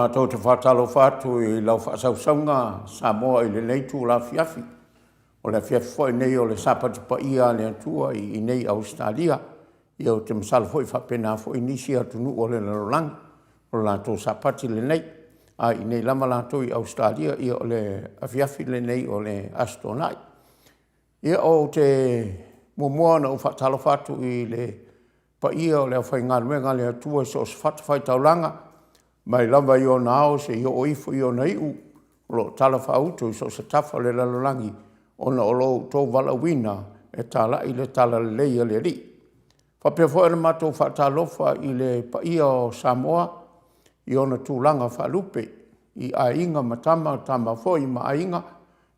Matou te faatalofa atu i lau faasausauga Samoa i lenei itula afiafi. O le afiafi foi lenei o le Sapati paia a le Atua i inei i Ausetalia. Ia ou te masalo foi e faapena foi nisi atunuu o le lalolagi, o le latou Sapati lenei. A o i inei lava latou i Ausetalia, ia o le afiafi lenei o le Aso Toonai. Ia ou te muamua ona ou faatalofa atu i le paia o le aufaigaluega a le Atua i so o se fatafaitaulaga mai lava i ona ao seia oo ifo i ona iu, o lo o talafaauto i so o se tafa o le lalolagi ona o lo outou valaauina e talai le talalelei a le Alii. E faapea foi ona matou faatalofa i le paia o Samoa i ona tulaga faalupe i Aiga ma Tama, o Tama foi ma Aiga,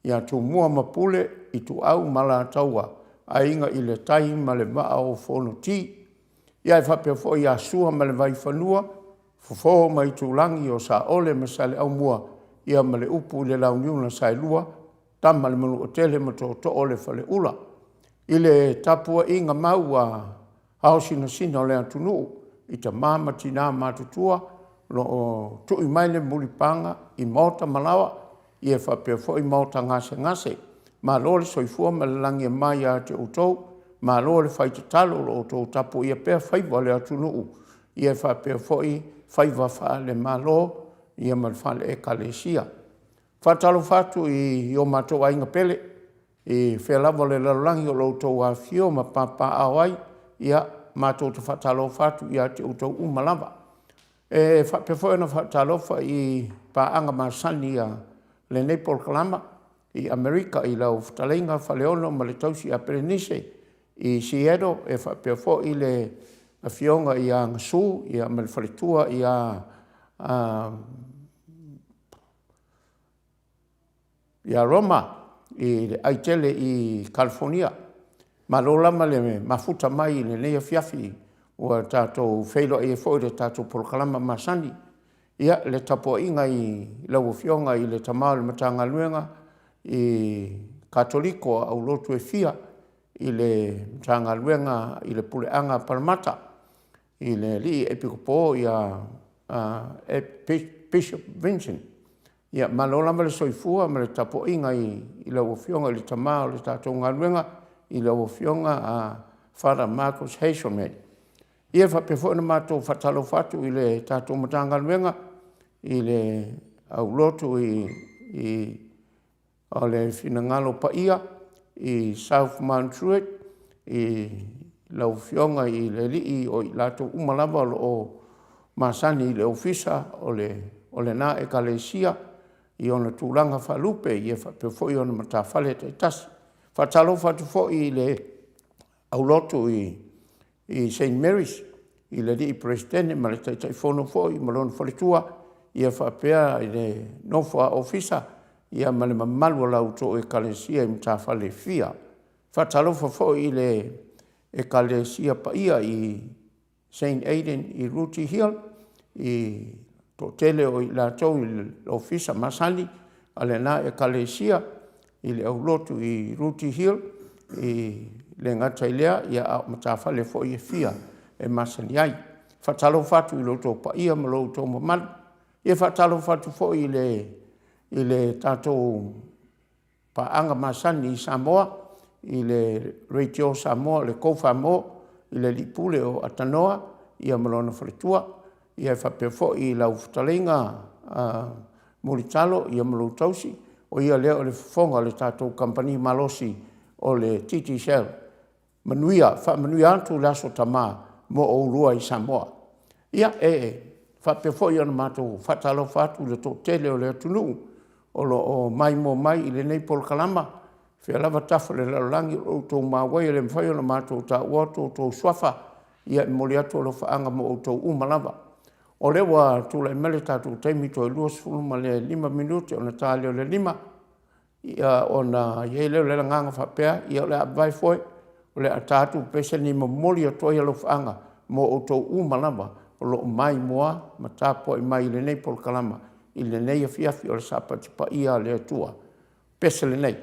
ia Tumua ma Pule, Ituau ma Alataua, Aiga i le Tai ma le Vaa o Fonoti. Ae faapea foi ia Sua ma le Vaifanua, Fofo ma Aitulagi, Saole ma Saleaaumua ma le upu i le Launiu na Saelua, Tama a le Manuatele ma Tootoo o le Faleula. I le tapuaiga mau a ao sinasina o le atunuu i tama ma tina matutua o lo o tui mai le mulipapaga i maota ma laoa faapea foi maota gasegase. Malo le soifua ma le lagi e mama ia te outou, malo le fai tatalo o lo o outou tapuaia pea faiva o le atunuu faapea foi faiva faale-Malo ma le faale-Ekalesia. E faatalofa atu i o matou aiga pele i fea lava o le lalolagi o lo o outou afifio ma papaaao ai, ia matou te faatalofa atu ia te outou uma lava. E faapea foi ona faatalofa i paaga masani a lenei polokalama i Amerika i lau Fetalaiga Faleolo ma le tausi ia Perenise i Seattle, e faapea foi le Afioga ia Gasu ma le faletua ia Roma i le aitele i Kalifonia. Malo lava le mafuta mai i lenei afiafi ua tatou feiloai ai foi i le tatou polokalama masani. Ia, le tapuaiga i lau Afioga i le Tama o le Matagaluega Katoliko a aulotu e fia i le Matagaluega i le Puleaga a Paramatta i le Alii Epikopo ia Bishop Vincent. Ia malo lava le soifua ma le tapuaiga i lau Afioga i le Tama o le tatou galuega i lau Afioga Father Marcus Hazelman. Ia e faapea foi ona matou faatalofa atu i le tatou Matagaluega i le aulotu o le Finagalo Paia i South Mount Druitt i lau Afioga i le Alii o i latou uma lava o lo o masani i le Ofisa o lena Ekalesia i ona tulaga faalupe faapea foi ona matafale taitasi. E faatalofa atu foi i le aulotu i Saint Mary's i le Alii Peresetene ma le Taitaifono foi ma lona faletua faapea le nofo a Ofisa ma le mamalu o la outou Ekalesia i matafale e fia. E faatalofa foi i le Ekalesia Paia i Saint Aidan i Rooty Hill i le toatele o i latou i le ofisa masani a lena Ekalesia i le aulotu i Rooty Hill. E le gata i lea a o matafale foi e fia e masani ai. E faatalofa atu i lo outou paia ma lo outou mamalu. E faatalofa atu foi i le tatou paaga masani i Samoa i le Leitio Samoa, le Go Mo i le Alii Pule o Atanōa ma lona faletua, e faapea foi lau Fetalaiga Mulitalo ma lou tausi, o ia lea o le fofoga o le tatou kamupani malosi o le Digicel. Manuia, faamanuia atu le Aso Tama mo oulua i Samoa. Ia, e faapea foi ona matou faatalofa atu i le toatele o le atunuu o lo o maimoa mai i lenei polokalama i fea lava tafa o le lalolagi o outou maua ai, e le mafai ona matou taua atu outou suafa. Ia e momoli atu alofaaga mo outou uma lava. O lea ua tulai mai le tatou taimi toe 25 minute ona ta lea o le 5:00, ona i ai lea o le agaga faapea, ia o le a vavae foe, o le a ta atu le pese lenei e momoli atu ai alofaaga mo outou uma lava o lo o maimoa ma tapuai mai i lenei polokalama i lenei afiafi o le Sapati paia a le Atua. O le pese lenei.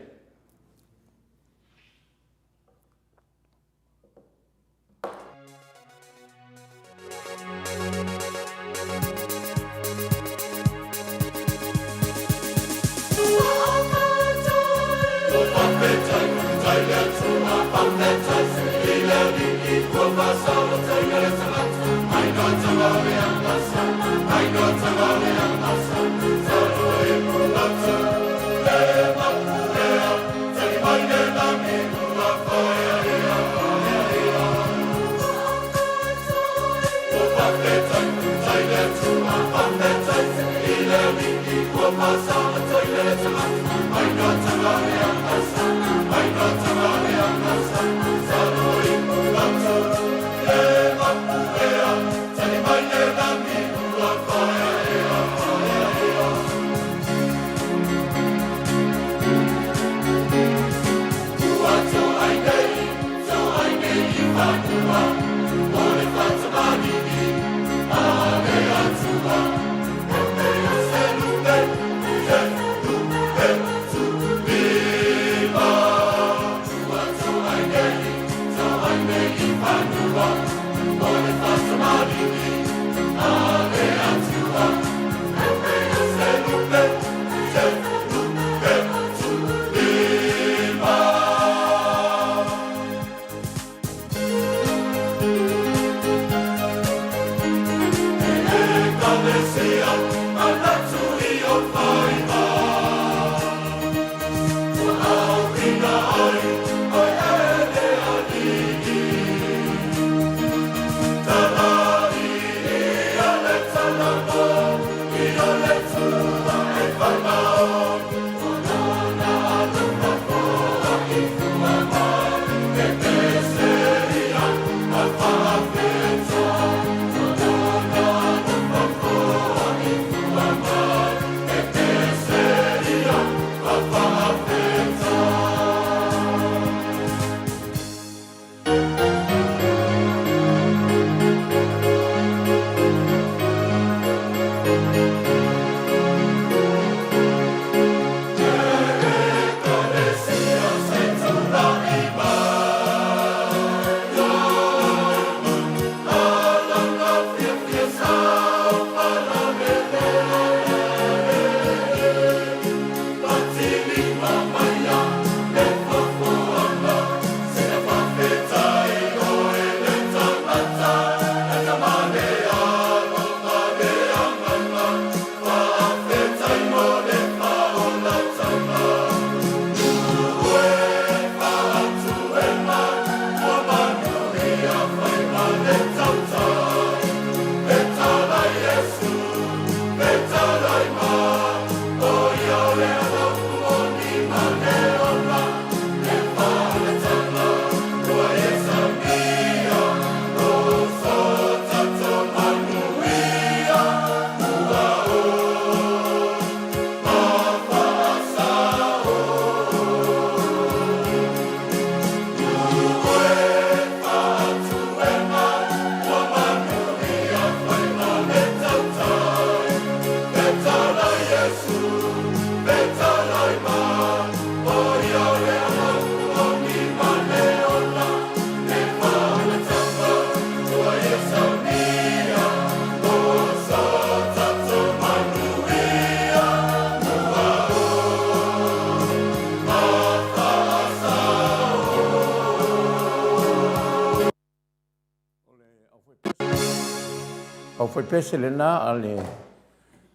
Aufaipese lena a le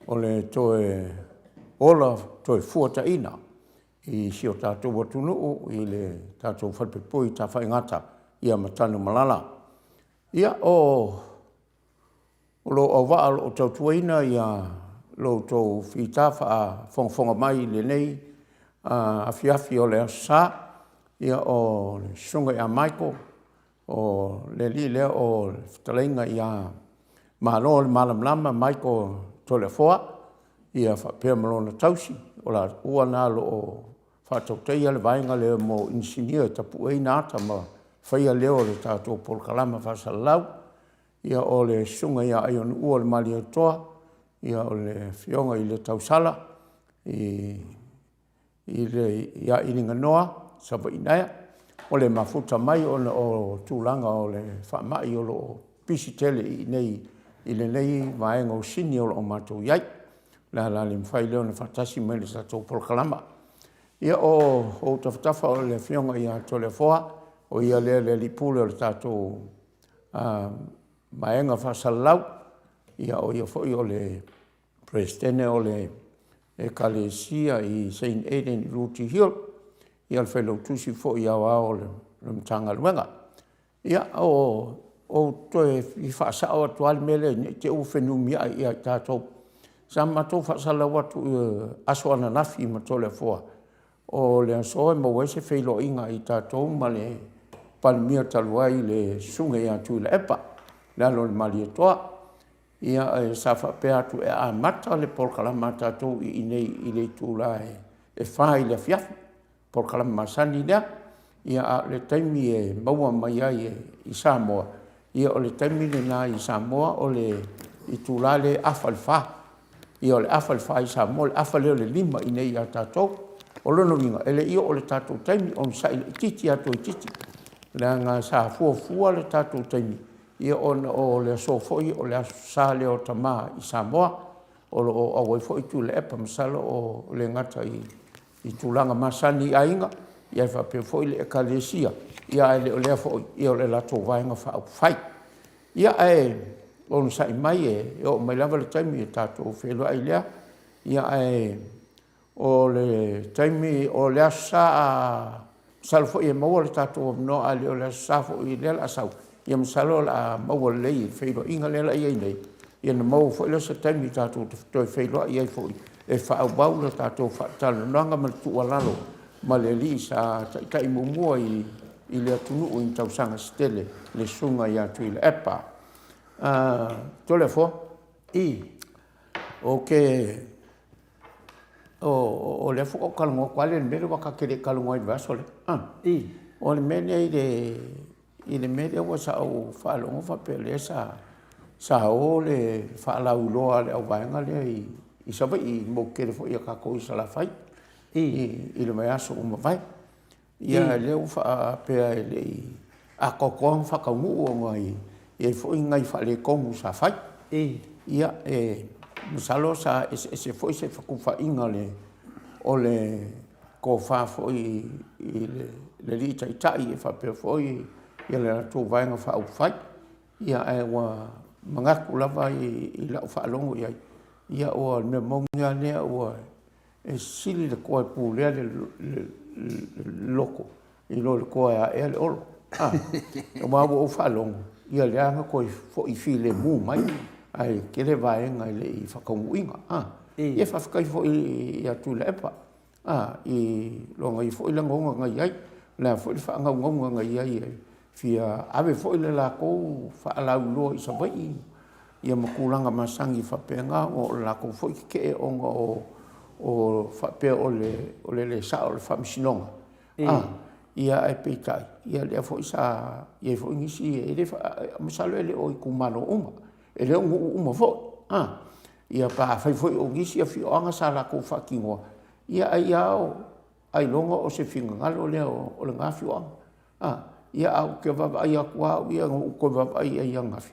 o le toe ola toe fuataina i si o tatou atunuu i le tatou falepuipui i Tafaigata ma Tanumalala. Ia, o lou auvaa o lo o tautuaina lo outou fita faafogafoga mai i lenei afiafi o le Aso Sa, ia o le Susuga ia Michael, o le alii lea o le fetalaiga ia Malo le Malamalama Michael Toleafoa faapea ma lona tausi, o laua na o lo o faatautaia le vaega lea mo inisinia e tapueina ata ma faia leo o le tatou polokalame faasalalau. Ia o le Susuga ia Aionuua le Malietoa, o le Afioga i le Tausala ia Iliganoa Savaiinaea. O le mafuta mai ona o tulaga o le faamai o lo o pisi tele i inei i lenei vaega o Sini o lo o matou i ai. O le ala le mafai lea ona faatasi mai i le tatou polokalama. Ia, o ou tafatafa o le Afioga ia Toleafoa, o ia lea le Alii Pule o le tatou Vaega Faasalalau, ia o ia foi o le Peresetene o le Ekalesia i Saint Adan i Rooty Hill, ia o le Failautusi foi Aoao o le Matagaluega. Ia, ua ou toe fia faasao atu lava le mea lea ne i te i ua fenumiai ia i tatou. Sa matou faasalalau atu i le aso ananafi ma Toleafoa, o le aso e maua ai se feiloaiga a i tatou ma le Palemia talu ai le Susuga ia Tuilaepa, le alo o le Malietoa. Ia sa faapea atu e amata le polokalame a tatou i inei i le itula e 4 i le afiafi, polokalame masani lea. Ia a o le taimi e maua mai ai i Samoa, ia o le taimi lena i Samoa o le itula lea e afa i le 4. Ia o le afa i le 4 i Samoa, o le afa lea o le 5 i inei ia tatou. O lona uiga, e le i oo i le tatou taimi, onosai laitiiti lava toeitiiti, leaga sa fuafua le tatou taimi, ia ona o le aso foi o le Aso Sa lea o Tama i Samoa, o lo o auai foi Tuilaepa. Masalo e le gata i tulaga masani i aiga, ae faapea foi le Ekalesia, ae le o lea foi, o le latou Vaega Faaupufai. Ia ae onosai mai e oo mai lava le taimi ona tatou feiloai lea, ae o le taimi, o le Aso Sa, masalo foi e maua le tatou avanoa, a le o le Aso Sa foi lea o le a sau, ia masalo o le a maua lelei i le feiloaiga lea o le a i ai nei, ia ona maua foi lea o se taimi tatou te toe feiloai ai foi e faaauau le tatou faatalanoaga ma le tuualalo ma le alii sa taitai muamua i le atunuu i tausaga se tele, le Susuga ia Tuilaepa. Toleafoa, ou te O lea faatoa ou talanoa atu lava lea i le mea lea aua ta te le i talanoa i le vaiaso lea. O le mea lea i le mea lea sa ou faalogo faapea o lea sa o le faalauiloa a le auvaega lea i Savaii i le motu tele foi a tatou i Salafai i le vaiaso ua mavae. Ia a o lea ua faapea e le i atoatoa ona faataunuu ona e i ai foi nai faaletonu sa fai. Ia, e masalo sa eseese foi se fetufaaiga o le tofa foi i le Alii Taitai e faapea foi le latou Vaega Faaupufai. Ia ae ua manatu lava i lau faalogo i ai, ia o le mea moni lava lea ua E sili le toa e pulea le loto i lo le toa e aea le olo. Aua ua ou faalogo, ia lea na toe foi filemu mai, ae tele vaega e le i faataunuuina. Ia faafetai foi ia Tuilaepa i lona ia foi lagona na i ai, o le a foi le faanaunauga na i ai e fia ave foi le latou faalauiloa i Savaii ia ma tulaga masani faapena, o le latou foi tetee ona o faapea o le le sao o le faamasinoga. Ia ae peitai, ia lea foi sa i ai foi nisi, e le, masalo e le o itumalo uma, e le o nuu uma foi. Ia pe afai foi o nisi afioaga sa latou faatinoa, ia ai lava ailoga o se finagalo lea o lena afioaga. Ia ae ou te vaavaai atu lava au ia, na ou toe vaavaai i ai ananafi,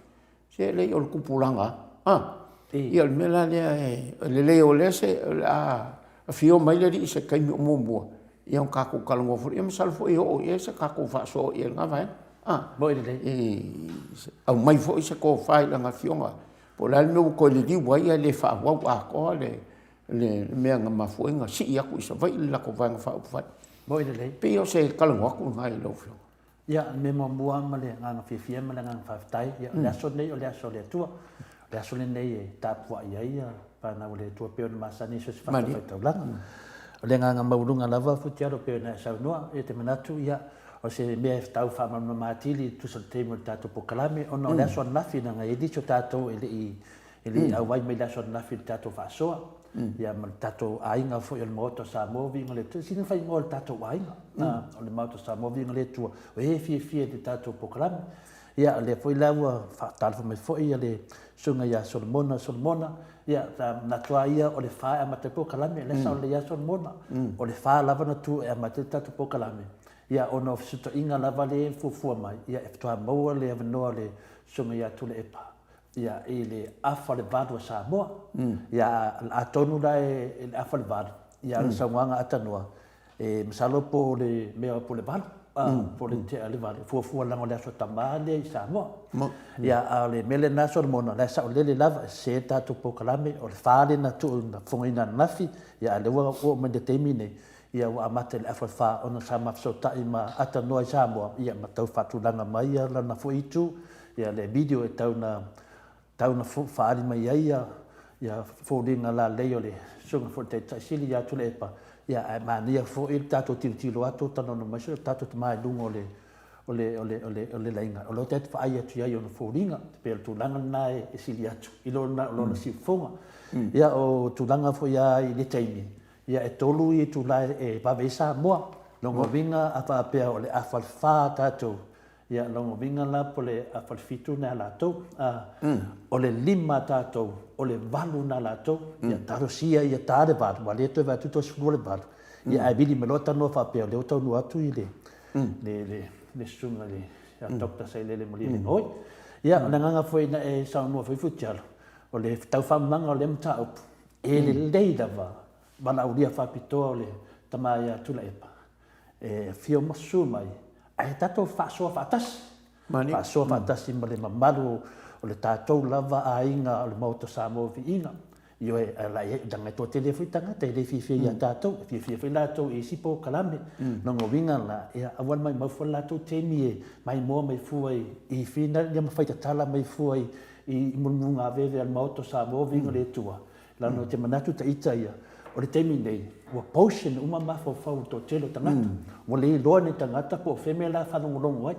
se leai o le tupulaga lava. Ia o le mea la lea, o le lelei o lea o le a afio mai le alii i se taimi o muamua, ia ona tatou talanoa foi lea. Ia masalo foi e oo i ai se tatou faasoa i lena vaega, Moni lelei. Aumai foi se tofa i lana afioga, po o le a le mea ua toe liliu ai ae le faaauau atoa le mea na mafua ai ona sii atu i Savaii le latou Vaega Faaupufai. Moni lelei. E pei o se talanoa atu lena i lau Afioga. Ia, o le mea muamua ma le agaga fiafia ma le agaga faafetai, ia o le aso lenei o le aso o le Atua. O le aso lenei e tapuai ai fanau a le Atua pei ona masani i so o se fatafaitaulaga. O le agaga maualuga lava Futialo pei ona e saunoa, e te manatu ia o se mea e tau faamalamalama atili e tusa o le taimi o le tatou polokalame ona o le aso ananafi leaga e i ai nisi o tatou e le i e le i auai mai le aso ananafi i le tatou faasoa, ia ma le tatou aiga foi o le Maota o Samoa, viiga le Atua. E sili ona faaigoa o le tatou aiga, o le Maota o Samoa, viiga le Atua, o e fiafia i le tatou polokalame. Ia, o lea foi la ua faatalofa mai foi le Susuga ia Solomona Solomona, ia, sa manatu lava ia o le fa e amata ai le polokalame, o lea e sao lelei lava Solomona, o le fa lava na tu e amata ai le tatou polokalame, ia, ona o fesootaiga lava lea e fuafua mai, ia, e faatoa maua le avanoa o le Susuga ia Tuilaepa ia, i le afa o le valu a Samoa. Ia, atonu la e i le afa o le valu, ia, o le saunoaga a Tanoa, E masalo po o le mea po o le 8, po o le tea le 8, fuafua leaga o le Aso Tama lea i Samoa. Ia, a o le mea lena Solomona, o la e saolele lava, e sese le tatou polokalame, o le fa lea na tuu na fofogaina ananafi, ia a o lea ua oo mai i le taimi lenei, ia ua amata i le afa fa ona sa ma fesootai ma atalanoa i Samoa, ia ma tau faatulaga mai lana foi itu, ia le video e tau na tau na faaali mai ai ia foliga lalei o le Susuga foi i le Taitai Sili ia Tuilaepa, ia ae manaia foi le tatou tilotilo atu o talanoa mai si o tatou tama i luga o le o le o le o le o le laina, o lea ou te vaai atu i ai i ona foliga, e pei o le tulaga lena e sili atu i lo na lona siufofoga. Ia o tulaga foi lava i le taimi, ia e 3 itula e vave ai Samoa, lona uiga a faapea o le afa le fa tatou, Ia, lona uiga la po o le afa le fitu na latou, a, o le lima a tatou, o le valu na latou. Ia, talosia ia ta le valu, aua o lea e toe vaai atu toe 12 le valu. Ia, ae vili mai loa talanoa faapea o lea ua taunuu atu i le, le, le, le susuga i le, ia Doctor Sailele Malielegaoi. Ia, o le agaga foi na e saunoa foi Futialo, o le tau faamalamalamaga o lea mataupu, e lelei lava valaaulia faapitoa o le tama ia Tuilaepa, e afio ma susu mai, ae tatou faasoa faatasi. Faasoa faatasi ma le mamalu o le tatou lava aiga o le Maota Samoa Viiga. Ioe, leaga e toatele foi tagata e le fiafia ia tatou, e fiafia foi latou i isi polokalame. Lona uiga la, ia aua le maumau fua le latou taimi e maimoa mai fua i fina ma fai tatala mai fua i mulumulugaveve a le Maota Samoa Viiga le Atua. Leaga ou te manatu ta ita ia, o le taimi nei, ua potion uma mafaufau o le toatele o tagata. Ua le iloa e ni tagata po o fea mea la e faalogologo ai.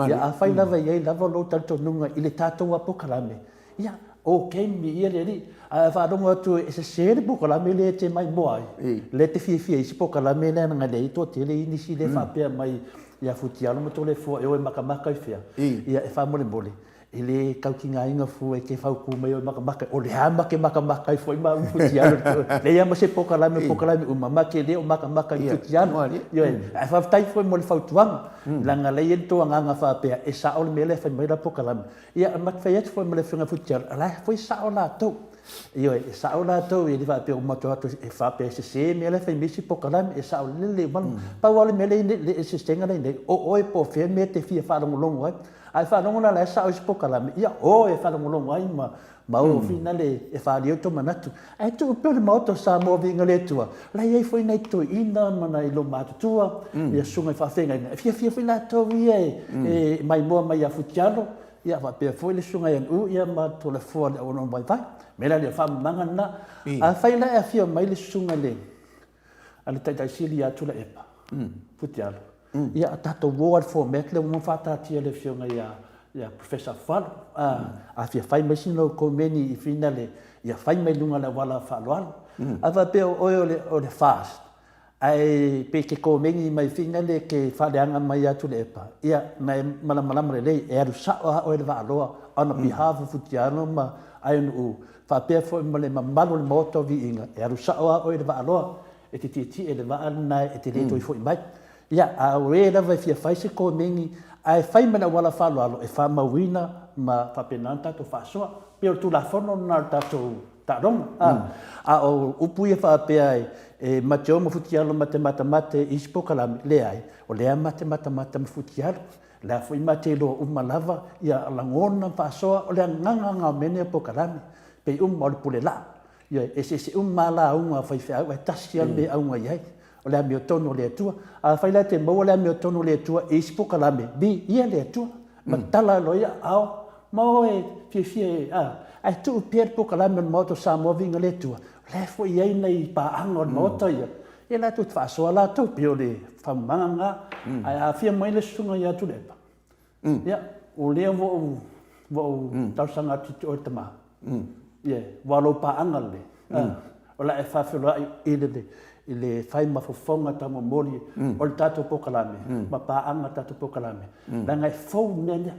Ia afai lava e i ai lava lou talitonuga i le tatou lava polokalame, ia ok viia le Alii. Ae a faalogo atu e sese le polokalame lea e te maimoa ai, lea e te fiafia i isi polokalame lea leaga e leai toatele nisi lea e faapea mai ia Futialo ma Toleafoa e o e makamaka i fea, ia e faamolemole, E le tau tigaina fua e te fautu mai o makamaka, o le a ma te makamaka ai foi ma u Futialo, leai lava ma se polokalame, o polokalame uma ma te le o makamaka i Futialo. Ioe, ae faafetai foi mo le fautuaga, leaga o la e i ai le tou agaga faapea e sao le mea lea e fai mai la polokalame. Ia, ma te fai atu foi ma le Afioga ia Futialo, o la e foi sao latou. Ioe, e sao latou, e le faapea ua matou o atu e faapea e sese mea la e fai mai isi polokalame, e sao lelei uma. Pau lava le mea lea e i ai nei, le eseesega lea e i ai nei, o oe po o fea le mea e te fia faalogologo ai. Ae faalogo la la e sao isi polokalame, ia o e faalogologo ai ma ma o finale e faaalia ai tou manatu. Ae tuu pea le Maota o Samoa viiga le Atua, la e i ai foi nai toeaiina ma nai loomatutua, ia susuga i faafeagaiga, e fiafia foi latou ia e maimoa mai ia Futialo, ia faapea foi le susuga ia Nu'u ia ma Toleafoa le auauna vaivai. O le mea la lea, o le faamalamalamaga lena. Afai la e afio mai le susuga i le a le Taitai Sili ia Tuilaepa, Futialo, ia tatou o lava i le format lea ua uma ona faataatia e le Afioga ia Professor Afualo. A fia fai mai sina outou meni i finale, ia fai mai i luga o le auala faaaloalo. A faapea o oe o le FAST, ae pe e te komeni mai finale e te faaleaga mai ia Tuilaepa, ia na e malamalama lelei, e alu sao lava oe i le vaaloa on behalf of Futialo ma Aionu'u Faapea foi ma le mamalu o le Maota o Viiga, e alu sao lava oe i le vaaloa, e te tietie i le vaa lena e te le toe foi mai. Ia, a o e lava e fia fai se komeni, ae fai ma le auala faaaloalo e faamauina ma faapena ona tatou faasoa. E pei o le Tulafono lena o le tatou taaloga. A, a o upu ia faapea e ma te o ma futialo ma te matamate i isi polokalame, leai, o lea ma te matamata ma futialo. O le a foi ma te iloa uma lava ia lagona ma faasoa o le agaga lena o mea nei o polokalame, pei uma o le pule laa. Ioe, e eseese uma lava lauga a faifeau ae tasi lava le mea e auga i ai, o le amiotonu o le Atua. Afai la e te maua le amiotonu o le Atua i isi polokalame, viia le Atua, ma tatala loa ia aao ma o e fiafia e, a, ae tuu pea le polokalame o le Maota o Samoa viiga le Atua, o la e foi i ai nai paaga o le Maota ia, Ia latou te faasoa latou, pei o le faamamaga lena. Ae a afio mai le susuga ia Tuilaepa, ia, o lea ua ou, ua ou talosaga atu ia te oe tama, ia, aua o lou paaga lenei, o le a e faafeiloai i le, i le fai ma fofoga taumomoli o le tatou polokalame ma paaga o le tatou polokalame, leaga e fou le mea lea.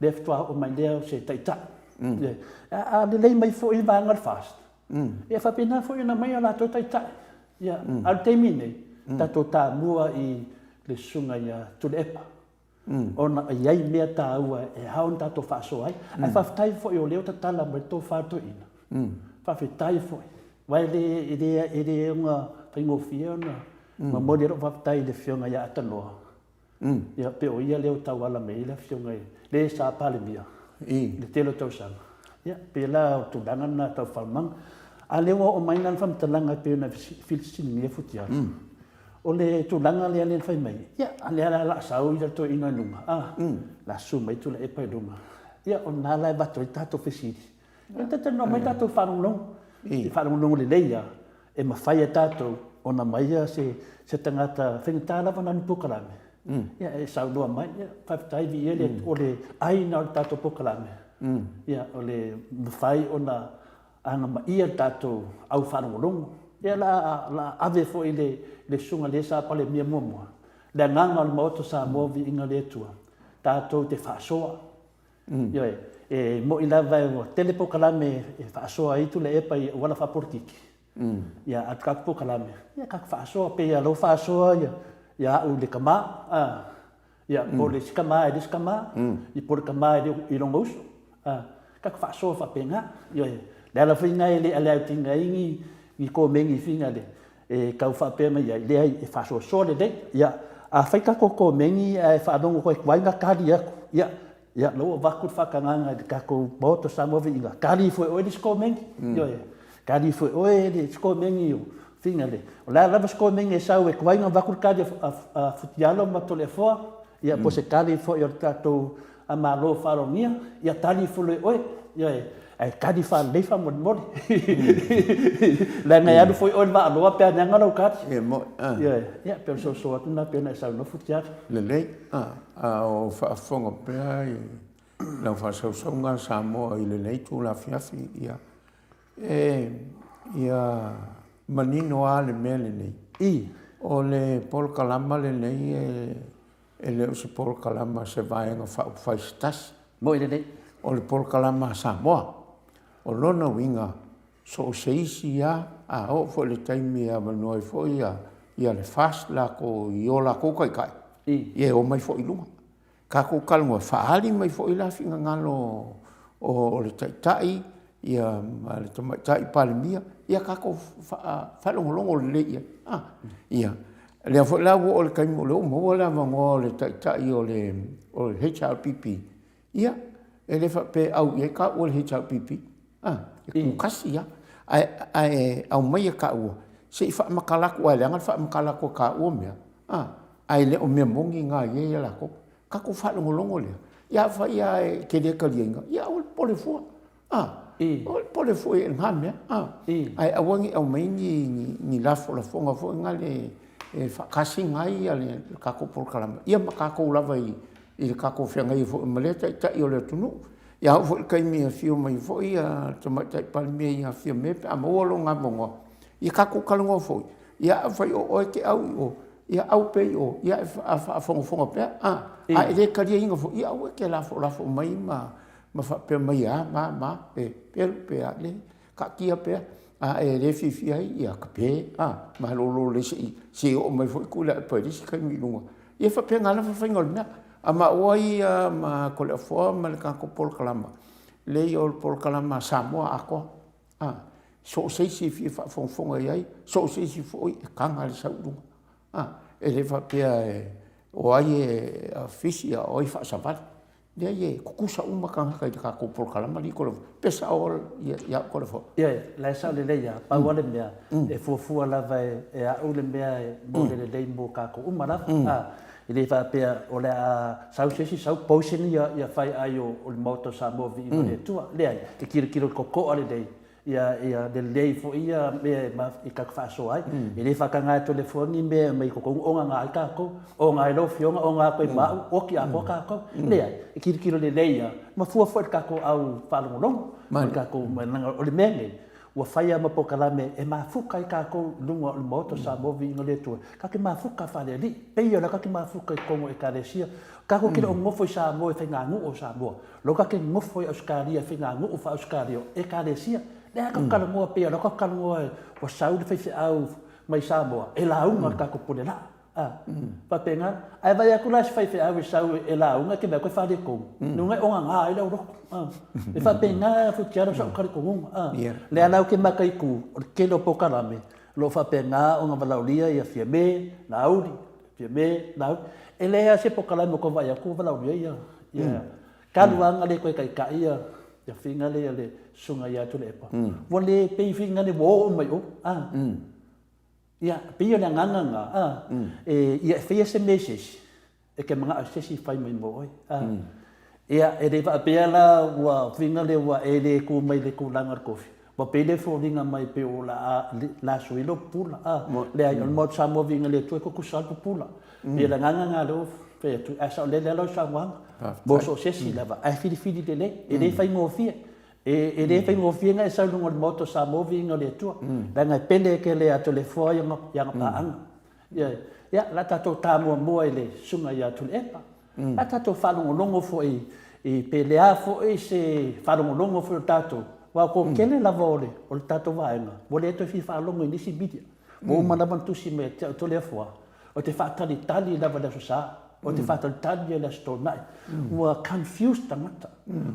Lea faatoa oo mai lea o se taitai. Ia, a lelei mai foi le vaega o le FAST, Ia faapena foi ona aumai o latou taitai. Ia, a o le taimi lenei, tatou tamua i le susuga ia Tuilaepa, ona e i ai mea taua e ao ona tatou faasoa ai. Ae faafetai foi o lea ua tatala mai le tofa a le toeaina. Faafetai foi, aua e le, e le, e le ona faigofie ona Momoli ai lou faafetai i le Afioga ia Atanoa, ia pe o ia lea ua tauala mai ai le Afioga i le sa Palemia i le tele o tausaga. Ia, pei la o le tulaga lena tau faaumaga. A o lea ua oo mai la le faamatalaga e pei ona fesiligia Futialo, o le tulaga lea na fai mai, ia, a o lea la o le a sau le toeaina i luga, a, o le a susu mai Tuilaepa i luga. Ia, o lena la e avatu ai le tatou fesili. Ia talatalanoa mai tatou faalogologo, e faalogologo lelei lava, e mafai e tatou ona aumaia se tagata faigata lava ona alu i polokalame, ia e saunoa mai, ia faafetai viia le Atua, o le ai lena o le tatou polokalame, ia o le mafai ona agamaia le tatou au faalogologo. Ia o le a ave foi i le susuga i le sa Palemia muamua, le agaga o le Maota o Samoa viiga i le Atua, tatou te faasoa. Ioe, e moni lava ua tele polokalame e faasoa ai Tuilaepa i auala faapolokiki, ia a o le tatou polokalame, ia tatou faasoa, pei lava o lea ua faasoa ia au i le tama, a, ia po o le isi tama i le isi tama, ia po o le tama i lona uso, a, tatou faasoa faapena. Ioe, o le ala foi lena e le aleautina ai ni komeni finagalo e tau faapea mai ai, leai, e faasoasoa lelei. Ia, a fai tatou komeni ae faalogo atu ai tuai ona tali atu, ia, ia, o la ua avatu le faatagaga i le tatou Maota o Samoa Viiga, tali ifo e oe le isi komeni. Ioe, tali ifo e oe le isi komeni o Finale. O le a lava se komeni e sau e tuai ona avatu le tali a Futialo ma Toleafoa, ia po o se tali foi a le tatou Malo faaaloalogia, ia tali ifo loa e oe, ioe, ae tali faalelei faamolemole. Leaga e alu foi oe i le vaaloa pe a leaga lau tali. E moni, a. Ioe, ia pei o le soso atu lena pei ona e saunoa Futialo. Lelei, a, a o faafofoga pea i lau faasausauga Samoa i lenei itula afiafi, ia, e, ia manino lava le mea lenei. I. O le polokalama lenei e E le o se polokalama a se Vaega Faaupufai se tasi. Moi lelei. O le polokalama a Samoa. O lona uiga, so o se isi lava, a oo foi i le taimi e avanoa ai foi ia le FAST latou i o latou taitai, ia e omai foi i luga. Tatou talanoa, faaali mai foi la finagalo o le Taitai ia ma le Tamaitai Palemia, ia tatou faalogologo lelei i ai. A, ia, lea foi la ua oo i le taimi o lea ua maua le avanoa o le Taitai o le HRPP, ia, e le faapea e au i ai taua i le HRPP, a, e tutasi lava. Ae aumaia taua se i faamatala atu, aua e leaga le faamatala atu e taua mea, a, ae le o mea moni na e i ai latou. Tatou faalogologo lea, ia afai lava e te le taliaina, ia aua le popole fua, a, aua le popole fua i na mea, a, ae aua ne i aumaia ni lafolafoga foi na le e faatasina ai le tatou polokalame, ia ma tatou lava i le tatou feagai foi ma lea Taitai o le atunuu. Ia a oo foi i le taimi e afio mai ai foi le Tamaitai Palemia ia Fiame pe a maua lona avanoa, ia tatou talanoa foi, ia afai o oe e te au i o, ia au pea i o, ia e faafogafoga pea, a, a e le taliaina foi, ia aua e te lafolafo mai ma faapea mai e a ma a ma a, pe pelu pe a, leai, taatia pea, a e le fiafia ai, ia kape, a, malolo lelei se i oo mai foi Tuilaepa i le isi taimi i luga. Ia e faapena lava le faiga o le mea. A maua ia ma Toleafoa ma le tatou polokalama, leai o le polokalama a Samoa atoa. A, so o se isi e fia faafogafoga i ai, so o se isi foi e taga le sau i luga. A, e le faapea o ai e fisi a o ai e faasavali. Leai e tutusa uma tagata i le tatou polokalama lenei Toleafoa. Pe sao ia au Toleafoa? Ioe, o la e sao lelei lava. Pau lava le mea, e fuafua lava e au le mea mo le lelei mo tatou uma lava. A, E le faapea o le a sau se isi sau poison ia faiaai o le Maota o Samoa viiga o le Atua. Leai, e tilotilo totoa lelei ia lelei foi ia mea e tatou te faasoa ai. E le faataga atu e le Atua ni mea e aumai i totonu ogaga ai tatou, oga ai lau Afioga, oga atu ai ma au, oti atoa tatou. Leai, e tilotilo lelei lava ma fua foi i le tatou au faalogologo ma le tatou, leaga o le mea lenei, Ua fai lava ma polokalame e mafuta ai tatou i luga o le Maota o Samoa Viiga o le Atua, tatou te mafuta faale-alii, pei o lea tatou te mafuta i totonu o Ekalesia. Tatou te le o nofo i Samoa i faiganuu o Samoa, o lea tatou te nofo i Ausetalia i faiganuu faa-Ausetalia o Ekalesia. Lea tatou te talanoa pei o lea tatou te talanoa ua sau le faifeau mai Samoa e lauga i le tatou pule laa. A, faapena. Ae vaai atu la i se faifeau e sau e lauga, e te vaai atu e faaletonu. Lona e ogaga ai lau loto. A, e faapena Futialo sau talitonuga. A, lea la ou te mataitu, o le tele o polokalame, O lo o faapena ona valaaulia ia Fiame, Laauli, Fiame, Laauli. E leai lava se polokalame o tau vaai atu ua valaaulia ia, ia talu lava ona le toe taitai ia le finga lea le Susuga ia Tuilaepa, ua le pei finga lea ua oo mai i o, a. Ia, pei o le agaga lena, a, e, ia e faia se mea i se isi, e te manao i se isi e fai mai mo oe. A. Ia, e le faapea la ua uiga lea ua e le tu mai i le tulaga o le tofi, ua pei lea e foliga mai pei o le a sui lou pupula. A. Leai, o le Maota Samoa viiga i le Atua e tutusa lava le pupula. Pei o le agaga lena o lea ua fai atu, ae saolele lava lau saunoaga, mo so o se isi lava, ae filifili lelei, e le faigofie. E le faigofie ona e sau i luga o le Maota o Samoa viiga o le Atua, leaga e pele tele ia Toleafoa i ana paaga. Ioe. Ia, o le a tatou ta muamua i le Susuga ia Tuilaepa. O le a tatou faalogologo foi i, pe le a foi se faalogologo foi o tatou, aua o le toatele lava o le tatou vaega ua le toe fia faalogo i nisi media. Ua uma lava ona tusi mai ia te au Toleafoa, ou te faatalitali lava i le Aso Sa, ou te faatalitali i le Aso Toonai. Ua confuse tagata,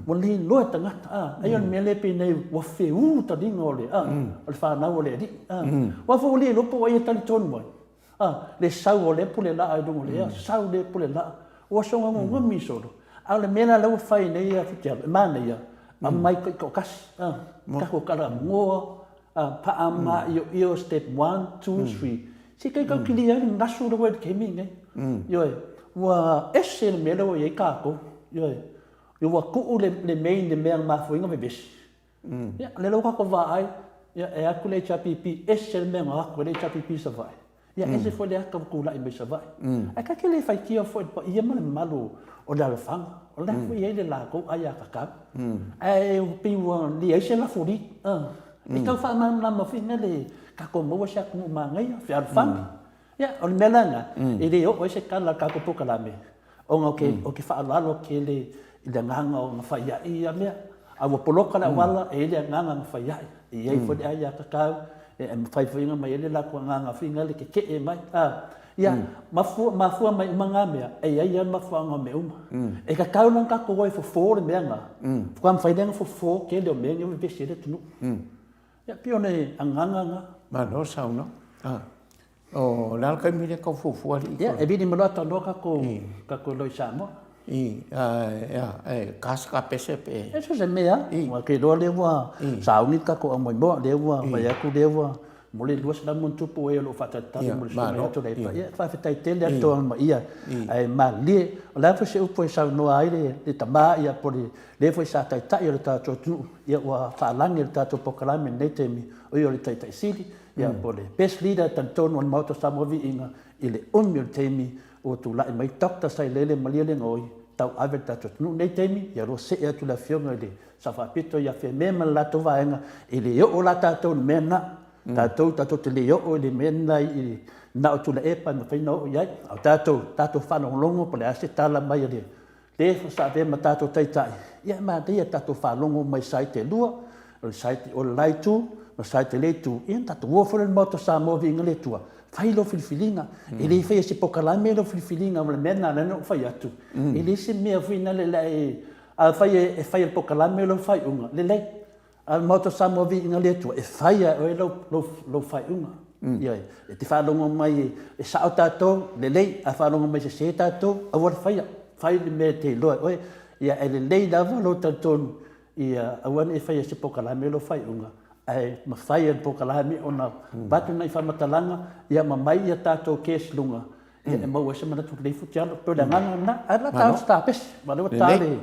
ua le iloa e tagata, a, ai o le mea lea pei nei ua feū taliga o le, a, o le fanau a le Alii, a. Aua foi ua le iloa po o ai e talitonu ai, a, le sau o lea pule laa i luga o le ea, sau lea pule laa, ua soona gogogimi solo. A o le mea la lea ua fai nei e Fitialo, e manaia, aumai taitoatasi, a, tatou talanoa, A paʻa māioio step one, two, three, se i tau kilia ai le gasu lea ua i le taimi lenei. Ioe, ua ese le mea lea ua i ai tatou. Ioe, ua tuu le main le mea na mafua ai ona vevesi. Ia, o lea la ua tatou vaai, ia e atu le HRPP, ese le mea na o atu ai le HRPP i Savaii. Ia ese foi le ata ua tulai mai Savaii. Ae ta te le faitia foi i le paia ma le mamalu o le alafaga, o la foi e i ai le latou aiatatau. Ae pei ua leai se lafuli. E tau faamalamalama foi lea le tatou maua se atunuu manaia, fealofani. Ia, o le mea la lena, e le oo ai se tala a le tatou polokalame, ona ou te faaaloalo tele i le agaga o na fai ai ia mea. A ua poloka le auala, e i ai le agaga na fai ai. E i ai foi le aiatatau, e mafai foi ona aumai ai le latou agaga foi lea tetee mai. Ia, mafua mai uma na mea, e i ai lava le mafuaaga o mea uma. E tatau la ona tatou o e fofo le mea lena, faatoa mafai lea ona fofo tele o mea nei ua vevesi ai le atunuu. Ia, pei o le agaga lena. Malo saunoa. O le a le taimi lea e tau fuafua alii? Ia, e vili mai loa talanoa tatou, tatou iloa i Samoa. I, a, e ka se kapese pe? E so o se mea lava. Aua ou te iloa lea ua sauni le tatou aumoemoa, lea ua fai atu lea ua mo le 200 ma ona tupu e o lo o faatalitali mo le susuga ia Tuilaepa. Ia, faafetai tele lava le toaga ae malilie. O le a foi se upu e saunoa ai le tama ia po o le foi sa taitai o le tatou atunuu, ia ua faalagi le tatou polokalame i lenei taimi, o ia o le Taitai Sili, Ia, po o le best leader e talitonu o le Maota o Samoa Viiga i le umi o le taimi ua tulai mai Doctor Sailele Malielegaoi tauave le tatou atunuu. I lenei taimi, ia lua see atu le Afioga i le Sao Faapito ia Fiame ma le latou vaega, e le oo la tatou i le mea lena. Tatou, tatou te le oo i le mea lena i na o Tuilaepa e mafai ona oo i ai. A o tatou, tatou faalogologo po o le a se tala mai a le Lea sa avea ma tatou taitai, ia e manaia tatou faalogo mai site e lua, o le site o le la itu ma le site o lea itu, ia ona tatou o foi lea i le Maota o Samoa viiga le Atua, fai lau filifiliga. E le faia e se polokalame lau filifiliga, o le mea lena lea na ou fai atu, e leai se mea foi lea, afai e fai e le polokalame lau faaiuga, lelei. A o le Maota o Samoa Viiga le Atua, e fai lava e oe lou faaiuga. Ioe. E te faalogo mai e sao tatou, lelei, a faalogo mai e sese tatou, aua le faia. Fai le mea e te iloa e oe. Ia, e lelei lava lou talitonu, ia aua ne i faia e se polokalame lou faaiuga, ae mafai e le polokalame ona avatu nai faamatalaga, ia ma mai a tatou case i luga, Ia e maua ai se manatu lelei Futialo. E pei o le agaga lena. Ae la ta ta pesi, aua o lea ua ta le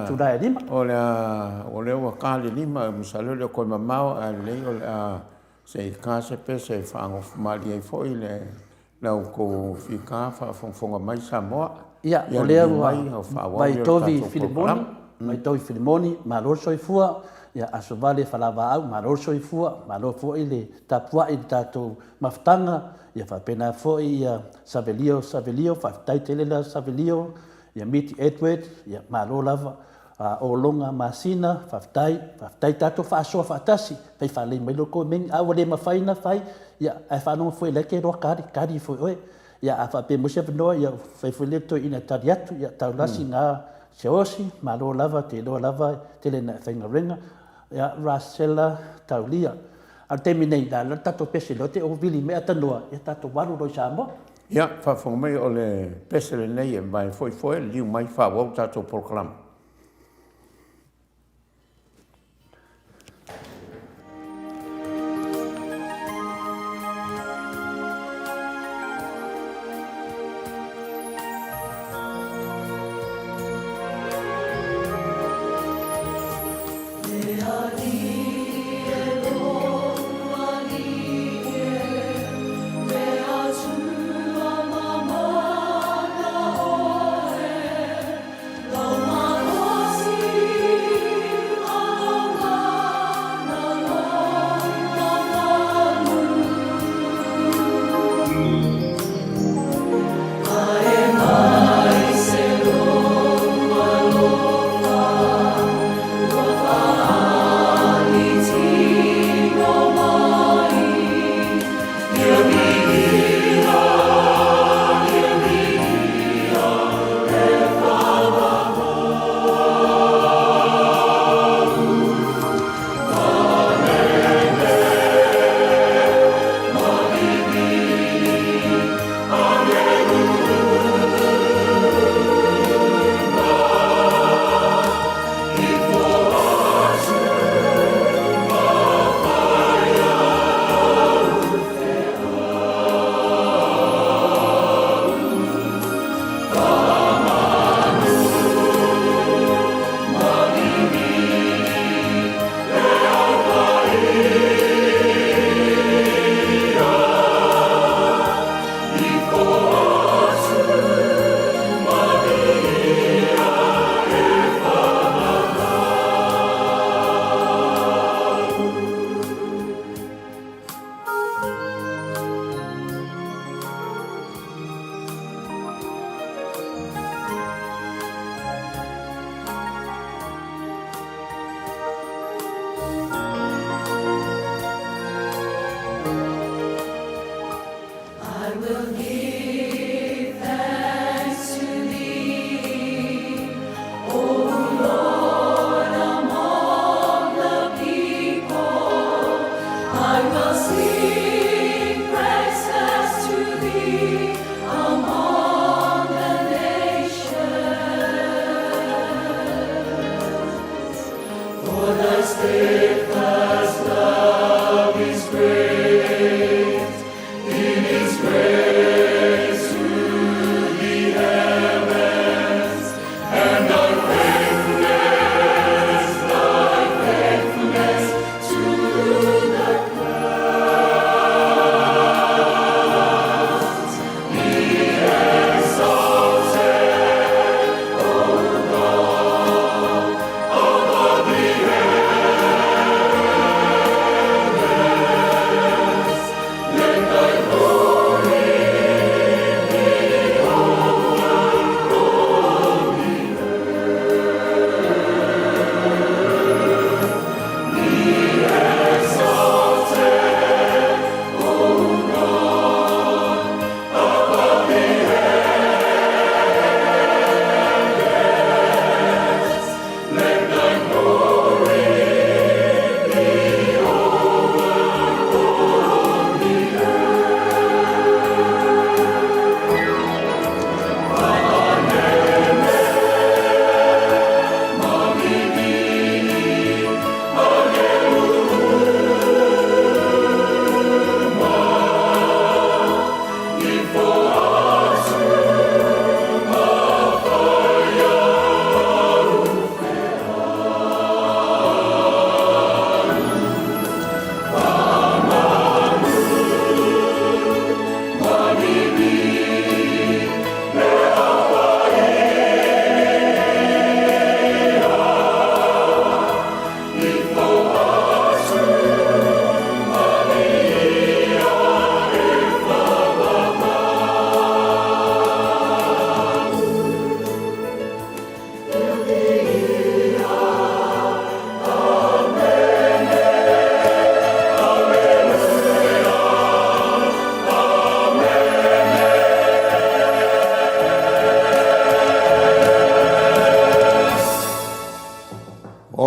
itula e 5. O le a, o lea ua ta le 5, masalo e le o toe mamao ae lelei o le a se i ta se pese e faagofo malie ai foi le la outou fika faafogafoga mai Samoa. Ia, o lea ua Vaitovi Filimoni, Vaitovi Filimoni, malo le soifua. Ia, Aso Vale Falavaau, malo le soifua, malo foi le tapuai i le tatou mafutaga, ia faapena foi ia Savelio Savelio, faafetai tele la Savelio, ia Miti Edward, ia malo lava, Ologa Masina, faafetai, faafetai tatou faasoa faatasi, fai faalelei mai lo outou meni, a ua le mafai ona fai, ia ae faalogo foi o la e te iloa tali, tali foi oe. Ia a faapea e maua se avanoa, ia fai foi lea toeaina e tali atu, ia Taulasi na Siaosi, malo lava, te iloa lava, tele ina e faigaluega, ia Rasela Taulia. A o le taimi nei, la le tatou pese lea te vili mai atanoa, ia tatou alu loa i Samoa. Ia, faafofoga mai, o le pese lenei e mavae foi foe, liliu mai faaauau tatou polokalame.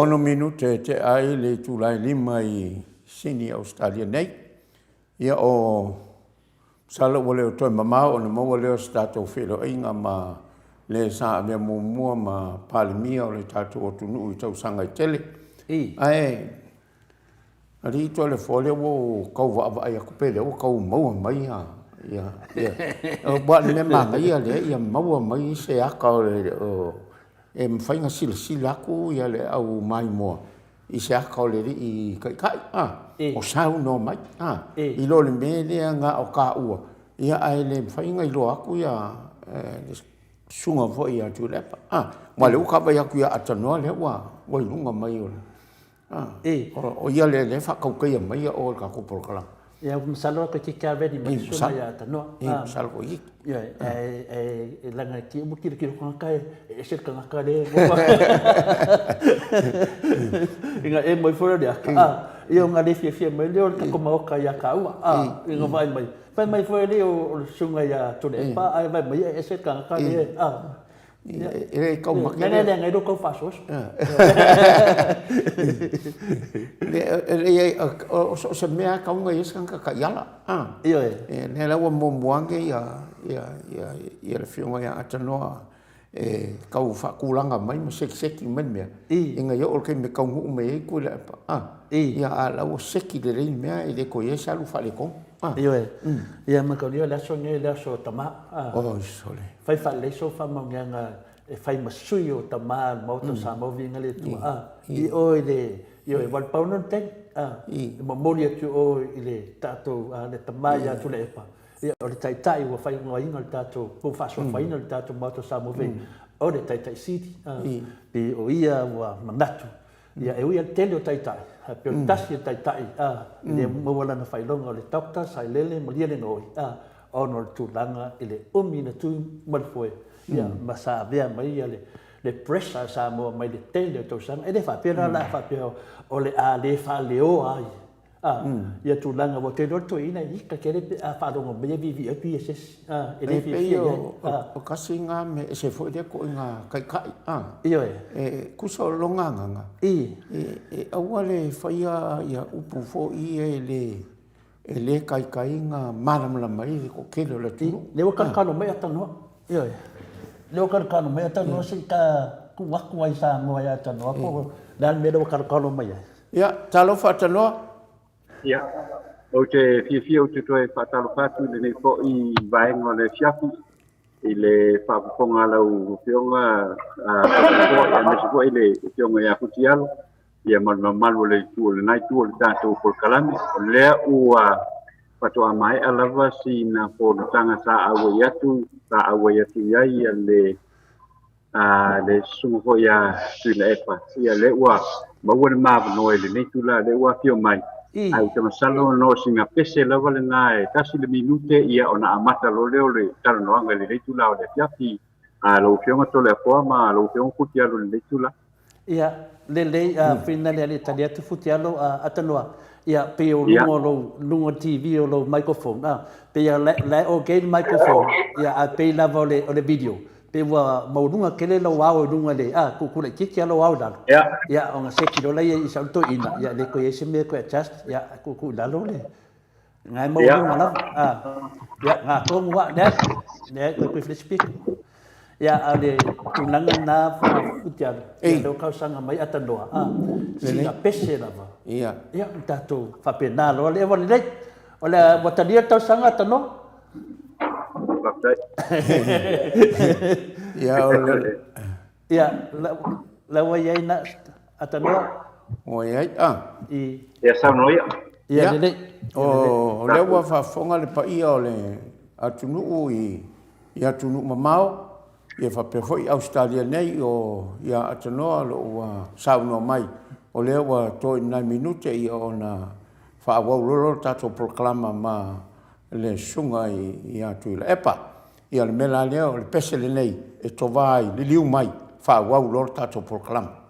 6 minute e tea ai le itula e 5 i Sini Ausetalia nei. Ia o masalo ua le o toe mamao ona maua lea o se tatou feiloaiga ma le sa avea muamua ma Palemia o le tatou atunuu i tausaga e tele. Ae alii Toleafoa lea ua ou tau vaavaai atu pe lea ua tau maua mai ia ia aua o le mea manaia lea ia maua mai se ata o le e mafai ona silasila atu ia le au maimoa i se ata o le Alii Taitai a, o saunoa mai a, i lo le mea lea na o taua, ia ae le mafai ona iloa atu ia le susuga foi ia Tuilaepa a, aua o lea ua ta vaai atu ia Atanoa lea ua i luga mai o le a, o ia lea e faatautaia mai oe i le tatou polokalame. Ia, masalo toeitiiti lava ready mai le susuga ia Tanoa. Ia, masalo toeitiiti. Ioe, ae leaga e te uma tilotilo tagata e ese le tagata lea. Ina e mai foi le ata, a, ia ona le fiafia mai lea o le tatou maota ia tāua, a, ina vaai mai. Fai mai foi alii o le susuga ia Tuilaepa, ae vaai mai e ese le tagata lea, a. E le tau make lea. Leaga leaga ai lo tau faasoaso. Leai, o se mea lava e tatau ona i ai se tagata taiala. Ioe. Lea la ua muamua ane le Afioga ia Atanoa e tau faatulaga mai ma sekiseki mai le mea, ina ia oo i le taimi e taunuu mai ai Tuilaepa, ia a o la ua seki lelei le mea, e le toe i ai se alu faaletonu. Ioe. Ia mataulia o le aso lenei o le aso o tama. Oi sole. Fai faalelei sou faamaoniaga e fai ma sui o tama o le Maota o Samoa viiga le Atua. A, i o i le, ioe, aua o le pau lena o le taimi, a, e momoli atu i o i le tatou, a, le tama ia Tuilaepa, ia o le taitai ua faaigoaina le tatou, po ua faasoafaina le tatou Maota o Samoa o le Taitai Sili, a, pe o ia ua manatu Ia, e ui lava i le tele o taitai, ae pei o le tasi o taitai, a, e le maua lana faailoga o le Doctor Sailele Malielegaoi, a, ona o le tulaga i le umi na tu ma le foe, ia, ma sa avea mai ia le, le pressure a Samoa mai le tele o tausaga. E le faapea la o le a faapea o le a le faaleoa ai A, ia tulaga ua te iloa le toeaina e ita tele pe a faalogo mai e viivii atu ia se isi, a, e le fiafia i ai. A. O kasi nga mea ese foi lea ituaiga taitai, a. Ioe. E tusa o lona agaga, e aua le faia ia upu foi ia e le, e le taitai ona malamalama ai le toatele o le atunuu. Lea ua kalokalo mai Atanoa. Ioe. Lea ua kalokalo mai Atanoa se i ta tuu atu ai i Samoa ia Atanoa po o le a le mea lea ua kalokalo mai ai. Ia, talofa Atanoa. Ia, ou te fiafia ou te toe faatalofa atu i lenei foi vaega o le afiafi i le faafofoga a lau Afioga Toleafoa, aemaise foi le Afioga ia Futialo, ia ma le mamalu o le itu o lena itu o le tatou polokalame. O lea ua faatoa maea lava sina fonotaga sa auai atu, sa auai atu i ai le a le susuga foi ia Tuilaepa, ia lea ua maua le ma avanoa i lenei itula, lea ua afio mai. Ae ou te masalo na o sina pese lava lena e tasi le minute ia ona amata loa lea o le talanoaga i lenei itula o le afiafi a lau Afioga Toleafoa ma lau Afioga Futialo i lenei itula. Ia, lelei, a finale a le tali atu Futialo, a Atanoa, ia, pei o luga o lou, luga o le TV o lou microphone, a, pei a la e okay le microphone, ia, ae pei lava o le, o le video, Pei ua maualuga tele lou ao i luga i le, a, tuutuu laitiiti lava lou ao i lalo. Ia, ona seki loa lea i sau toeaina, ia, e le toe i ai se mea e toe adjust, ia, tuutuu i lalo le, na e maualuga lava. A, ia, na tonu lava, leai, leai, toe toe speaker. Ia, a o le tulaga lena, Futialo, ia, lea ua talosaga mai Atanoa, a, sina pese lava. Ia. Ia, ona tatou faapena loa lea, ua lelei. O le, ua talia le talosaga Atanoa? Faafetai. Ia, o le... Ia, la ua i ai na Atanoa. Ua i ai, a. I. Ia, saunoa ia. Ia, lelei. O lea ua faafofoga le paia o le atunuu i atunuu mamao, ia faapea foi Ausetalia nei, o ia Atanoa o lo o ua saunoa mai, o lea ua toe ni nai minute ia ona faaauau loa le tatou polokalama ma le susuga ia Tuilaepa. Ia o le mea la lea, o le pese lenei e tova ai, liliu mai, faaauau loa le tatou polokalama.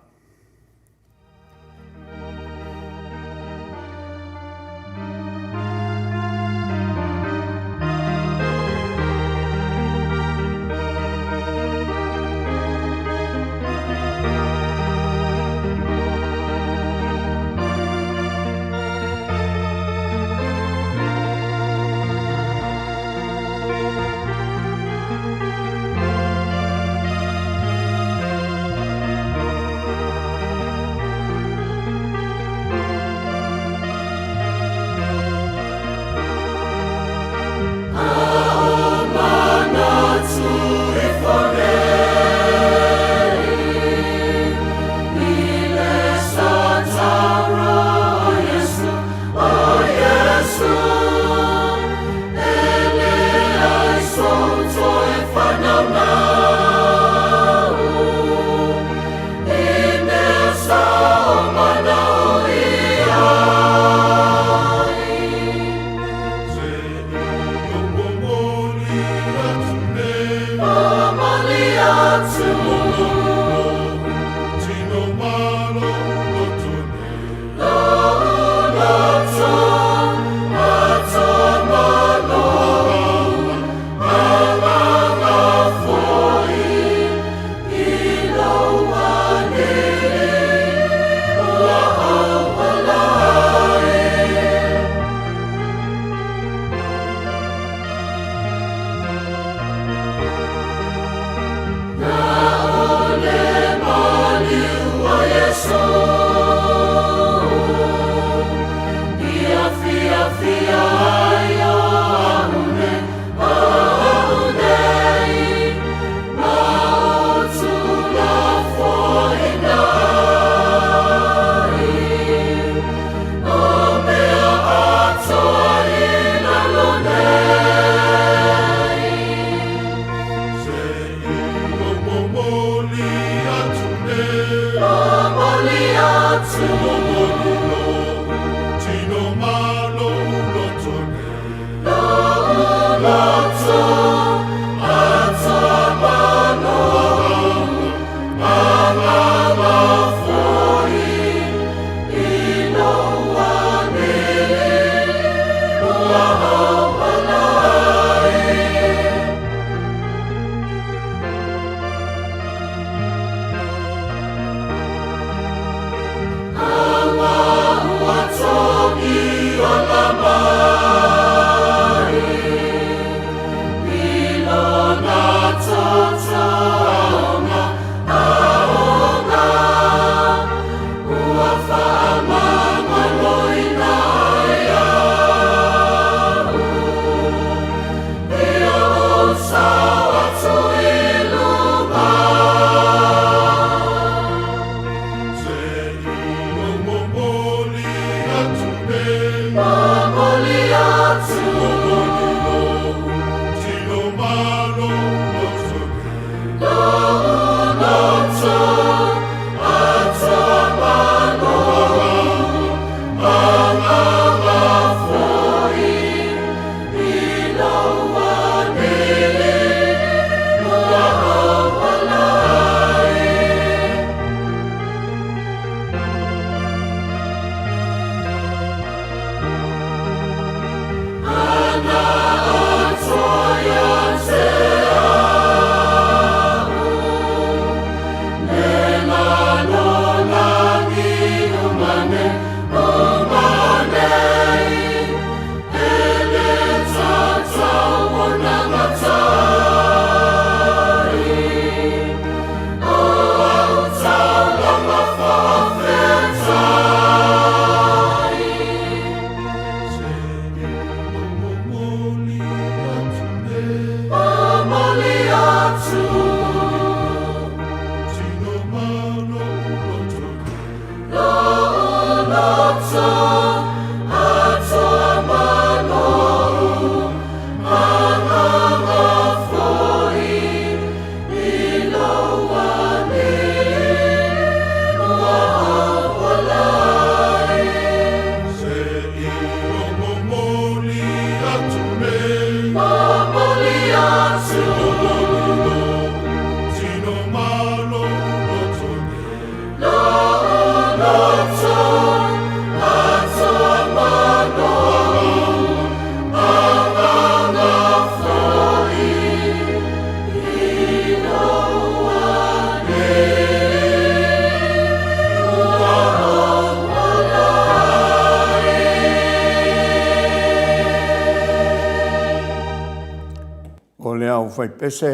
O le aufaipese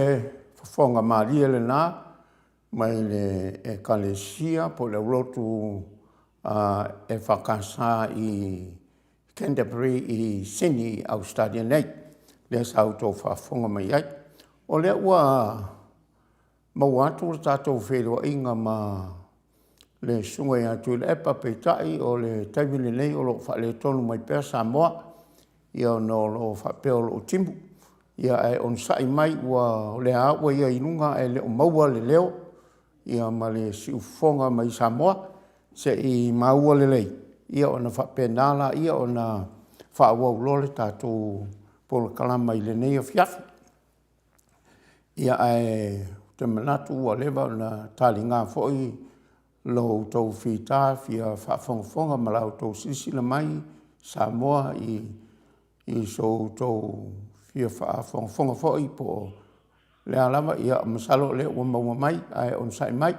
fofoga malie lena mai le Ekalesia po o le aulotu EFKS i Canterbury i Sydney, Ausetalia nei, lea sa outou faafofoga mai ai. O lea ua maua atu le tatou feiloaiga ma le Susuga ia Tuilaepa, peitai o le taimi lenei o lo o faaletonu mai pea Samoa, ia ona o lo o faapea o lo o timu. Ia ae onosai mai o lea lava ua ia i luga ae le o maua le leo ma le siufofoga mai Samoa. Se i maua lelei ona faapena lea ona faaauau loa le tatou polokalama i lenei afiafi. Ia ae ou te manatu ua leva ona taliga foi lo outou fita fia faafogafoga ma la outou silasila mai Samoa i so outou fia faafogafoga foi po o le a lava. Ia masalo o lea ua maua mai ae onosai mai.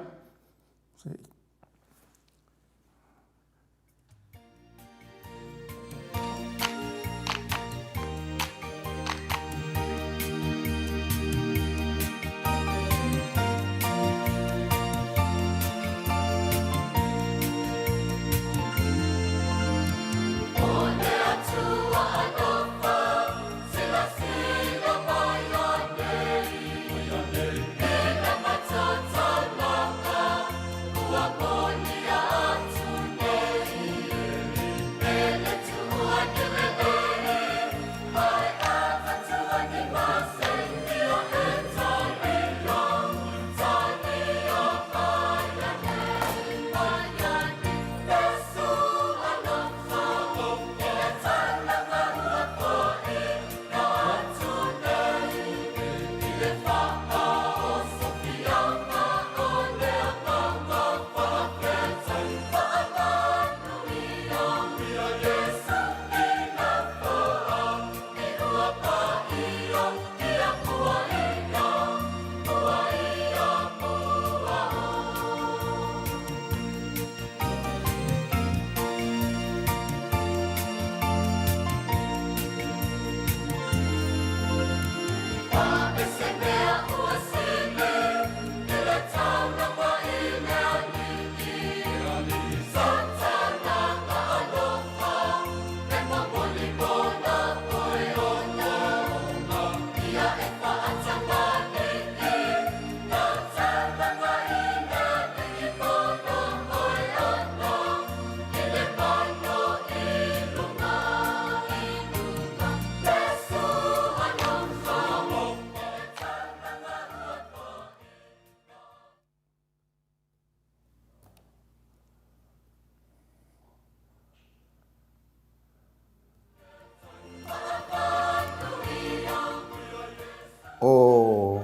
O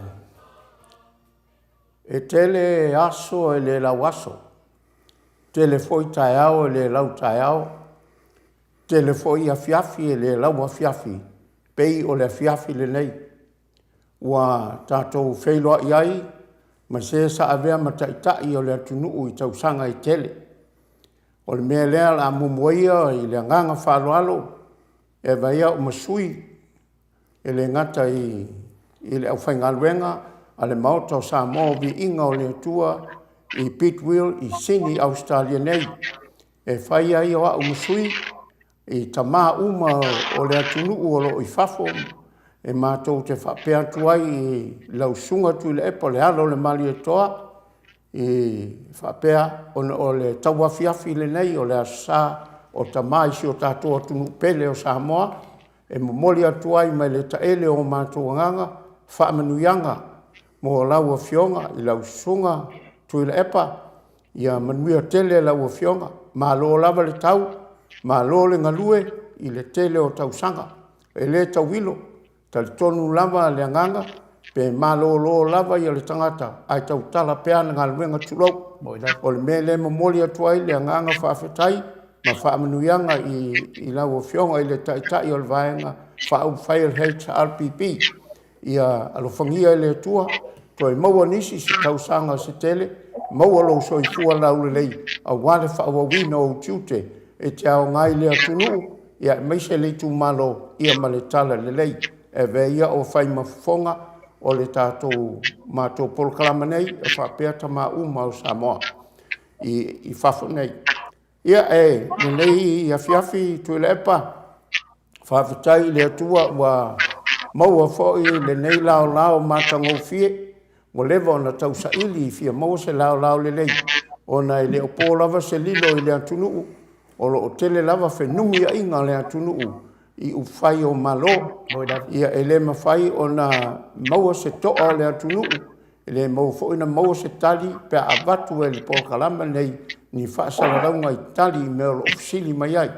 E tele aso e le lau aso, tele foi taeao e le lau taeao, tele foi afiafi e le lau afiafi, pei o le afiafi lenei ua tatou feiloai ai ma se sa avea ma Taitai o le atunuu i tausaga e tele. O le mea lea o le a muamua ia i le agaga faaaloalo e avea ai au ma sui e le gata i le aufaigaluega a le Maota o Samoa o Viiga o le Atua i Bidwill i Sini Ausetalia nei, e fai ai o au ma sui i tama uma o le atunuu o lo o i fafo e matou te faapea atu ai i lau Susuga Tuilaepa o le alo o le Malietoa i faapea ona o le tauafiafi lenei o le Aso Sa o tama i si o tatou atunuu pele o Samoa e momoli atu ai mai le taele o matou agaga faamanuiaga mo lau Afioga i lau Susuga Tuilaepa. Ia manuia tele lau Afioga, malo lava le tau, malo le galue i le tele o tausaga. E le tauilo, talitonu lava le agaga, pe malolo lava le tagata ae tautala pea ana galuega, tulou. O le mea lea e momoli atu ai le agaga faafetai ma faamanuiaga i lau Afioga i le Taitai o le Vaega Faaupufai o le HRPP. Ia alofagia e le Atua toe maua nisi se tausaga se tele, maua lou soifua laulelei aua le faaauauina o ou tiute e te aoga ai i le atunuu aemaise le itumalo ma le talalelei. E avea ia o fai ma fofoga o le tatou matou polokalama nei e faapea tama uma o Samoa i fafo nei. Ia e lenei afiafi Tuilaepa, faafetai i le Atua ua maua foi lenei laolao matagofie. Ua leva ona tausaili fia maua se laolao lelei, ona e le o po lava se lilo i le atunuu, o lo o tele lava fenumiaiga a le atunuu i upufai o Malo. Ia e le mafai ona maua se toa o le atunuu, e le maua foi ona maua se tali pe a avatu e le polokalama lenei ni faasalalauga i tali i mea o lo o fesili mai ai.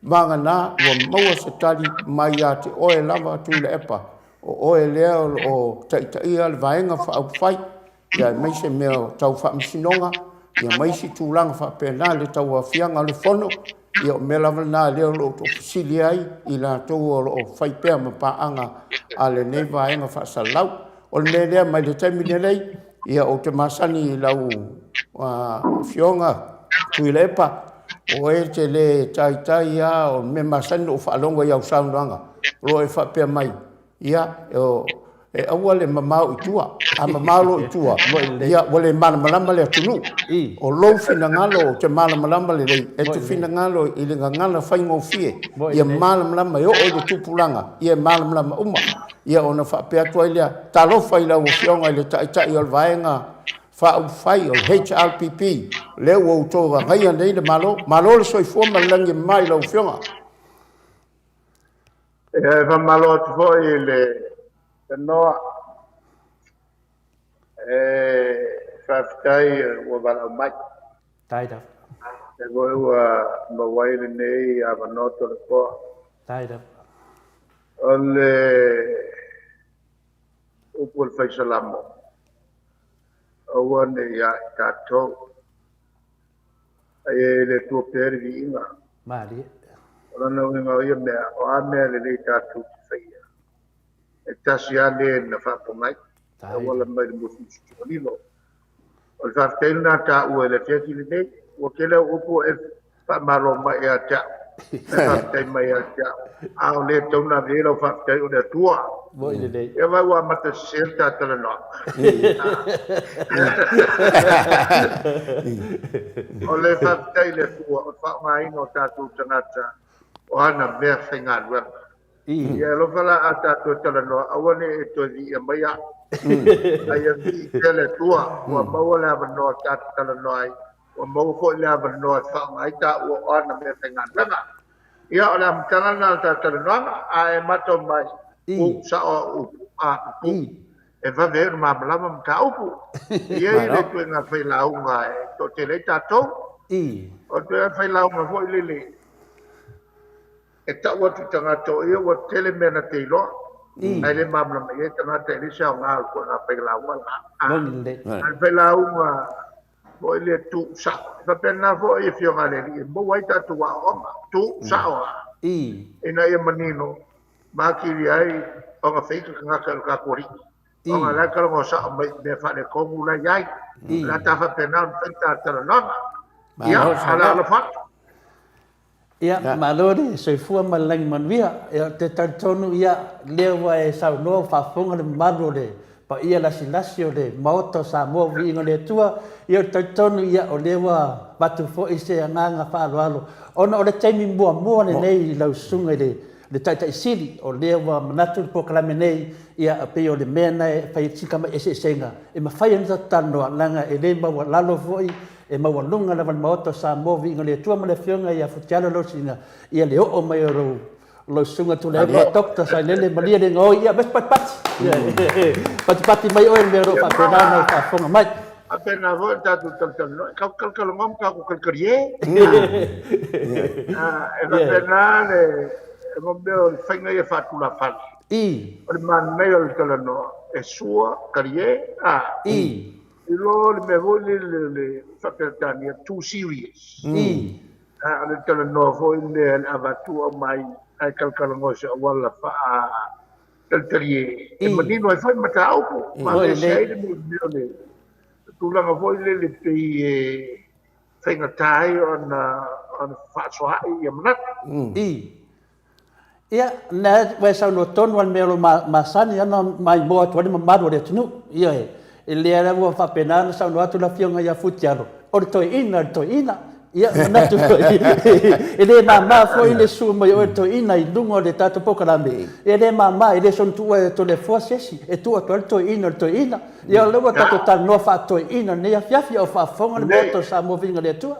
Vagana ua maua se tali mai ia te oe lava Tuilaepa, o oe lea o lo o taitaia le Vaega Faaupufai, ia aemaise mea o tau faamasinoga, ia ma isi tulaga faapena i le tauaofiaga o le Fono, ia o mea lava na lea o lo o fesili ai i latou o lo o fai pea ma paaga a lenei vaega faasalalau. O le mea lea mai le taimi lenei, ia ou te masani i lau Afioga Tuilaepa, o oe e te le taitai lava, o le mea masani ona ou faalogo i au saunoaga, o lo o e faapea mai, ia, e aua le mamao i tua. A mamao loa i tua, ia ua le malamalama le atunuu. O lou finagalo ou te malamalama lelei, e te finagalo i le gagana faigofie, ia malamalama e oo i le tupulaga, ia e malamalama uma. Ia ona faapea atu ai lea, talofa i lau Afioga i le Taitai o le Vaega Faaupufai o le HRPP, lea ua outou agaia nei le Malo. Malo le soifua ma le lagi e mama i lau Afioga. E faamalo atu foi i le tanoa. E faafetai ua valaau mai. Tai lava. E foi ua maua ai lenei avanoa Toleafoa. Tai lava. O le upu a le Fai Salamo, aua ne i ia i tatou, a ia i le Atua pea le viiga. Malie. O lona uiga o ia mea, o a mea lelei tatou te faia, e tasi lava le na faapogai, e auala mai le musumusuga lilo. O le faafetai lena taua i le afiafi lenei. Ua tele au upu e faamalo mai ia te au, e faafetai mai ia te au. A o le tatau ona ave i ai lau faafetai o le Atua. Moi lelei. Ia vai ua amata sese le ta talanoaga. O le faafetai i le Atua o le faaaogaina o tatou tagata o ana mea faigaluega. Ia alofa la a tatou talanoa, aua ne i e toe viia mai au. A ia vii pea le Atua, ua maua le avanoa ta te talanoa ai, ua maua foi le avanoa e faaaoga ai taua o ana mea faigaluega. Ia, o le amataga lena o le ta talanoaga, a e matau mai, ua uu sao au upu, a pupuu, e vave ai ona malamalama mataupu. E i ai le ituaiga failauga e toatele ai tatou. O le ituaiga failauga foi lele, E tau atu i tagata o ia ua tele mea na te iloa, ae le malamalama i ai tagata, e leai se aoga o le ituaiga failauga lena. A o le failauga foi lea tuu sao, e faapena foi afioga a le Alii e maua ai tatou aoaoga, tuu sao lava, ina ia manino ma atili ai ona feita tagata i lo tatou Alii. Ona o la e talanoa sao mai i mea faaletonu la e i ai. O le a ta faapena ona fai ta talanoaga. Ia, a o le a alofa atu. Ia, malo le soifua ma le lagi manuia. Ia, ou te talitonu, ia, lea ua e saunoa, ua faafofoga le mamalu o le paia lasilasi o le Maota o Samoa, viiga o le Atua. Ia, ou te talitonu, ia, o lea ua avatu foi se agaga faaaloalo, ona o le taimi muamua lenei i lau susuga i le le Taitai Sili, o lea ua manatu le polokalame nei, ia, e pei o le mea lena e fai ai sina tamai eseesega, e mafai ona tatou talanoa, leaga e le maualalo foi E maualuga lava le Maota o Samoa, viiga o le Atua ma le Afioga ia Futialo Losina, ia le oo mai o lou lou susuga Tuilaepa Doctor Sailele malie le gaoi, ia aemaise patipati. Patipati mai oe i le mea o lo o faapena ona e faafofoga mai. Faapena foi le tatou talatalanoa, e tatou talatalanoa ma tatou talitalie. E faapena le mea o le faiga ia faatulafale. O le manaia o le talanoa, e sua, talie, a. I lo le mea foi lele le faa-Peretania, too serious. A o le talanoa foi lea le avatu aumai ae talatalanoa i se auala faa-talitalie e manino ai foi le mataupu ma aveese ai le mea o le tulaga foi lele pei e faigata ai ona fefaasoaai ia manatu. Ia, na ua e saunoa tonu lava i le mea o lo o masani ona maimoa atu ai le mamalu o le atunuu. Ioe, e lea lava ua faapena ona saunoa atu le Afioga ia Futialo, o le toeaina, o le toeaina. Ia, manatu foi, e le mama foi le susu mai o oe le toeaina i luga o le tatou polokalame. E le mama, e le soona tuua e Toleafoa se isi, e tuu atu ai le toeaina o le toeaina. Ia, o lea ua tatou talanoa faa-toeaina i lenei afiafi, a o faafofoga le Maota o Samoa Viiga i le Atua.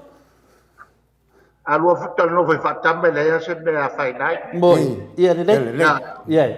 A lua talanoa foi faatama e leai lava se mea e afaina ai. Moni. Ia lelei. Ia.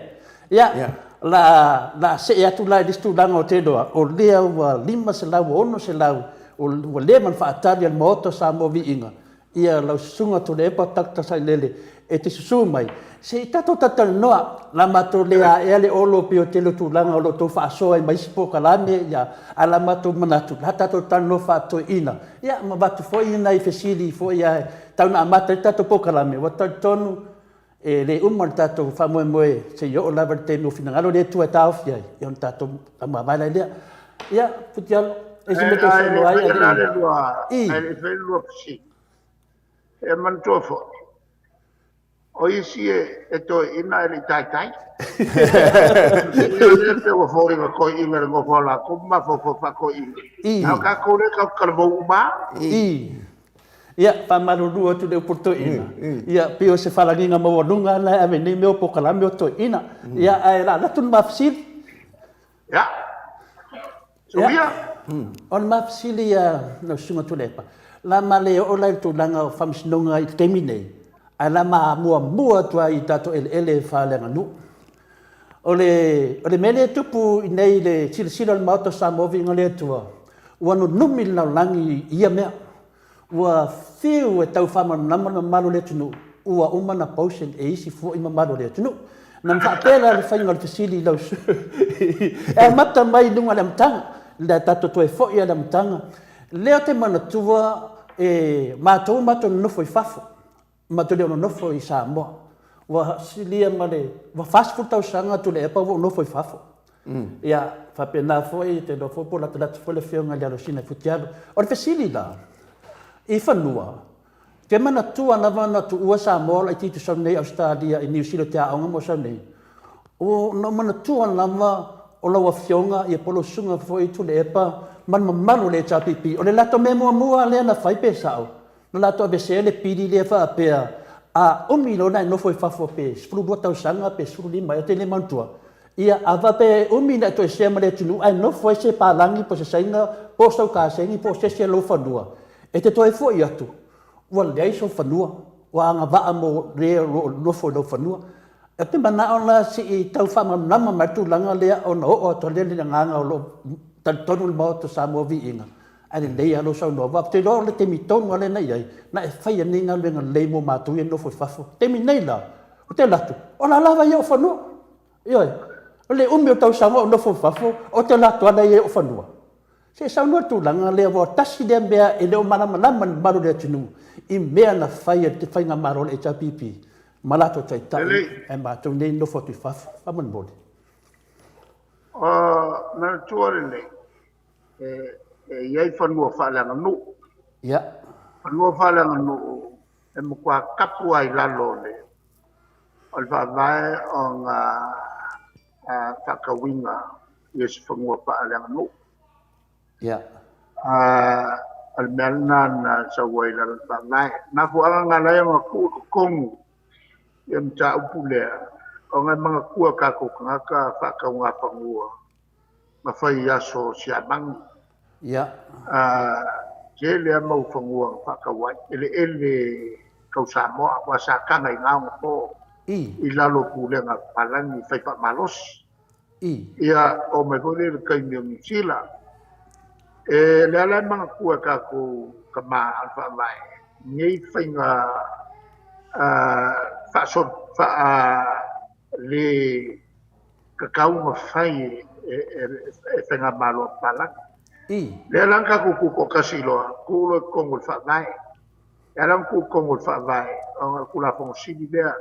Ia. La la see atu la i le isi tulaga o te iloa, o lea ua 500 ua 600 ua leva ona faatali e le Maota o Samoa Viiga ia lau Susuga Tuilaepa Dr. Sailele e te susu mai se i tatou talatalanoa. La matou le aea le olo pei o tele o tulaga o lo o tou faasoa ai ma isi polokalame, ia, ae la matou manatu, la tatou talanoa faatoeaina. Ia, ma avatu foi nai fesili foi ae tau ina amata ai le tatou polokalame, ua talitonu e le uma le tatou faamoemoe se i oo lava i le taimi ua finagalo le Atua e taofi ai, ia ona tatou mavae ai lea. Ia, Futialo, e se mea e saunoa ai? Ae le i faia le lua fesili, e manatua foi, O isi e toeaina ae le i taitai. Ia lea ua foliga toeaina i le nofo a latou ma mafaufau faatoeaina. A o tatou lea tatou te talavou uma lava. Ia, faamalulu atu i le upu toeaina, ia, pei o se falagiga maualuga lena e ave nei mea o polokalame o toeaina. Ia, ae o le a alu atu le ma fesili. Ia. Soia. O le ma fesili ia lau Susuga Tuilaepa, la ma le oo la i le tulaga o faamasinoga i le taimi nei, ae la ma muamua atu ai i tatou eleele faaleaganuu. O le, o le mea lea e tupu i nei i le silasila o le Maota o Samoa Viiga le Atua, ua nunumi le lalolagi i ia mea. Ua fiu e tau faamalamalama le mamalu o le atunuu, ua uma ona potion e isi foi mamalu o le atunuu. Na faapea la le faiga o le fesili i lau e amata mai i luga o le amataga, le tatou toe foi i le amataga. Lea ou te manatua e matou matou nonofo i fafo, matou le o nonofo i Samoa. Ua silia ma le, ua 40 tausaga Tuilaepa ua ou nofo i fafo. Ia, faapena foi, te iloa foi po o latalata foi le Afioga i le Alosina Futialo. O le fesili la, i fanua, te manatua lava na tuua Samoa laitiiti sau nei Ausetalia i Niu Sila te aoga mo sau nei, o na ou manatua lava o lau Afioga ia po o lau Susuga foi Tuilaepa ma le mamalu o le HRPP, o le latou mea muamua lea na fai pe sao, Na latou aveesea le pili lea faapea, a umi loa ona e nofo i fafo pe 12 tausaga pe 15 ea, ou te le manatua, ia, a faapea e umi ona e toesea ma le atunuu ae nofo ai se palagi po o se Saina po o sau kasegi po o se isi o lou fanua, e te toe foi atu, ua leai sou fanua, ua agavaa mo le o lo o nofo i lou fanua. Ou te manao la se i tau faamalamalama mai le tulaga lea ona oo atu ai lea i le agaga o lo o talitonu le Maota o Samoa Viiga, Ae lelei lava lou saunoa, aua ou te iloa o le taimi tonu lava lea na i ai, na e faia nei galuega lelei mo matou ia e nofo i fafo. O le taimi nei la, ou te alu atu, o la lava ia o fanua. Ioe, o le umi o tausaga o ou nofo i fafo, ou te alu atu lava la i ai o fanua. Se i saunoa i le tulaga lea, aua tasi lea mea e le o malamalama i le mamalu o le atunuu i mea na fai e le Faigamalo a le HRPP ma latou taitai, ae matou nei nofo atu i fafo. Faamolemole. O manatua lelei, e i ai fanua faaleaganuu. Ia. Fanua faaleaganuu e matua tapu lava i lalo o le o le faavae o ga faatauina i se fanua faaleaganuu. Ia. O le mea lena na sau ai i lalo o le faavae. Mafuaaga na ala ai ona tuu i totonu ia mataupu lea, ona e manatua e tatou tagata faatauga fanua na fai i aso Siamani. Ia. Tele lava mau fanua na faatau ai, eleele tau Samoa, aua sa taga i na onapo i lalo o pulega a papalagi fai faamalosi. Ia, oo mai foi lea i le taimi o Niu Sila. E lea la e manatua e tatou tama o le Faavae nei faiga faasolo, faa le tatau ona fai e Faigamalo a papalagi. Lea la na tatou tutoatasi loa, tuu loa i totonu o le Faavae. E ala ona tuu i totonu o le Faavae, ona o le Tulafono Sili lea,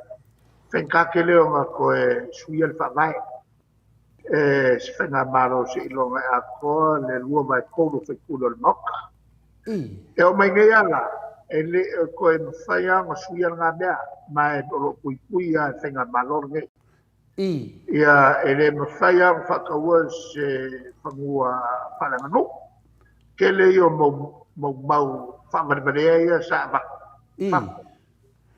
faigata tele ona toe suia le Faavae e se Faigamalo seiloga e atoa le 2/3 o faipule o le Maota. E oo mai nei lava la, E le o toe mafai lava ona suia lena mea, ma o lo o puipui lava e le Faigamalo lenei. Ia, e le mafai lava ona faataua se fanua faaleaganuu. Tele ia o mau mau, mau faavalevalea ia sa avatu i fafo,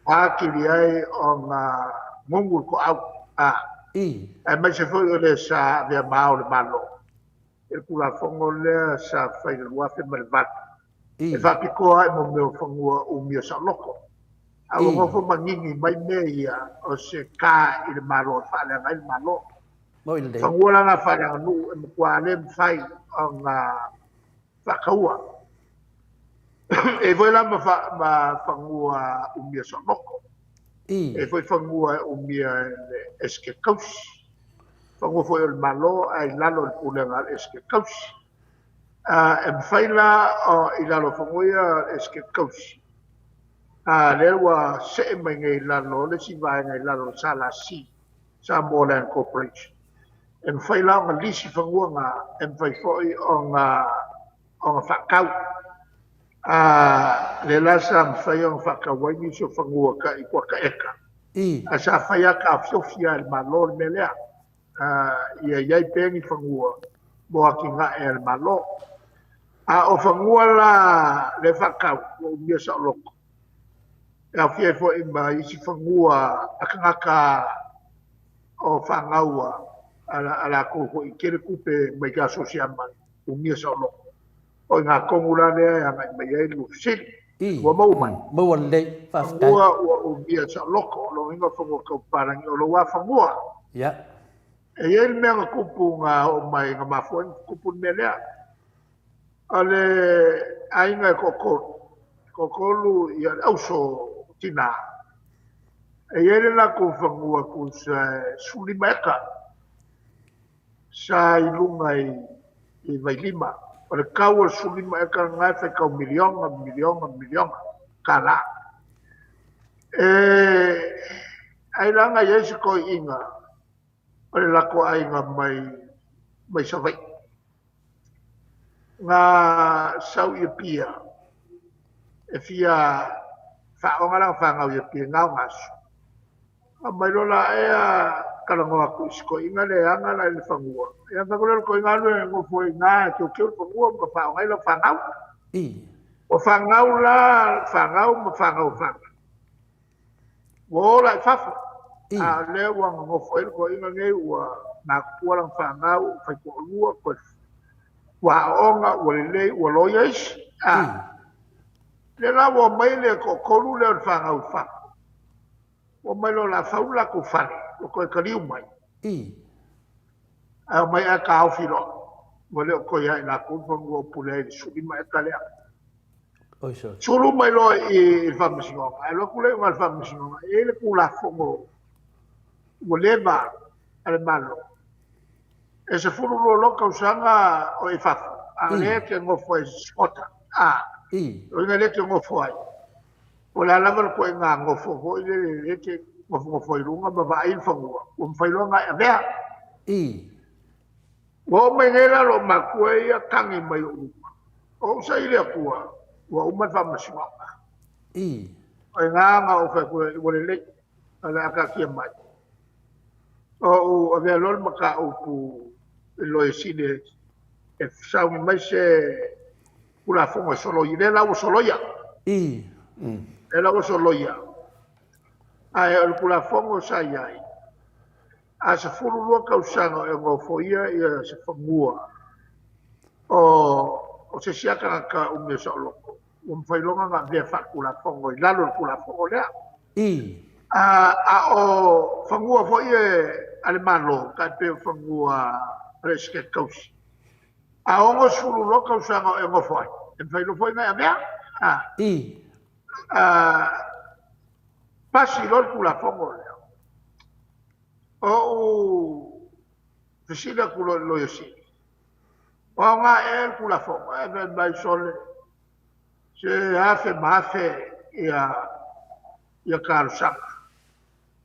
atili ai ona gugu le toau, a, aemaise foi o le sa avea ma ao o le Malo i le Tulafono lea sa fai i le 2008 e faapitoa ai mo mea o fanua umia saoloto. A ua nofo manini mai mea ia o se ka i le Malo e faaleaga ai le Malo. Fanua la na faaleaganuu e matua le mafai ona faataua. E foi la ma, fa, ma fanua umia saoloto. E foi fanua e umia e le Esetete Tausi. Fanua foi o le Malo ae i lalo o le pulega a le Esetete Tausi. E mafai la i lalo o fanua ia a le Esetete Tausi, lea ua see mai nei i lalo o le isi vaega i lalo o le SLC, Samoa Land Corporation. E mafai la ona lisi fanua na, e mafai foi ona ona faatau. Lea la sa mafai ona faatau ai nisi o fanua tai kuata eka. Ae sa fai lava taofiofi lava e le Malo le mea lea. Ia i ai pea ni fanua mo atinae a le Malo. A o fanua la le faatau, ua umia saoloto. E aofia ai foi ma isi fanua a tagata o fanau a latou foi i tele tupe mai ka Siamani, umia saoloto. O i ina tonu la lea e agai mai ai le fesili. Ua maua mai. Maua lelei, faafetai. Fanua ua umia saoloto, o lona uiga o fanua tau papalagi, o lou lava fanua. E i ai le mea na tupu na oo mai, na mafua ai ona tupu le mea lea. O le aiga e toatolu, toatolu ia le auso tina. E i ai le latou fanua tusa e 15 eka sa i luga i Vailima. O le tau o le 15 eka lena e faitau miliona, miliona, miliona tala. E ai la na i ai se toeaina o le latou aiga mai Savaii. Na sau i Apia e fia faaoga lana fanau i Apia i na ona aso. Aumai loa la ea talanoa atu i si toeaina lea e ana la i le fanua. Ia fai atu lea o le toeaina alu e nofo i ina e teuteu le fanua ma faaoga ai lau fanau. Ua fanau la fanau ma fanau fanau. Ua ola i fafo. A o lea ua nonofo ai le toeaina nei ua matutua lana fanau, ua faitoalua, toe ua aooga, ua lelei, ua loia isi. A lea la ua omai le toatolu lea o le fanau i fafo. Ua omai loa o le a fau le latou fale, ua toe taliu mai. Ae omai ae taofi loa. Ua le o toe ia i latou le fanua o pule ai i le 15 eka lea. Sulu mai loa i le Faamasinoga, ae alu atu lea i luga o le Faamasinoga, e i ai le Tulafono ua leva a le Malo, e 12 loa tausaga o e i fafo, a o lea e te nofo ai i se squatter, a, o lona uiga lea e te nofo ai, po o le a lava le ituaiga nofo foi lele lea e te nofonofo ai i luga ma vaai le fanua, ua mafai loa ona e avea. Ua oo mai nei la lou matua ia tagi mai ou luma. O ou saili atua, ua uma le faamasinoga. O i ina na ou fai atu ai, ua lelei, o le a taatia mai. O ou avea loa le mataupu i le Loia Sili e sauni mai se Tulafono e soloia. Lea la ua soloia. Lea la ua soloia. Ae o le Tulafono sa i ai, A 12 tausaga o e nofoia ia se fanua o se isi lava tagata umia saoloto, ua mafai loa ona avea faatulafono i lalo o le Tulafono lea. A o fanua foi a le Malo, tai pei o fanua a le Esetete Tausi, a 62 tausaga o e nofo ai, e mafai loa foi ona e avea. Pasi loa le Tulafono lea. O ou fesili atu loa i le Loia Sili, o aoga ea le Tulafono? Ae fai mai, Sole, se afe ma afe ia talosaga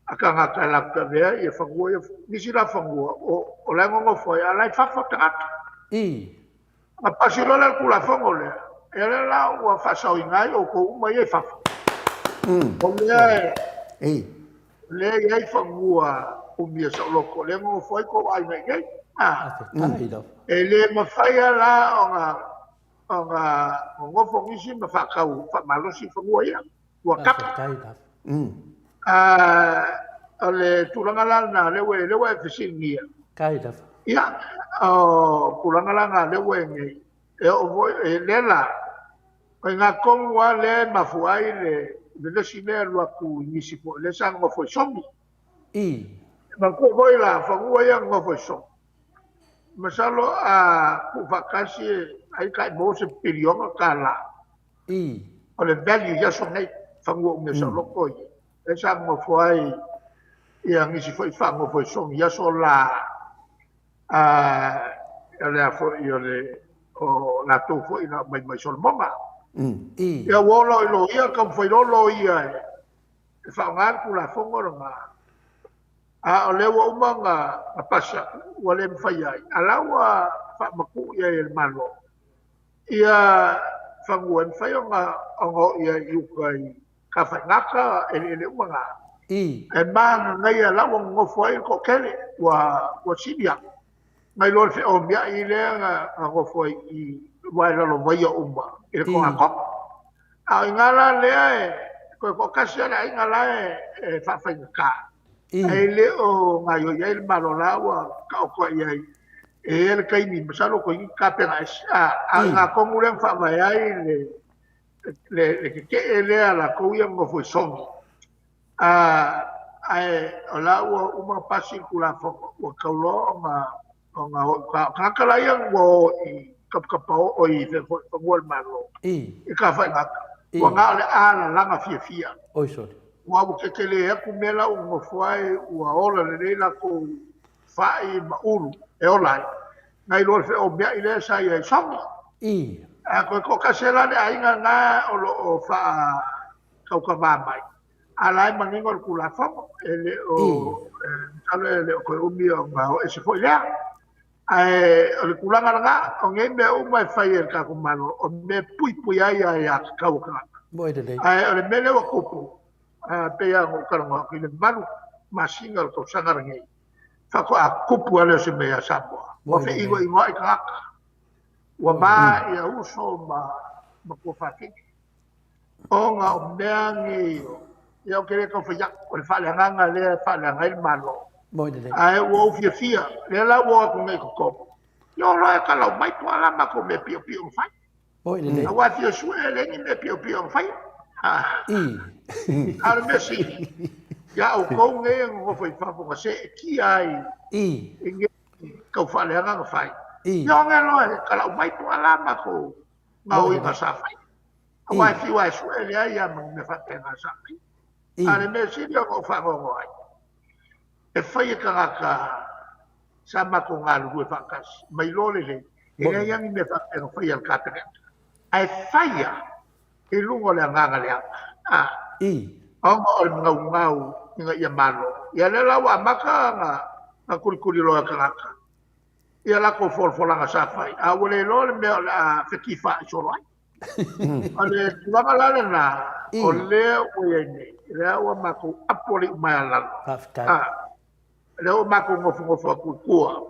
a tagata e latou te avea ia fanua ia, nisi la fanua o la e nonofo ai, a o la e i fafo tagata. Ona pasi loa lea o le Tulafono lea, E lea la ua faasaoina ai outou uma ia i fafo. O lea e, lea e i ai fanua umia saoloto, lea e nonofo ai tou aiga i inei. E le mafai lava la ona ona nonofo nisi ma faatau faamalosi fanua ia. Ua kapa. O le tulaga la lena, lea ua, lea ua e fesiligia. Ia, o tulaga la lena lea ua i ai nei. E oo foi, e lea la, o i ina tonu lava lea e mafua ai le vevesi lea e alu atu i nisi foi lea sa nonofo i Sogi. I. Manatua foi la, fanua ia nonofo i Sogi. Masalo a tuufaatasi ai tai maua se piliona tala. I. O le value i aso nei, fanua umia saoloto ia. Lea sa nonofo ai ia nisi foi faanofo i Sogi i aso la. O le a foi o le o latou foi na aumai mai Solomona. I. Ia ua ola i loia, taumafai loa loia e faaaoga le Tulafono lena. A o lea ua uma ona pasi atu, ua le mafai ai. A la ua faamatuu i ai e le Malo ia fanua e mafai ona oo i ai i uta i Tafaigata, eleele uma na. I. E manaia la ua nonofo ai le toatele, ua sili atu nai lo le feomiai lea na nofo ai i aua e lalovaia uma i le togatogo. A o i ina la lea e toe toatasi lava le aiga la e faafaigata, ae le o gaoioi ai le Malo la ua taoto ai i ai. E i ai le taimi, masalo toeitiiti tapena ese, a o i ina tonu lea na faavae ai le le tetee lea a latou ia nonofo i Sogi. Ae o la ua uma ona pasi le Tulafono, ua tatau loa ona ona o i uta. O tagata la ia ua o i tapatapa o i fea foi fanua o le Malo i Tafaigata, ua na o le alalaga fiafia. Oi sole. Aua ua tetele atu mea la ua nonofo ai, ua ola lelei latou fai ma ulu e ola ai, nai lo le feomiai lea sa i ai i Sogi. A toe toatasi la le aiga lena o lo o faatautavā mai, a la e manino le Tulafono, e le o, masalo e le o toe umi ona o ese foi lea. Ae o le tulaga lena, o nei mea uma e fai e le tatou Malo, o mea e puipui ai aiatatau a tagata. Ae o le mea lea ua tupu, pei lava ona ou talanoa atu i le 8 masina o le tausaga lenei, faatoa tupu lava lea o se mea ia Samoa. Ua feinoinoai tagata, ua ma ia uso ma tuafafine, ona o mea nei, ia ou te le tau fai atu, o le faaleagaga lea e faaleaga ai le Malo. Ae ua ou fiafia, lea la ua o atu nei i totonu, ia o loa e talau mai po o a la matou mea piopio na fai. Moi lelei. Aua fia sue e leai ni mea piopio na faia. I. A o le mea sili, ia outou nei e nonofo i fafo na seetia ai I. i nei tau faaleaga na fai. I. Ia oge loa e talau mai po o a la matou gaoiga sa fai. Aua e fiu lava e sue leai lava ma ni mea faapena sa fai. A o le mea sili ona ou faanoanoa ai, e fai e tagata sa matou galulue faatasi, mai loa lelei, e leai lava ni mea faapea na faia e le Kapeneta, ae faia i luga o le agaga leaga, a, ona o le naunau ina ia malo. Ia lea la ua amata ona tulituliloa e tagata ia latou folafolaga sa fai, a ua le iloa le mea o le a fetifaai solo ai. O le tulaga la lena, o lea ua i ai nei, lea ua matou apo le iumaea a lalo. Faafetai. Lea ua matou nofonofo atu i tua,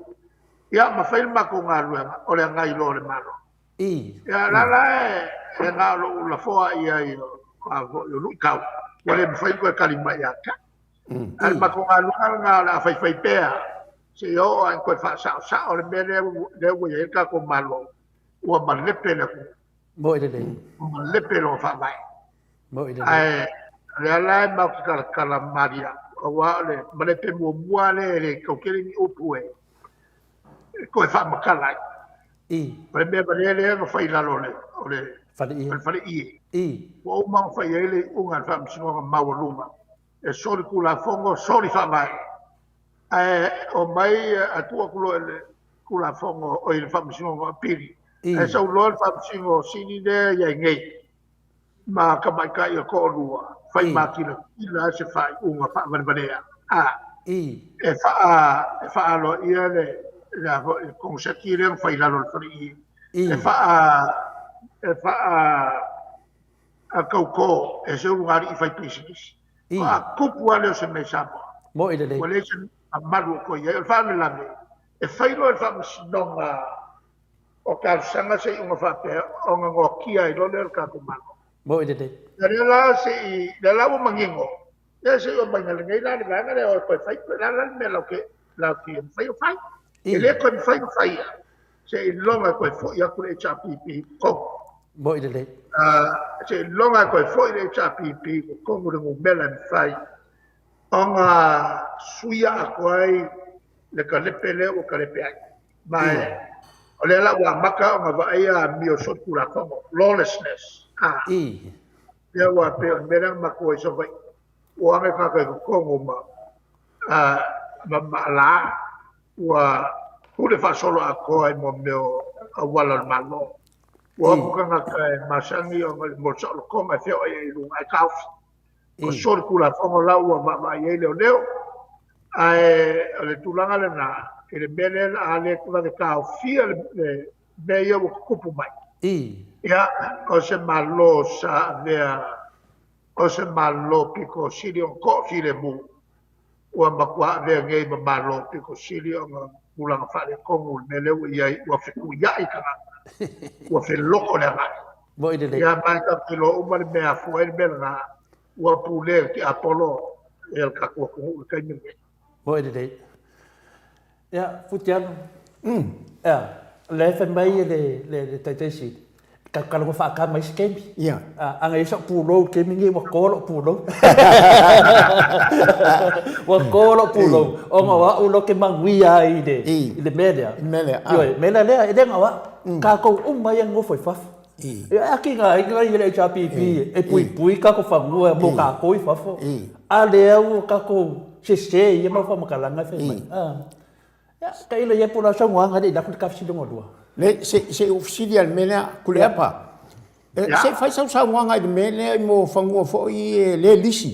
ia ma fai le matou galuega, o le agai loa o le Malo. Ia la la e na o lou lafoa i ai o o luitau, ua le mafai ona toe tali mai ia te au. Ae o le matou galuega lena o le a faifai pea, seia oo lava ina toe faasaosao le mea lea ua i ai le tatou Malo, ua malepe le atunuu. Moi lelei. Ua malepe lona faavae. Moi lelei. Ae o lea la e matou te talatala malie atu, aua o le malepe muamua lea e le tau tele ni upu e toe faamatala ai. I. O le mea valea lea na fai i lalo o le faleie. O le faleie. I. Ua uma ona fai ai le iuga a le Faamasinoga Maualuga e soli Tulafono, soli faavae. Ae omai ae tuu atu loa i le Tulafono, oi le Faamasinoga o Apili. Ae sau loa le Faamasino Sili lea e i ai nei ma tamaitai e toalua, fai makilatila se faaiuga faavalevalea. A. E faa e faaaloaia le le a foi le koneseti lea na fai i lalo o le faleie. E faa E faa a kaukō e se ulugalii fai pisinisi. Faatupu lava lea o se mea i Samoa. Mo'i lelei. Ua leai se mamalu o toe i ai. O le faalavelave, e fai loa e le Faamasinoga o Talosaga se iuga faapea ona noatia ai loa lea o le tatou Malo. Mo'i lelei. Ia lea la se i, lea la ua manino, lea se i omai lenei la le vaega lea o e toe fai, o le a la le mea latou te, latou te mafai ona fai. E le toe mafai ona faia, seiloga e toe foi atu le HRPP i totonu. Mo'i lelei. Seiloga e toe foi le HRPP i totonu le numera e mafai ona suia atoa ai le kalepe lea ua kalepe ai. Ma o lea la ua amata ona vaaia amio solitulafono, lawlessness. Lea ua pei o le mea lea na matua i Savaii, ua age tagata i totonu ma ma maala ua pule faasolo atoa i mea o auala o le Malo. Ua o atu tagata e masani ona mo le saolotoga e feoai ai i luga ae taofi. Ua solitulafono la ua vaavaai ai leoleo. Ae o le tulaga lena i le mea lea a le vave taofia le mea ia ua tutupu mai. Ia, o se Malo sa avea o se Malo pito sili ona toafilemu ua matua avea nei ma Malo pito sili ona tulaga faaletonu i le mea lea ua i ai, ua fetuiai tagata, ua feloto le agai. Mo'i lelei. Ia, ma e tatou te iloa uma le mea e afua ai le mea lena, ua pulea e le tiapolo le tatou atunuu i le taimi lenei. Mo'i lelei. Ia, Futialu. Ia, o lea e fai mai le, le, le Taitai Sili, tatou talanoa faatama i isi taimi. Ia. A na i ai sau pulou i le taimi lenei, ua to lou pulou. Ua to lou pulou, ona o au loa ou te manuia ai i le, i le mea lea. I le mea lea. Ioe, o le mea lea, e le na o au. Tatou uma ia e nonofo i fafo. E atiga ai le HRPP e puipui tatou fanua mo tatou i fafo, a lea ua tatou sese i ia mau faamatalaga e fai mai. Ia, tailo ia po o le a saunoaga le i lako le ta fesili lona lua. Le, se, se i ou fesili lava i le mea lea, Tuilaepa, se i fai sau saunoaga i le mea lea mo fanua foi e le lisi,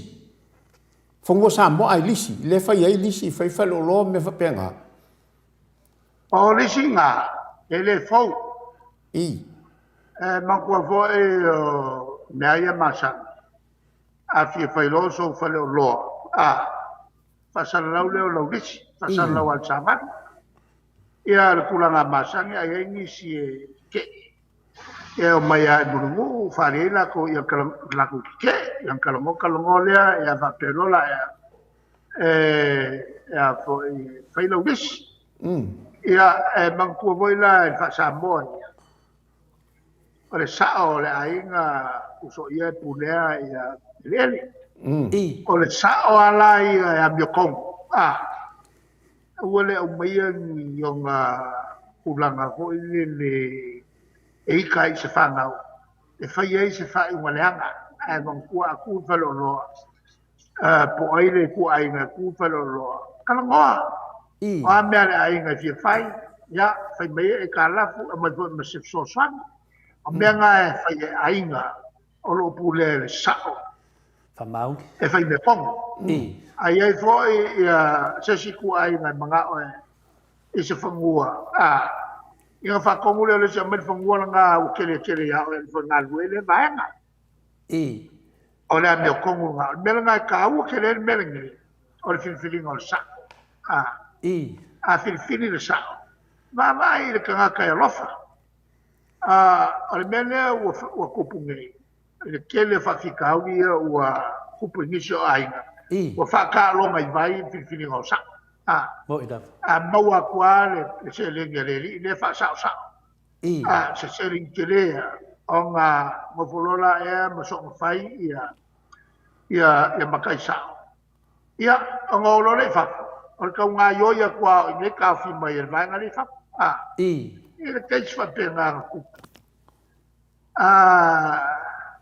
fanua Samoa ae lisi, lea e fai ai lisi, fai faleoloa ma mea faapena. O lisi na, e le fou. I. E manatua foi o mea ia masani, a fia fai loa sou faleoloa, a, faasalalau lea o lau lisi, faasalalau a le savali. Ia le tulaga masani a i ai nisi e tetee, e omai lava i Mulinuu faaali ai latou ia latou tetee, ia ona talanoa talanoa lea, ia faapea loa la ea, e a foi, fai lau lisi. Ia, e manatua foi la i le faa-Samoa ia, o le sao o le aiga usoia e pulea ia eleele. O le sao lava la ia e amiotonu, a, aua le aumaia ni ona tulaga foi lele e ita ai i se fanau, e fai ai se faaiuga leaga, ae manatua a tu le faleoloa, po o ai le ituaiga e tu i faleoloa, talanoa. O a mea a le aiga e fia fai, ia, fai mai ai aitalafu, aumai foi ma se fesoasoani. O mea na e fai e aiga o lo o pulea e le sao. Faamaoni. E fai mea pono. A i ai foi ia se isi ituaiga e manao e i se fanua, a, ia ona faatonu lea o le isi, aumai le fanua lena ua tele tele ia oe e galulue ai lea vaega. O le amiotonu lena. O le mea lena e taua tele ai le mea lenei, o le filifiliga o le sao. A, a filifili le sao, vaavaai i le tagata e alofa. A, o le mea lea ua, ua tupu nei, i le tele o faafitauli ia ua tupu i nisi o aiga, ua faataaloga i vai le filifiliga o sao. A, a maua atu lava le, le seleni a le alii lea faasaosao. A, se seleni tele a, ona nofo loa la ea ma soona fai ia, ia, ia matai sao. Ia, ona o loa lea i fafo, o le tau gaoioi atu lava o i inei taofi mai e le vaega lea i fafo. A, i le case faapena na tupu. A,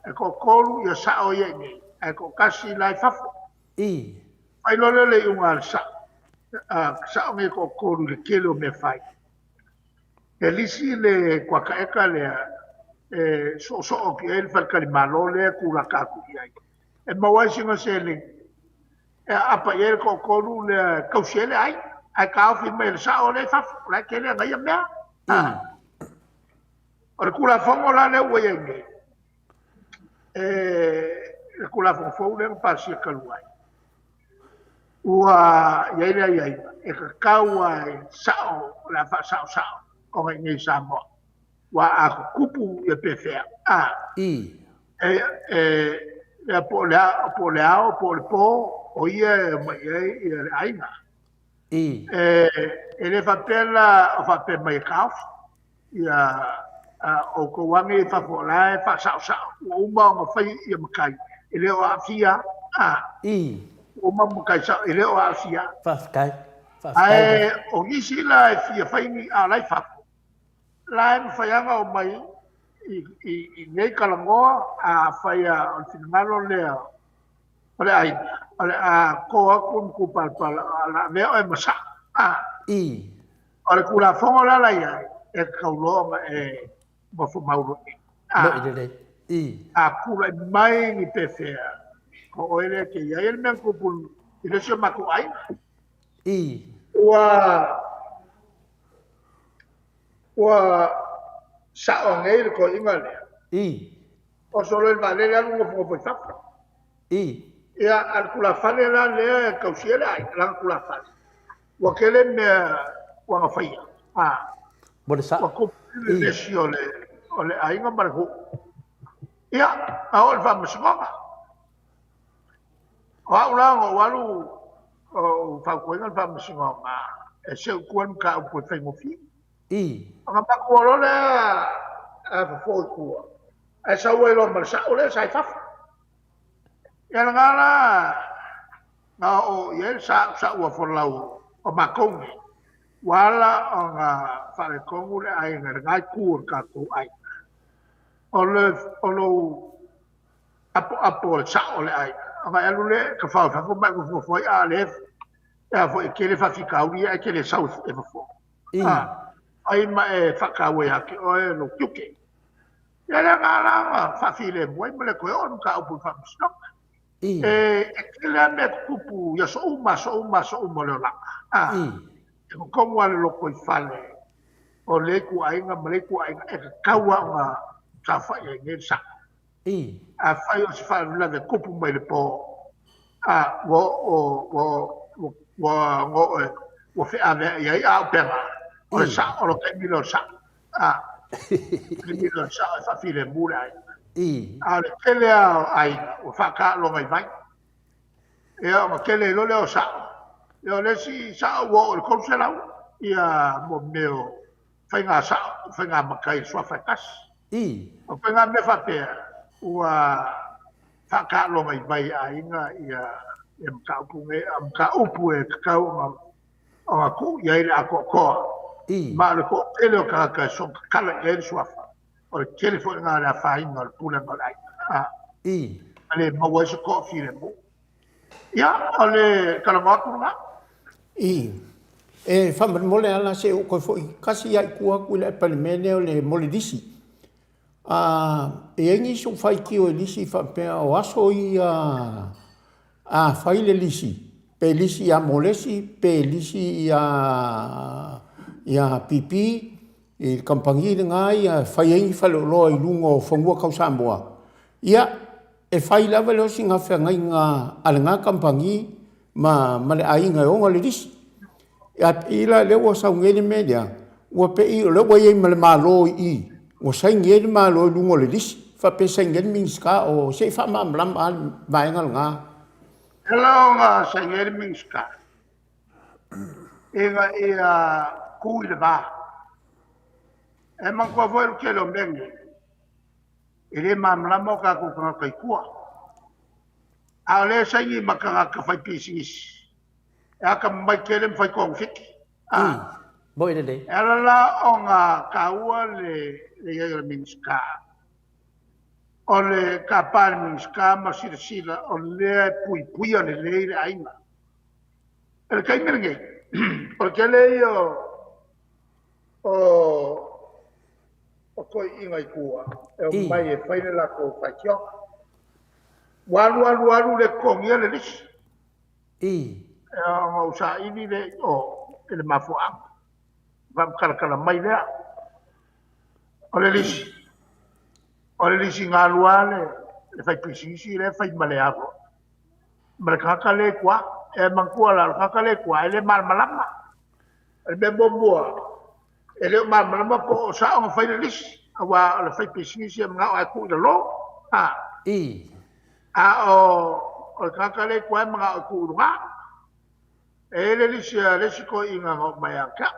e toatolu ia sao ia i inei, ae toatasi la i fafo. Fai loa lea o le iuga a le sao, a, sao nei e toatolu i le tele o mea fai. E lisi le kuakaeka lea e soosoo atu i ai le faletalimalo lea e tulaka atu i ai. E maua ai sina seleni e aapa i ai le toatolu lea e tausi ai le aiga, ae taofi mai e le sao lea i fafo, o la e tele ana ia mea. O le Tulafono la lea ua i ai nei, e, le Tulafono fou lea na pasia talu ai, ua i ai le aiaiga e tatau lava i sao o le a faasaosao ona i inei i Samoa. Aua a tutupu ia pefea, a, e, e, e, po o le, po o le ao, po o le po, o ia e omai i ai ia le aiga. E, e le faapea la o faapea mai e taofi ia outou age i fafo o la e faasaosao ua uma ona fai ia matai e le o aafia a ua uma matai sao e le o aafia. Faafetai. Faafetai. Ae o nisi la e fia fai ni a la i fafo la e mafai lava ona omai i, i, i nei talanoa a fai a o le finagalo lea o le aiga o le a to atu le matupalapala o le a avea oe ma sao a O le Tulafono la la i ai, e tatau loa ona e nofomau loa i i. A, Mo'i lelei. I. A tulai mai ni pefea, o oe lea e te i ai le mea na tupu i le isi o matou aiga. I. Ua, ua sao nei le toeaina lea. I. Oso loa i le vaalele alu nofonofo i fafo. I. Ia, a le tulafale la lea e tausia le aiga, lana tulafale. Ua tele mea ua na faia. A. Mo le Ua tupu le vevesi o le, o le aiga ma le nuu. Ia, a oo i le faamasinoga. O au la na ou alu ou fautuaina le faamasinoga e seu i tua le mataupu e faigofie. Ona matua loa lea a fofo i tua, ae sau ai loa ma le sao lea sa i fafo. Ia lena la na oo i ai le sausau a folau o matou nei, ua ala ona faaletonu le aiga i lena itu o le tatou aiga. O le, o lou apoapo o le sao o le aiga, ona e alu lea e tafao i fafo ma e nofonofo ai, a o lea e a foi e tele faafitauli ia ae te le sau e fofo. A, fai ma e faataua ia te oe lou tiute. Ia lea na ala ona faafilemu ai ma le toe oo le mataupu i le faamasinoga. E, e tele lava mea tutupu i aso uma, aso uma, aso uma o le olaga. A, e totogi lava le lotoifale o lea ituaiga ma lea ituaiga e tatau lava ona saofai ai nei le sao. Afai o se faalavelave e tupu mai le po, a, ua oo, ua, ua, ua, ua, ua feaveai ai auupega, o le sao, o le taimi lea o le sao. A, taimi lea o le sao e faafilemu le aiga. A o le tele lava o aiga ua faataaloga i vai. Ia, ona tele ai loa lea o sao. Ia, o le isi sao ua oo i le 300 ia mo mea o faiga sao, faiga matai i le suafa e tasi. O faiga mea faapea, ua faataaloga i vai e aiga ia, ia mataupu nei, a o mataupu e tatau ona, ona tuu i ai le atoatoa. Ma o le toatele o tagata e soona tatala i ai le suafa, o le tele foi lena o le afaina o le pulega o le aiga. A, ma le maua ai se toafilemu. Ia, o le talanoa atu lena. I. E faamolemole lava la se i ou toe foi tasi lava i tua atu i le ae le mea lea o le mo le lisi. A, e i ai nisi o faitio i lisi faapea o aso ia a fai le lisi, pe lisi ia Molesi pe lisi ia ia PP i le kamupani lena ia e fai ai ni faleoloa i luga o fanua tau Samoa. Ia, E fai lava le osiga feagaiga a lena kamupani ma, ma le aiga e ona le lisi. Ae pei la lea ua sau nei le mea lea, ua pei o lea ua i ai ma le Malo i i, ua saini ai le Malo i luga o le lisi, faapea saini ai le Minisita o se i faamalamalama lava le vaega lena. E ala ona saini ai le Minisita, ina ia tu i le va. E manatua foi le tele o mea nei, E le malamalama o tatou tagata i tua. A o lea e saini ma tagata fai pisinisi, e atamamai tele ma fai togafiti. A, Moi lelei. E ala la ona taua le, le i ai o le Minisita. O le tapa e le Minisita ma silasila o lea e puipuia lelei le aiga. I le taimi lenei, o le tele ia o, o o toeaiina i tua e omai e fai le latou faitioga. Ua alu alu alu le totogia le lisi. Ona ou saili lea i o i le mafuaaga. Faamatalatala mai lea. O le lisi, o le lisi galua le, le fai pisinisi lea fai ma le avo. Ma le tagata lea i tua. E manatua la, o le tagata lea i tua, e le malamalama. O le mea muamua, e le o malamalama po o sao ona fai le lisi, aua o le fai pisinisi e manao ae tuu i lalo. A, I. a o, o le tagata lea i tua e manao e tuu i luga. E i ai le lisi a le isi toeaina na oo mai ia te au.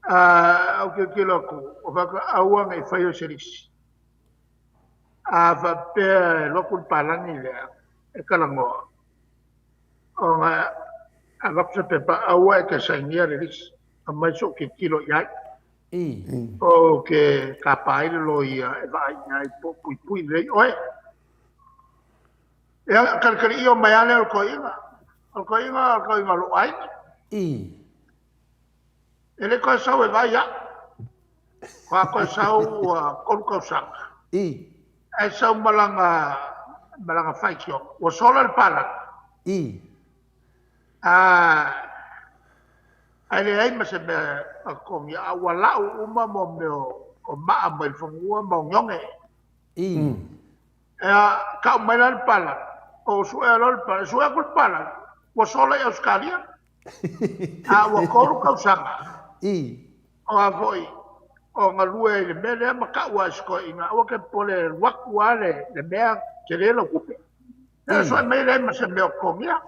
A, ou tilotilo atu, ou fai atu, aua ne i faia se lisi. A faapea e alu atu le palagi lea e talanoa, ona avatu se pepa, aua e te sainia le lisi, aumai sou tilotilo i ai. Ou te tapa ai le loia e vaai i ai po o puipui lelei oe. Ia, talitaliio mai lava lea o le toeaina. O le toeaina, o le toeaina o lou aiga. E le toe sau e vaai au. Ua toe sau ua 3 tausaga. Ae sau ma lana, ma lana faitioga. Ua sola le palagi. Ae leai ma se mea na totogia, a ua lau uma mo mea o maa mai le fanua ma oneone. Ea, tau mai la le palagi, ou suea loa le palagi, sue atu le palagi, ua sola i Ausetalia. A ua 3 tausaga. O a foi, o galue ai i le mea lea ma tau lava i si toeaina, aua te popole e alu atu lava le, le mea tele lau tupe. Ea sue mai leai ma se mea o totogia.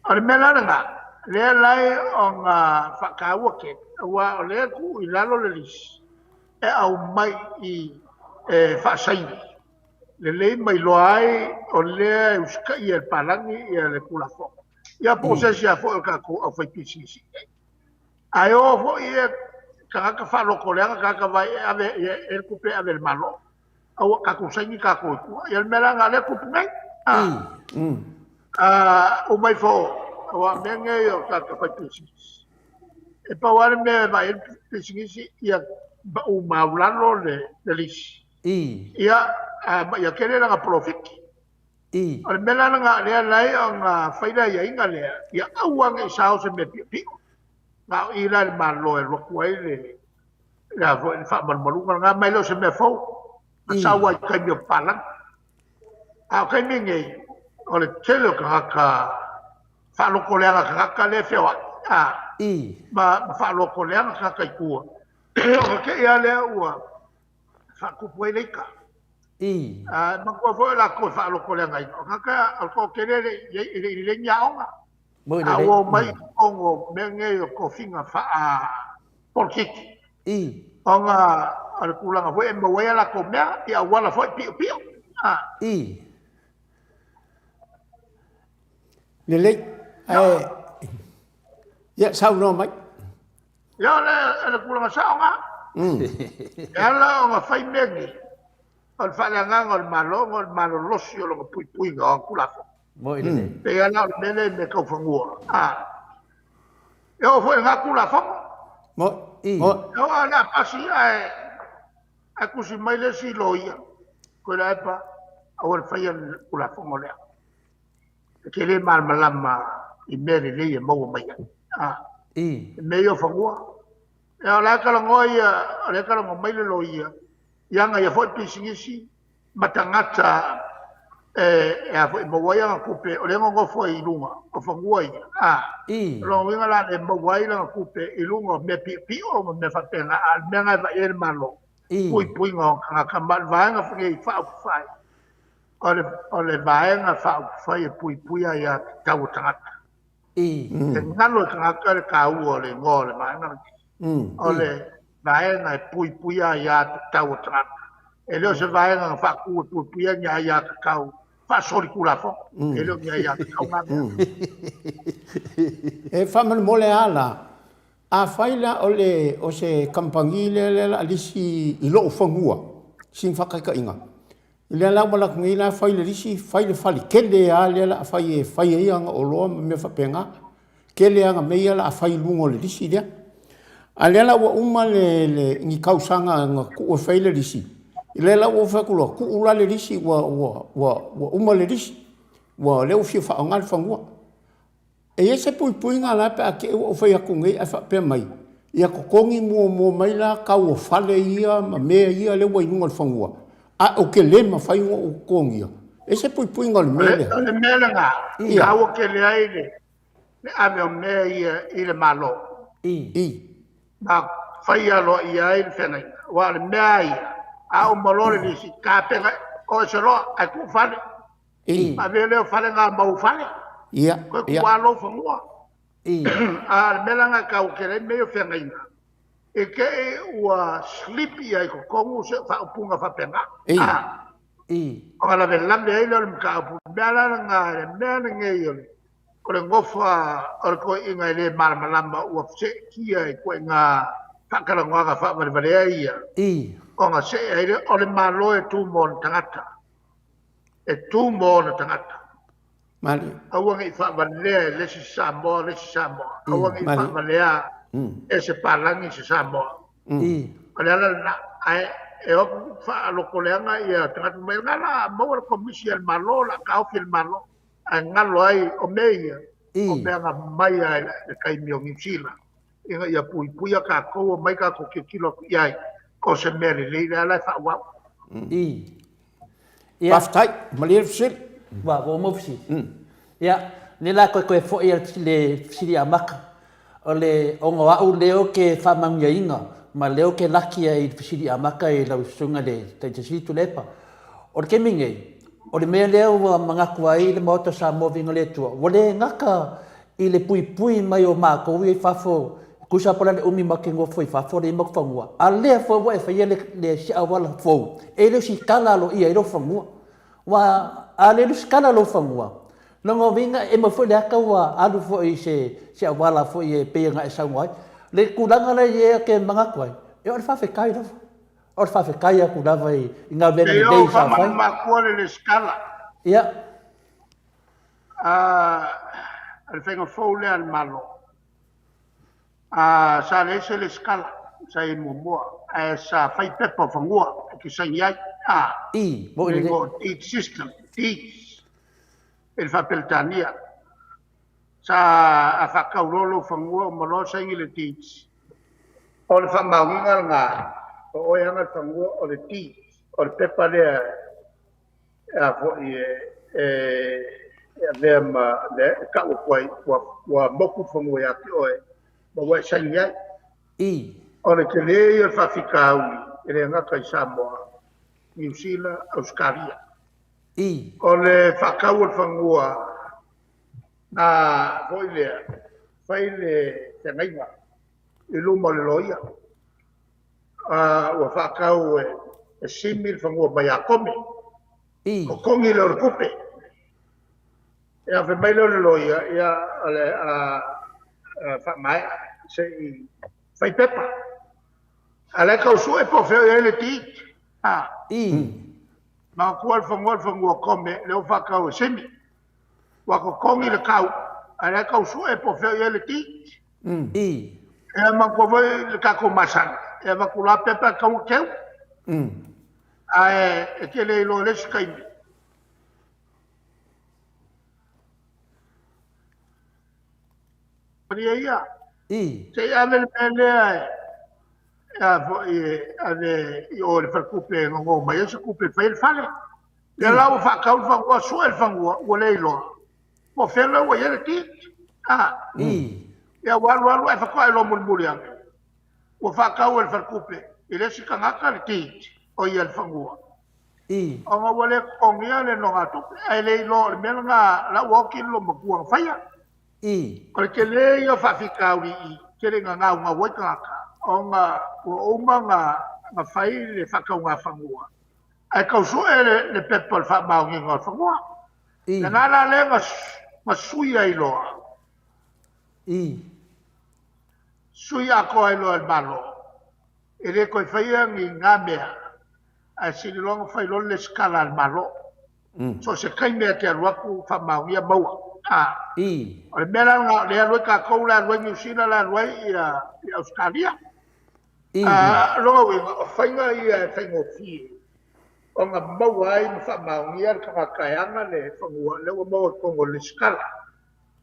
O le mea la lena, lea la e ona faataua tele, aua o lea e tuu i lalo le lisi e aumai i e faasaini lelei ma iloa ai o lea e usitaia e le palagi ia le Tulafono. Ia po o se isi lava foi o tatou aufaipisinisi. Ae o foi ia tagata faalotoleaga, tagata vaai e ave e le tupe e ave i le Malo. Aua tatou saini tatou i tua. Ia le mea la lena lea e tupu nei. A uma ifo, aua o mea nei o tagata faipisinisi. E pau lava le mea e vaai ai le pisinisi, ia pau maualalo le lisi. Ia, ma ia tele lana polofiti. O le mea la lena lea e ala ai ona fai le aiaiga lea, ia aua ne i sao se mea piopio. Na o i la i le Malo e alu atu ai le, le, a foi, le faamalumaluga lena, ma e le o se mea fou. Na sau ai i taimi o papalagi. A o taimi nei, o le tele o tagata faalotoleaga tagata lea e feoai, a, ma, ma faalotoleaga tagata i tua. Ona te i lava lea ua faatupu ai le ita. A, e manatua foi o latou e faalotoleagaina, o tagata, o le toatele e le i, e le i lelei ni aoga. A ua omai i totonu o mea nei o tofiga faapolokiki. Ona o le tulaga foi e maua ai a latou mea i auala foi piopio. A. Lelei. Ae, ia, saunoa mai. Ia, o le, o le tulaga sao lena. E ala ona fai mea nei, o le faaleagaga o le Malo ona o le malolosi o lona puipuiga o ana Tulafono. Moi lelei. Pei lava la o le mea lea i mea tau fanua. A. E oo foi i lena Tulafono. Moi. Moi. E oo lava o le a pasi ae, ae tusi mai le isi loia, Tuilaepa, aua le faia le Tulafono lea. E te le malamalama i mea lelei e maua mai ai. A. I mea ia o fanua. Ia o la e talanoa ia, o lea e talanoa mai le loia, i ana ia foi pisinisi ma tagata e a foi e maua ai ana tupe, o lea e nonofo ai i luga o fanua ia. A. O lona uiga la e maua ai lana tupe i luga o mea piopio ma mea faapena, a o le mea lena e vaai ai le Malo, puipuiga o tagata ma le vaega foi lenei faaupufai, o le, o le Vaega Faaupufai e Puipuia Aiatatau a Tagata. E galo i tagata le taua o le igoa o le vaega lenei. O le Vaega e Puipuia Aiatatau a Tagata. E le o se vaega na faatu e puipuia ni aiatatau faasolitulafono. E le o ni aiatatau na mea. E faamolemole lava la, afai la o le o se kamupani lea lea o le a lisi i lou fanua, sina faataitaiga, Lea la ua latou nei la fai le lisi, fai le fale tele lava lea la a fai e fai ai ana oloa ma mea faapena. Tele ana mea ia la a fai i luga o le lisi lea. A lea la ua uma le, le, ni tausaga na tuu e fai le lisi, lea la ua ou fai atu loa, tuu la le lisi ua, ua, ua, ua uma le lisi. Ua, lea ua fia faaaoga le fanua. E i ai se puipuiga la pe a te i ua ou fai atu nei ae faapea mai, Ia totogi muamua mai la tau o fale ia ma mea ia lea ua i luga o le fanua, ae ou te le mafai ona ou totogia. E ese puipuiga o le mea lea. O le mea lena, e taua tele ai le ave o mea ia i le Malo. I. Ma fai aloaia ai le feagaiga. Aua o le mea lava ia, a uma loa le lisi, tapena, o ese loa, ae tuu fale. I. Avea lea o fale na ma ou fale. Ia. Toe tuu lava lou fanua. A o le mea la lena e taua tele ai mea ia o feagaiga, i te i ua slip ia i totonu se faaupuga faapena. Ona lavelave ai lea o le mataupu. O le mea la lena, le mea lenei o le o le nofo a o le toeaina e le malamalama ua seetia i ituaiga faatalanoaga faavalevalea ia, ona see ai lea, o le Malo e tu mo ona tagata. E tu mo ona tagata. Malie. Aua ne i faavalea e le isi Samoa le isi Samoa. Aua ne i faavalea e se palagi se Samoa. O le ala lena. Ae e o atu faalotoleaga ia tagata mai, na la maua le komisi a le Malo, la taofi e le Malo. Ae galo ai o mea ia, o mea na mai lava i le taimi o Niu Sila, ina ia puipuia tatou, omai tatou tilotilo atu i ai, o se mea lelei lea la e faaauau. Ia. Faafetai, malie le fesili. Ua uma ou fesili. Ia, lea la toe toe foi le fesili amata. O le ona o au lea ou te faamanuiaina ma lea ou te laki ai i le fesili amata i lau susuga i le Taitaisili Tuilaepa. O le taimi nei, o le mea lea ua manatu ai le Maota o Samoa Viiga i le Atua, ua le gata i le puipui mai o matou ia i fafo, tusa po o le a le umi matou te nofo i fafo lea i matou fanua, a o lea foi ua e faia le isi auala fou, e le o si tala aloaia ai lou fanua. Aua a le lusitala lou fanua, lona uiga e maua foi le ata ua alu foi i se se auala foi e pei ona e saunoa ai. Le tulaga la i ai ou te manatu ai, ia o le faafetai lava. O le faafetai atu lava i galuega lelei sa fai. Pei o faamalumatua le lesitala. Ia. A o le faiga fou lea a le Malo. A, sa leai se lesitala sa i ai muamua, ae sa fai pepa o fanua e te saini ai, a, I, mo i le. Deed system, deeds, i le Faa-Peretania. Sa, a faatau loa lou fanua, uma loa saini le deeds. O le faamaoniga lena, o oe e ana le fanua, o le deeds, o le pepa lea a foi e, e, e avea ma le e tau atu ai ua, ua moku le fanua ia te oe ma ua e saini ai. I. O le tele ia o le faafitauli e le gata i Samoa, Niu Sila, Ausetalia. I. O le faatau o le fanua na foi lea, fai le feagaiga i luma o le loia. Ua faatau e Simi le fanua mai ia Kome. I. Totogi lea o le tupe. Ia fai mai lea o le loia, ia o le a faamaea se i fai pepa. A la e tau sue po o fea o i ai le deed. Ha. I. Manatua le fanua le fanua Kome lea ua faatau e Simi. Ua totogi le tau, a la e tau sue po o fea o i ai le deed. I. E manatua foi le tatou masani, e avatu la pepa e tatau ona teu. Ae e te le iloa i le isi taimi. Malie ia. I. Se i ave le mea lea e a foi e ave i o i le faletupe e nono mai ai se tupe e fai ai le fale. Lea la ua faatau le fanua, sue le fanua, ua le iloa. Po o fea la ua i ai le deed. A. Ia ua alu alu ae faatoa iloa mulimuli ane. Ua faatau e le faletupe i le isi tagata le deed o ia le fanua. Ona ua le totogia le nogatupe ae le iloa o le mea lena la ua oti le loomatua na faia. O le tele ia o faafitauli i tele ina gaugau ai tagata ona ua uma ona fai le faatauga fanua ae tau sue le pepa o le faamaoniga o le fanua. Lena la lea na sui ai loa. Sui atoa ai loa e le Malo. E le toe faia ni na mea, ae sili loa ona fai loa le lesitala a le Malo. So o se taimi lava e te alu atu faamaonia maua. O le mea la lena o lea e alu ai tatou, la e alu ai Niu Sila, la e alu ai Ausetalia. O lona uiga, o faiga ia e faigofie ona maua ai ma faamaonia le tagata e ana le fanua lea ua maua i totonu o le lesitala.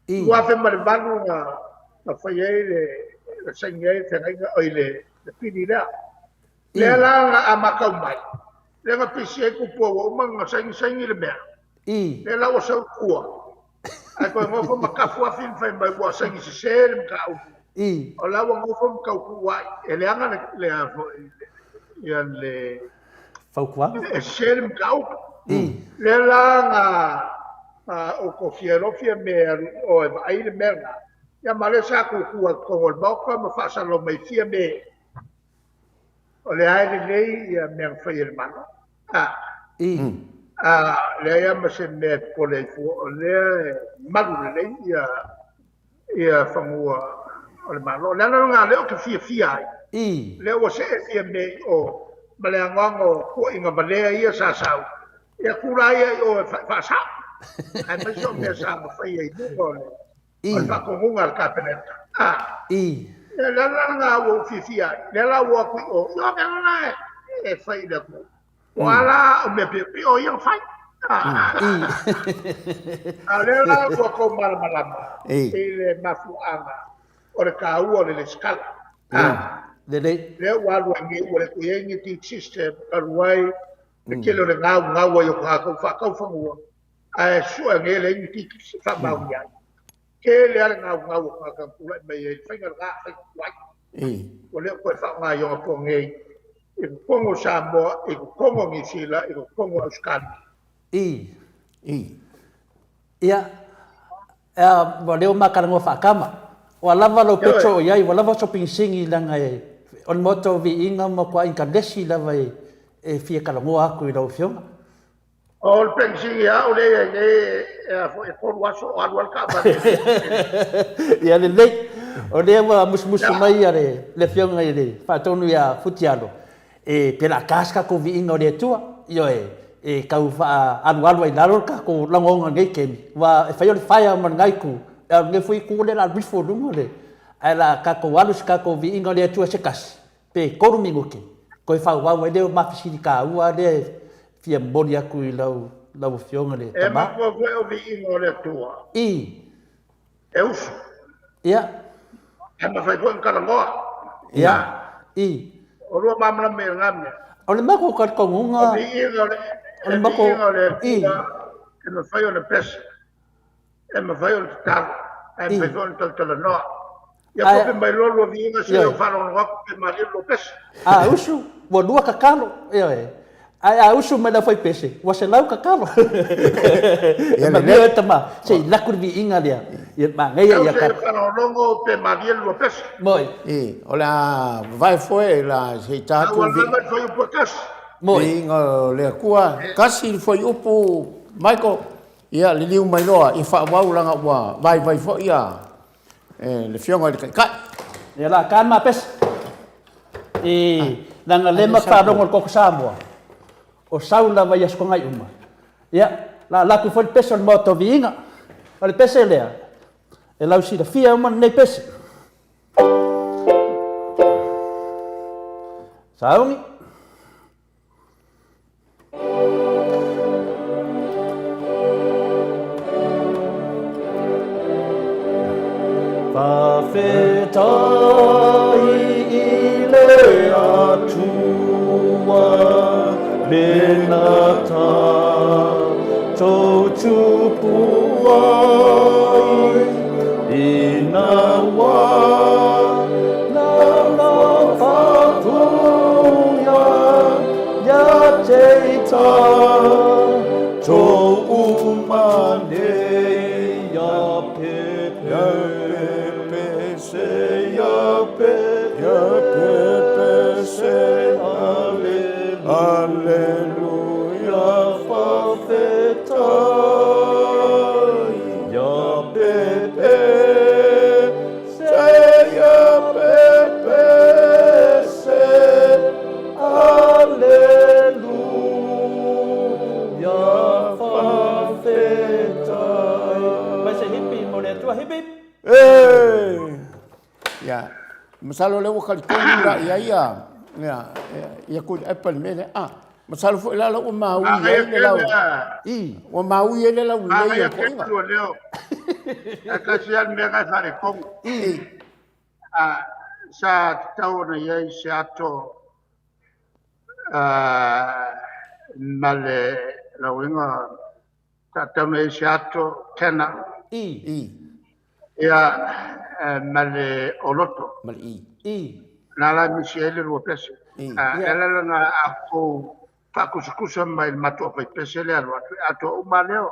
2008 na fai ai le na saini ai le feagaiga, oi le pili lea. Lea la na a matau mai, lea na pisi ai tupua ua uma ona saini saini le mea. Lea la ua sau tua, ae toe nofo ma tafu afi ma fai mai ua saini sese le mataupu. O la ua nofo ma tautuuai, e leaga le, le a foi, ia le fautuaga. E sese le mataupu. Lea la na na ou tofia loa Fiame e alu i o e vaai le mea lena. Ia ma lea sa tutu ai i totonu o le Maota ma faasalalau mai Fiame o lea e lelei ia mea na fai e le Malo. A, a leai lava ma se mea e popole ai fua, o lea e malu lelei ia ia fanua o le Malo. O le ala lena lea ou te fiafia ai, lea ua see Fiame i o ma le anoano o tuuaiga valea ia sa sau, ia tula ia i o e faasao, aemaise o mea sa mafai ai i luga o le o le faatonuga a le Kapeneta. A, ia, le ala lena ua ou fiafia ai, lea la ua o atu i o, ia o mea la e fai i le atunuu. O a la o mea piopio ia na fai. A, a o lea la ua tou malamalama i le mafuaaga o le taua o le lesitala. A, Lelei. Lea ua alu ai nei, ua le toe i ai ni deed system talu ai le tele o le gaugau ai o tagata ua faatau fanua, ae sue nei e leai ni titis e faamaonia ai. Tele lava le gaugau o tagata na tulai mai ai i le faiga lena, faiga tuai. Ua le o toe faaaoga i ona po nei i totonu o Samoa, i totonu o Niu Sila, i totonu o Ausetalia. Ia, ua leo ma talanoa faatama. Ua lava lou petrol o i ai, ua lava sou penisini leaga e, o le maota o viiga ma matua inkanesi lava e fia talanoa atu i lau Afioga. O le penisini lava o lea e i ai nei, e a foi, e 3 aso o alu ai le taavale. Ia lelei, o lea ua musumusu mai le Afioga i le Faatonu ia Futialo, e pe o le a ta se tatou viiga o le Atua, ioe, e tau faaalualu ai i lalo le tatou lagona i lenei taimi, aua e fai o le fire ma lena itu, a o lenei foi itu o lea o le a rifle i luga le, ae o le a tatou alu i se tatou viiga o le Atua se tasi, pe 3 minute, toe faaauau ai lea o ma fesili taua lea e fia momoli atu i lau, lau Afioga i le E tama. mafua foi o viiga o le Atua. I. E usu. Ia. E mafai foi ona talanoa. Ia. I. O lua malamalama i lena mea. O le matou talitonuga. O viiga o le, o le matou, viiga o le I. Atua e mafai ona pese. E mafai ona tatalo, ae mafai foi ona talatalanoa. Ia kopi mai loa lua viiga se i ou faalogologo atu pe malie lua pese. A usu, ua lua tatalo, ioe. Ae a usu mai le aufaipese, ua 100 tatalo. E malie oe tama, se i laku le viiga lea, ia manaia ia Se i faalogologo pe malie lua pese. Moi. O le a vavae foe la se i ta atu le viiga. Ua lava le fuaiupu e tasi. Moi. Viiga o le Atua. Tasi le fuaiupu, Michael. Ia, liliu mai loa i faaauau leaga ua vaivai foi ia le Afioga i le Taitai. Ia la ka ma pese. I leaga le ma faalogo le koko Samoa. O sau lava i aso togai uma. Ia, la laku foi le pese o le maota o viiga. O le pese lea, e lau silafia uma lenei pese. Sauni. Faafetai i le Atua lena tatou tupu ai ina ua Mai se hipi mo le Atua, hip hip! Ia, masalo o lea ua talitonu la i ai ia, ia, ia Tuilaepa i le mea lea. Ah, masalo foi la la ua maui ai le lau, ua maui ai le laulelei o le toeaina. Ae tasi lava le mea na e faaletonu. Sa tatau ona i ai se ato ma le lauiga sa tatau ona i ai se ato tena. I. I. Ia, ma le oloto. Ma le I. I. Na la misi ai le lua pese. I. E ala la na a outou faakusakusa mai i le matou aufaipese lea alu atu, e atoa uma lea,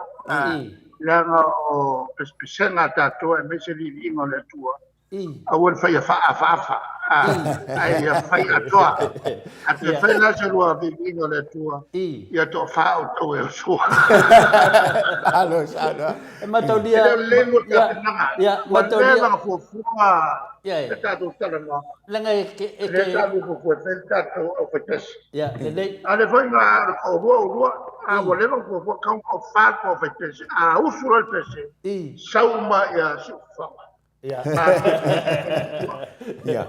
leaga o pesepesega a tatou aemaise viiviiga o le Atua. Aua le faia faaafaafa, ae ia fai atoa. A toe fai la se lua viiviiga o le Atua, ia toafa outou e usu. Malo saunoa. E mataulia. E le o lelei mo le tapenaga. Ua leva ona fuafua le tatou talanoaga. Leaga e ke e ke. Lea sa fuafua e fai le tatou aufaipese. Ia, lelei. A o lea foi na o le toalua oulua, a ua leva ona fuafua tatau ona toafa le toafaipese. A usu loa le pese, sau uma ia Siufofoga. Ia. Ia.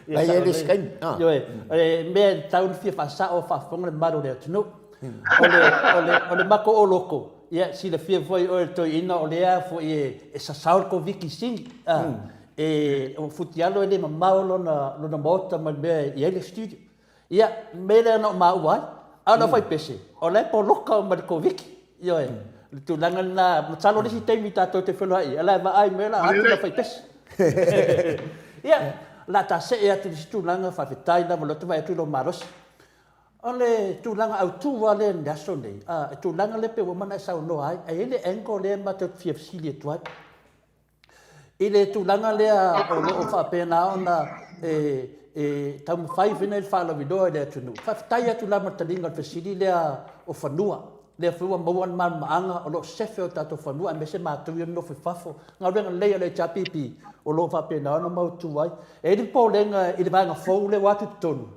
Ia i ai le isi taimi. Ioe, o mea e tatau ona fia faasao o faafofoga le mamalu o le atunuu. O le, o le, o le matou oloko, ia, silafia foi oe le toeaina o lea foi e sasao le Koviti sini. E, o Futialo e le mamao lona, lona maota mai le mea e i ai le studio. Ia, mea lea na ou maua ai, a o le aufaipese, o la e poloka uma i le Koviti. Ioe, o le tulaga lena, masalo le isi taimi tatou te feiloai ai, o la e vaai mai o le a atu le aufaipese. Ia, o le a ta see atu i le isi tulaga, faafetai lava o lea ou te vaai atu i lou malosi. O le tulaga autu lava lea i le aso nei, a, e tulaga lea pei ua uma ona e saunoa ai, ae i ai le angle lea matou te fia fesili atu ai. I le tulaga lea o lo o faapena ona e taumafai foi le faalauiloa i le atunuu, faafetai atu lava i le taliga o le fesili lea o fanua. Lea foi ua maua le malamalamaaga o lo o sefe o tatou fanua aemaise matou ia nonofo i fafo. Galuega lelei a le HRPP o lo o faapena ona mautu ai. E i ai le popolega i le vaega fou lea ua atu i totonu,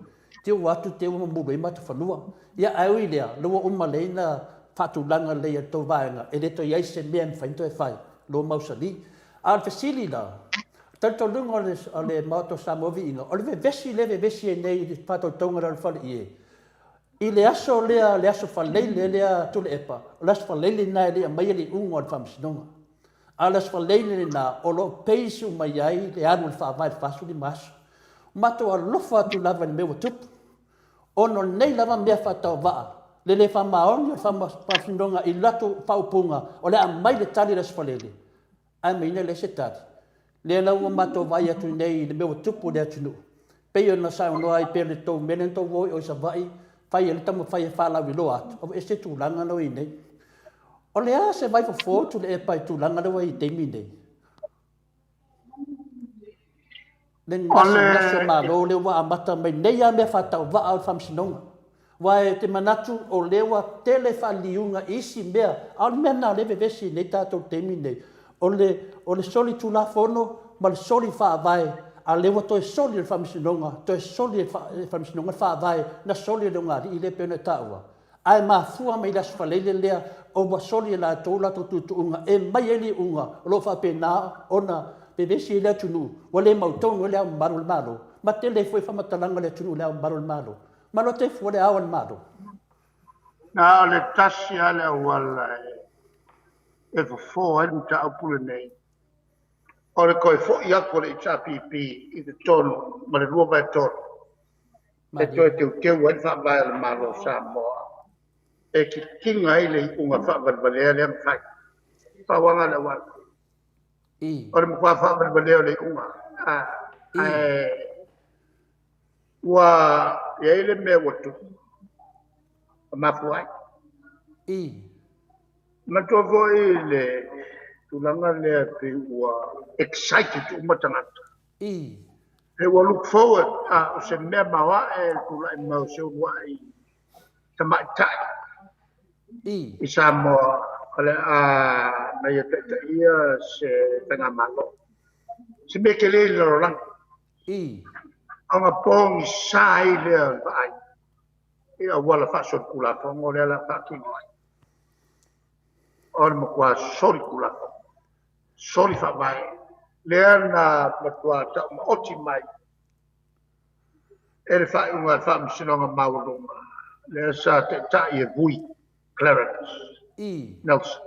te ua atu te ua mamulu ai matou fanua. Ia ae ui i lea, lea ua uma lelei ona faatulaga lelei e le tou vaega, e le toe i ai se mea e mafai ona toe fai, lo mausali. A o le fesili la, o talitonuga o le Maota o Samoa Viiga, o le vevesi lea e vevesi ai nei i le faatautoga lea o le faleie, i le aso lea, le aso Faleile lea Tuilaepa, o le aso Faleile lena e le i aumaia le iuga o le Faamasinoga. A o le aso Faraile lena, o lo o base uma i ai le alu o le Faavae i le 45 aso. Matou alofa atu lava i le mea ua tupu, ona o lenei lava mea faatauvaa, le le faamaoni o le Faamasinoga i le latou faaupuga o le a aumai le tali i le aso Faraile, ae aumaina leai se tali. Lea la ua matou vaai atu nei i le mea ua tupu i le atunuu, pei ona saunoa ai pea le tou mea lea na tou o i Savaii, fai ai le taumafai e faalauiloa atu, aua e ese tulaga la ua i ai nei. O le a se vaifofo Tuilaepa i tulaga lea ua i ai i le taimi lenei? Le gasegase o Malo lea ua amata mai nei lava mea faatauvaa o le Faamasinoga. Aua ou te manatu o lea ua tele faaliliuga i isi mea, a o le mea lena o lea e vevesi ai nei tatou i le taimi lenei, o le, o le soli Tulafono ma le soli Faavae, a o lea ua toe soli e le Faamasinoga, toe soli e le Faamasinoga le Faavae na soli e le Ugaalii lea e pei ona e taua. Ae mafua mai i le Aso Faraile lea o ua soli e latou latou tuutuuga e mai ai le iuga o lo o faapena ona vevesi ai le atunuu ua le mautonu ai Le Ao Mamalu o le Malo, ma tele ai foi faamatalaga a le atunuu i Le Ao Mamalu o le Malo. Ma lote fua le Ao o le Malo. Na o le tasi lava le auala e fofo ai le mataupu lenei, o le toe foi atu o le HRPP i totonu ma le 2/3 e toe teuteu ai le Faavae o le Malo o Samoa e kikina ai le iuga faavalevalea lea na fai. Pau lava le auala. O le matua faavalevalea o le iuga. Ae ua i ai le mea ua tupu, ua mafua ai. Manatua foi le tulaga lea pei ua excited uma tagata. He ua look forward a o se mea maoae le tulai mai o se uluai tamaitai i Samoa o le a na ia taitaia se faigamalo. Se mea tele i le lalolagi. Ona pogisa ai lea o le vaai i auala faasolitulafono lea o le a faatino ai. O le matua solitulafono. Soli faavae lea na matua taumaoti mai e le faaiuga a le Faamasinoga Maualuga lea sa taitai e Vui Clarence Nelson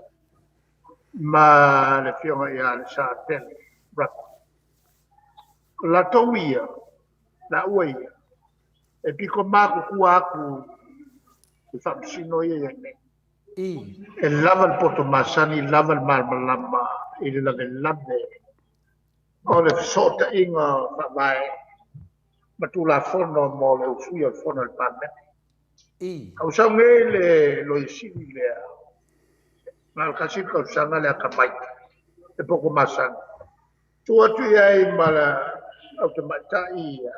ma le afioga ia Alesa Pele Russell. O latou ia Laua ia, e piko makutua atu i faamasino ia i ai nei. E lava le poto masani, lava le malamalama i le lavelave o le fesootaiga o faavae ma Tulafono mo le usuia o le Fono a le Palemene. A ua sau nei le Loia Sili lea, na o le 1 le tausaga le atamai, le poto masani, tuu atu i ai ma le au tamaitai ia,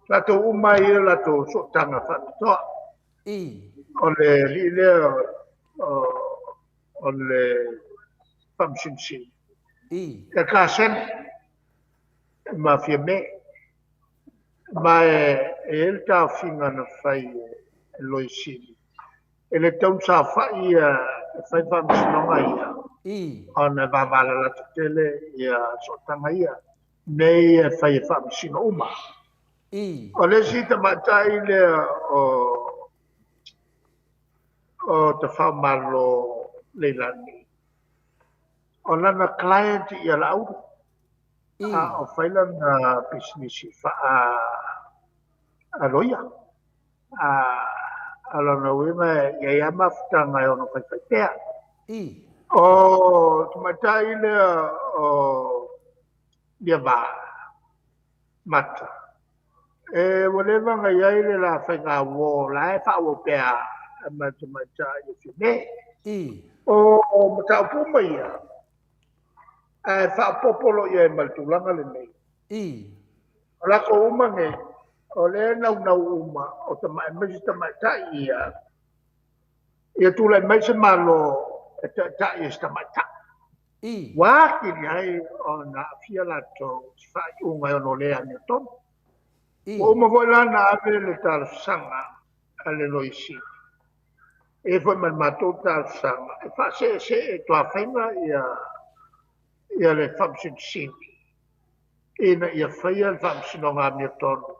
latou uma ia latou sootaga faapitoa. O le alii lea o le Faamasino Sili, e kasene ma Fiame, ma e i ai le taofiga na fai e Loia Sili, e le tatau ona saofai ia e fai faamasinoga ia, ona e vavalalata tele ia sootaga ia, nei e fai e faamasino uma. O le isi tamaitai lea o o Tafaomalo Leilani, o lana client ia Laauli, a o fai lana pisinisi faa loia. A o lona uiga e i ai lava mafutaga e ono faifai pea. O tamaitai lea o Niava Mata, e ua leva ona i ai le la faiga uo la e faaauau pea ma le tamaitai o Fiame. O mataupu uma ia, ae faaopoopo loa i ai ma le tulaga lenei. O latou uma nei, o lea e naunau uma o tama, aemaise tamaitai ia, ia tulai mai se Malo e taitai e se tamaitai. Ua atili ai ona aafia latou i se faaiuga e ono le amiotonu. Ua uma foi la ona ave le talosaga a le Loia Sili, e i ai foi ma le matou talosaga e faaseesee e Toafaiga ia, ia le Faamasino Sili ina ia faia le faamasinoga amiotonu.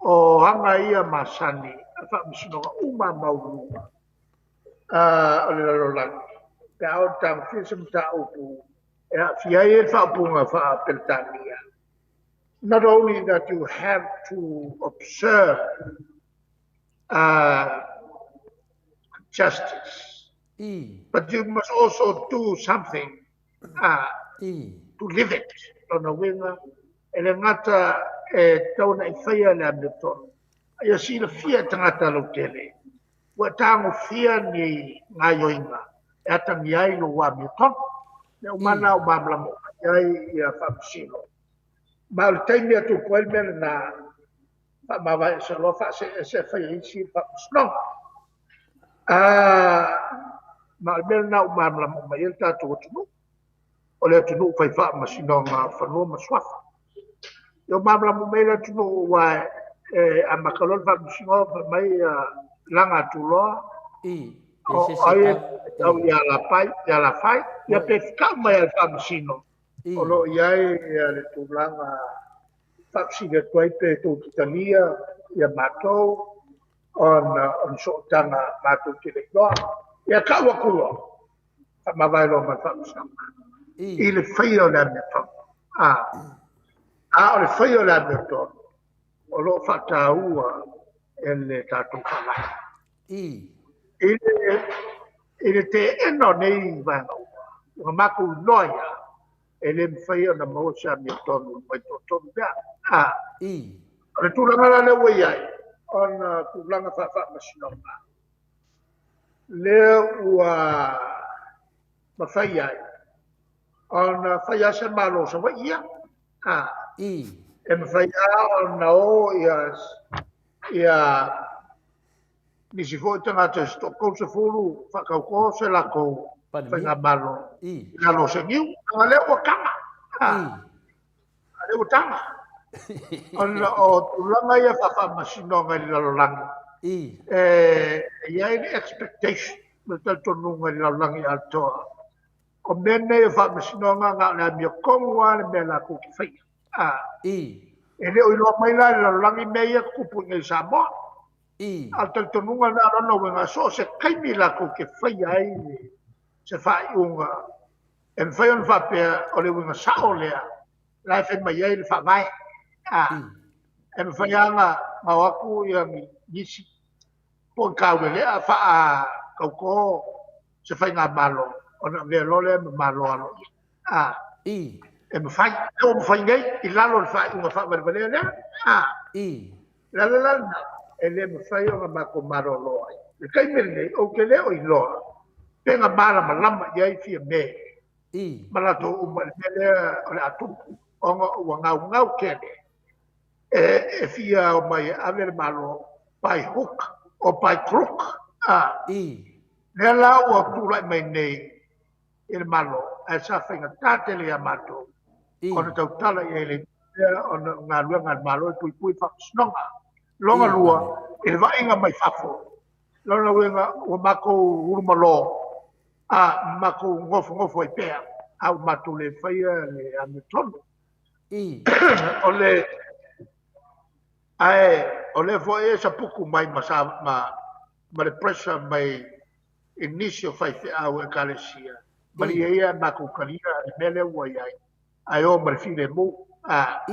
O aga ia masani a faamasinoga uma maualuluga o le lalolagi, pe a oo ina tagofia se mataupu e aafia ai le faaupuga faa-Peretania. Not only that you have to observe justice, but you must also do something to live it. Lona uiga, e le gata e tatau ona e faia le amiotonu, a ia silafia e tagata lautele, ua tagofia ni gaoioiga e atagia ai lou amiotonu. Mea uma na ua malamalama uma i ai ia Faamasino. Ma o le taimi e tupu ai le mea lena, faamavae ese loa, faasee ese, fai e isi le faamasinoga. Ma o le mea lena ua malamalama uma i ai le tatou atunuu. O le atunuu fai faamasinoga fanua ma suafa. Ia ua malamalama uma i ai le atunuu, aua e amata loa le faamasinoga, fai mai laga atu loa, o ai e tau i Alapai, i Alafai, ia pe fekau mai lava e le faamasino, o lo o i ai le tulaga faafesili atu ai pe tou te talia ia matou ona o ni sootaga matou te le iloa. Ia tau atu loa, faamavae loa ma le faamasinoga i le faia o le amiotonu. A, a o le faia o le amiotonu o lo o faataua e le tatou Faavae. I le teena o nei vaega uma, ua matou iloa ia, e le mafai ona maua se amiotonu mai toatonu lea. A, o le tulaga la lea ua i ai, ona tulaga faafaamasinoga, lea ua mafai ai ona fai lava se Malo o Savaii ia. A, e mafai lava ona o ia, ia nisi foi tagata se toa-30 faatauto se latou faigamalo i lalo o se niu. A lea ua taga. A lea ua taga. Ona o tulaga ia faafaamasinoga i le lalolagi, e i ai le expectation ma le talitonuga i le lalolagi atoa, o mea nei o faamasinoga na o le amiotonu lava le mea latou te faia. E le o iloa mai la i le lalolagi mea ia tutupu i inei i Samoa. A o le talitonuga lena, o lona uiga, so o se taimi latou te faia ai se faaiuga, e mafai ona faapea o le uiga sao lea la e fai mai ai le Faavae. E mafai lava ona o atu ia nisi po o Kaulelea faatauto se faigamalo ona avea loa lea ma Malo aloaia. A. I. E mafai, e ua mafai nei i lalo o le faaiuga faavalevalea lea. A. I. O le ala la lena, e le mafai ona matou malolo ai. I le taimi lenei, ou te le o iloa pe na malamalama i ai Fiame I. ma latou uma i le mea lea o le a tupu, ona ua gaugau tele e fia omai e ave le Malo by hook or by crook. A. I. Lea la ua tulai mai nei i le Malo, ae sa faigata tele ia matou ona tautala i ai i le itu lea ona o galuega a le Malo e puipui faamasinoga. Lona lua, i le vaaiga mai fafo, lona uiga ua matou ulumalo a matou nofonofo ai pea, a ua matou le faia le amiotonu. O le ae o lea foi e saputu mai ma, sa, ma, ma le pressure mai i nisi o faifeau ekalesia, malie ia e matou talia le mea lea ua i ai, ae o ma le filemu. A,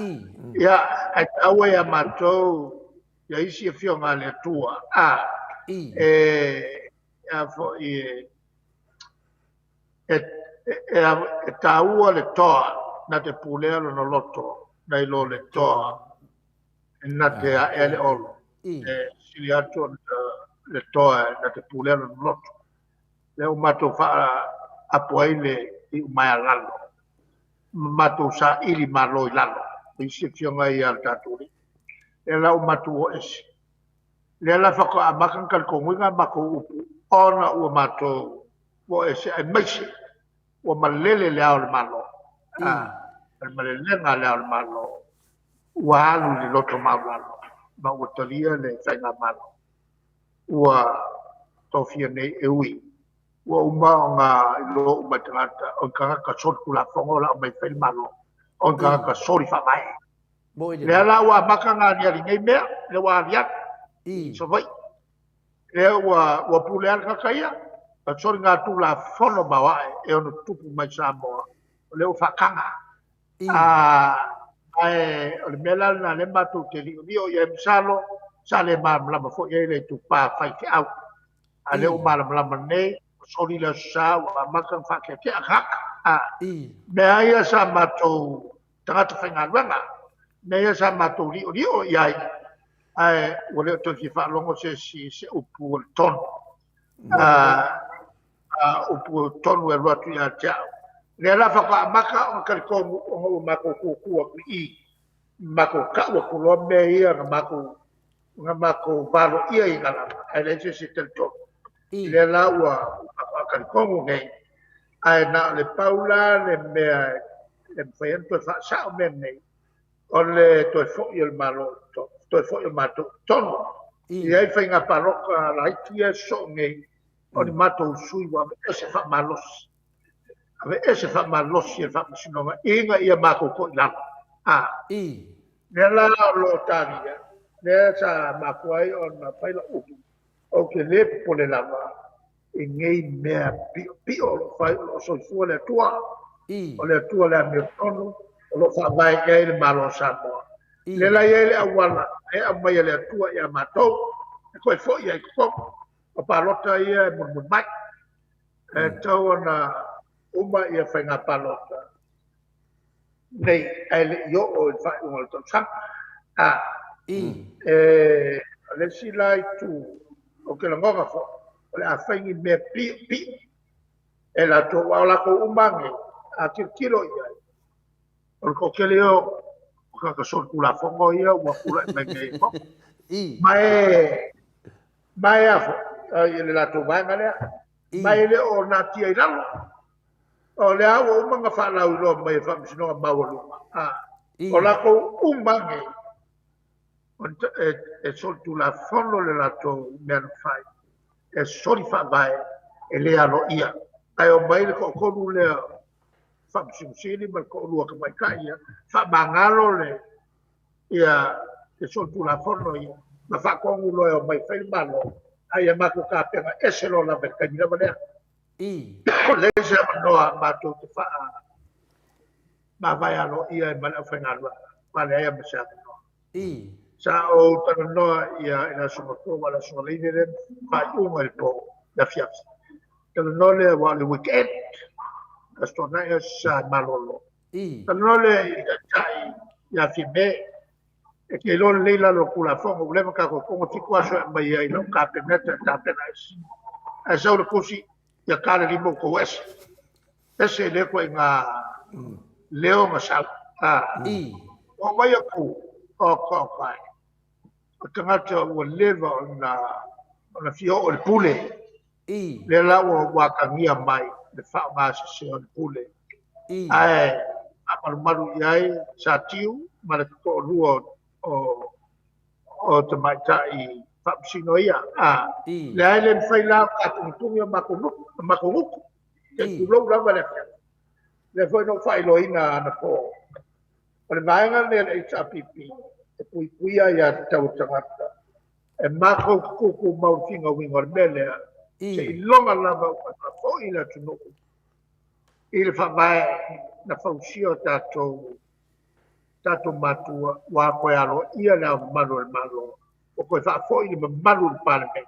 ia, ae taua ia matou ia isi afioga a le Atua, a, e, a foi e, e, e, e taua le toa na te pulea lona loto, nai lo le toa na te aea le olo. E sili atu ona le toa na te pulea lona loto. Lea ua matou faaapo ai le iumaea lalo, ma matou saili malo i lalo, i isi afioga ia a le tatou Alii. Lea la ua matou o ese. Lea la faatoa amata ona talitonuina a matou upu, ona ua matou o ese, aemaise ua malele le Ao o le Malo. O le malelega a le Ao o le Malo, ua alu i le loto maualalo ma ua talia le faigamalo ua tofia nei e ui ua uma ona iloa uma e tagata o ni tagata solitulafono o le a omai e fai le Malo, o ni tagata soli faavae. Lea la ua amata ona aliali nei mea, lea ua aliali i Savaii. Lea ua, ua pule lava le tagata ia, na soli ngā tulafono maoae e ono tutupu mai Samoa, o lea ua faataga. Ae o le mea la lena lea matou te liolio i ai, masalo sa le malamalama foi i ai le itupa faifeau. A lea ua malamalama nei, ua soli le Aso Sa, ua amata ona faateatea tagata. Mea ia sa matou tagata faigaluega, mea ia sa matou liolio i ai, ae ua le o toe fia faalogo se isi i se upu o le tonu. Upu tonu e alu atu ia te au. Lea la faatoa amata ona talitonu ona ua matou tutu atu i i, matou tau atu loa mea ia na matou na matou valoia i lava, ae leai se isi e talitonu. Lea la ua faatoa talitonu nei, ae na o le pau la le mea e mafai ai ona toe faasao mea nei, o le toe foi o le Malo i totonu, toe foi o matou i totonu. E i ai faiga palota laiti ia e sosoo nei, o ni matou sui ua aveese faamalosi, aveese faamalosi e le Faamasinoga ina ia matou to'i lalo. A. Lea la o lo o talia, lea sa mafua ai ona fai lau upu, ou te le popole lava i nei mea piopio o lo o fai, o lo o soifua le Atua. O le Atua le amiotonu o lo o faavae i ai le Malo o Samoa. Lea la e i ai le auala e aumai e le Atua ia matou, e toe foi ai i totonu. O palota ia e mulimuli mai. E tatau ona uma ia faiga palota nei ae le i oo i le faaiuga o le tausaga. A, e, o le isi la itu, ou te lagona foi, o le a fai ni mea piopio e latou, aua o latou uma lava nei, a tilotilo i ai, o le toatele ia o tagata solitulafono ia ua tulai mai nei. Ma e, ma e a foi, i le latou vaega lea, ma e le o natia i lalo. O lea ua uma ona faalauiloa mai e Faamasinoga Maualuga, a, o latou uma nei, e solitulafono le latou mea na fai, e soli faavae, e le aloaia. Ae omai le toatolu lea Faamasino Sili ma le toalua tamaitai ia, faamagalo le ia le solitulafono ia, ma faatonu loa e omai e fai le Malo, a ia matou tapena ese loa lava i le taimi lava lea. Leai se avanoa matou te faa mavae aloaia ai ma le aufaigaluega, ma leai ma se avanoa. Sa ou talanoa ia i le Aso Gafua aua o le Aso Faraile lea na faaiuga i le po i le afiafi. Talanoa lea aua o le weekend, Aso Toonai Aso Sa e malolo. Talanoa lea i le Taitai ia Fiame, e te iloa lelei lalo o le Tulafono ua leva ona tatou fono, 7 aso e aumai ai i lau Kapeneta e tapena ese. Ae sau le tusi, ia ta le lima outou ese. Ese lea ituaiga leo na sau. Ua aumai atu, oka oka e. O tagata ua leva ona ona fia oo i le pule. Lea la ua atagia mai le faaaoga sese o le pule. Ae faamalumalu i ai Satiu ma le toalua o o tamaitai faamasino ia. Leai, le mafai la ona faatugitugi o matou gutu. Se i tulou lava le afioga. Lea foi na ou faailoaina anapo, o le vaega lenei a le HRPP e puipuia aiatatau a tagata. E matou te tutumau i le finauina o le mea lea, seiloga lava ua faafoi le atunuu i le faavae na fausia o tatou tatou matua, ua toe aloaia le Ao Mamalu o le Malo, ua toe faafoi le mamalu o le Palemene.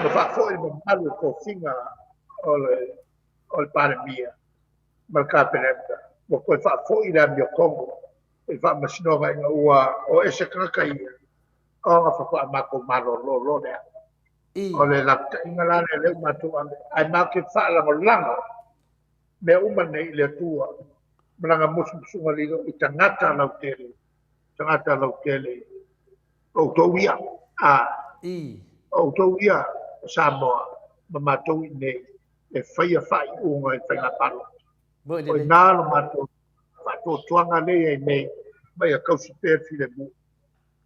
Ma faafoi le mamalu o tofiga o le Palemia ma le Kapeneta, ua toe faafoi le amiotonu i le faamasinoga ina ua o ese tagata ia ona faatoa matou malolo loa lea. O le lapataiga la lea lea ua matou ave, ae matou te faalagolago mea uma nei i le Atua ma lana musumusuga lilo i tagata lautele, tagata lautele outou ia, a outou ia o Samoa ma matou i inei e faia faaiuga i faiga palota. O ina lo matou faatuatuaga lea i ai nei, ma ia tausi pea le filemu.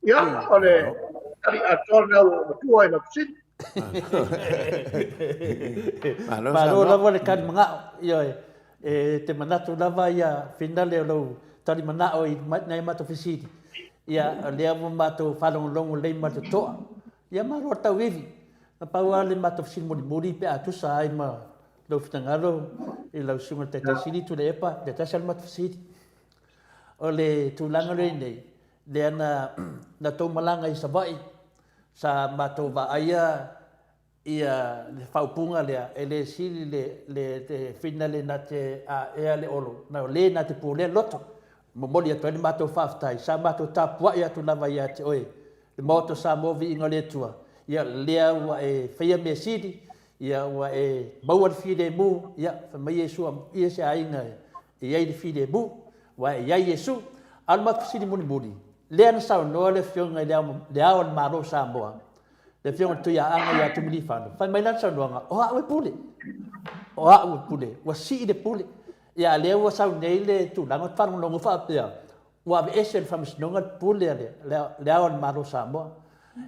Ia, o le tali atoa lena ua ou matua i lau fesili. Malo lava le tali manao. Ioe, e te manatu lava ia finale o lou tali manao i nai matou fesili. Ia, o lea ua matou faalogologo lelei ma le totoa. Ia, malo le tauivi. Na pau lava le matou fesili mulimuli pe a tusa ai ma lou finagalo i lau Susuga i le Taitai Sili Tuilaepa, lea tasi lava le matou fesili. O le tulaga lea i nei, lea na, na tou malaga i Savaii, sa matou vaaia ia le faaupuga lea, e le sili le, le, le finale na te aea le olo, na o le na te pulea le loto. Momoli atu ai le matou faafetai, sa matou tapuai atu lava ia te oe, le Maota o Samoa Viiga o le Atua, ia lea ua e faia mea sili, ia ua e maua le filemu, ia fai mai Iesu amuia se aiga e i ai le filemu, ua e i ai Iesu. A o le matou fesili mulimuli, lea na saunoa le Afioga i le Ao, le Ao o le Malo o Samoa, le Afioga i le Tuiaana ia Tumiliifano, fai mai lana saunoaga, o au e pule, o au e pule, ua sii le pule. Ia a lea ua sau nei le tulaga, ou te faalogologo faapea, ua aveese e le Faamasinoga le pule a le Ao o le Malo o Samoa.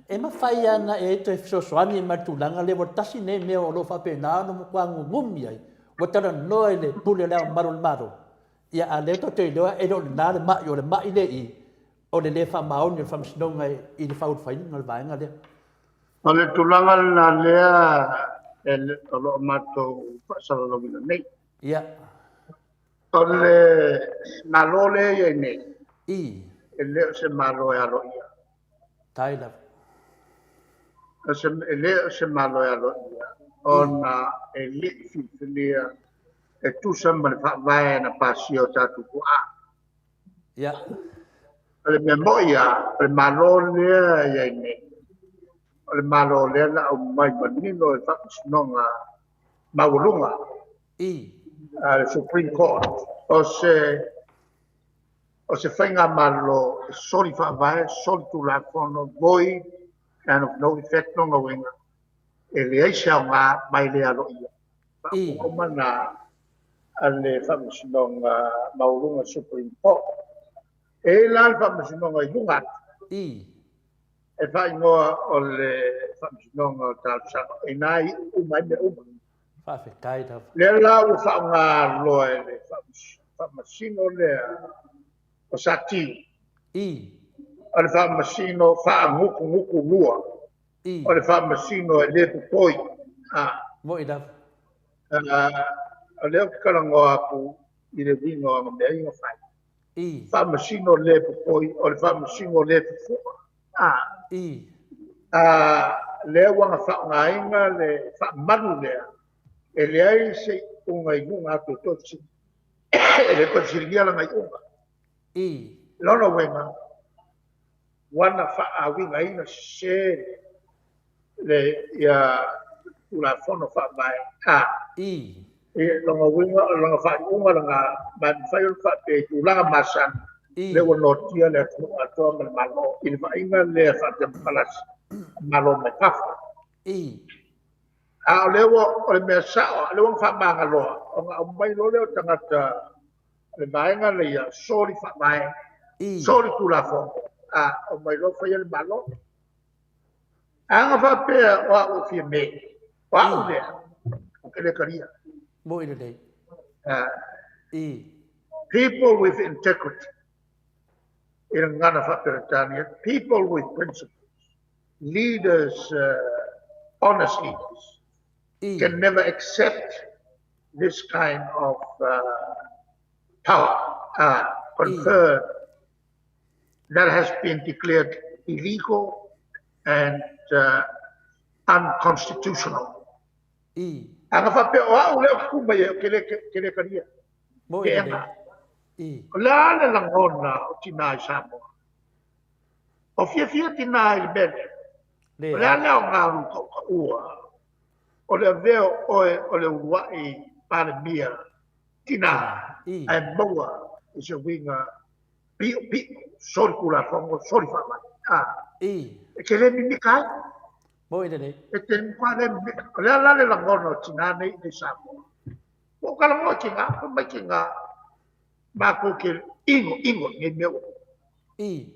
E mafai lava ona e toe fesoasoani mai i le tulaga lea, ua tasi lenei mea o lo o faapena ona matua gugumi ai, ua talanoa i le pule a le Ao Mamalu o le Malo, ia a o lea tatou te iloa e le o lena le mai, o le mai lea i i, o le le faamaoni o le Faamasinoga i le faaulufaina o le vaega lea. O le tulaga lena lea o lo o matou faasalalauina nei. Ia. O le Malo lea e i ai nei, e le o se Malo e aloaia. Tai lava. E le o se Malo e aloaia, ona e le i filifilia e tusa ma le faavae na pasia e o tatou tuaa. Ia. O le mea moi lava, o le Malo lea e i ai nei, o le Malo lea na aumai manino e le Faamasinoga Maualuga. A le Supreme Court, o se o se faigamalo e soli faavae, soli tulafono, void and of no effect lona uiga, e leai se aoga ma e le aloaia. Faaupuga uma na a le Faamasinoga Maualuga Supreme Court. E i ai la le Faamasinoga i luga atu. E faaigoa o le Faamasinoga o Talosaga, o i ina e iu uma ai mea uma. Faafetai lava. Lea la ua faaaoga loa e le Faamasino lea o Satiu. O le Faamasino faagutugutu lua. O le Faamasino e le popoi. Moi lava. O lea ou te talanoa atu i le uiga o ana mea ia na fai. Faamasino le popoi, o le Faamasino le fufu'a. A. A, lea ua na faaaogaina le faamalu lea, e leai se iuga i luga atu e toe fesili. E le toe fesiligia lana iuga. Lona uiga, ua na faauigaina sese le ia Tulafono Faavae A. I lona uiga o lona faaiuga lena, ma e mafai ona faapea i tulaga masani, lea ua noatia le atunuu atoa ma le Malo i le vaaiga lea faatemokarasi a Malo mai fafo. A o lea ua, o le mea sao, o lea ua faamagaloa, ona aumai loa lea o tagata o le vaega lea, soli faavae, soli Tulafono, a aumai loa faia le Malo. A na faapea o au e fia me, o au lea, ou te le talia. Mo'i lelei. People with integrity, i le gagana faa-Peretania, people with principles, leaders, honest leaders, can never accept this kind of power conferred that has been declared illegal and unconstitutional. A na faapea o au lea ou te tu mai ai, ou te le talia. Mo'i lelei. O le a le lagona o tina i Samoa? O fiafia tina i le mea lea? O le a le aoga o lou tautaua? O le avea o oe o le uluai Palemia tina ae maua i se uiga piʻopiʻo, soli Tulafono, soli faavae. E te le mimita ai. Mo'i lelei. E te matua le mimita. O le a la le lagona o tina nei i Samoa? Ua ou talanoa i tina, fai mai tina, matou te inoino i nei mea ua tupu.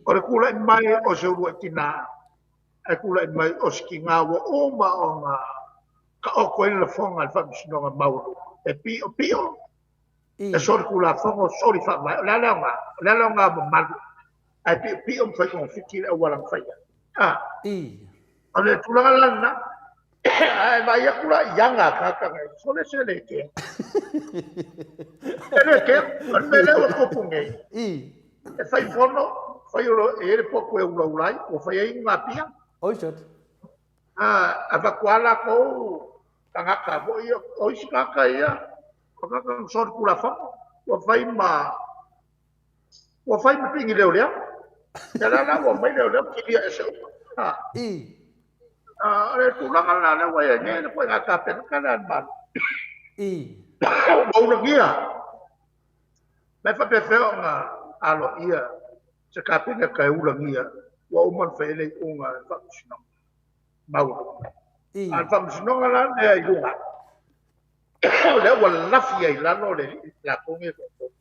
O le tulai mai o se uluai tina, ae tulai mai o se tina ua uma ona taoto ai le lafoga i le Faamasinoga Maualuga, e piʻopiʻo, e soli Tulafono, soli faavae. O le a le aoga? O le a le aoga mamalu ae piʻopiʻo ma fai togafiti le auala na faia. O le tulaga la lena, ae vaai atu la i aga a tagata nei, sole se le kea. E le kea, o le mea lea ua tupu nei, e fai fono, fai o e i ai le potu e ulaula ai, ua fai ai iuga pia. Oi sot. Avatu lava latou tagata foi ia, o isi tagata ia, o tagata na soli Tulafono, ua fai ma Ua fai ma pigi leoleo. Ia la la ua mai leoleo kilia ese uma. Ha. O le tulaga lena lea ua i ai nei, le koiga Kapeneta lea a le Malo. Ua ulagia. Ma e faapefea ona aloaia se Kapeneta e ulagia ua uma ona fai ai le iuga a le Faamasinoga Maualuga. A o le Faamasinoga la lea i luga, o lea ua lafi ai i lalo le latou nei e toatolu.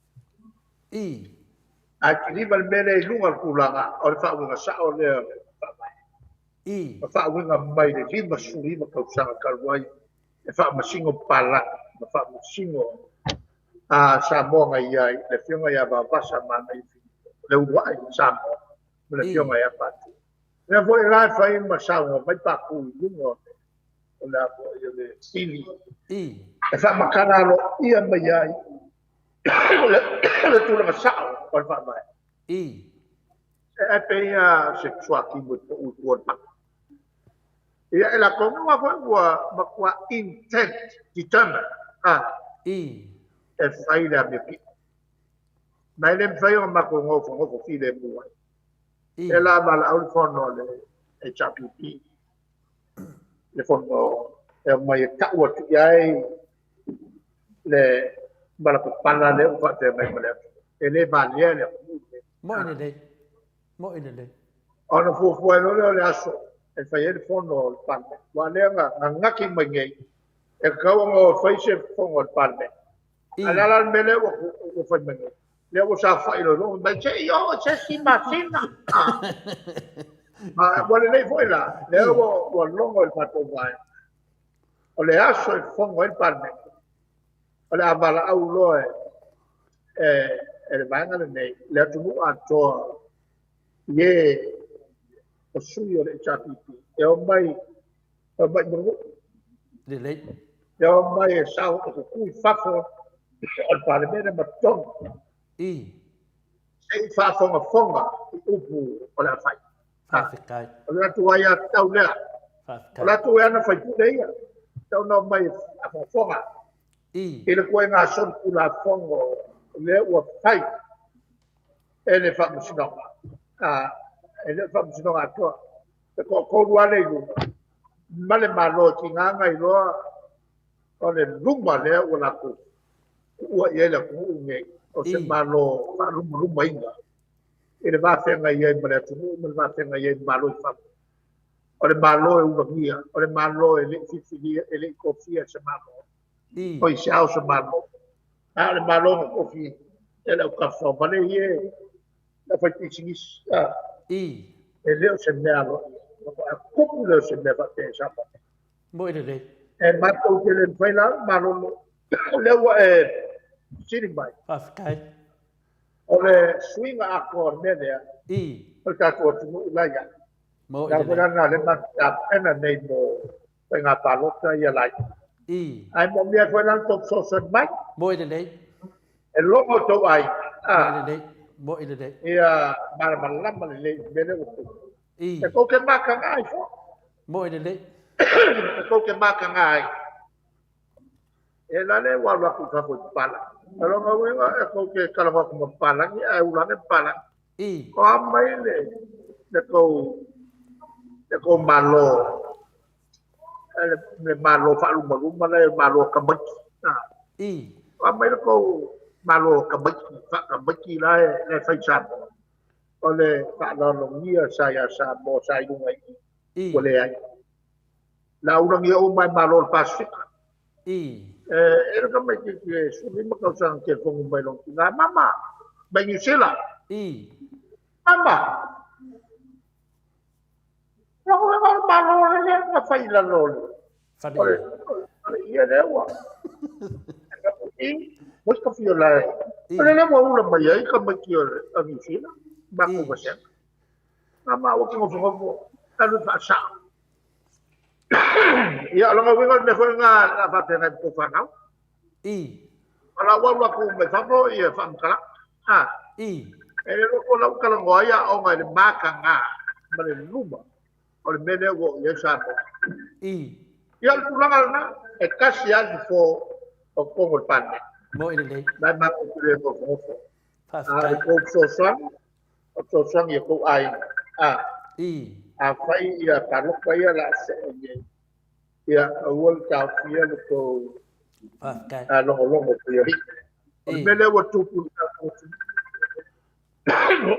Ae kiliva le mea lea i luga o le tulaga o le faauiga sao lea o le faavae. Ma faauiga mai le 59 tausaga talu ai e faamasino papalagi ma faamasino a Samoa na i ai le Afioga ia Vaovasa Manaia Filipo, le uluai Samoa ma le Afioga ia Patu. Lea foi la e fai ma saunoa mai Patu i luga o le a foi o le TV e faamatala aloaia mai ai o le tulaga sao o le faavae. E pei lava se suakimu e pau i tua o le paka. Ia, e latou aua foi ua matua intent, determined, e fai le amiopiʻo. Ma e le mafai ona matou nofonofo filemu ai. E la valaau le fono a le HRPP, le fono e omai e tau atu i ai le malapapala lea ua faapea mai ma le atunuu. E le valea le atunuu lenei. Mo'i lelei. Mo'i lelei. Ona fuafua ai loa lea o le aso e fai ai le fono a le Palemene. Aua o lea na gagati mai nei, e tatau ona o e fai se fono a le Palemene. A o le a la le mea lea ua fai mai nei? Lea ua saofai loa i luma, mai se i oo i se isi masina. Ma ua lelei foi la, lea ua logo i le matou vaega. O le aso e fono ai le Palemene, o le a valaau loa e le vaega lenei, le atunuu atoa i e o sui o le HRPP, e omai i Mulinuu. Lelei. E omai e sao e kukui fafo o le Palemene ma totonu. Se i faafogafoga i upu o le a fai. Faafetai. O le latou aiatatau lea. Faafetai. O latou e ana faipule ia, tatau ona omai e faafogafoga i le ituaiga solitulafono lea ua fai e le Faamasinoga, e le o le Faamasinoga atoa, e toatolu lava lea i luga ma le Malo e tiga ona iloa o le luma lea ua latou tuua i ai le atunuu lenei, o se Malo faalumalumaina i le va feagai ai ma le atunuu ma le va feagai ai ma Malo i fafo. O le Malo e ulagia, o le Malo e le i filifilia, e le i tofia e se Malo, o i se ao se Malo, a o le Malo na tofi e le autafaovale ia e le aufaipisinisi. E le o se mea aloaia. A tupu lea o se mea faapea i Samoa nei. Moe lelei. E matou te le mafai la ona malolo. O lea ua e fesili mai. Faafetai. O le suiga atoa o le mea lea, o le tatou atunuu la i ai. Moe lelei. Lea foi la lea matou te tapena nei mo faiga palota ia laiti. Ae moomia ai foi la le tou fesoasoani mai. Moe lelei. E logo tou aiga. Moe lelei. Moe lelei. Ia malamalama lelei i le mea lea ua tupu. E tou te mataga ai foi. Moe lelei. E tou te mataga ai. E la lea ua alu atu i fafo i papalagi. O lona uiga e tou te talanoa atu ma papalagi ae ula ane papalagi. O a mai le le tou le tou Malo le Malo faalumaluma lea Malo tamaiti. O a mai le tou Malo tamaiti faatamaiti la e fai i Samoa. O le faaaloalogia sa ia Samoa sa i luga i i, ua leai. La ulagia uma e Malo o le Pasefika. E le tamaitiiti e 15 tausaga na telefoni mai lona tina, Mama, mai Niu Sila. Mama, lou lava o le Malo lea na fai i lalo o le o le ia lea ua i mo ka fia la o le lea ua ula mai ai tamaiti o Niu Sila matou vasega. Mama, ua te nofonofo alu e faasao. Ia, o lona uiga o le mea foi lena a faafeagai ma tou fanau. O lau alu atu mai fafo ia faamatalaga. E le iloa po o lau talanoa ai aoga i le mataga ma le luma o le mea lea ua oo i ai Samoa. Ia, o le tulaga lena, e tasi lava le fofo o totonu o le Palemene. Moe lelei. La e matou te le nofonofo. A o le tou fesoasoani, o fesoasoani i tou aiga. Afai ia palota ia o le a see nei, ia aua le taofia le tou logologo i alii. O le mea lea ua tupu i le tatou atunuu,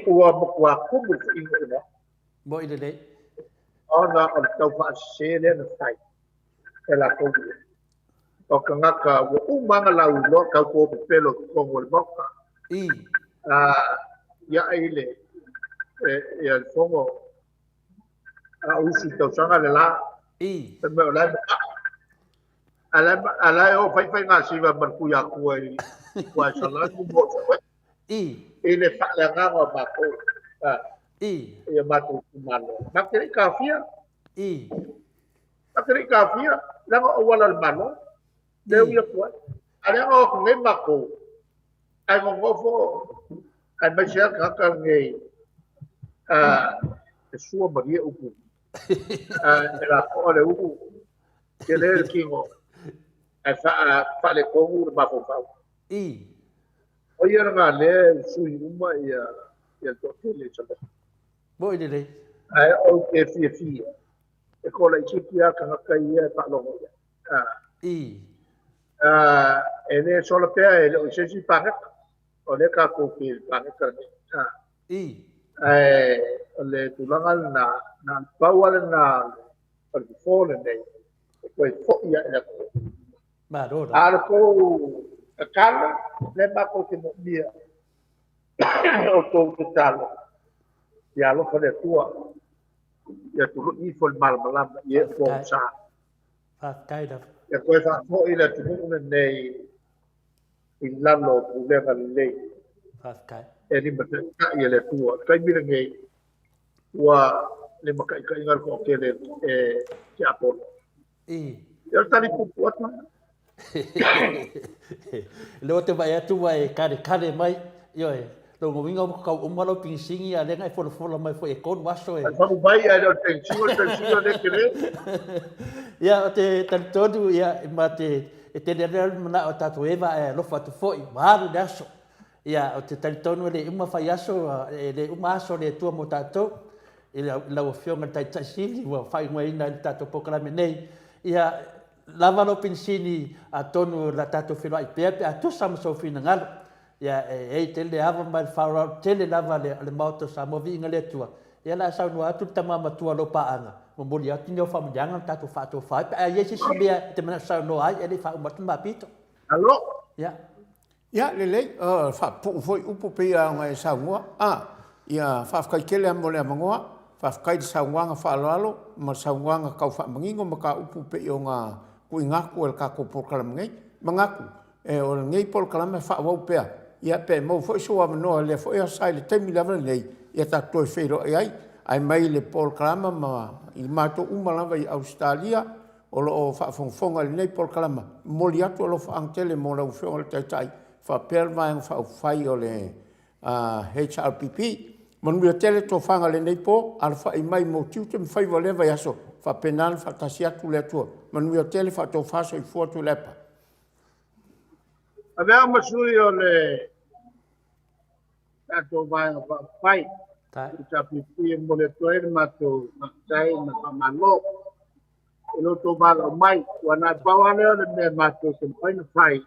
ua matua tumu le feinoino. Moe lelei. Ona o le taufaasese lea na fai e latou ia. O tagata ua uma ona lauiloa tau pepelo i totonu o le Maota. Ia ai le ia le fono a usu i tausaga le la. Fai mai o la e matai. A la e o fai fai gasiva ma le Tuiatua i Tuaesalani mo Savaii. I le faaleagaga o matou i o matou itumalo. Matou te le i taofia. Matou te le i taofia, leaga o auala o le Malo, lea e ui atu ai. A lea na o atu nei matou, ae nonofo, aemaise lava le tagata lenei e sua malie upu. E lapoa le ulu, tele le tino, ae faaletonu le mafaufau. O ia lena lea e sui uma ia le toatele i Savaii. Moe lelei. Ae ou te fiafia e kolaitiiti lava tagata ia e faalogo i ai. E le sola pea e le o i se isi paneta. O lea tatou te i le paneta lenei. Ae o le tulaga lena, na o le pau lava lena o le fofo lenei e toe foi ae i le atunuu. Malo lava. A o le tou tatalo, lea matou te moomia o tou tatalo, ia alofa le Atua, ia tului ifo le malamalama i e o pogisa. Faafetai lava. Ia toe faafoi le atunuu lenei i lalo o pulega lelei. Faafetai. E limataitai e le Atua. O le taimi lenei, ua limataitaiina le toatele e tiapolo. Ia o le tali puupuu atu lena. Lea ou te vaai atu ua e kalekale mai, ioe. Lona uiga ua tau uma lau penisini a o lea na e folafola mai foi e 3 aso e. Fau mai ae le o le penisini, o le penisini o lea tele. Ia, ou te talitonu, ia, ma te, e tele lava le manao o tatou Eva ae alofa atu foi, ua alu le aso. Ia, ou te talitonu e le uma fai aso, e le uma aso o le Atua mo tatou. I lau Afioga i le Taitai Sili ua faaigoaina ai le tatou polokalame nei, ia, lava lou penisini atonu o le a tatou feiloai pea pe a tusa ma sou finagalo. Ia, e i ai tele ava ma le faaaloalo tele lava a le Maota o Samoa, viiga le Atua. Ia o le a saunoa atu le tama matua o lou paaga, momoli atu ni au faamanuiaga na tatou faatofa ai pe a i ai se isi mea e te manao e saunoa ai, e le i faauma atu le ma pito. Alo. Ia. Ia, lelei, faapupuu foi upu pei lava ona e saunoa. A, ia, faafetai tele lava mo le avanoa, faafetai i le saunoaga faaaloalo ma le saunoaga tau faamanino mataupu pei ona tuuina atu e le tatou polokalame nei. Manatu, o lenei polokalame e faaauau pea, ia pe maua foi sou avanoa i lea foi aso sa i le taimi lava lenei, ia tatou toe feiloai ai. Ae mai le polokalama ma i matou uma lava i Ausetalia o lo o faafogafoga i lenei polokalama, momoli atu alofaaga tele mo lau Afioga i le Taitai faapea le Vaega Faaupufai o le HRPP. Manuia tele tofaga i lenei po, alafai mai mo tiute ma faiva o lea vaiaso, faapena ona faatasi atu le Atua. Manuia tele, faatofa soifua Tuilaepa. Avea ma sui o le tatou Vaega Faaupufai, HRPP, e momoli atu ai le matou faafetai ma le faamalo i lo outou valaau mai. Ua na o le pau lava lea o le mea matou te mafai ona fai,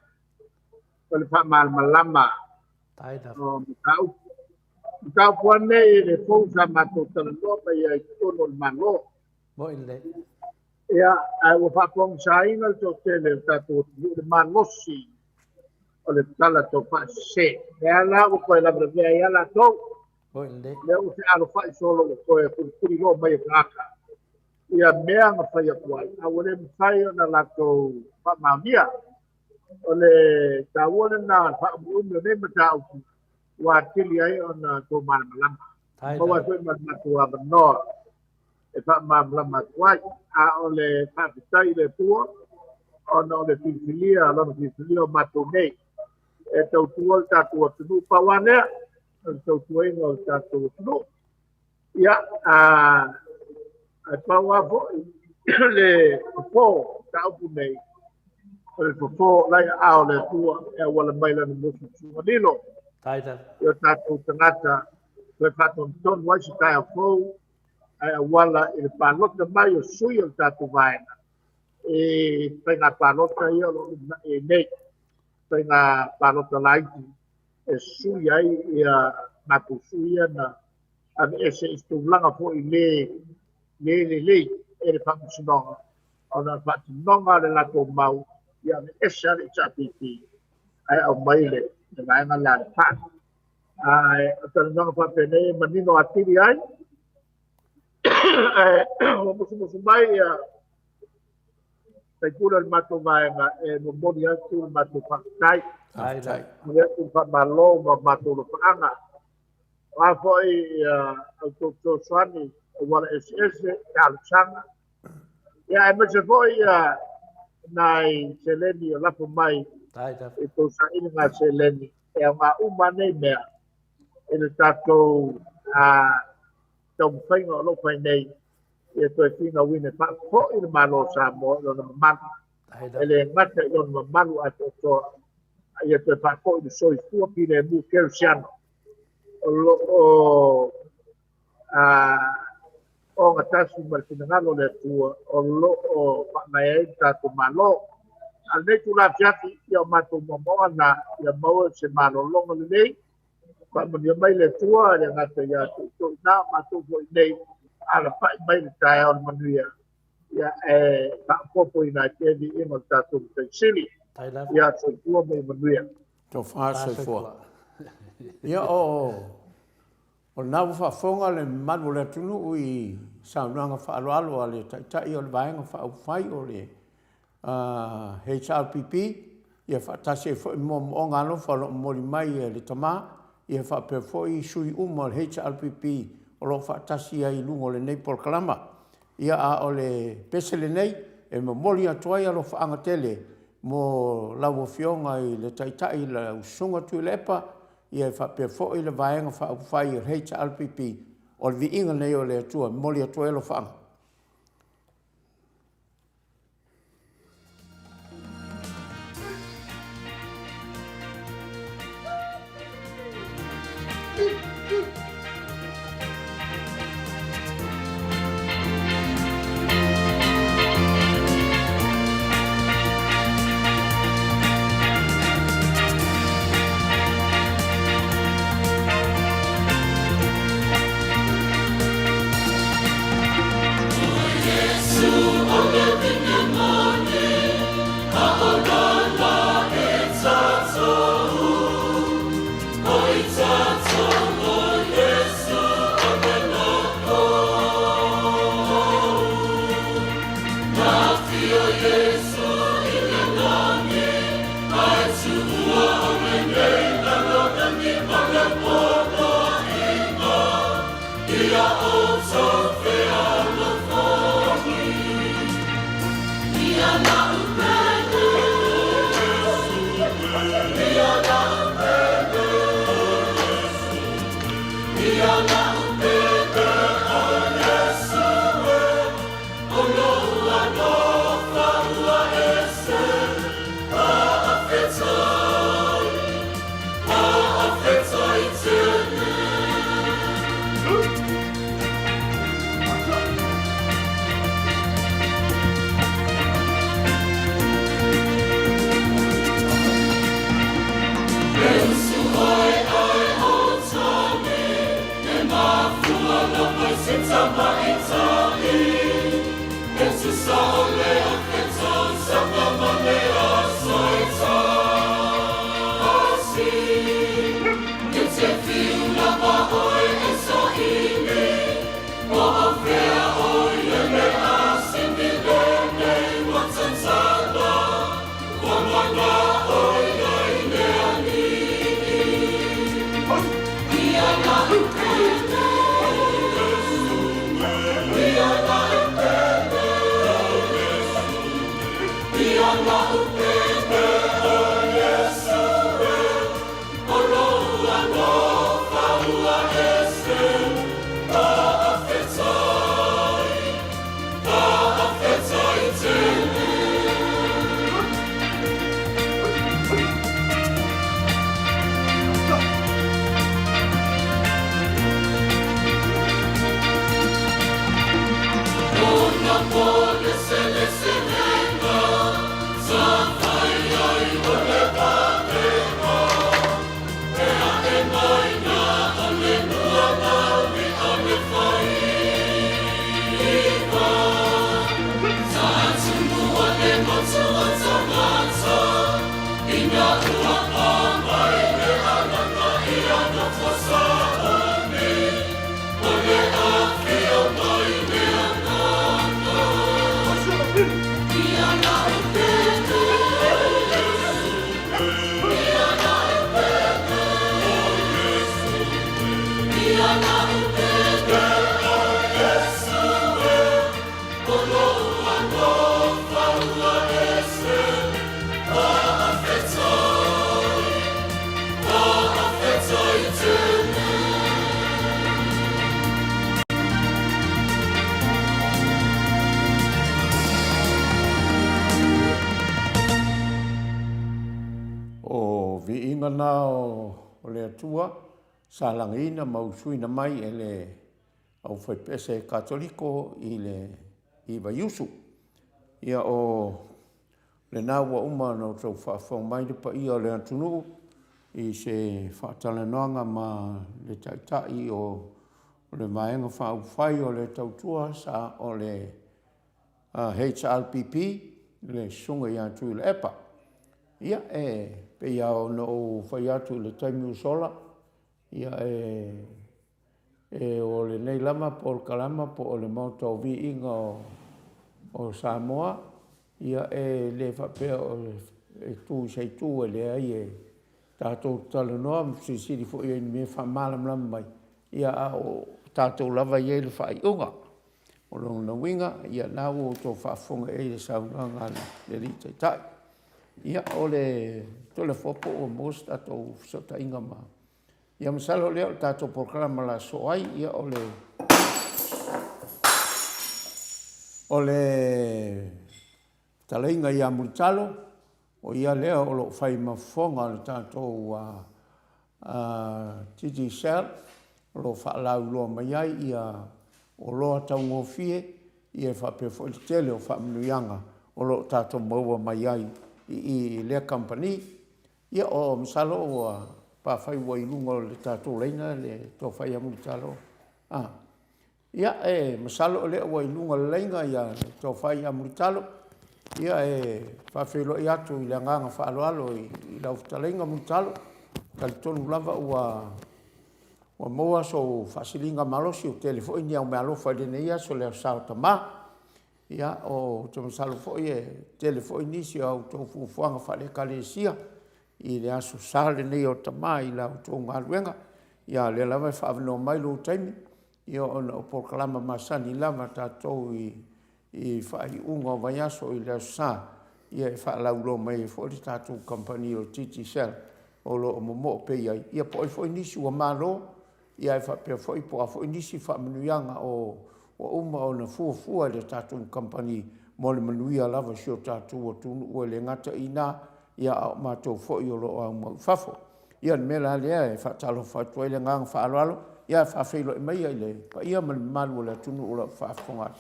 o le faamalamalama o mataupu. Mataupu lava nei e le fou sa matou talanoa mai ai i totonu o le Malo. Ia, ae ua faapogisaina le toatele o le tatou atunuu i le malosi o le tala tau faasese. Lea la ua toe lavelavea ai lava latou. Lea ua fealofai solo ua toe kulikuli loa mai e tagata ia mea na fai atu ai, a ua le mafai ona latou faamaonia. O le taua lena o le faaumiumi o nei mataupu ua atili ai ona tou malamalama. Maua ai foi ma le matou avanoa e faamalamalama atu ai. A o le faafetai i le Atua ona o le filifilia, Lona filifilia o matou nei e tautua le tatou atunuu. Pau lava lea, o le tautuaina o le tatou atunuu. Ia, a, ae pau lava foi le fofo o mataupu nei, o le fofo la i aao o le Atua e auala mai Lana musumusuga lilo i o tatou tagata toe faatonutonu ai se taeao fou ae auala i le palota mai o sui o le tatou vaega i faiga palota ia o lo o lumanai ai nei, faiga palota laiti e sui ai ia matou sui ia na aveese i se tulaga foi le le lelei e le Faamasinoga ona o le faatinoga o le latou mau ia aveese lava le HRPP ae aumai le vaega la le FAST. Ae o talanoaga faapenei e manino atili ai ae ua musumusu mai ia faipule o le matou vaega e momoli atu le matou faafetai. Faafetai. Momoli atu le faamalo ma matou lofaaga. O a foi ia outou fesoasoani auala eseese, talosaga. Ia aemaise foi ia nai seleni o lafo mai i tou sailiga seleni e aoga uma nei mea i le tatou taumafaiga o lo o fai nei ia toe finauina e faafoi le Malo o Samoa i lona mamalu. E le gata i lona mamalu atoatoa, a ia toe faafoi le soifua filemu kerisiano o lo o ogatasi ma le finagalo o le Atua o lo o faavae ai le tatou Malo. A o lenei itula afiafi, ia o matou moamoa na ia maua se malologa lelei, faamanuia mai le Atua, e le gata ia te outou i ina, o matou foi nei, alafai mai le taeao o le manuia, ia e faaopoopoina ai pea viiga o le tatou Matai Sili. Ia soifua ma ia manuia. Tofa soifua. Ia o O lena ua faafofoga le mamalu o le atunuu i saunoaga faaaloalo a le Taitai o le Vaega Faaupufai o le HRPP, ia faatasi ai foi moomooga alofa o lo o momoli mai e le tama, ia faapea foi sui uma o le HRPP o lo o faatasi ai i luga o lenei polokalama. Ia a o le pese lenei e momoli atu ai alofaaga tele mo lau Afioga i le Taitai lau Susuga Tuilaepa. Ia e faapea foi le Vaega Faaupufai o le HRPP, o le viiga lenei o le Atua e momoli atu ai alofaaga. O viiga na o le Atua sa lagiina ma usuina mai e le aufaipese Katoliko i le i Vaiusu. Ia o lena ua uma ona outou faafofoga mai le paia o le atunuu i se faatalanoaga ma le Taitai o le Vaega Faaupufai o le Tautua sa o le HRPP, le Susuga ia Tuilaepa. Ia, e pei lava ona ou fai atu i le taimi ua sola, ia e o lenei lava polokalama po o le Maota o Viiga o Samoa, ia e le faapea e tu i se itu, e leai, e tatou te talanoa ma fesilisili foi i ai i mea e faamalamalama mai, ia a o tatou lava e i ai le faaiuga. O lona uiga, ia o lena ua outou faafofoga i ai i le saunoaga a le Alii Taitai. Ia o le Toleafoa po ua maua se tatou fesootaiga ma… Ia masalo lea o le tatou polokalama o le a sosoo ai, ia o le o le fetalaiga ia Mulitalo, o ia lea o lo o fai ma fofoga o le tatou Digicel, o lo o faalauiloa mai ai ia oloa taugofie, ia e faapea foi le tele o faamanuiaga o lo o tatou maua mai ai i i i lea kamupani. Ia, o masalo ua pe afai ua i luga o le tatou laina le tofa ia Mulitalo. A, ia, e masalo o lea ua i luga o le laina le tofa ia Mulitalo. Ia, e faafeiloai atu i le agaga faaaloalo i lau fetalaiga Mulitalo. E talitonu lava ua ua maua sou faasiligamalosi, ua tele foi ni au meaalofa i lenei aso, le Aso Sa o Tama. Ia, ou te masalo foi e tele foi nisi o a outou fuafuaga faale-Ekalesia i le Aso Sa lenei o Tama i la outou galuega. Ia, a o lea lava e faaavanoa mai lou taimi, ia ona o polokalama masani lava a tatou i faaiuga o vaiaso i le Aso Sa, ia e faalauiloa mai ai foi le tatou kamupani o le Digicel o lo o momoo pea i ai, ia po o ai foi nisi ua malo, ia ae faapea foi po o a foi nisi faamanuiaga o ua uma ona fuafua e le tatou kamupani mo le manuia lava o si o tatou atunuu e le gata i ina, ia a o matou foi o lo o aumau i fafo. Ia o le mea la lea e faatalofa atu ai i le agaga faaaloalo, ia faafeiloai maia i le paia ma le mamalu o le atunuu o lo o faafofoga atu.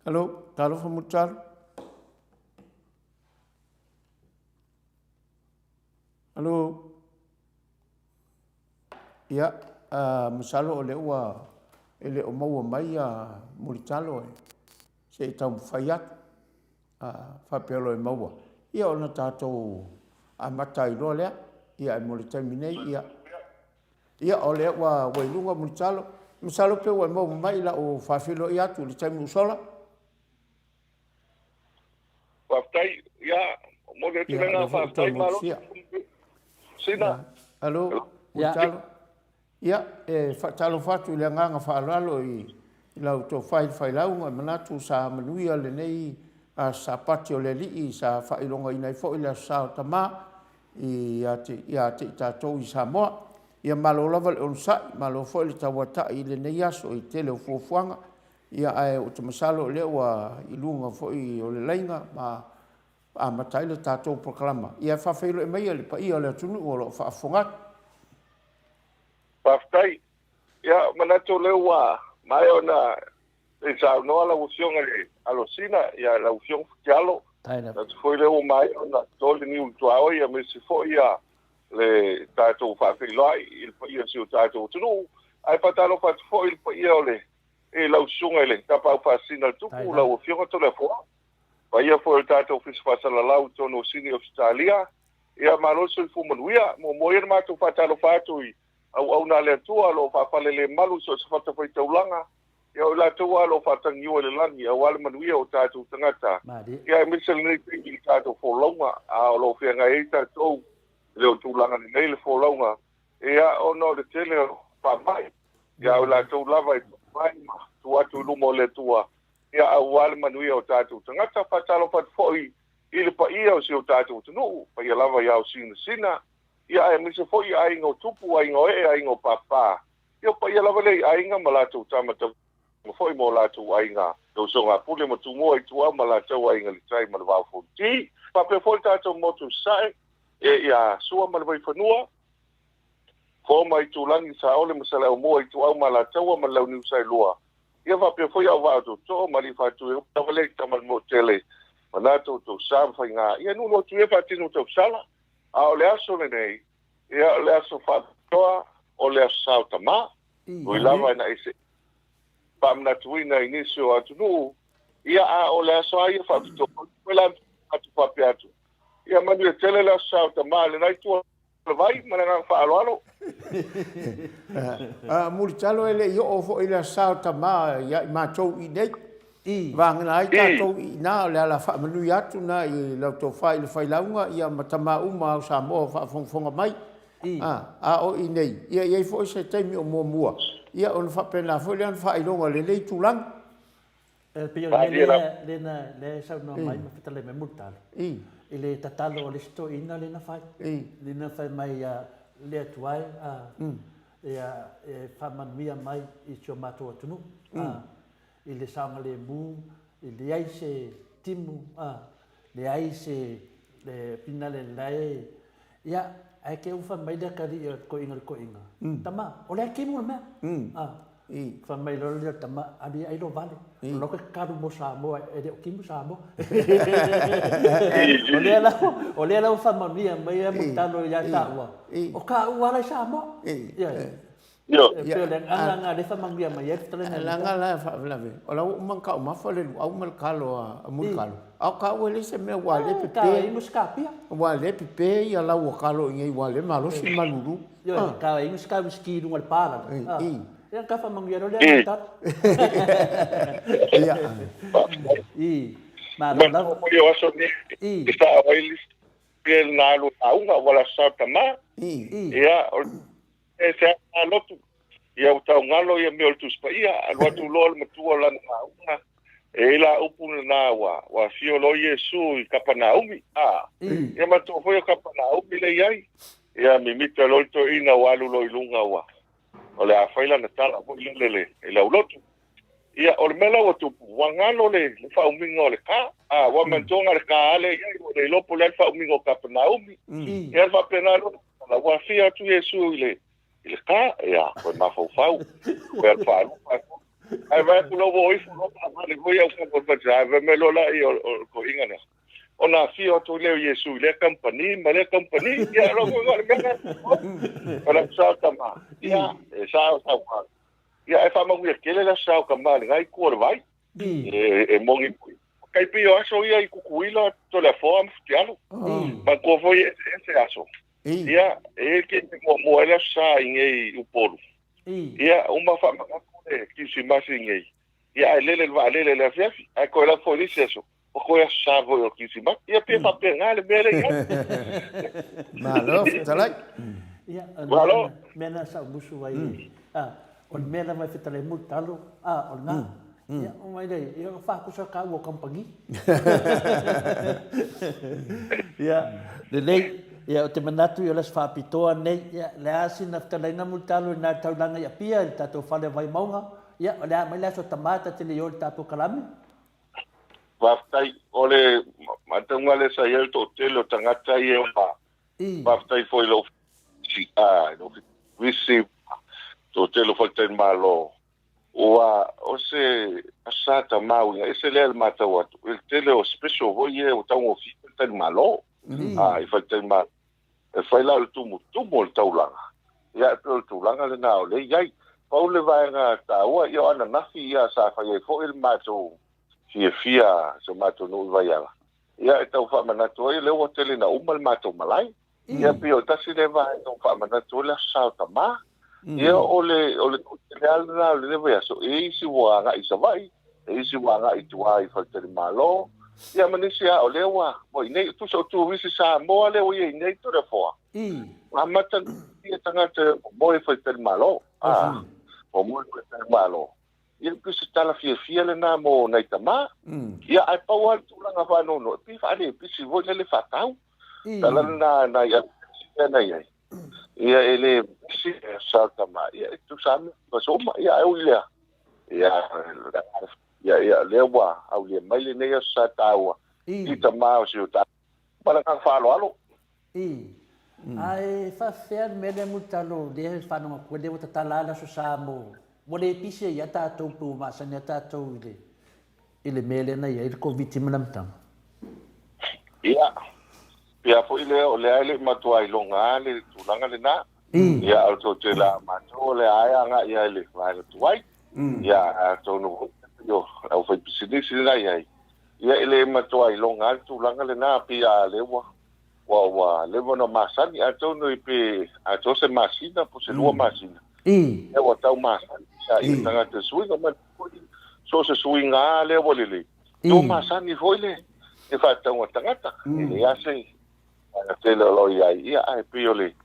Hello, talofa Mulitalo. Hello. Ia, uh, masalo o lea ua e le o maua mai a Mulitalo e se i taumafai atu. Uh, faapea loa e maua. Ia ona tatou amata ai loa lea. Ia, ae mo le taimi nei, ia, Ia, o lea ua, ua i luga Mulitalo. Masalo pe ua e maua mai i lau faafeiloai atu i le taimi ua sola. Faafetai. Ia, momoli atu le agaga faafetai malo. Sina. Alo, Mulitalo. Ia, e faatalofa atu i le agaga faaaloalo i lau tofa i le failauga, e manatu sa manuia lenei Aso Sapati o le Alii sa faailogaina ai foi le Aso Sa o Tama ia te i tatou i Samoa. Ia malo lava le onosai, malo foi le tauatai i lenei aso i le tele o fuafuaga, ia ae ou te masalo o lea ua i luga foi o le laina ma amata ai le tatou polokalama. Ia faafeiloai maia i le paia o le atunuu o lo o faafofoga atu. Faafetai. Ia, manatu o lea ua maea ona Se i saunoa lau Afioga i le Alosina, ia lau Afioga Futialo. Manatu foi lea ua maea ona to le niu i le tuaoi aemaise foi ia le tatou faafeiloai i le paia o si o tatou atunuu. Ae faatalofa atu foi i le paia o le i lau Susuga i le Tapaau Faasisina a le Tupu, lau Afioga Toleafoa. Paia foi o le tatou Ofisa Faasalalau i totonu o Sini Ausetalia. Ia malo le soifua manuia. Muamua ia ona matou faatalofa atu i auauna a le Atua o lo o faafalelemalu i so o se fatafaitaulaga, ia o i latou lava o lo o faatagiua i le lagi aua le manuia o tatou tagata, ia aemaise lenei taimi i le tatou folauga, a o lo o feagai ai tatou i le tulaga lenei le folauga, ia ona o le tele o faamai, ia o i latou lava e mai ma tuu atu i luma o le Atua, ia aua le manuia o tatou tagata. Faatalofa atu foi i le paia o si o tatou atunuu, paia lava i ao sinasina, Ia aemaise foi aiga o tupu, aiga o ee, aiga o papa, ia o paia lava lea i aiga ma latou tama tama foi ma o latou aiga, le usoga a Pule ma Tumua, Ituau ma latou aiga i le tai ma le vao Fonoti. Faapea foi le tatou motu i Sasae, e ia Sua ma le Vaifanua, Fo ma Aitulagi, Saole ma Saleaaumua, Ituau ma Alataua ma le Launiu Saelua, ia faapea foi Auvaa o Tootoo ma Alii Faatui lava lea i Tama le Mootele, manatu o outou sa ma faiga, ia nuunuu atu ia faatino tausala. A o le aso lenei, ia o le aso faapitoa, o le Aso Sa o Tama. Ui lava ina e faamanatuina i nisi o atunuu, ia a o le aso lava ia faapitoa, ou te foi la atu faapea atu, ia manuia tele le Aso Sa o Tama i lena itu o le vai, ma le agaga faaaloalo. Mulitalo e le i oo foi le Aso Sa o Tama ia i matou i inei. Vagana ai tatou i ina, o le ala faamanuia atu lena i lau tofa i le failauga ia ma tama uma o Samoa o faafogafoga mai. A o i inei, ia e i ai foi se taimi o muamua, ia ona faapena foi lea ona faailoga o lenei tulaga. E pei o le mea lea, lea na, lea e saunoa mai ma fetalai mai Mulitalo, i le tatalo a le isi toeaina lea na fai, lea na fai mai ia le Atua e, a, ia, e faamanuia mai i si o matou atunuu, a, i le saogalemu, e leai se timu, a, leai se, le finale lae, ia, ae te ua fai mai le atalii o le toeaina i le toeaina, tama, o lea e timu le mea, a, fai mai loa lea o le tama, alu ia ai lou vale, o la e tatalo mo Samoa, e le o timu Samoa. O lea la, o lea la ua faamanuia mai ia Mulitalo ia taua, o taua la i Samoa. Ioe. Ioe. E pei o le agaga lena o lea e faamanuia mai ai le fetalaiga a Leaga la e faalavelave, o la ua uma ona taumafa le luau ma le kalo a Mulitalo, a o taua e leai se mea ua le pepe. Ka inu se kapia. Ua le pepe ia lau o kalo i inei ua le malosi le malulu. Ioe, ka inu se ka whisky i luga o le pa lalo. Ia ka faamanuia loa lea Mulitalo. Ia. I. Malo lava. Manatua foi o aso nei e sao ai le isi na alu i lauga ua la sao tama. Ia, o le E se a lotu, ia ua taugalo ia mea o le Tusi Paia, alu atu loa le matua o lana lauga, e i ai la upu lena ua, ua afio loa Iesu i Kapanaumi, a, ia matua foi o Kapanaumi lea i ai. Ia mimita loa le toeaina ua alu loa i luga ua, o le a fai lana tala foi lele le, i le aulotu. Ia, o le mea la ua tupu, ua galo le, le faaumiga o le ka, a, ua manatua na o le ka lava lea i ai, ua le iloa po o le a le faaumiga o Kapanaumi. Ia, faapena loa Ua afio atu Iesu i le i le ka, ia, koe mafaufau, koe alu faalupa atu. Ae vaai atu loa ua o ifo loa taavale foi au kapa o le Farisai, ae fai mai loa laia o le toeaina lea, ona afio atu lea o Iesu i lea kamupani ma lea kamupani. Ia, o lona uiga o le mea lena. O le aso sa o tama, ia, e sa o saunoaga. Ia, ae faamanuia tele le aso sa o tama i lena itu o le vai. E moni foi. Tai pei o aso ia i Tutuila, Toleafoa ma Futialo. Manatua foi e eseese aso. Ia, e i ai le taimi muamua ai le Aso Sa i inei i Upolu. Ia, uma faamanatu le Kirisimasi i inei. Ia, ae lele le vaalele i le afiafi. Ae toe alu atu foi i le isi aso, ua toe Aso Sa foi o le Kirisimasi. Ia, pei e faapena le mea lea e i ai. Malo fetalai. Ia, o le mea lena sa ou musu ai, O le mea lava e fetalai mo le talo, a, o lena. Ia, o mai lea, ia, o whaakusa ka ua kampangi. Ia, lelei, ia, o te manatu ia o le aso faapitoa nei, ia, le a sina fetalaiga mo le talo i nā taulaga i Apia i le tatou fale o Vaimauga, ia, o le a mai le aso Tamā ta te le i o i le tatou kalame. Faafetai. O le matauga lea sa i ai le toatele o tagata ia ua Faafetai foi i lou visi toatele o faletalimalo ua o se asa tamau ese lea le matau atu i le tele o special foi ia ua taugofie faletalimalo a i faletalimalo e fai la o le tumutumu o le taulaga ia e pei o le tulaga lena o lea i ai. Pau le vaega taua ia o ananafi ia sa fai ai foi le matou fiafia si o matou nuu i Vaiala Ia, e tau faamanatu ai, o lea ua tele ina uma le matou malae. Ia, pei o le tasi lea vaega ua faamanatu ai le Aso Sa o Tama. Ia, o le, o le toatele lava lena o lenei vaiaso, e i ai isi ua agai i Savaii, e i ai isi ua agai i tua i Faletalimalo, ia ma nisi lava o lea ua, ua i inei. Tusa o turisi Samoa lea ua i ai nei Toleafoa, ua amata ona tagata e momoe i Faletalimalo, a, momoe i Faletalimalo. Ia, pei o se tala fiafia lena mo nai tama. Ia, ae pau lava le tulaga faanoanoa, e pei e faalepisi foi lele faatau. Tala lena nai isi mea na i ai. Ia, e le pisi sa tama, ia, e tusa lava ma aso uma. Ia, ae ui i lea, ia, ia, ia, lea ua aulia mai lenei aso sa taua i tama o si o tatou. Ma le agaga faaaloalo. I. Ae faafefea le mea lea Mulitalo lea e faalogo atu ai lea ua tatala lava le Aso Sa mo ua le pisi ai a tatou pe ua masani a tatou i le i le mea lea na i ai le Koviti ma le amataga? Ia, pea foi lea o lea e le i matua iloga lava le tulaga lena. Ia, o le toatele lava o matou o lea lava e agai lava i le vaega tuai. Ia, atonu foi o le aufaipisinisi lena i ai, ia e le matua iloga lava le tulaga lena, pei lava lea ua Ua, ua leva ona masani, atonu i pe atoa se masina po o se lua masina. Ia ua tau masani sa ia tagata suiga ma foi so o se suiga lava lea ua lelei. To masani foi le le faatauga tagata. E leai lava se vaega tele o lo o i ai, ia ae pei o le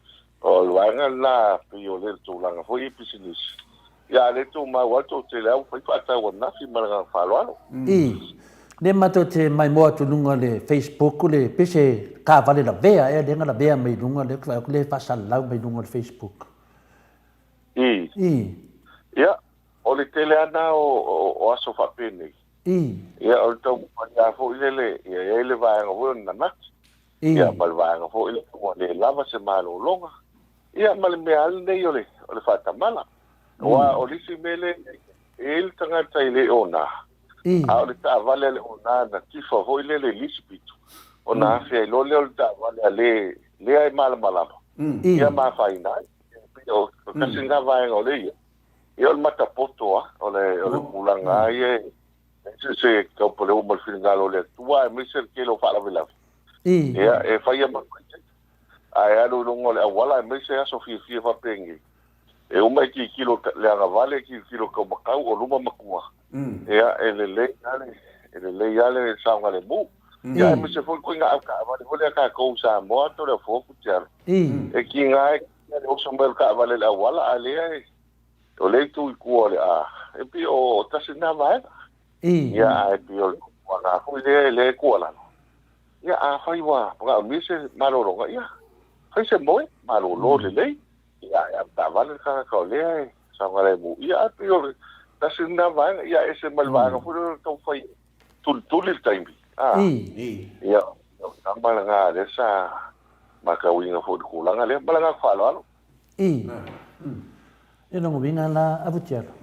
o le vaega lena pei o le tulaga foi i pisinisi. Ia, a le tumau atu ou te leau fai faatau ananafi ma le agaga faaaloalo. I. Lea matou te maimoa atu i luga o le Facebook le pei se taavale lavea ea lea na lavea mai luga lea ou te vaai atu lea e faasalalau mai luga o le Facebook. I. I. Ia, o le tele lava na o aso faapenei. I. Ia, o le taumafai lava foi lele, ia i ai le vaega foi o le nanati. I. Ia, ma le vaega foi lele ua le lava se malologa. Ia, ma le mea lava lenei o le, o le faatamala. Aua o le isi mea lea e i ai le tagata e le ona, a o le taavale a le ona na tifa foi lele i le isi pito, ona afe ai loa lea o le taavale a le lea e malamalama, ia ma afaina ai. E pei o tasi lena vaega o lea ia. Ia o le matapoto lava, o le, o le tulaga lava ia e se se taupale uma le finagalo o le Atua aemaise le tele o faalavelave. Ia, e faia ma Ae alu i luga o le auala aemaise aso fiafia faapenei, e uma e tilotilo le agavale, e tilotilo taumatau o luma ma tua, ia e lelei lava le, e lelei lava le saogalemu. Ia aemaise foi ituaiga avetaavale foi lea a tatou i Samoa atu le afoa Futialo, e tiga e le oso mai o le taavale i le auala a lea e, o lea e tu i tua o le a, e pei o tasi lena vaega. Ia ae pei o le tulaga foi lea, lea e tuualalo, Ia, afai ua manaomia se malologa, ia, fai se moe, malolo lelei. Ia, ae avetaavale le tagata o lea e saogalemu. Ia, ae pei o le tasi lena vaega. Ia, e ese ma le vaega foi lea o le taumafai e tulituli le taimi. A, ia, o le tama lena lea sa matauina foi i le tulaga lea. Ma le agaga faaaloalo. I. E lona uiga la, a Vutialo,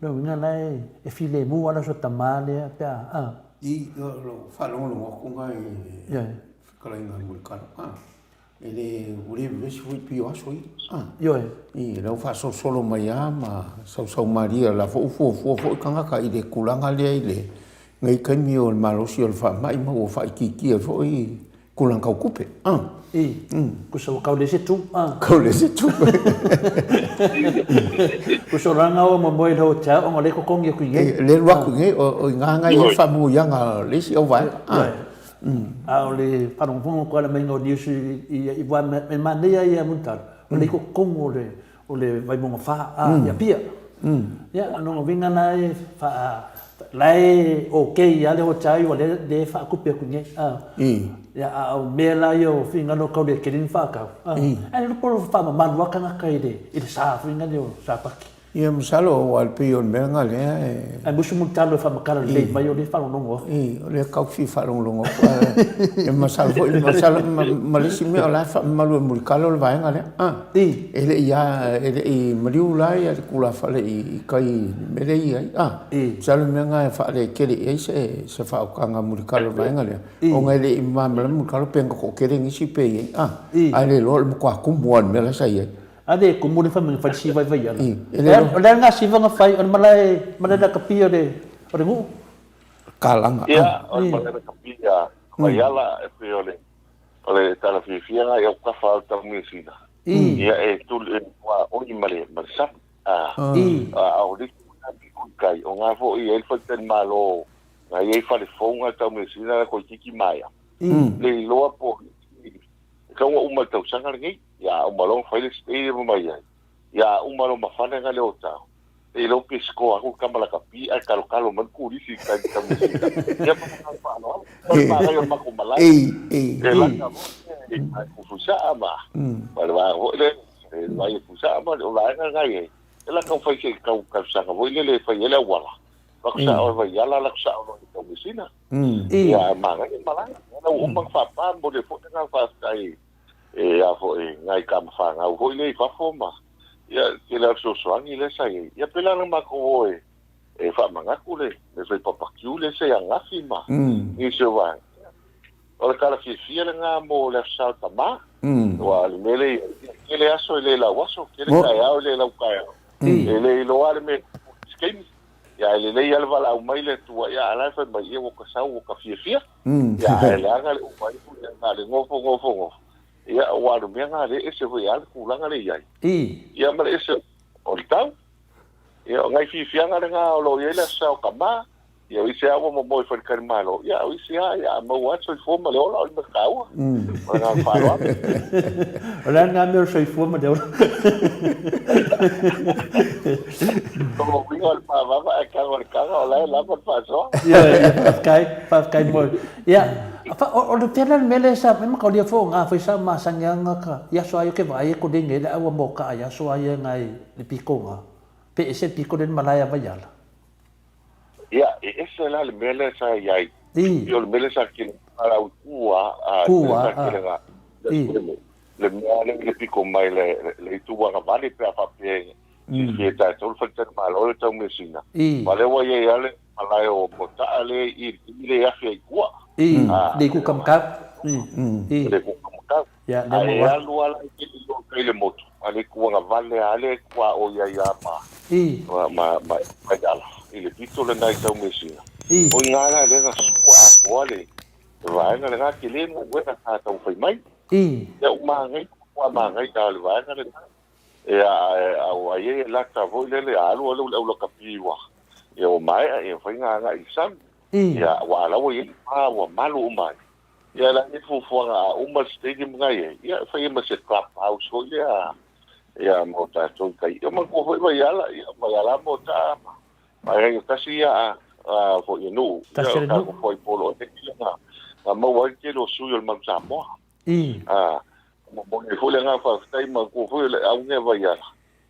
lona uiga la e filemu lava le aso tama lea pe a, a. I, o lou faalogologo atu na i le fetalaiga a Mulitalo, a, e le, ua le vevesi foi pei o aso ia, a. Ioe. I, o lea ua faasolosolo mai lava ma sausau malie, o la foi ua fuafua foi tagata i le tulaga lea i lenei taimi o le malosi o le faamai ma ua faaitiitia foi Tulaga tau tupe, ah. I, kusa ua kau le se tu, ah. Kau le se tu. Kusa o langa o momoe le hotel, ona le totogi aku i nei. Le alu aku i nei, o i ngā ngai e whaamuianga le isi au vaega. Ah. A o le wharongongo koe ala mai ngā news i wā me māneia ia Muntaro, o le totogi o le o le Vaimauga 4, ā, i Apia. Ia, o lona uiga la e wha, la e okay ia le hotel ua le, le whaakupe aku nei, ā. Ia, a o mea la ia o whingalo kau le keri ni whaakau, ā. Ai le polo whaamamalu a kangaka i le, i le sa whinga le o Sāpaki. Ia, masalo aua le pei o le mea lena lea e. Ai musu mulitalo e whaamakala lelei mai o le whaalogologo aku. I, o lea kau fia whaalogologo aku, a e masalo foi, masalo ma le isi mea o la e whaamamalu e mulitalo le vaega lea, ā. I. E le i a, e le i maliu la ia le tulafale i kai i le mea lea e i ai, a. I. Masalo le mea lena e faaletele i ai se, se faaokaga a Mulitalo i le vaega lea, ona e le i malamalama Mulitalo pe na toatele nisi pe i ai, a. I. Ae le iloa o le matua tumu lava i le mea la sa i ai. A le kumu le fai mai na fai le siva i Vaiala. I. E le iloa. O le a lena siva na fai, o le malae, malae lakapi o le, o le nuu. Kalaga, a. Ia, o le malae lakapi a Vaiala e pei o le, O le tala fiafia lena i autafa o le taumeasina, ia e tuli e matua oi ma le ma le sami. A, a o le isi mea pito i kai, o na foi e i ai le faletalimalo, na i ai fale fou na le taumeasina na toeitiiti maea. Le iloa po o nisi, e tatau ona uma i le tausaga lenei, ia a uma loa ona fai le stay ma mai ai, ia a uma loa ma fale na le o tau. E iloa pe score aku le tama lakapi ae kalokalo mai le kulisi i tai taumasina. Ia ma le faaaloalo. Ma le manaia o le matou malae. E lata foi e ai ku fusaa ma ma le vaega foi lea e vai e fusaa ma o vaega na i ai. E lata o fai se tau talosaga foi lele e fai ai le auala. Lako sao e Vaiala lako sao loa i Taumeasina. Ia manaia le malae. Ua uma ona faapa momoli ai foi le agaga faafetai e a foi nai tama fanau foi lea i fafo ma ia tele lava o fesoasoani lea sa i ai. Ia pei la na matou o e e faamanatu le le fai papakiu lea sa i ananafi ma nisi o vaega. O le tala fiafia lena mo le Aso Sa o Tama. Aua o le mea lea i ai, ia tele aso e le lau aso, tele taeao e le lau taeao. E le iloa lava le mea e tupu i se taimi. Ia ae lelei lava le valaau mai le Atua, ia a la e fai mai, ia ua ta sau ua ta fiafia. Ia ae leaga le uma ifo, ia na o le nofo, nofo, nofo. Ia aua o le mea lena lea e ese foi lava le tulaga lea e i ai. Ia ma le ese o le tau. Ia o nai fiafiaga lena o lo o i ai le Aso Sa o Tama. Ia, o isi lava ua momoe i faletalimalo, ia, a o isi lava, ia, a maua lava le soifua ma le ola, o le mea taua. Ma le agaga faaaloalo. O le a lena mea o le soifua ma le ola? O lona uiga o le mavava ae tago i le taga, o la e lava le faasoa. Ioe, ia, faafetai, faafetai mo le. Ia, o le tele le mea lea sa, e mataulia foi o na foi sa masani lava gata i aso lava ia ou te vaai e koleni ai le au a moka'a i aso lava ia nai le pito na, pe ese le pito lea i le malae a Vaiala. Ia, e ese la le mea lea sa i ai. I. O le mea lea sa kele a au kua, a le mea sa kele nga. Le mea lea le piko mai le le itu agavale pe a faapea silafia e tatou le faletalimalo le Taumeasina. Ma lea ua i ai lava le malae o Mota'a lea i i le afe ai i tua. I, le itu Kamakau. I. Le itu Kamakau. Ia, lea mo. Ae alu lava la i le tai le motu, a le itu agavale lava lea e tuaoi ai lava ma I. ma ma Vaiala i le pito lena i Taumeasina. I. O i ina la lea na sua atoa le vaega lena, tele galuega sa taumafai mai. I. Ia ua manaia, ua manaia le vaega lena. Ia, a ua i ai e lata foi lele, a alu alu le au lakapi ua, ia ua maea, ia mafai ona agai i le sami. Ia, aua la ua i ai le pa ua malu uma ai. Ia, la e i ai le fuafuaga a uma le stadium lena e i ai, ia e fai ai ma se club house foi lea, ia, mo tatou i tai. Ia manatua foi Vaiala, ia, Vaiala mo ta, ma e tasi ia a, foi e nuu, ia, Tasi o le nuu. tatou foi polo e lena, na maua ai le tele o sui o le Manu Samoa. A, momoli ai foi le agaga faafetai manatua foi o le auga e Vaiala,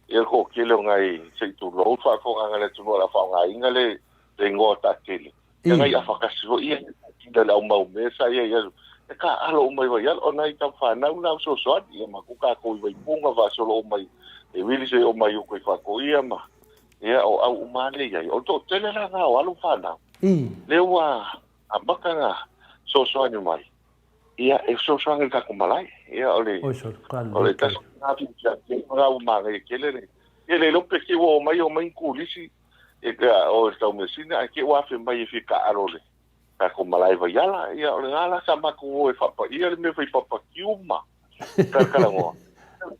ia le toatele o nai, se i tulou le faafofogaaga a le atunuu o le a faaaogaina le igoa taatele, ia nai afatasi foi ia e le au maumea sa i ai i aso, e taaalo uma i Vaiala, o nai tama fanau na o fesoasoani, ia matou tatou i Vaipuga faasolo uma i Vili seia oo mai i uta i Faatoia ma, ia o au uma lava lea e i ai. O le toatele la na o alo ma fanau, lea ua amata ona fesoasoani mai. Ia, e fesoasoani i le tatou malae. Ia, o le, o le tasi lena fiafiaga lena ua manaia tele le, ia le iloa pe te i ua omai omai ni turisi e o i le Taumeasina ae te i ua afe mai e fia taaalo i le tatou malae Vaiala. Ia, o lena la sa matou o e faapaia le mea fai papakiu ma talatalanoa.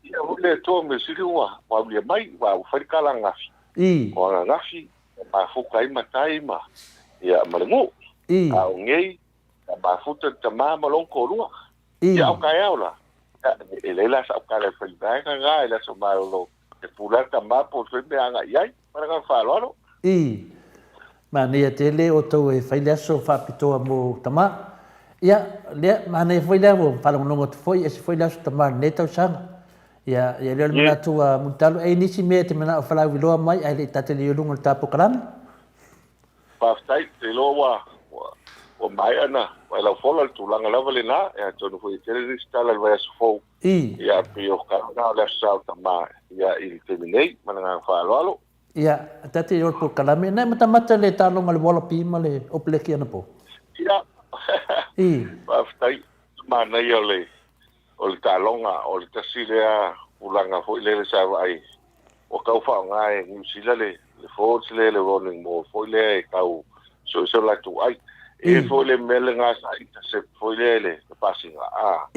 Ia, foi le Atua mea sili ua aulia mai, ua fai le tala ananafi. O ananafi, mafuta ai matai ma, ia, ma le nuu. A o nei, Na mafuta le tama ma lona toalua. Ia o taeao la, e leai la sau tala e fai vaega na i le aso malolo, e pule lava le tama po o se mea agai i ai. Ma le agaga faaaloalo. I. Manaia tele outou e fai le aso faapitoa mo tama. Ia, lea, manaia foi lea ua faalogologo atu foi, ese foi le aso tama i lenei tausaga. Ia, ia lea o le manatu a Mulitalo, e i ai nisi mea e te manao e falauiloa mai ae le i tatele i luga o le ta polokalame? Faafetai, ou te iloa ua, ua maea ona vaelaufola le tulaga lava lena, ia atonu foi e tele nisi tala i le vaiaso fou. I. Ia, pei o tala na o le Aso Sa o Tama, ia, i le taimi nei, ma le agaga faaaloalo. Ia, ta te i o le polokalame, na e matamata le taaloga a le Wallaby ma le Opeleki anapo? Ia, I. Faafetai, manaia o le, o le taaloga, o le tasi lea tulaga foi lele sa vaai ua tau faaaoga e Niu Sila le forwards lea, le Ronin Moore foi lea e tau suesue o latou ai. E i ai foi le mea lena sa intercept foi lea i le pasiga, a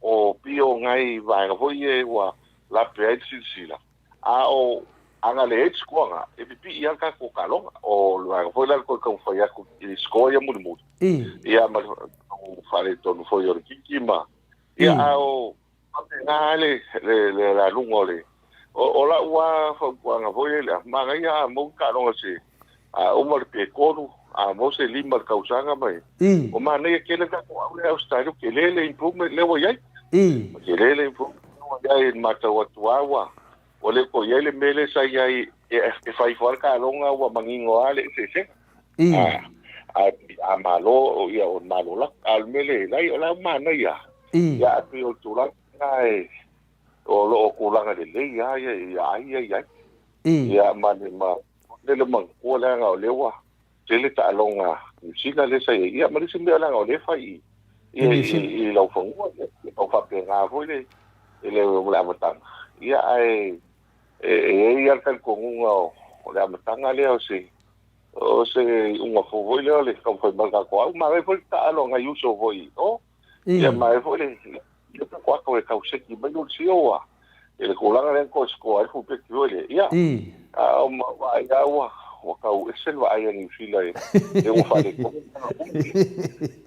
o pio nai vaega foi ia ua lape ai le silasila. A o ana leai le score na, e pipii lava le tatou taaloga. O le vaega foi la le toe taumafai atu i score ia mulimuli. Ia ma le faaletonu foi o le kiki ma ia a o faapena le le laluga o le o lau lava fautuaga foi lea, manaia a maua ni taaloga se a uma le pe 3, a maua se 5 i le tausaga ma e o manaia tele le tatou au lea Ausetalia, tele le improvement lea ua i ai. Tele le improvement lea ua i ai, i le matau atu lava ua ua le toe i ai le mea lea sa i ai e fai ifo lava le taaloga ua manino lava le eseesega. A a malo, ia o le malo lava. A o le mea lea, leai o la e ua manaia. Ia ae pei o le tulaga lena e o lo o tulaga lelei lava ia ai ia i ai. Ia ma le ma le manatua leaga o lea ua tele taaloga Niu Sila lea sa i ai, ia ma le isi mea leaga o lea e fai i i laufanua, ia tau faapena foi le le le amataga. Ia ae e i ai lava le talitonuga o le amataga lea o se o se iuga fou foi lea o le taumafai mai o le tatou au. Manaia foi le taalo a nai uso foi i o, ia manaia foi le le atu e tau seki mai le sio ua i le tulaga lea na toe score ai le fupeki foi lea. Ia, a o vaai lava ua ua tau ese le vaai a Niu Sila e e ua faaletonu tala umi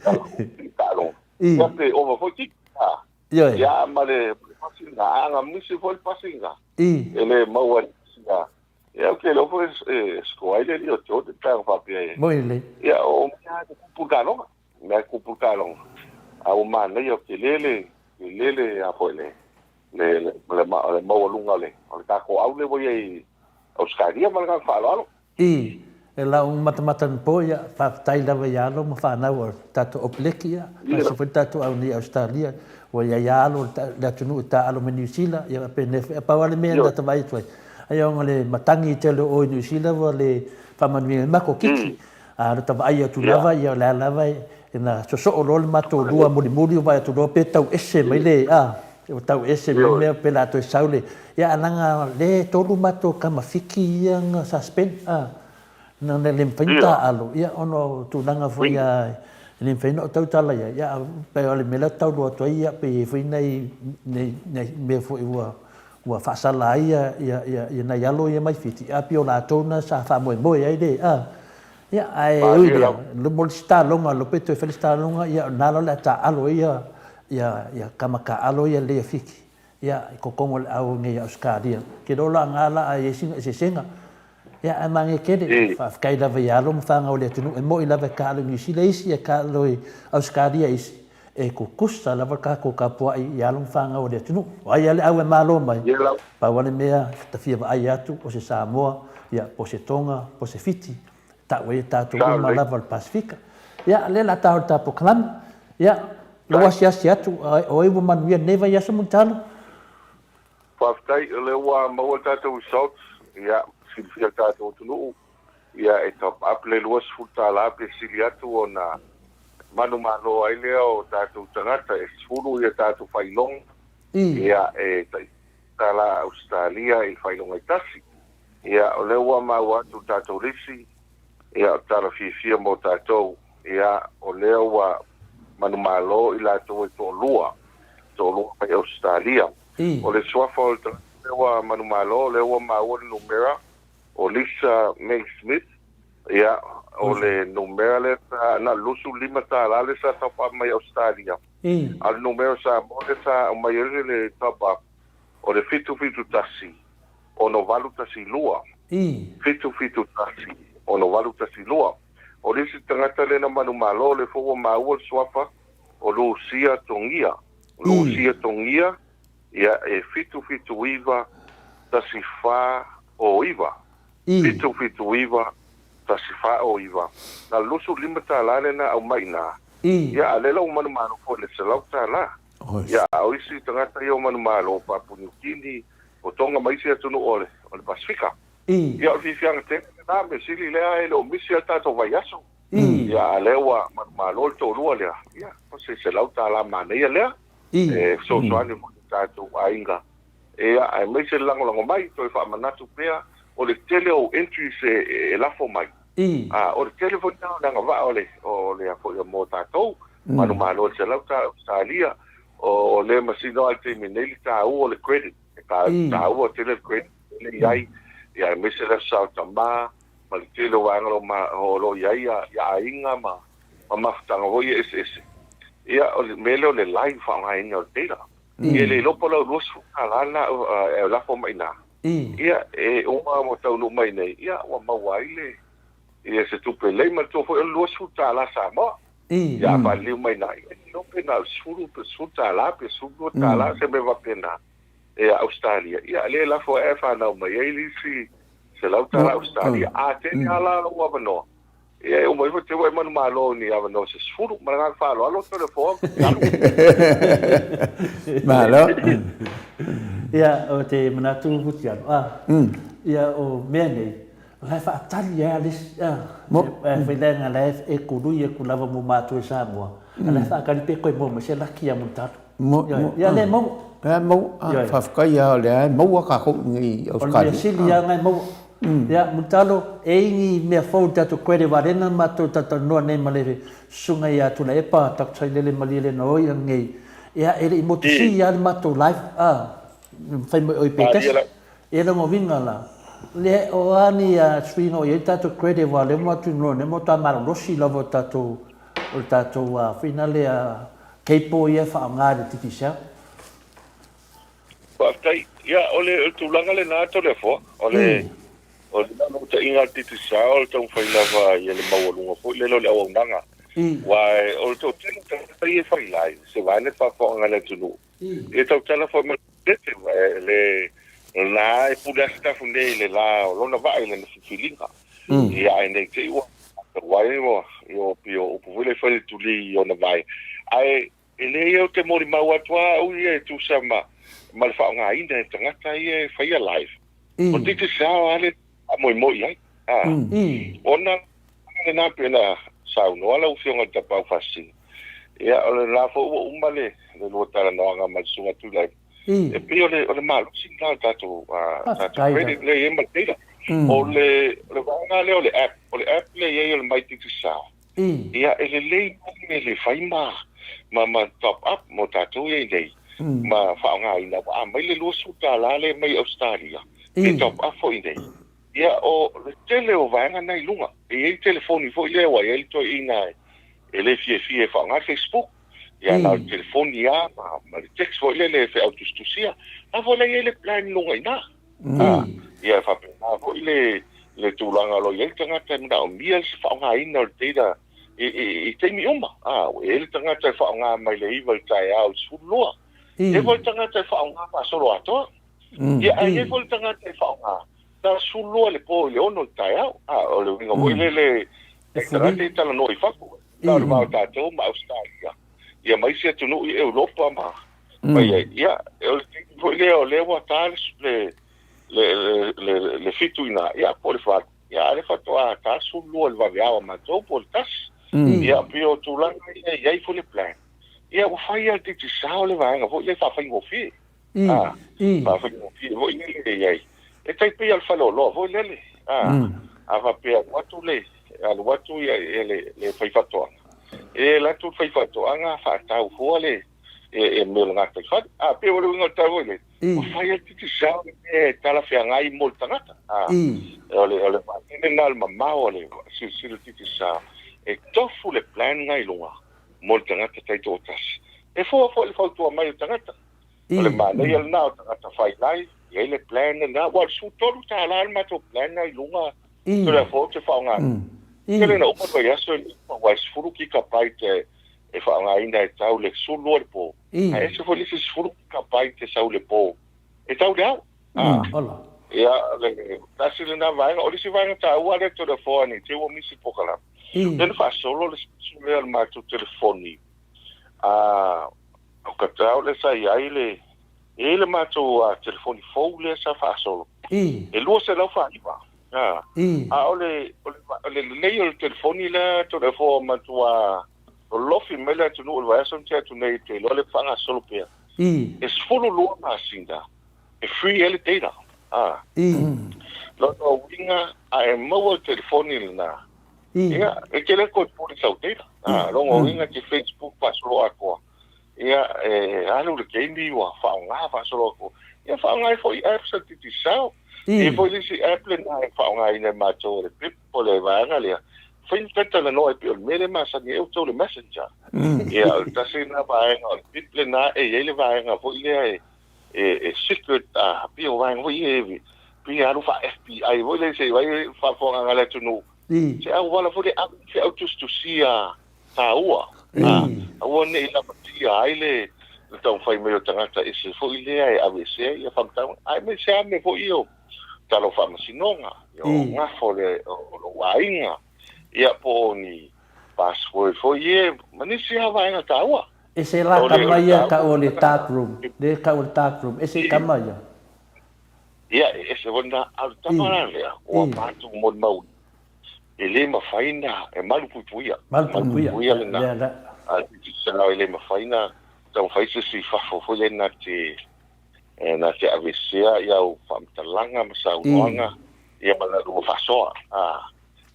tala umi taaloga. Ia pe ova foi tiki a. Ia ma le pasi lena, a na misi foi le pasi lena. E le maua ai sia. Ia ou te iloa foi e score ai le alii o Jordan pe ana faapea e. Moi lelei. Ia o mea e tupu i le taaloga. Mea e tupu i le taaloga. A ua manaia ou te le le le le a foi le le le le maualuga o le o le tatou au lea ua i ai i Ausetalia ma le agaga faaaloalo. I e lau matamata na po ia faafetai lava i alo ma fanau o tatou Opeleki ia aemaise foi le tatou au nei Ausetalia ua iai a alo le atunuu e taalo ma Niu Sila ia faapena foi. Pau a le mea na ta vaai atu ai ai ona le matagi tele o i Niu Sila ua le faamanuia ai matou kiki a o le ta vaai atu lava ia o le a lava e na sosoo loa le matou lua mulimuli vaai atu loa pe tau ese mai le a Ua tau ese mai mea pe la toe sau le ia a leaga le tolu matou tama fiki ia na suspend a na le mafai ona taaalo ia ona o tulaga foi a e le mafai ona ou tautala i ai ia pei o le mea lea ou te taulu atu ai ia pei e i ai foi nai nai mea foi ua ua faasala ai ia ia nai alo ia mai Fiti a pei o latou na sa faamoemoe ai le a ia ae ui i lea mo le isi taaloga le iloa pe toe fai le isi taaloga ia o lena la o le a taaalo ai ia ia ia tama taaalo ia lelei a Fiti ia i totonu o le au nei a Ausetalia. Ou te iloa o laga la a i ai sina eseesega. Ia ae manaia tele, faafetai lava i alo ma fanau a le atunuu, e moni lava e taaalo i Niu Sila isi, e taaalo i Ausetalia isi, e tutusa lava le tatou tapuai i alo ma fanau a le atunuu. O ai lava le au e malo mai, pau lava le mea ta fia vaai atu o se Samoa, ia po o se Tonga, po o se Fiti, tau ai e tatou uma lava o le Pasefika. Ia, lea o le a ta o le ta polokalame. Ia, lou asiasi atu, o ai ua manuia lenei vaiaso Mulitalo? Faafetai, o lea ua maua le tatou results, ia, silafia e le tatou atunuu, ia, e top up le $20 pe sili atu ona manumalo ai lea o tatou tagata e 10 ia tatou faailoga, ia, e tai tala Ausetalia i le faailoga e tasi. Ia, o lea ua maua atu le tatou lisi, ia, o tala fiafia mo tatou, ia, o lea ua manumalo i latou e toalua, toalua mai Ausetalia. O le suafa o le tagata lea ua manumalo, o lea ua maua le numera o Lisa May Smith, ia, o le numera lea sa, na o le $25 lea sa top up mai Ausetalia, a o le numera Samoa lea sa aumai ai le top up, o le 771 6812. 771 6812. O le isi tagata lea na manumalo, o lea foi ua maua le suafa o Lusia Togia. Lusia Togia, ia, e 779 1409. 779 1409. Na o le $25 lea na aumai i ina, ia, a o lea la ua manumalo foi i le $100. Ia, a o isi tagata ia o manumalo o Papua Niu Kini, o Tonga ma isi atunuu o le, o le Pasefika. Ia, o le fiafiaga tele lena, mea sili lea e le o misi a le tatou vaiaso. Ia, a lea ua manumalo le toalua lea, ia, o se $100 manaia lea, e fesoasoani mo tatou aiga. Ia, aemaise le lagolago mai, toe faamanatu pea, o le tele o entries e, e lafo mai. A, o le tele foi lena o le agavaa o le, o le a foi mo tatou, manumalo i le $100 Ausetalia, o le masino lava i le taimi nei le taua o le credit, e taua tele le credit lea e i ai, ia aemaise le Aso Sa o Tama, ma le tele o vaega o lo o i ai ia aiga ma mafutaga foi ia eseese. Ia, o le mea lea o le live faaaogaina o le data. Ia e le iloa po o lau $20 lena e lafo mai i ina. Ia, e uma ua taunuu mai nei, ia ua maua ai le ia se tupe lelei. Manatua foi o le $20 Samoa. Ia a faaliliu mai ina, ia e le iloa pe na o le 10 pe $10 pe $12 se mea faapena e Ausetalia. Ia lea e lafo ai ae fanau mai ai le isi $100 Ausetalia. A tele lava la lou avanoa, Ia e uma ifo te ua e manumalo i ni avanoa se 10. Ma le agaga faaaloalo, Toleafoa, Talu. Malo. Ia, o te manatu Mutialu, a, ia o mea nei, o la e faatali lava le isi, a, e fai leaga la e kului atu lava mo matou i Samoa, a la e faatali pe toe maua mai se laki ia Mulitalo. Ia, lea e maua. Lea e maua. Faafetai lava o lea e maua tatou i inei i Ausetalia. O le mea sili lava na e maua. Ia, Mulitalo, e i ai ni mea fou i le tatou credit valena matou talatalanoa nei ma le Susuga ia Tuilaepa Doctor Sailele Malielegaoi ananei. Ia, e le i motusi lava le matou live, a, fai mai oi pe tasi. E lona uiga la, Le, o a ni suiga o i ai le tatou credit aua o lea ua matou iloa nei matua malolosi lava o le tatou o le tatou foi na lea cable ia e faaaoga i le Digicel. Faafetai. Ia, o le tulaga lena Toleafoa, o le o le naunautaiga a le Digicel o le taumafai lava ia le maualuga foi lele o le auaunaga. Aua o le toatele o tagata ia e fai live, se vaega le faafofoga a le atunuu, E tautala foi ma le le la e pule lava Sitafune i le la o lona vaa i lana filifiliga. Ia ae ne i te i ua wai ua io pio upu foi le fai le tuli i ona vae. Ae e leai ou te molimau atu lava au ia e tusa ma ma le faaaogaina e tagata ia e faia live. O Digicel lava le faamoemoe i ai. Ona lena pei ona saunoa lau Afioga i le Tapaau Faasisina, ia o lena foi ua uma le lua talanoaga ma le Susuga Tuilaepa, e pei o le malosi lena o le tatou credit lea e i ai ma le data. O le vaega lea o le app, o le app lea e i ai o le My Digicel, ia e lelei mai le fai ma ma top up mo tatou ia i inei ma faaaogaina, aua a mai le $20 lea mai Ausetalia, e top up foi i inei. Ia, o le tele o vaega na i luga. E i ai telefoni foi lea ua i ai le toeaina e le fiafia e faaaoga le Facebook. Ia, na o le telefoni lava ma, ma le text foi lele e feautusitusia. La foi la i ai le plan i luga i ina. A, ia, e faapena foi le, le tulaga o lo o i ai le tagata e manaomia le faaaogaina o le data i, i, i taimi uma. A, ua i ai le tagata e faaaoga mai le 9 i le taeao i le 12. E i ai foi le tagata e faaaoga faasoloatoa. Ia, ae i ai foi le tagata e faaaoga na 12 i le po i le 6 i le taeao. A, o le uiga foi lele, e tagata e talanoa i fafo, na o le va o tatou ma Ausetalia, ia ma isi atunuu i Europa ma, ma i ai. Ia, o le taimi foi lea o lea ua ta le, le, le, le, le 7 i ina, ia, po o le 8, ia, a o lea faatoa ta le 12 i le vaveao a matou po o le 1. Ia, pei o tulaga ia e i ai foi le plan. Ia, ua fai lava e le Digicel le vaega foi lea e faafaigofie. A, faafaigofie foi lele i ai. E tai pei o le faleoloa foi lele. A, a faapea alu atu le, alu atu ia, ia le, le faifaatoaga, e alu atu le faifaatoaga faatau fua le, e, e mea o le gataifale. A, pei o le uiga o le tau foi lele, ua fai lava le Digicel le mea e talafeagai mo le tagata. A, o le, o le vaatele lena o le mamao o le silasila Digicel, e tofu le plan lena i luga mo le tagata taitoatasi. E fua foi i le fautua mai o tagata. O le manaia lena o tagata failai, e i ai le plan lena, aua o le $13 le matou plan lena i luga, Toleafoa ou te faaaogaina. Tele ina uma le vaiaso e le i uma, aua e 10 gigabyte e faaaogaina e tau le 12 i le po, ae ese foi le isi 10 gigabyte e sau i le po, e tau i le ao. Ia, le tasi lena vaega. O le isi vaega taua lea Toleafoa ne i te i ua misi polokalame, lea na faasolo le special lea o le matou telefoni, a O ka tau lea sa i ai le, e i ai le matou telefoni fou lea sa faasolo, e 249. A, a o le, o le, o le lelei o le telefoni lea Toleafoa matua lolofi mai le atunuu i le vaiaso na tea atu nei, ou te iloa lea faagasolo pea. E 12 masina e free ai le data. A. Lona uiga, a e maua le telefoni lena, Ia, e te le toe pule sau data. A, lona uiga e te Facebook faasoloatoa. Ia, e alu le taimi ua faaaoga faasoloatoa. Ia, faaaoga ai foi apps a le Digicel. E i ai foi le isi app lena e faaaogaina e matou o le Bip, o le vaega lea, fai ni talatalanoa e pei o le mea lea e masani ai outou le Messenger. Ia, o le tasi lena vaega o le Bip lena e i ai le vaega foi lea e e secret a pei o vaega foi ia e pei e alu faa-FBI foi lea se i vaai faafofogaaga a le atunuu. Se auala foi lea e ave i feau tusitusia taua, aua ne i lamatia ai le taumafai mai o tagata ese foi lea e aveesea ia faamatalaga, aemaise lava mea foi ia o tala o faamasinoga, o gafa o lou aiga, ia po o ni password foi ia ma nisi lava vaega taua. Ese la tama ia tau o le dark room, le tau o le dark room, ese tama ia. Ia, e ese foi lena, a o le tama la lea, ua matou molimauina, e le mafai na, e malupuipuia. Malupuipuia lena. Lea la. A e le mafai na taumafai se isi i fafo foi lea na te, na te aveesea i au faamatalaga ma saunoaga, ia ma la lua faasoa. A,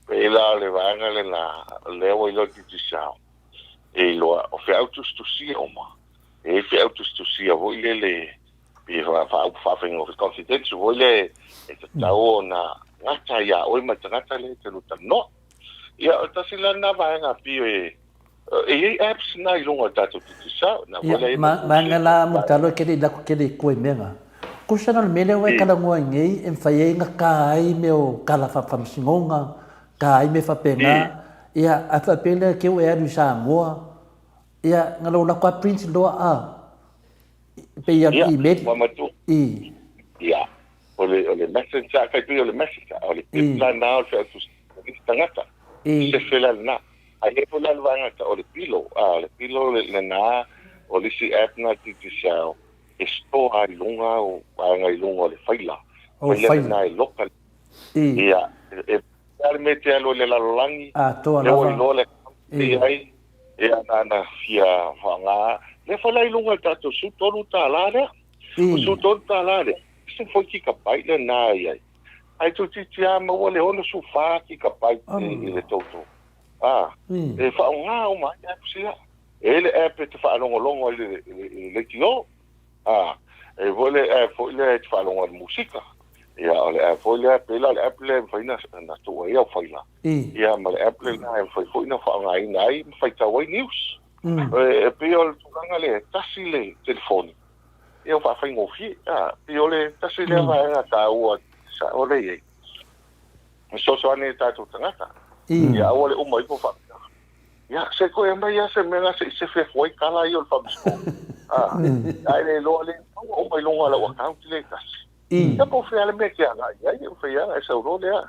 pei la o le vaega lena, lea ua iloa le Digicel, e iloa, o feau tusitusia uma, e i ai feau tusitusia foi lele. Pei faaupu faafaigofie, confidential foi lea e tatau ona gata ia oe ma le tagata lea e te lua talanoa. Ia, o le tasi la lena vaega pei e e i ai apps na i luga o le tatou Digicel, na foi lea e i ai Ma ma la Mulitalo e kele lako kele i koe mea nga. Kusa na le mea lea ua e talanoa ai nei e mafai ai na ka ai mea o tala faafaamasinoga, ka ai mea faapena, ia a faapea lea ke ua e alu i Samoa, ia na lou lako a print loa a. Pei ia email. Ua matua. I. Ia. O le, o le messenger, kai pei o le messenger, o le pip la na o le wheatu tagata. I. Sefe la lena. Ai e foi la le vaega ta o le pilo, a o le pilo le lena o le isi app na Digicel e store ai i luga o vaega i luga o le faila. O faila. Faila lena e loka. I. Ia, e a le mea e te alu ai i le lalolagi, Atoa lea ua lava. iloa le account e I. i ai, ia na ona fia faaaoga lea foi la i luga o le tatou $13 lea. O le $13 lea, se foi kikapaiti lena e i ai. Ae toeitiiti lava maua le 64 kikapaiti i le total. A, e faaaoga uma ai apps ia. E i ai le app e te faalogologo ai i le leitio. A, e i ai foi le app foi lea e te faalogo ai i le musika. Ia, o le app foi lea, pei la o le app lea e mafai ona tuu ai au faila. Ia, ma le app lena e mafai foi ona faaaogaina ai ma faitau ai news. E pei o le tulaga lea, e tasi le telefoni, ia ua faafaigofie. A, pei o le tasi lea vaega taua sao lea e i ai. E fesoasoani i tatou tagata. Ia aua le uma ifo faapea. Ia, se toe aumai lava se mea la se i sefe atu ai tala ia o le faamasinoga. A, ae le iloa le maua uma i luga o lau account lea e tasi. Ia po o fea le mea e te agai i ai, e mafai lava ona e sau loa lea.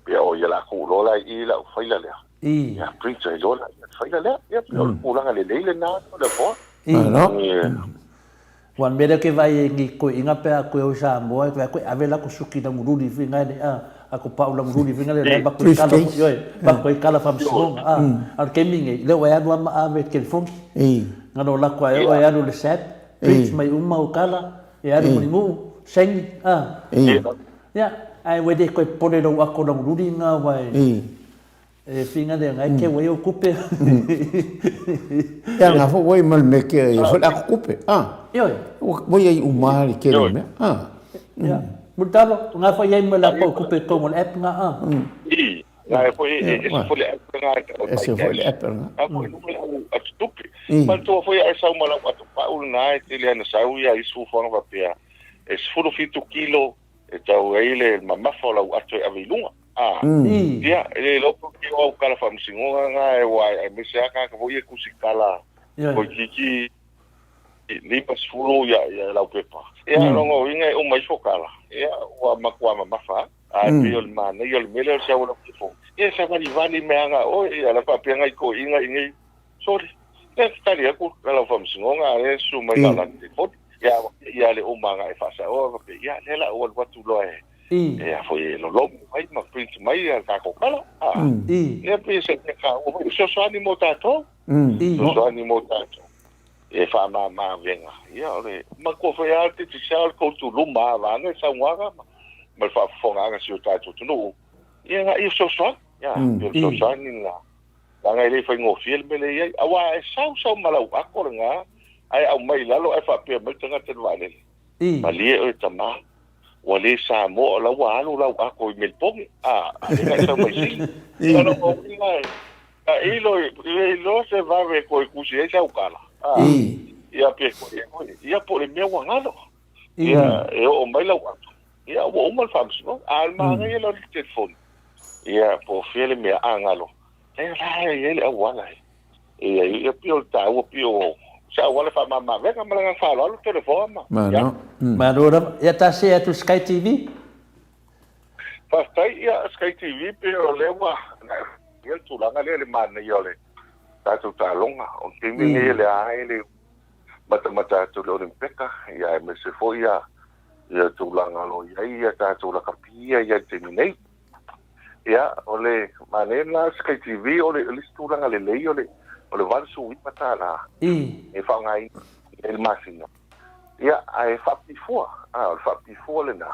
Pei o ia la tuu loa la i i lau faila lea. Ia print ai loa la le faila lea. Ia pei o le tulaga lelei lena o le afoa. Malo. Ua mea lea ke vaai ai ni toeaiina pe a toe o i Samoa, e vaai atu e ave latou suki lagululi foi na le a, a ko pau lagululi foi na le la vaku i kala ioe, vaku i kala faamasinoga a. A o le taimi lenei, lea ua e alu lava ma ave i le telefoni. Na o latou a e oo e alu i le sap, print mai uma au kala, e alu Mulinuu, saini a. Ia, ae ua le toe popole i lou ato lagululi lena aua e E whinga lea, ngai keu ai o kupe. Ia nga fo wai mal me ke ia fo aku kupe. Ah. Ioe. Wai ai uma le ke le mea. Ah. Ia. Mulitalo, nga fo iai ma la pau kupe tou mo le app nga ah. I. Nga e foi e se fo le app nga e se fo le app nga. A fo lume au atu tupe. Ma tua foi ai sau ma lau atu pau na e tele ana sau ia isu fo nga pea. E 17 kilo e tau ai le mamafa o lau ato e ave i luga. A, ia, e le iloa pe o ke o au kala faamasinoga nga e ua aemaise lava tagata foi ia e tusitala toeitiiti 50 ia ia laupepa. Ia, o lona uiga e uma ifo kala, ia, ua matua mamafa lava. Ae pei o le manaia o le mea lea o le sau o lau telefoni, ia e savalivali mea aga oe, ia la faapea nai toeaiina i inei, sole, ia e tali atu lau faamasinoga, a o lea e susu mai na o lana telefoni. Ia, ia le uma agai faasaoa, faapea, ia, lea o le a ou alu atu loa e Ia foi e lolomu mai ma print mai ia tatou kala. Ia pei se mea taua foi, fesoasoani mo tatou. Fesoasoani mo tatou. E faamama avega. Ia o le matua foi lava te tisa o le tou tuluma lava vaeane le saunoaga ma le faafofogaaga a si o tatou atunuu. Ia na ia fesoasoani. Ia pei o le fesoasoani lena. Leaga e le faigofie le mea lea e i ai. Aua e sau sau ma lau ako lena ae aumai i lalo ae faapea mai le tagata i le vaalele. Malie oe tama, ua le Samoa o la ua alu lau ako i Melbourne, a, a le na sau mai Sini. Ia lona uiga e, a ilo, e iloa se vave e toe tusi ai sau tala, a, ia pe koe e koe, ia po o le mea ua galo. Ia, e oo mai lau ako, ia ua uma le faamasinoga, a o le manaia la o le telefoni, ia po o fea le mea a galo, e la e i ai le auala e. Ia, ia pei o le taua pei o se auala e faamama-avega ma le agaga faaaloalo Tolevoa ma. Malo. Malo lava. Ia ta see atu Sky TV. Faafetai, ia Sky TV pei o lea ua ia le tulaga lea i le manaia o le tatou taaloga. O le taimi lenei o lea lava e le matamata atu i le Olympeka, ia aemaise foi ia tulaga o lo o i ai ia tatou lakapi ia i le taimi nei. Ia, o le manaia lena o Sky TV, o le isi tulaga lelei o le $89 e faaaogaina i le masina. Ia, ae faapipifua, a, o le faapipifua lena,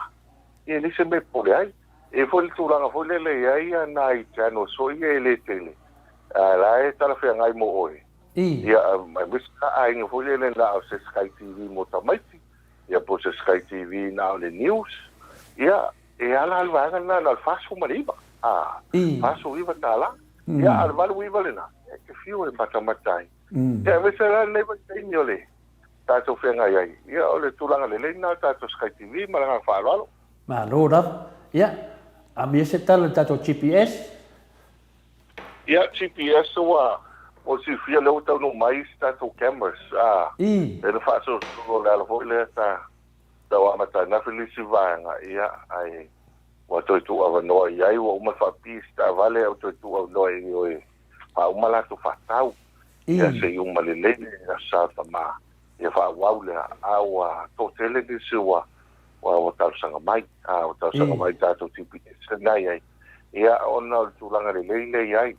ia e leai se mea e popole ai. E i ai foi le tulaga foi lele e i ai nai channels foi ia e le tele, a o la e talafeagai mo oe. Ia, aemaise la aiga foi lele na o se Sky TV mo tamaiti. Ia po o se Sky TV na o le news. Ia, e ala le vaega lena na o le 49. A, $49. Ia, a o le 89 lena, e te fiu e matamata ai. Ia, aemaise la lenei vaitaimi o le tatou feagai ai. Ia, o le tulaga lelei lena o le tatou Sky TV ma le agaga faaaloalo. Malo lava. Ia, amia se tala i le tatou GPS. Ia, GPS ua mo le silafia lea ua taunuu mai isi tatou cameras, a, lea na faasolosolo le ala foi lea sa tau amata ananafi le isi vaega, ia, ae ua toe tuuavanoa i ai, ua uma le faapipii isi taavale ae ua toe tuuavanoa i o e faauma latou faatau, ia, se i uma lelei le Aso Sa o Tama. Ia faaauau lea, a ua toatele nisi ua ua talosaga mai, a ua talosaga mai i tatou GPS lena e i ai. Ia, ona o le tulaga lelei lea e i ai,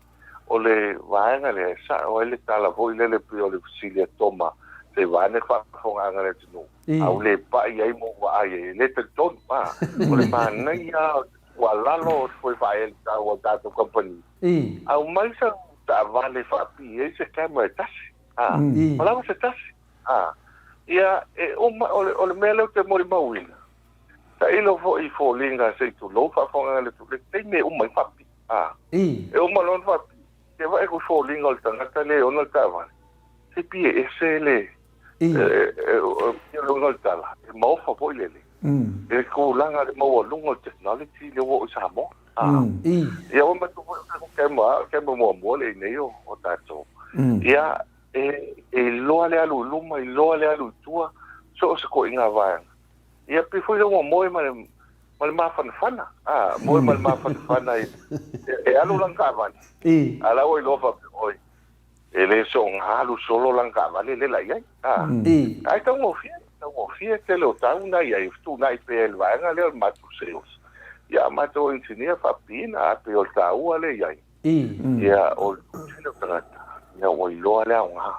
o le vaega lea e sao ai le tala foi lele pei o le fesili a Toma, se i vaeane le faafofogaaga a le atunuu, a ua le pai ai ma ua vaai ai, e le talitonu, a. O le manaia lava o le tuualalo o le foe faaele taua a le tatou kamupani, aumai sau taavale e faapipii ai se camera e tasi. A, ua lava se tasi. A, ia, e uma, o le, o le mea lea ou te molimauina, tailo foi i foliga se i tulou faafofogaaga a le atunuu, le taimi e uma ai faapipii. A, e uma loa ona faapipii, e vaai atu i foliga o le tagata lea e ona le taavale, se pei e ese le, e, e, o le uiga o le tala, e maofa foi lele, i le tulaga le maualuga o le technology lea ua oo i Samoa. A, ia ua matou foi o tatou camera, o le camera muamua lea i inei o, o tatou. Ia, e, e iloa le alu i luma, iloa le alu i tua, so o se koiga vaega. Ia, pei foi lea ua moe ma le, ma le mafanafana. A, moe ma le mafanafana e, e, e alu lana taavale. A la ua iloa faapea, oi, E le soona alu solo lana taavale lea la i ai. A. Ae taugofie, taugofie tele o tau na i ai, fetuunai pea i le vaega lea o le matou sales. Ia, a matou engineer faapipiina, a pei o le taua lea i ai. Ia, o le tele o tagata, ia ua iloa le aoga.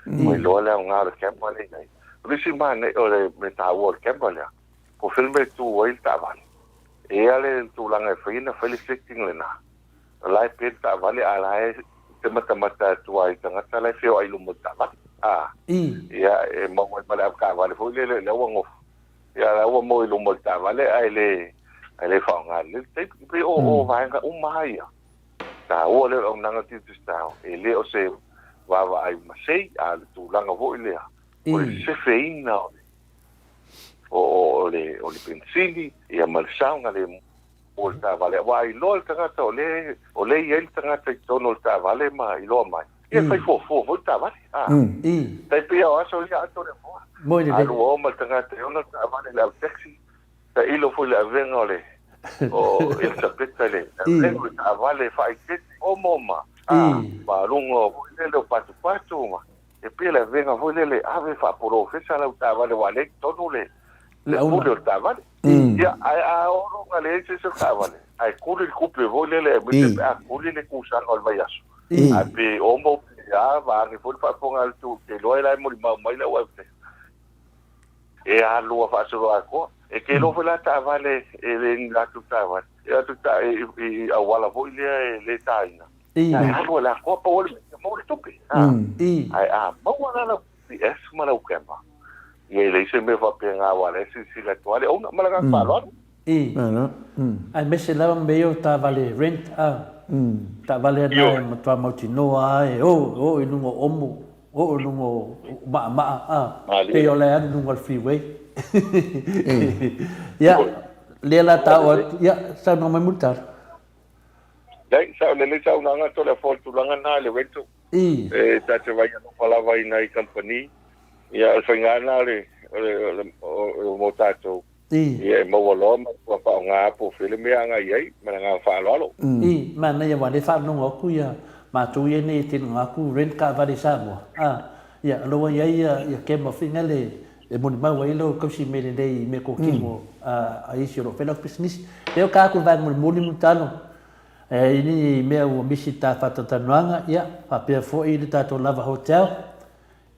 Ua iloa le aoga o le camera lea i ai. O le isi manaia, o le mea taua o le camera lea, po o fea le mea e tu ai le taavale, e i ai le tulaga e fai ai ona fai le setting lena. O la e pe le taavale a la e te matamata atu lava i tagata la e feoai i luma o le taavale. A, ia, e maua ai ma le avetaavale foi lele lea ua nofo. Ia, la ua moe i luma o le taavale ae le, ae le faaaoga lelei le taimi. E pei o, o vaega uma lava ia, taua lea o le auaunaga digital, e le o se vaavaai masei, a o le tulaga foi lea, o le sefeina o le, o, o le, o le penisini, ia ma le saogalemu. o le taavale aua a iloa le tagata o lea o lea e i ai le tagata i totonu o le taavale ma iloa mai, ia e fai fuafua foi le taavale. A. Tai pei o aso ia ato le moa. Moi lelei. Alu o ma le tagata e ona le taavale i le au taxi, tailo foi le avega o le o Elisapeta i le avega o le taavale e faaeteete omo ma a ma luga o foi lele o patupatu ma E pei o le avega foi lele ave faapolofesa lau taavale aua lea e i totonu le le pule o le taavale. Ia, ae a oo loa ina leai se isi o le taavale, ae kuli le kupe foi lele aemaise pe a kuli le kusaga o le vaiaso. Ae pe omo pe a, vaeane foi le faafofoga a le tu, te iloa la e molimau mai lau avega. E alu a faasoloatoa. E te iloa foi la taavale e le ni latou taavale, e o atu i auala foi lea e le taina. Ae alu a le atoa pau o le mea ia maua le tupe. Ae a maua la lau GPS ma lau camera, ia e leai se mea faapena aua o la e silasila atu lava le owner. Ma le agaga faaaloalo. Aemaise lava mea ia o taavale rent a. Taavale na e matua mautinoa lava e o, e oo i luga o omo, oo i luga o maʻamaʻa a. Pei o la e alu i luga o le freeway. Ia, lea la ta oo atu, ia, saunoa mai Mulitalo. Leai, sao lelei saunoaga Toleafoa i le tulaga lena i le rental. E ta te vaai alofa lava i nai kamupani. Ia, o le faiga lena o le, o le, o le, o, mo tatou. Ia, e maua loa ma ua faaaoga po o fea le mea e agai i ai, ma le agaga faaaloalo. I, manaia aua o lea e faalogo atu ia matou ia nei e tele ona atu rent taavale i Samoa, a, ia, o la ua i ai ia, ia camera foi lea e molimau ai lau tausi mea lelei i meatotino a isi o lo o fai latou pisinisi. Lea o ta atu i le vaega mulimuli Mulitalo, e i ni mea ua misi i ta faatalatalanoaga, ia, faapea foi le tatou Lava Hotel,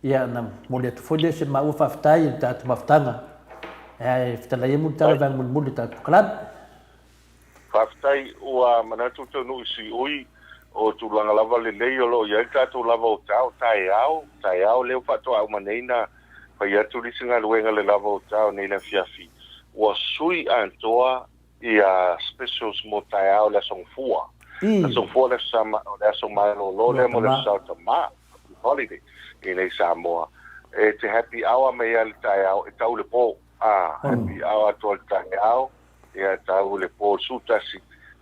ia, ona momoli atu foi lea o se maua faafetai i le tatou mafutaga. E fetalai ai Mulitalo i le vaega mulimuli o le tatou polokalame. Faafetai, ua manatu taunuu i Siui o tulaga lava lelei o lo o i ai le tatou lava o tao, taeao, taeao lea ua faatoa uma nei na fai atu le isi galuega le lava o tao nei le afiafi, ua sui atoa ia specials mo taeao le Aso Gafua. Aso Gafua le aso Sama, o le aso malolo lea mo le Aso Sa o Tama, public holiday i nei Samoa. E te happy hour mai ai le taeao e tau le po. A, happy hour atoa le taeao, ia tau le po 11,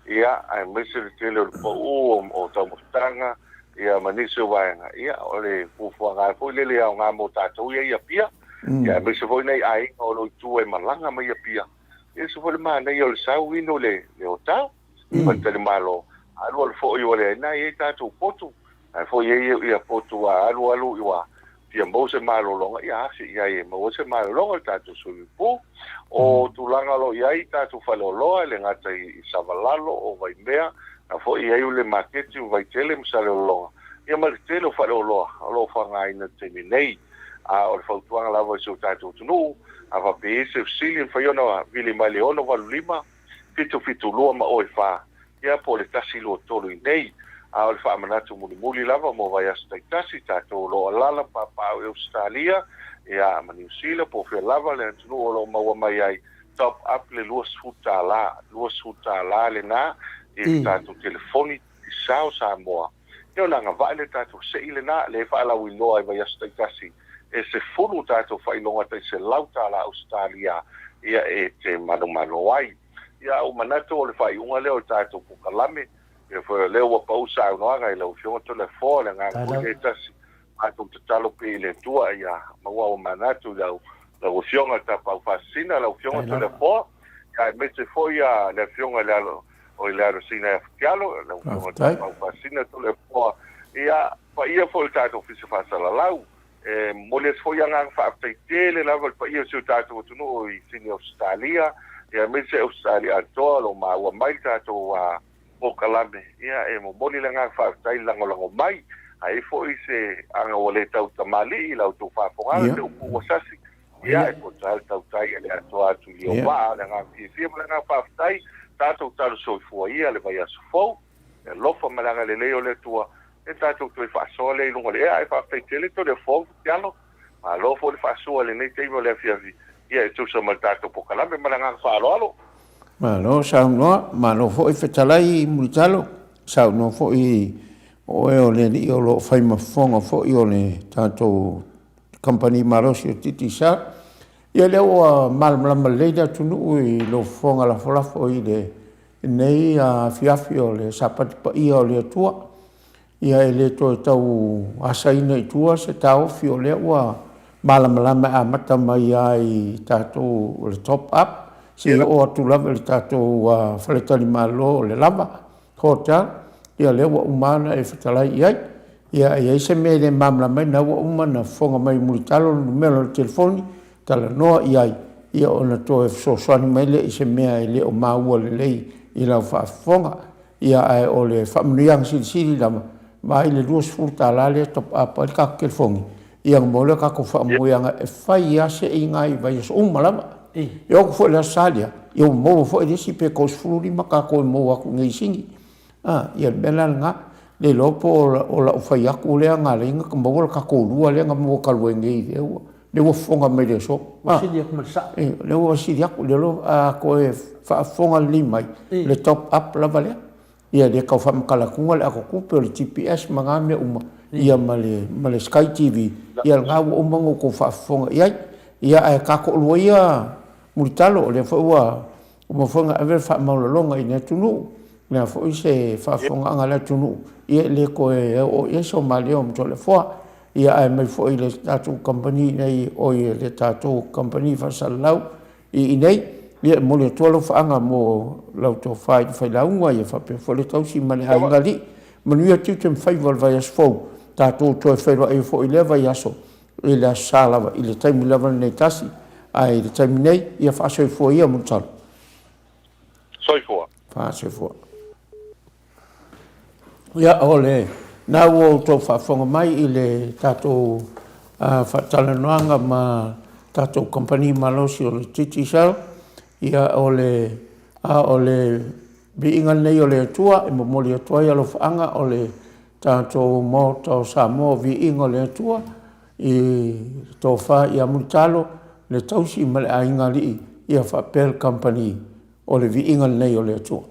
ia aemaise le tele o le pau o taumafataga, ia ma nisi o vaega, ia o le fuafuaga foi lele e aoga mo tatou ia i Apia, ia aemaise foi nai aiga o lo o i tua e malaga mai Apia, ia ese foi le manaia o le sau inu le hotel, faletalimalo, alu alu foi ua leai, na e i ai tatou potu, Na foi e ai ia potu ua alu alu ua fia maua se malologa, ia afe i ai e maua se malologa i le tatou swimming pool. O tulaga o lo o i ai tatou faleoloa, e le gata i Savalalo, o Vaimea, na foi i ai le maketi o Vaitele ma Saleologa, ia ma le tele o faleoloa o lo o faaaogaina i le taimi nei. A o le fautuaga lava i si o tatou atunuu, a faapea e i ai se fesili, e mafai ona vili mai i le 685 772 ma oe fa, ia po o le 123 i nei. A o le faamanatu mulimuli lava mo vaiaso taitasi, tatou o lo o alaala ma papaaao i Ausetalia, ia, ma Niu Sila, po o fea lava le atunuu o lo o maua mai ai, top up le $20, $20 lena i le tatou telefoni i Sao Samoa. Ia ona agavaa lea tatou sei lena, lea e faalauiloa i vaiaso taitasi e 10 tatou faailoga tai $100 Ausetalia, ia e te manomano ai. Ia, ua manatu o le faaiuga lea o le tatou polokalame, ia foi o lea ua pau saunoaga i lau Afioga Toleafoa, o le agaga foi lea e tasi, matou tatalo pea i le Atua ia maua ua manatu i lau Afioga i le Tapaau Faasisina, lau Afioga Toleafoa, ia aemaise foi ia le Afioga i le Alo, o i le Alo Sina ia Fatialo, lau Afioga i le Tapaau Faasisina Toleafoa, ia paia foi i le tatou Ofisa Faasalalau. E momoli atu foi agaga faafetai tele lava i le paia o si o tatou atunuu i Sini Ausetalia, ia aemaise Ausetalia atoa o lo o maua mai le tatou polokalame. Ia e momoli le agaga faafetai i le lagolago mai. A i ai foi se aga ua le tau tamalii i la outou faafogaga, se upu ua sasi, ia e poto ai le tautai e le atoa atu i lio vaa. O le agaga fiafia ma le agaga faafetai, tatou talo soifua ia le vaiaso fou. Le alofa ma le agalelei o le Atua, e tatou toe faasoa lea i luga o le ea. Ae faafetai tele Toleafoa Tialo, malo foi le faasoa i lenei taimi o le afiafi, ia e tusa ma le tatou polokalame. Ma le agaga faaaloalo. Malo saunoa, malo foi fetalai Mulitalo, saunoa foi o oe o le alii o lo o fai ma fofoga foi o le tatou kamupani malosi o Digicel. Ia lea ua malamalama lelei le atunuu i lou fofoga lafolafo i le Lenei afiafi o le Sapati Paia o le Atua, ia e le toe tau asaina i tua se taofi o lea ua malamalama e amata mai lava i tatou o le top up seia oo atu lava i le tatou faletalimalo o le Lava Hotel, ia lea ua uma ona e fetalai i ai. Ia a i ai se mea e le malamalama ai, na ua uma ona fofoga mai i Mulitalo le numera o le telefoni, talanoa i ai, ia ona toe fesoasoani mai lea i se mea e le o maua lelei i lau faafofoga. Ia ae o le faamanuiaga silisili lava, vaai i le $20 lea e top up ai le tatou telefoni, ia ona maua lea o tatou faamanuiaga e fai lava seiga i vaiaso uma lava. E oo atu foi i le Aso Sa lea, ia ua maua foi le isi pe 35 tatou e maua atu i nei i Sini. A, ia le mea la lena, le iloa po o lau fai atu lea na ala ai ona maua le tatou lua lea na maua talu ai nei lea ua, lea ua fofoga mai i le aso. Ua sili atu ma le sao. E, lea ua sili atu, lea loa a toe faafofoga lelei mai, le top up lava lea. Ia le tau faamatala atuga le ato tupe o le GPS ma na mea uma, ia ma le, ma le Sky TV, ia lena ua uma ona outou faafofoga i ai. Ia ae ta toalua ia Mulitalo, o lea foi ua Uma foi ona ave le faamaualaloga i le atunuu, o le a foi se faafofogaaga a le atunuu, ia e le toe oo i ai so ma leo ma Toleafoa. Ia ae mai foi i le tatou kamupani nei, oi le tatou kamupani faasalalau i inei, ia e momoli atu alofaaga mo lau tofa i le failauga, ia faapea foi le tausi ma le aiga alii. Manuia tiute ma faiva o le vaiaso fou, tatou toe feiloai ai foi i lea vaiaso i le Aso Sa lava, i le taimi lava lenei tasi, ae i le taimi nei, ia faasoifua ia Mulitalo. Soifua. Faasoifua. Ia, o le na ua outou faafofoga mai i le tatou faatalanoaga ma tatou kamupani malosi o le Digicel, ia o le, a o le viiga lenei o le Atua e momoli atu ai alofaaga o le tatou Maota o Samoa, viiga o le Atua. i le tofa ia Mulitalo, le tausi ma le aiga alii, ia faapea le kamupani o le viiga lenei o le Atua.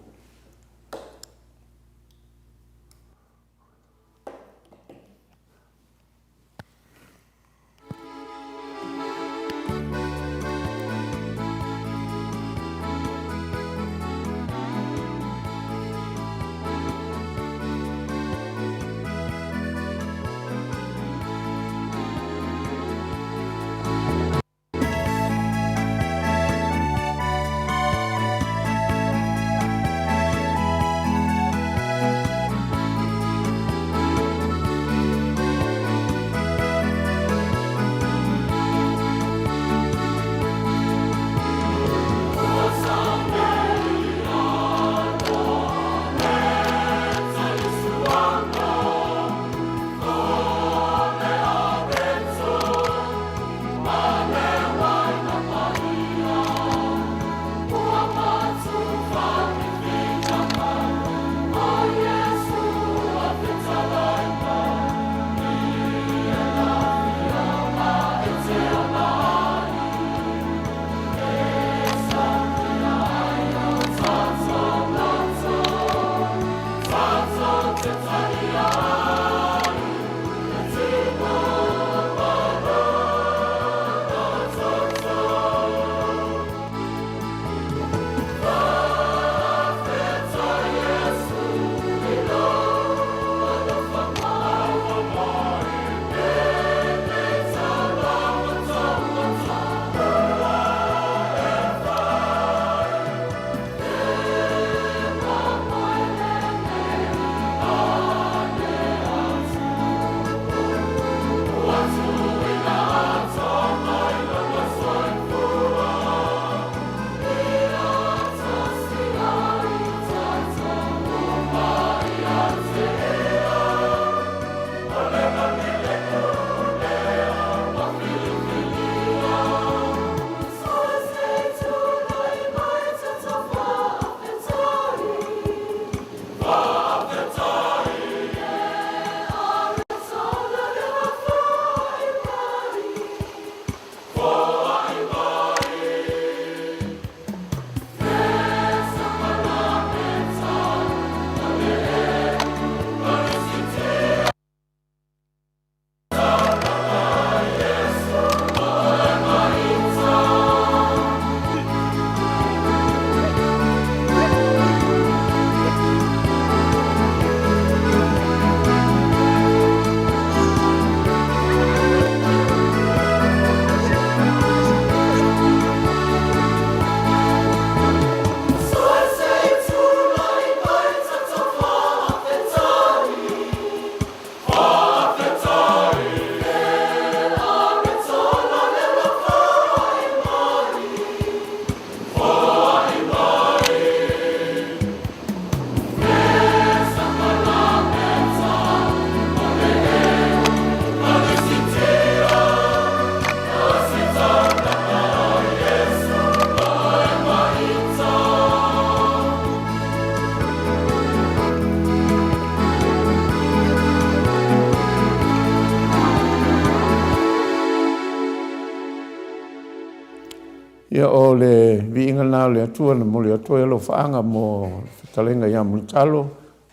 Ia, o le viiga lena o le Atua na momoli atu ai alofaaga mo le fetalaiga ia Mulitalo,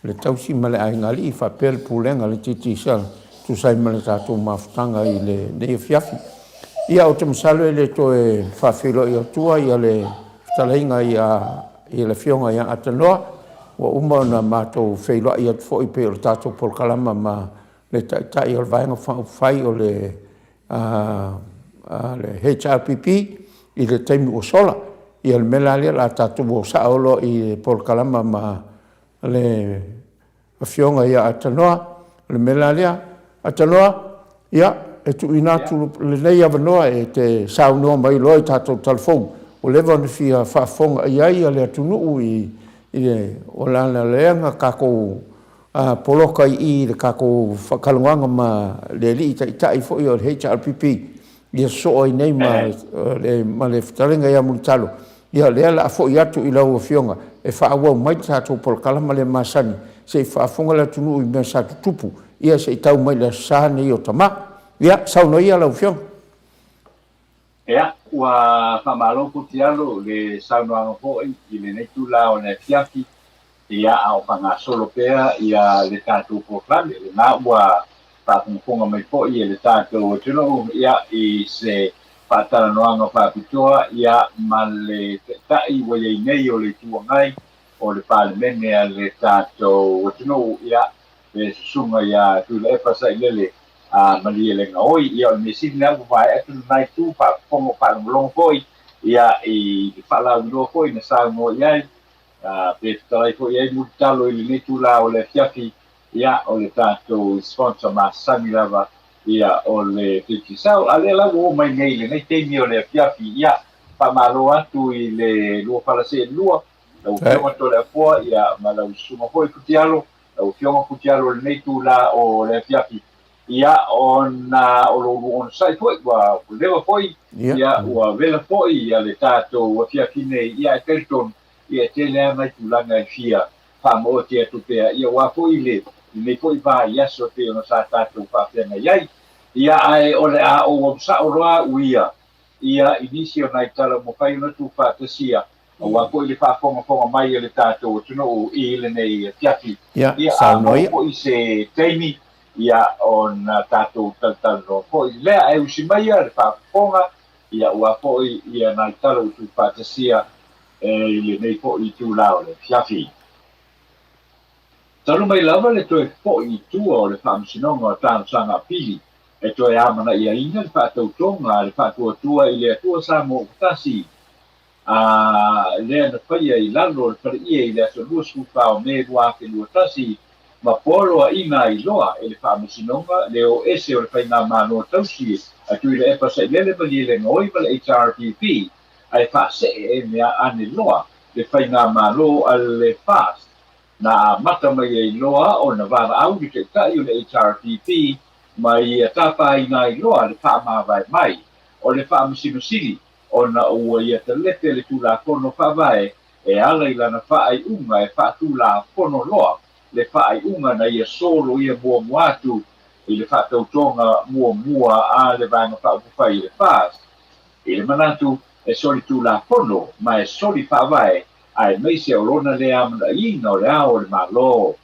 le tausi ma le aiga alii faapea le pulega a le Digicel e tusa ai ma le tatou mafutaga i lenei afiafi. Ia, ou te masalo e le toe faafeiloai atua le fetalaiga i le Afioga ia Atanoa, ua uma ona matou feiloai atu foi pei o le tatou polokalama ma le Taitai o le Vaega Faaupufai o le HRPP i le taimi ua sola. Ia o le mea la lea o le a tatou o sao loa i le polokalama ma le Afioga ia Atanoa. O le mea la lea, Atanoa, ia, e tuuina atu lenei avanoa e te saunoa mai loa i tatou talavou, ua leva ona fia faafofoga i ai le atunuu i le, o lea na tatou poloka i i i le tatou faatalanoaga ma le alii Taitai foi o le HRPP, ia sosoo ai nei ma le fetalaiga ia Mulitalo. Ia o lea o le a foi atu i lau Afioga e faaauau mai le tatou polokalama lea masani, se i faafofoga le atunuu i mea sa tutupu, ia se i tau mai i le Aso Sa nei o Tama. Ia, saunoa ia lau Afioga. Ia, ua faamalo Putialo i le saunoaga foi i lenei itula o le afiafi, ia a o faagasolo pea ia le tatou polokalame, lena ua faafogafoga mai foi e le tatou atunuu ia i se faatalanoaga faapitoa ia ma le Taitai ua i ai nei o le Itu Agai o le Palemene a le tatou atunuu ia le Susuga ia Tuilaepa Sailele a Malielegaoi. Ia, o le mea sili lena ua vae atu lena itu faafofoga faalogologo foi ia i le faalauiloa foi na saunoa i ai, a, pe fetalai foi i ai Mulitalo i lenei itula o le afiafi, ia, o le tatou sponsor masani lava, ia, o le Digicel. A lea la ua oo mai nei i lenei taimi o le afiafi, ia, faamalo atu i le lua fala seelua, lau Afioga Toleafoa, ia, ma lau Susuga foi Futialo, Lau Afioga Futialo i lenei itula o le afiafi, ia, ona o lo oulua onosai foi, ua leva foi, ia, ua vela foi ia le tatou afiafi nei, ia, ae talitonu, ia, e tele lava nai tulaga e fia faamaoti atu pea, ia, aua foi le, lenei foi vaiaso e pei ona sa tatou faafeagai ai. Ia, ae o le a ou alu sao loa au ia, ia, i nisi o nai tala ua mafai ona tuufaatasia, Aua foi le faafogafoga mai a le tatou atunuu i lenei afiafi. Ia, Ia, a saunoa maua ia. foi se taimi, ia, ona tatou talatalanoa foi lea. Ae usi maia le faafofoga, ia, aua foi ia nai tala ua tuufaatasia i lenei foi itula o le afiafi. Talu mai lava le toe foi i tua o le Faamasinoga o Talosaga Apili e toe amanaiaina le faatautoga a le Faatuatua i le Atua Samoa ua Tasi, a lea na faia i lalo o le faleie i le aso 24 o Me 2021, ma poloaiina ai loa e le Faamasinoga le o ese o le Faigamalo Tausi a Tuilaepa Sailele Malielegaoi ma le HRPP, ae faasee e mea ane loa le Faigamalo a le FAST na amata mai ai loa ona valaau le Taitai o le HRPP ma ia tapaina ai loa le faamavae mai o le Faamasino Sili ona ua ia talepe le Tulafono Faavae e ala i lana faaiuga e faatulafono loa le faaiuga na ia soloia muamua atu i le faatautoga muamua a le Vaega Faaupufai i le FAST, i le manatu e soli Tulafono ma e soli Faavae aemaise o lona le amanaia o le Ao o le Malo.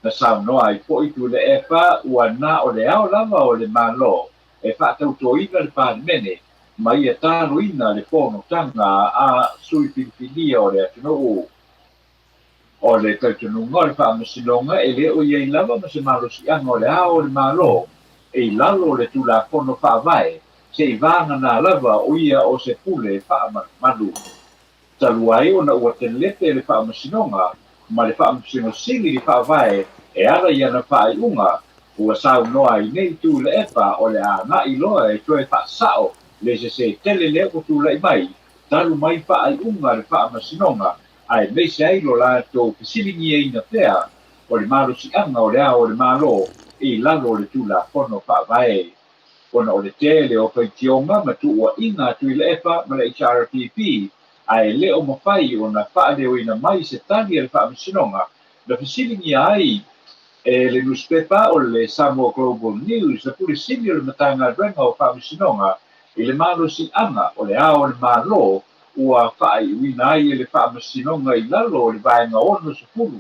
Na saunoa ai foi Tuilaepa ua na o le Ao lava o le Malo e faatautoina le Palemene ma ia taloina le fonotaga a sui filifilia o le atunuu. O le talitonuga o le Faamasinoga e le o i ai lava ma se malosiaga o le Ao o le Malo e i lalo o le Tulafono Faavae se i vagana lava o ia o se pule faamalumalu. Talu ai ona ua telepe le Faamasinoga ma le Faamasino Sili i le Faavae e ala i ana faaiuga, ua saunoa ai nei Tuilaepa o le a agai loa e toe faasao le sese tele lea ua tulai mai talu mai faaiuga a le Faamasinoga aemaise ai lo latou fesiligiaina pea o le malosiaga o le Ao o le Malo i lalo o le Tulafono Faavae. Ona o le tele o faitioga ma tuuaiga a Tuilaepa ma le HRPP, ae le o mafai ona faaleoina mai se tali a le Faamasinoga na fesiligia ai e le nusipepa o le Samoa Global News le Pule Sili o le Matagaluega o Faamasinoga i le malosiaga o le Ao o le Malo ua faaiuina ai e le Faamasinoga i lalo o le Vaega 60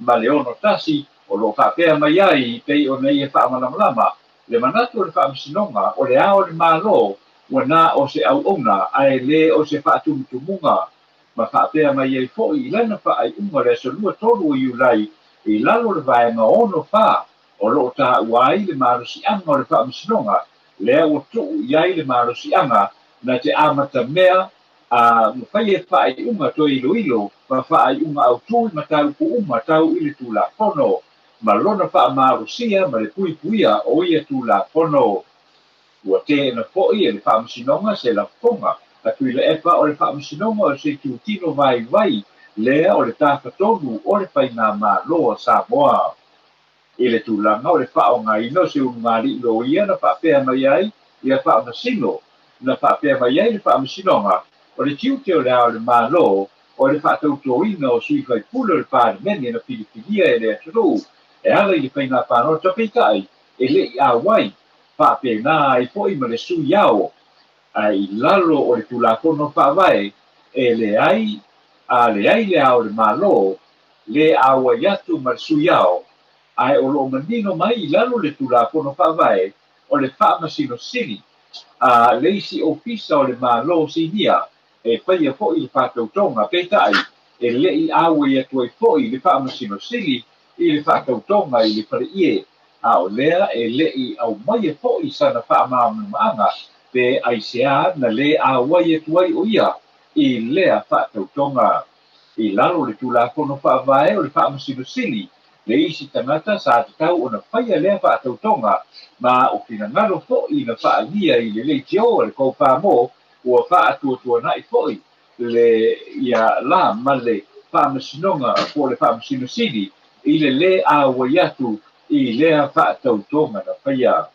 ma le 61 o lo o faapea mai ai pei ona ia faamalamalama Le manatu o le Faamasinoga, o le Ao o le Malo ua na o se auauna ae le o se faatumutumuga, ma faapea mai ai foi i lana faaiuga o le aso 23 o Iulai i lalo o le Vaega 64 o lo o taua ai le malosiaga o le Faamasinoga lea ua tuu i ai le malosiaga na te amatamea a ma faia faaiuga toe iloilo ma faaiuga autū i mataupu uma tau i le Tulafono. ma lona faamalosia ma le puipuia o ia Tulafono. Ua teena foi e le Faamasinoga se lafoga a Tuilaepa o le Faamasinoga o se itutino vaivai lea o le tafatolu o le Faigamalo a Samoa. I le tulaga o le faaaogaina o se ulugalii loia na faapea mai ai ia Faamasino, na faapea mai ai le Faamasinoga o le tiute o le Ao o le Malo o le faatautoina o sui faipule o le Palemene na filifilia e le atunuu e ala i le faiga palota, peitai, e le i auai. Faapena ai foi ma le Sui Ao, ae i lalo o le Tulafono Faavae, e leai a leai le Ao o le Malo le auai atu ma le Sui Ao, ae o lo o manino mai i lalo o le Tulafono Faavae o le Faamasino Sili a le isi Ofisa o le Malo Sinia e faia foi le faatautoga, peitai, e le i auai atu ai foi le Faamasino Sili i le faatautoga i le faleie, a o lea e le i aumaia foi sana faamalamalamaga pe aisea na le auai atu ai o ia i lea faatautoga. I lalo o le Tulafono Faavae o le Faamasino Sili, le isi tagata sa tatau ona faia lea faatautoga, ma o finagalo foi na faaalia i le leitio a le Koupamo ua faatuatuanai foi le ia la ma le Faamasinoga po o le Faamasino Sili i le lē auai atu i lea faatautoga na faia.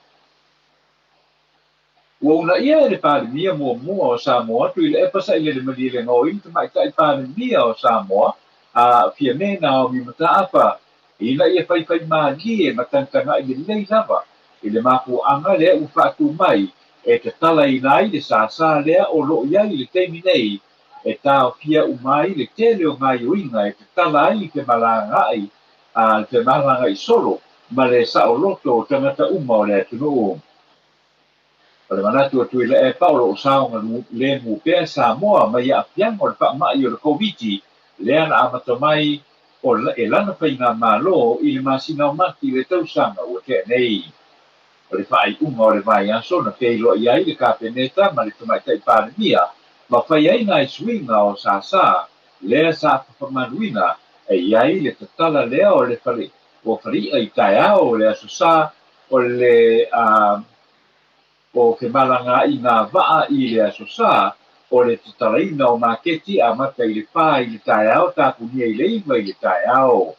Ua uunaia e le Palemia muamua o Samoa Tuilaepa Sailele Malielegaoi le Tamaitai Palemia o Samoa a Fiame Naomi Mataafa ina ia faifaimalie ma tagatagai lelei lava i le mafuaaga lea ua faatu mai e tatalaina ai le sasa lea o lo o i ai i le taimi nei e taofia uma ai le tele o gaioiga e tatala ai femalagaai a le femalagaai solo ma le saoloto o tagata uma o le atunuu. O le manatu a Tuilaepa o lo o saogalemu pea Samoa mai aafiaga o le faamai o le Koviti lea na amata mai o e lana faigamalo i le masina o Mati i le tausaga ua tea nei. O le faaiuga o le vaiaso na feiloai ai le Kapeneta ma le Tamaitai Palemia ma fai ai nai suiga o sasa lea sa fafamaluina e i ai le tatala lea o le fale o faleia i taeao o le Aso Sa o le a o femalagaaiga vaa i le Aso Sa o le tatalaina o maketi amata i le fa i le taeao tapunia i le iva i le taeao.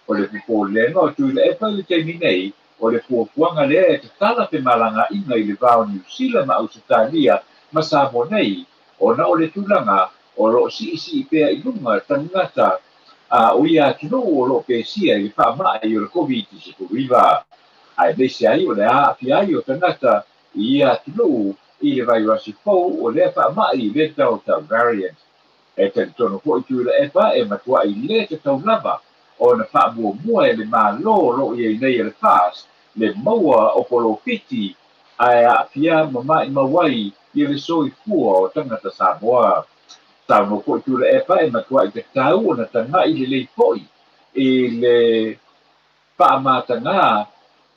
O le popolega o Tuilaepa i le taimi nei, o le fuafuaga lea e tatala femalagaaiga i le va o Niu Sila ma Ausetalia ma Samoa nei, ona o le tulaga o lo o siisii pea i luga tagata a o ia atunuu o lo o pesia i le faamai o le Koviti-19, aemaise ai o le aafia ai o tagata i ia atunuu i le vairasi fou o lea faamai le Delta variant. E talitonu foi Tuilaepa e matuai le tatau lava ona faamuamua e le Malo o lo o i ai nei a le FAST le maua o polofiti ae aafia ma maimau ai ia le soifua o tagata Samoa. Saunoa foi Tuilaepa e matuai tatau ona tagai lelei foi i le faamatagā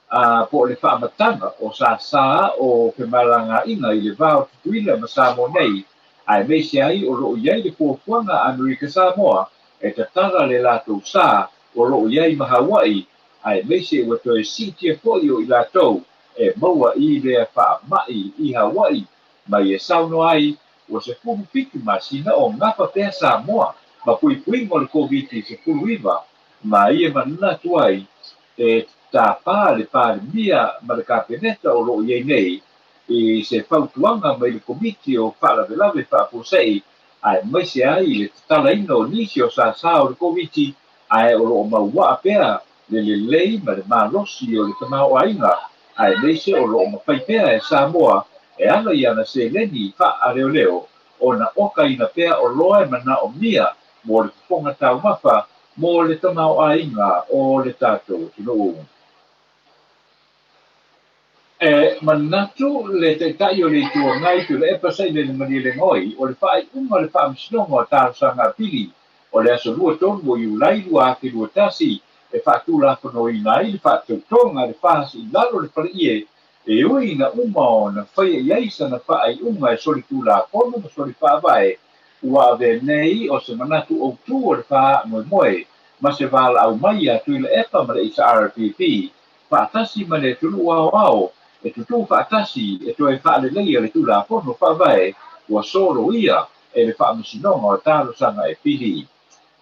a po o le faamataga o sasa o femalagaaiga i le va o Tutuila ma Samoa nei, aemaise ai o lo o i ai le fuafuaga a Amerika Samoa e tatala le latou sa o lo o i ai ma Hawaii, aemaise ua toe siitia foi o i latou e maua i lea faamai i Hawaii ma ia saunoa ai ua 17 masina o gafa pea Samoa ma puipuiga o le Koviti-19 ma ia manatu ai e tapa le Palemia ma le Kapeneta o lo o i ai nei i se fautuaga mai le Komiti o Faalavelave Faafuasei aemaise ai i le tatalaina o nisi o sasa o le Koviti ae o lo o mauaa pea le lelei ma le malosi o le tamaoaiga aemaise o lo o mafai pea e Samoa e ala i ana seleni faaaleoleo ona okaina pea oloa e manaomia mo le fofoga taumafa mo le tamaoaiga o le tatou atunuu. E manatu le Taitai o le Itu Agai Tuilaepa Sailele Malielegaoi o le faaiuga o le Faamasinoga o Talosaga Apili o le aso 23 o Iulai 2021 e faatulafonoina ai le faatautoga a le FAST i lalo o le faleie e ui ina uma ona faia i ai sana faaiuga e solitulafono ma solifaavae ua avea nei o se manatu autū o le faamoemoe ma se valaau mai ia Tuilaepa ma le HRPP faatasi ma le atunuu aoao e tutū faatasi e toe faaleleia le Tulafono Faavae ua soloia e le Faamasinoga o Talosaga e Pili.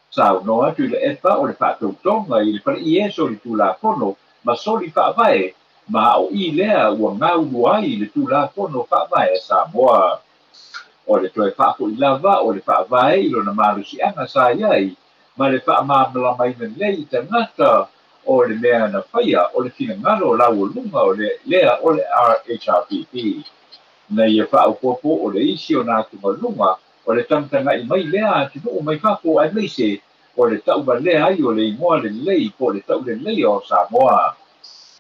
Saunoa Tuilaepa o le faatautoga i le faleie solitulafono ma soli faavae ma o i lea ua gaulua ai le Tulafono Faavae a Samoa. O le toe faafoi lava o le Faavae i lona malosiaga sa i ai ma le faamalamalamaina lelei i tagata O le mea na faia, o le finagalo laualuga o le lea o le HRPP. Na ia faaopoopo o le isi o na atugaluga o le tagatagai mai lea atunuu mai fafo aemaise o le tauvalea ai o le igoa lelei po o le tauleleia o Samoa.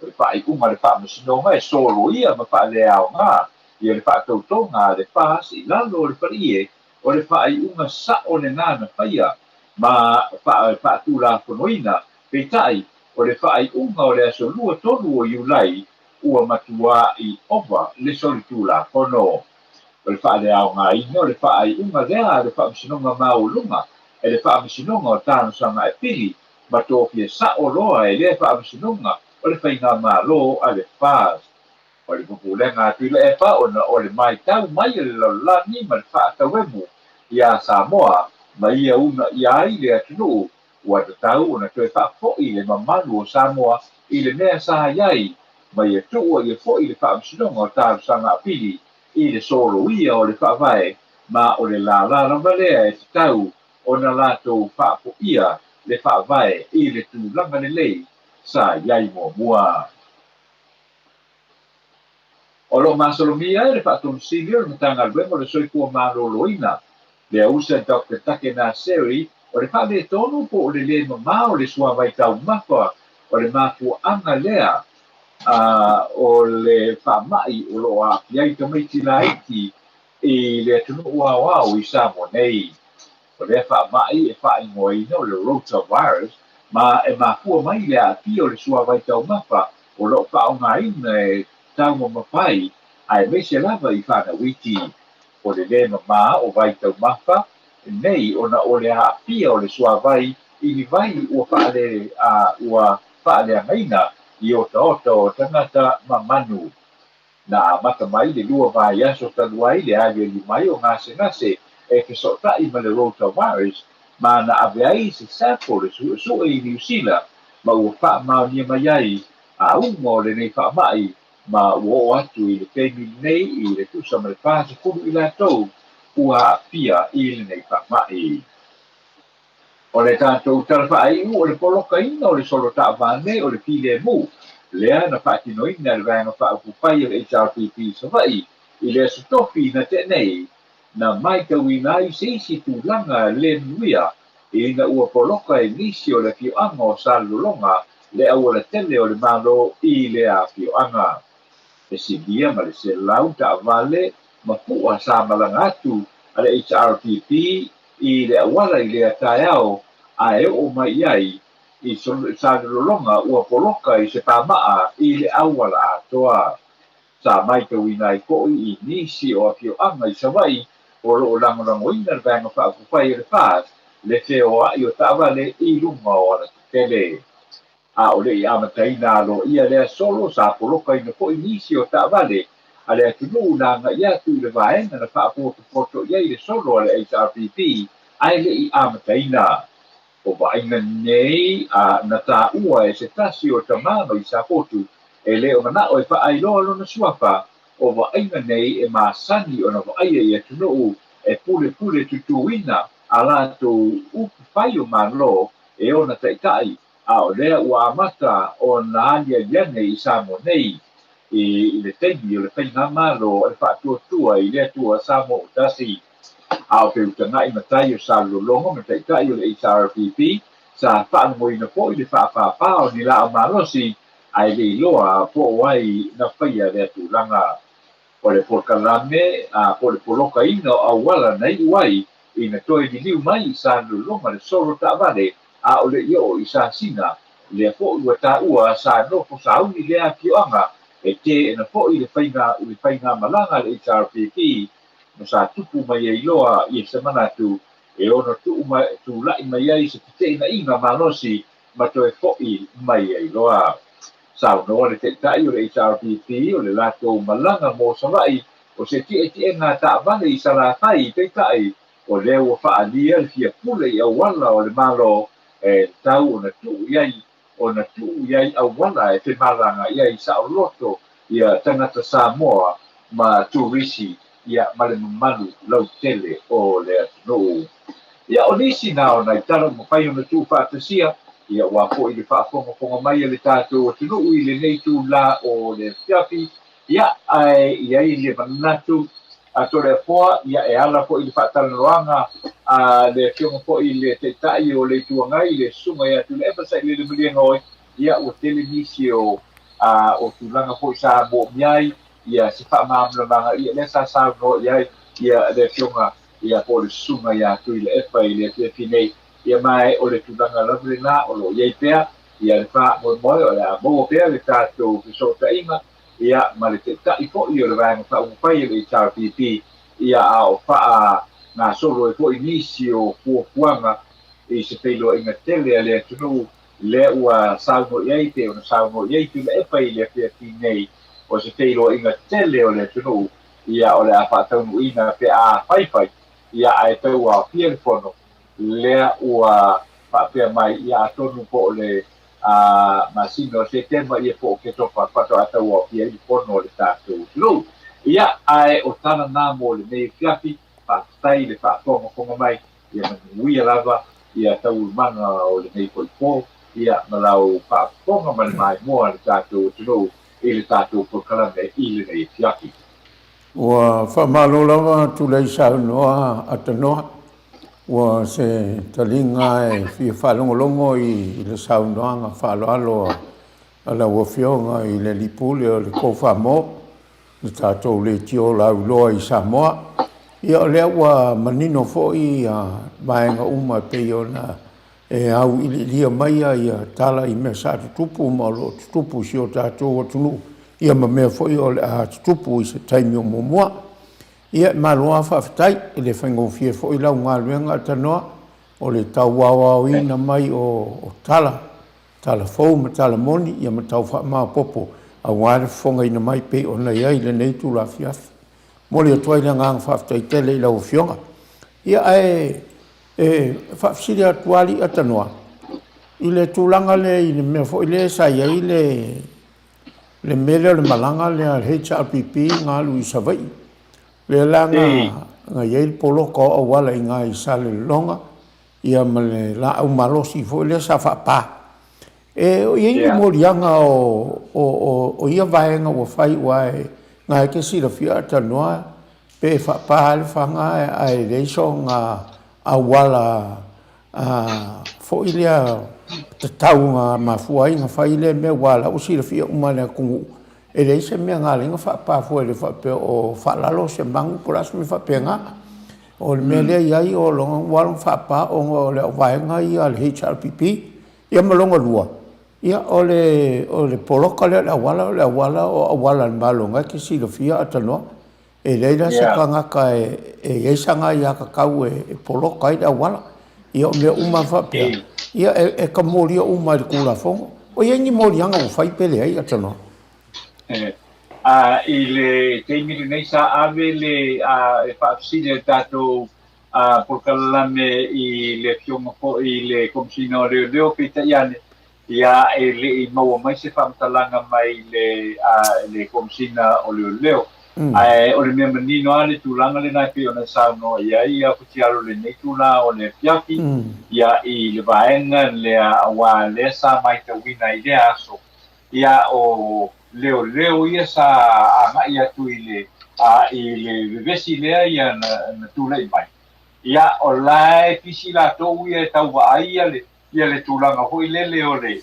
O le faaiuga a le Faamasinoga e soloia ma faaleaoga ia le faatautoga a le FAS i lalo o le faleie o le faaiuga sa'o lena na faia ma faatulafonoina, peitai, o le faaiuga o le aso 23 o Iulai ua matua'i ova le solitulafono. O le faaleaogaina o le faaiuga lea a le Faamasinoga Maualuga e le Faamasinoga o Talosaga e Pili ma tofia sa'o loa e lea Faamasinoga o le Faigamalo a le FAS. O le pupulega a Tuilaepa ona o le maitau mai a le lalolagi ma le faatauemu iā Samoa ma ia uunaia ai le atunuu, ua tatau ona toe faafo'i le mamalu o Samoa i le mea sa i ai, ma ia tuua ia fo'i le Faamasinoga o Talosaga Apili i le soloia o le Faavae, ma o le lālā lava lea e tatau ona latou faafo'ia le Faavae i le tulaga lelei sa i ai muamua. O lo o masalomia ai le Faatonusili o le Matagaluega o le Soifua Maloloina, le ausa Doctor Take Naseri, o le faaletonu po o le lē mamao o le suavai taumafa o le mafuaaga lea o le faamai o lo o aafia ai tamaiti laiti i le atunuu aoao i Samoa nei. O lea faamai e faaigoaina o le rotavirus ma e mafua mai i le aafia o le suavai taumafa o lo o faaaogaina e taumamafa ai aemaise lava i fanau iti. O le lē mamā o vai taumafa nei ona o le aafia o le suavai i ni vai ua faale a ua faaleagaina i otaota o tagata ma manu. Na amata mai le lua vaiaso talu ai le aliali mai o gasegase e fesootai ma le rotavirus ma na ave ai se sample e suesue i Niu Sila ma ua faamaonia mai ai auga o lenei faamai ma ua oo atu i le taimi lenei i le tusa ma le 40 i latou ua aafia i lenei faamai. O le tatou tala faaiu o le polokaina o le solo taavale o le filemu lea na faatinoina e le Vaega Faaupufai o le HRPP i Savaii i le Aso Tofi na tea nei, na matauina ai se isi tulaga le manuia ina ua poloka e nisi o le afioaga o Salelologa le aualatele o le Malo i lea afioaga. E silia ma le 100 taavale ma pu'a sa malaga atu a le HRPP i le auala i lea taeao a e oo mai i ai i Salelologa ua poloka i se pāmaʻa i le auala atoa. Sa maitauina ai foi i nisi o afioaga i Savaii o lo o lagolagoina le Vaega Faaupufai o le FAS le feoai o taavale i luga o alatetele. A o le i amataina aloaia lea solo, sa polokaina foi nisi o taavale a le atunuu na agai atu i le vaega na faapotopoto i ai le solo a le HRPP ae le i amataina. O vaaiga nei a na taua e se tasi o tama mai Safotu e le o manao e faailoa lona suafa, o vaaiga nei e masani ona vaaia i atunuu e pulepule tutuina a latou upu fai o Malo e ona taitai, a o lea ua amata ona aliali ane i Samoa nei i le taimi o le faigamalo a le Faatuatua i le Atua Samoa ua Tasi. A o feutaga'i matai o Salelologa ma taitai o le HRPP sa faalogoina foi le faapāpā o ni laau malosi ae le iloa po o ai na faia lea tulaga. O le polokalame a po o le polokaina o auala na iu ai ina toe liliu mai i Salelologa le solo taavale a o le i oo i Sasina, lea foi ua taua sa nofo sauni lea afioaga e teena foi le faiga le faigamalaga a le HRPP ma sa tupu mai ai loa ia se manatu e ono tuu mai tula'i mai ai se feteenaiga malosi ma toe fo'i mai ai loa. Saunoa le Taitai o le HRPP o le latou malaga mo Savaii o se ti'eti'ega taavale i Salafai, peitai o lea ua faaalia le fia pule i auala o le Malo e tatau ona tuu i ai ona tuu i ai auala e femalaga i ai saoloto ia tagata Samoa ma turisi ia ma le mamalu lautele o le atunuu. Ia o nisi na o nai tala ua mafai ona tuufaatasia. Ia, aua foi le faafogafoga mai a le tatou atunuu i lenei itula o le afiafi, ia, ae i ai le manatu a Toleafoa, ia, e ala foi i le faatalanoaga a le Afioga foi i le Taitai o le Itu Agai, le Susuga ia Tuilaepa Sailele Malielegaoi, ia, ua tele nisi o, a, o tulaga foi sa moomia ai, ia, se faamalamalamaga, ia, lea sa saunoa i ai, ia, le Afioga, ia, po o le Susuga ia Tuilaepa i le afiafi nei. Ia ma o le tulaga lava lena o lo o i ai pea ia le faamoemoe o le a maua pea le tatou fesootaiga ia ma le Taitai foi o le Vaega Faaupufai o le HRPP ia a o faagasolo ai foi nisi o fuafuaga i se feiloaiga tele a le atunuu lea ua saunoa i ai pei ona saunoa i ai Tuilaepa i le afiafi nei o se feiloaiga tele o le atunuu ia o le a faataunuuina pe a faifai ia ae tauaofia le fono lea ua faapea mai, ia atonu po o le masina o Setema ia po o Oketopa faatoa tauaofia ai le fono a le tatou atunuu. Ia, ae o tala na mo lenei afiafi, faafetai i le faafogafoga mai, ia manuia lava ia taualumaga o lenei foi po, ia ma lau faafofoga ma le maimoa a le tatou atunuu i le tatou polokalame i lenei afiafi. Ua faamalo lava tulai saunoa Atanoa. Ua se taliga e fia faalogologo i le saunoaga faaaloalo a lau Afioga i le Alii Pule o le Kofamo, le tatou leitio lauiloa i Samoa. Ia o lea ua manino foi vaega uma e pei ona e auiliilia mai ia tala i mea sa tutupu ma o lo o tutupu i si o tatou atunuu, ia ma mea foi o le a tutupu i se taimi o muamua. Ia, malo lava faafetai. E le faigofie foi lau galuega Atanoa, o le tau aoaoina mai o tala, tala fou ma tala moni, ia ma tau faamaopoopo aua le fofogaina mai pei ona i ai lenei itula afiafi. Momoli atu ai le agaga faafetai tele i lau Afioga. Ia, ae e faafesili atu lava alii Atanoa, i le tulaga lea i le mea foi lea sa i ai le le mea lea o le malaga lea a le HRPP na alu i Savaii, lea la na, na i ai le poloka o auala i ina i Salelologa, ia ma le laau malosi foi lea sa faapa. E o i ai ni moliaga o, o, o, o ia vaega ua fai aua e, na e te silafia Atanoa pe faapa le faga ae leai soona auala A foi lea tatau na mafua ai na fai lea mea aua o la ua silafia uma e le atunuu e leai se mea na ala ai ona faapa fua e le faapea o faalalo se manu po o le a se mea faapena. O le mea lea e i ai o lona ua ala ona faapa ona o le vaega ia a le HRPP. Ia ma lona lua, ia o le o le poloka lea o le auala o le auala o auala a le Malo na e te silafia Atanoa. E leai la se tagata e i ai sana aiatatau e poloka ai le auala. Ia o mea uma lava faapea, ia e tamolia uma e le Tulafono. O i ai ni moliaga ua fai pe leai, Atanoa? I le taimi lenei sa ave le e faafesili a le tatou polokalame i le Afioga foi i le Komesina o Leoleo, peitai ane, Ia, e le i maua mai se faamatalaga mai le, le Komesina o Leoleo. Ae o le mea manino lava le tulaga lena e pei ona saunoa i ai ia Futialo i lenei itula o le afiafi, ia, i le vaega lea aua lea sa matauina i lea aso, ia, o leoleo ia sa agai atu i le, i le vevesi lea ia na, na tulai mai. Ia, o la e pisi latou ia e tau vaai ia le, ia le tulaga foi lele o le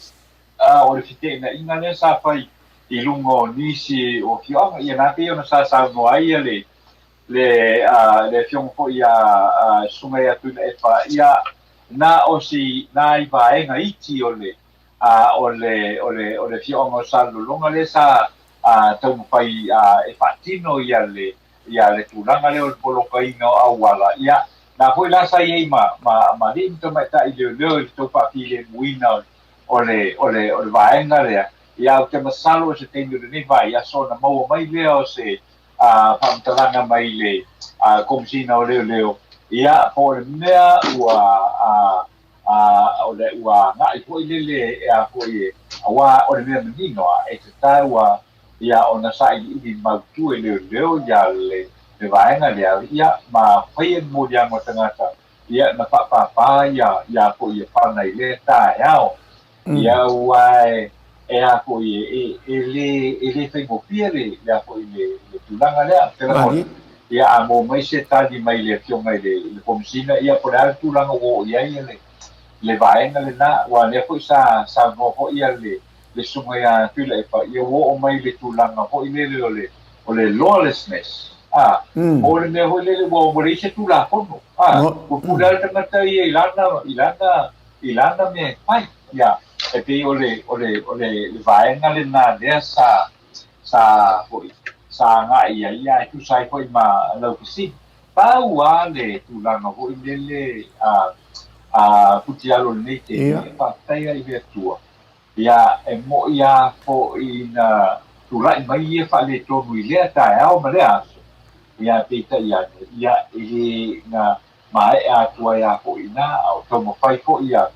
o le feteenaiga lea sa fai i luga o nisi o afioaga. Ia na pei ona sa saunoa ai ia le le le afioga foi ia Susuga ia Tuilaepa, ia na o si nai vaega iti o le o le o le o le afioaga o Salelologa lea sa taumafai e faatino ia le ia le tulaga lea o le polokaina o auala, ia, na foi la sa i ai ma, ma, ma alii ma tamaitai leoleo i le tau faafilemuina o le, o le, o le vaega lea, ia, ou te masalo o se taimi o lenei vaiaso ona maua mai lea o se a, faamatalaga mai le a, Komesina o Leoleo, ia, po o le mea ua a, a, o le, ua agai foi lele e a foi e, aua o le mea manino a, e tatau a ia ona sailiili mautu e leoleo ia le le vaega lea, ia ma faia ni moliaga o tagata, ia na faapāpā ia ia foi ia pana i lea taeao. Ia aua e e a foi e e le e le faigofie le le a foi le le tulaga lea. Ou te lagona, ia a maua mai se tali mai le Afioga i le i le Komesina, ia po o le a le tulaga ua oo i ai le le vaega lena, aua o lea foi sa saunoa foi ia le le Susuga ia Tuilaepa, ia ua oo mai i le tulaga foi lele o le o le lawlessness, a, o le mea foi lele ua ua leai se Tulafono, a, ua pule lava le tagata ia i lana i lana i lana mea e fai. Ia, e pei o le, o le, o le, le vaega lena lea sa, sa foi, sa agai i ai, ia, e tusa ai foi ma lau fesili. Pau lava le tulaga foi lele a, a Futialo i lenei taimi, e faafetai lava i le Atua, ia, e mo'i lava foi na tulai mai ia faaletonu i lea taeao ma lea aso, ia, peitai ane, ia, e le na maea atu ai lava foi i ina, a o taumafai foi ia,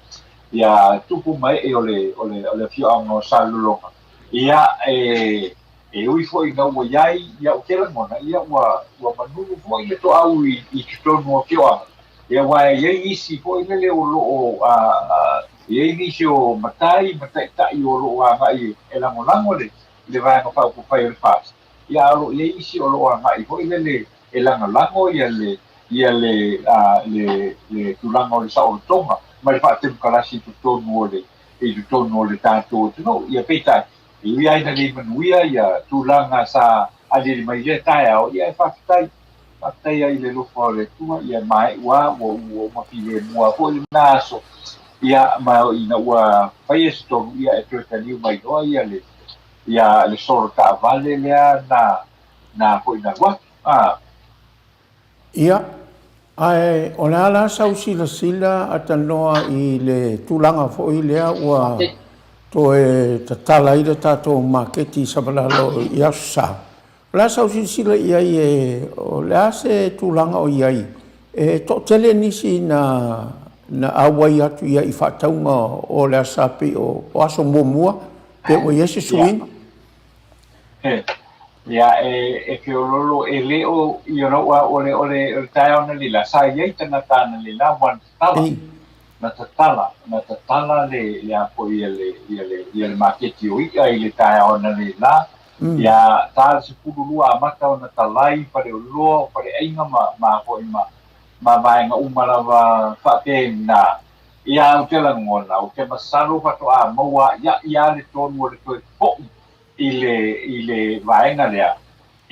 ia tupu ma ee o le, o le, o le afioaga o Salelologa. Ia, e, e ui foi ina ua i ai, ia, ou te lagona, ia, ua, ua manunu foi le toau i, i totonu o afioaga. Ia, aua e i ai nisi foi lele o lo o, a, a, e i ai nisi o matai ma taitai o lo o agai e lagolago le, le Vaega Faaupufai o le FAST. Ia, a o lo o i ai isi o lo o agai foi lele e lagolago ia le ia le le le tulaga o le saolotoga ma le faatemokarasi i totonu o le i totonu o le tatou atunuu. Ia peitai, e ui lava ina le manuia ia tulaga sa aliali mai i lea taeao, ia e faafetai, faafetai lava i le alofa o le Atua, ia maea ua ua uma filemu lava foi lena aso, ia ma ina ua faia se tonu, ia e toe taliu mai loa ia le ia le solo taavale lea na na foi na alu atu. A. Ia, ae o le a la sau silasila a tanoa i le tulaga foi lea ua toe tatala ai le tatou maketi i Savalalo i Aso Sa. O le a sau silasila i ai e, o le a se tulaga o i ai e toatele nisi na na auai atu i ai i faatauga o le Aso Sa pei o aso muamua pe ua i ai se suiga? Ia, e, e feololo, e le o, you know, o le, o le, o le taeao analeila, sa i ai tagata analeila ua na tatala, na tatala, na tatala le, le a foi ia le, ia le, ia le maketi o i'a i le taeao analeila, ia, ta le 12 amata ona talai faleoloa, o faleaiga ma, ma foi ma, ma vaega uma lava faapena. Ia, ou te lagona, ou te masalo faatoa maua a'ia'i lava le tonu o le toe fo'i i le, i le vaega lea,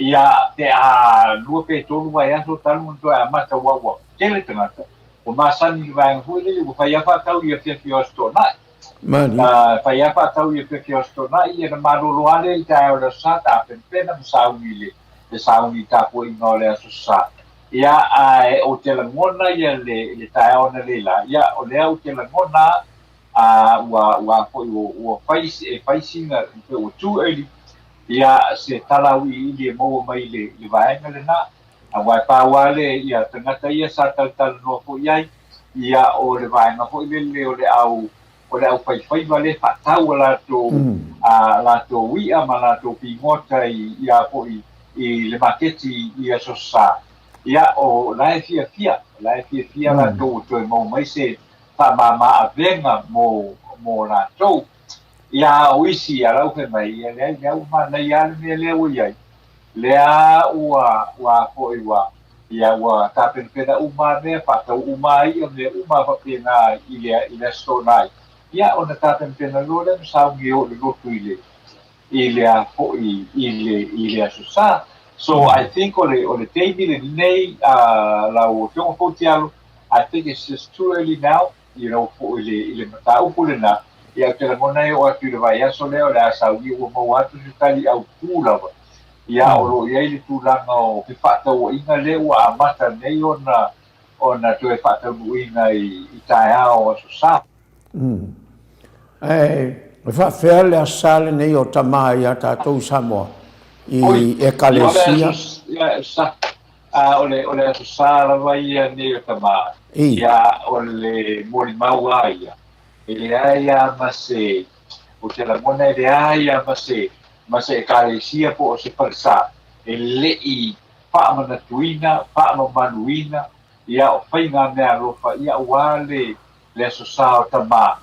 ia, pe a lua pe tolu vaiaso talu ona toe amata aua ua tele tagata, ua masani i le vaega foi lele, ua fai lava faatau i afiafi o Aso Toonai. Malie. Fai lava faatau i afiafi o Aso Toonai, ia ona malolo lava lea i le taeao o le Aso Sa, tapenapena ma sauni i le, le sauni i tapuaiga o le Aso Sa. Ia, ae ou te lagona ia le, le taeao analeila, ia, o lea ou te lagona a ua ua foi ua ua fai e fai sina pe ua too early ia se tala auiliili e maua mai i le i le vaega lena. Aua e pau lava le ia tagata ia sa talatalanoa foi i ai, ia o le vaega foi lele o le au o le aufaifaiva lea e faatau a latou a latou i'a ma latou pigota i ia foi i le maketi i Aso Sa. Ia o la e fiafia, o la e fiafia latou ua toe maua mai se faamama avega mo, mo latou. Ia, a o isi a lau fai mai, ia leai, lea ua manaia lava le mea lea ua i ai, lea ua, ua foi ua, ia ua tapenapena uma lava mea, faatau uma lava ia mea uma faapena i le, i le Aso Toonai. Ia, ona tapenapena loa lea ma sauni e oo i le lotu i le, i le a foi, i le, i le Aso Sa. So, I think o le, o le taimi lenei, a lau Afioga Foutialo, I think it's just too early now, you know, i le, i le mataupu lena, ia, ou te lagona e oo atu i le vaiaso lea o le a sau ia ua maua atu se tali autū lava, ia, o lo o i ai le tulaga o fefaatauaiga lea ua amata nei ona, ona toe faataunuuina i, i taeao o Aso Sa. Ae e faafefea le Aso Sa lenei o tama ia tatou i Samoa i Ekalesia? A o le, o le Aso Sa lava ia nei o tama, ia o le molimau lava ia, e leai lava ma se, ou te lagona e leai lava ma se, ma se Ekalesia po o se falesa e le i faamanatuina, faamamaluina, ia o faiga meaalofa, ia aua le, le Aso Sa o tama.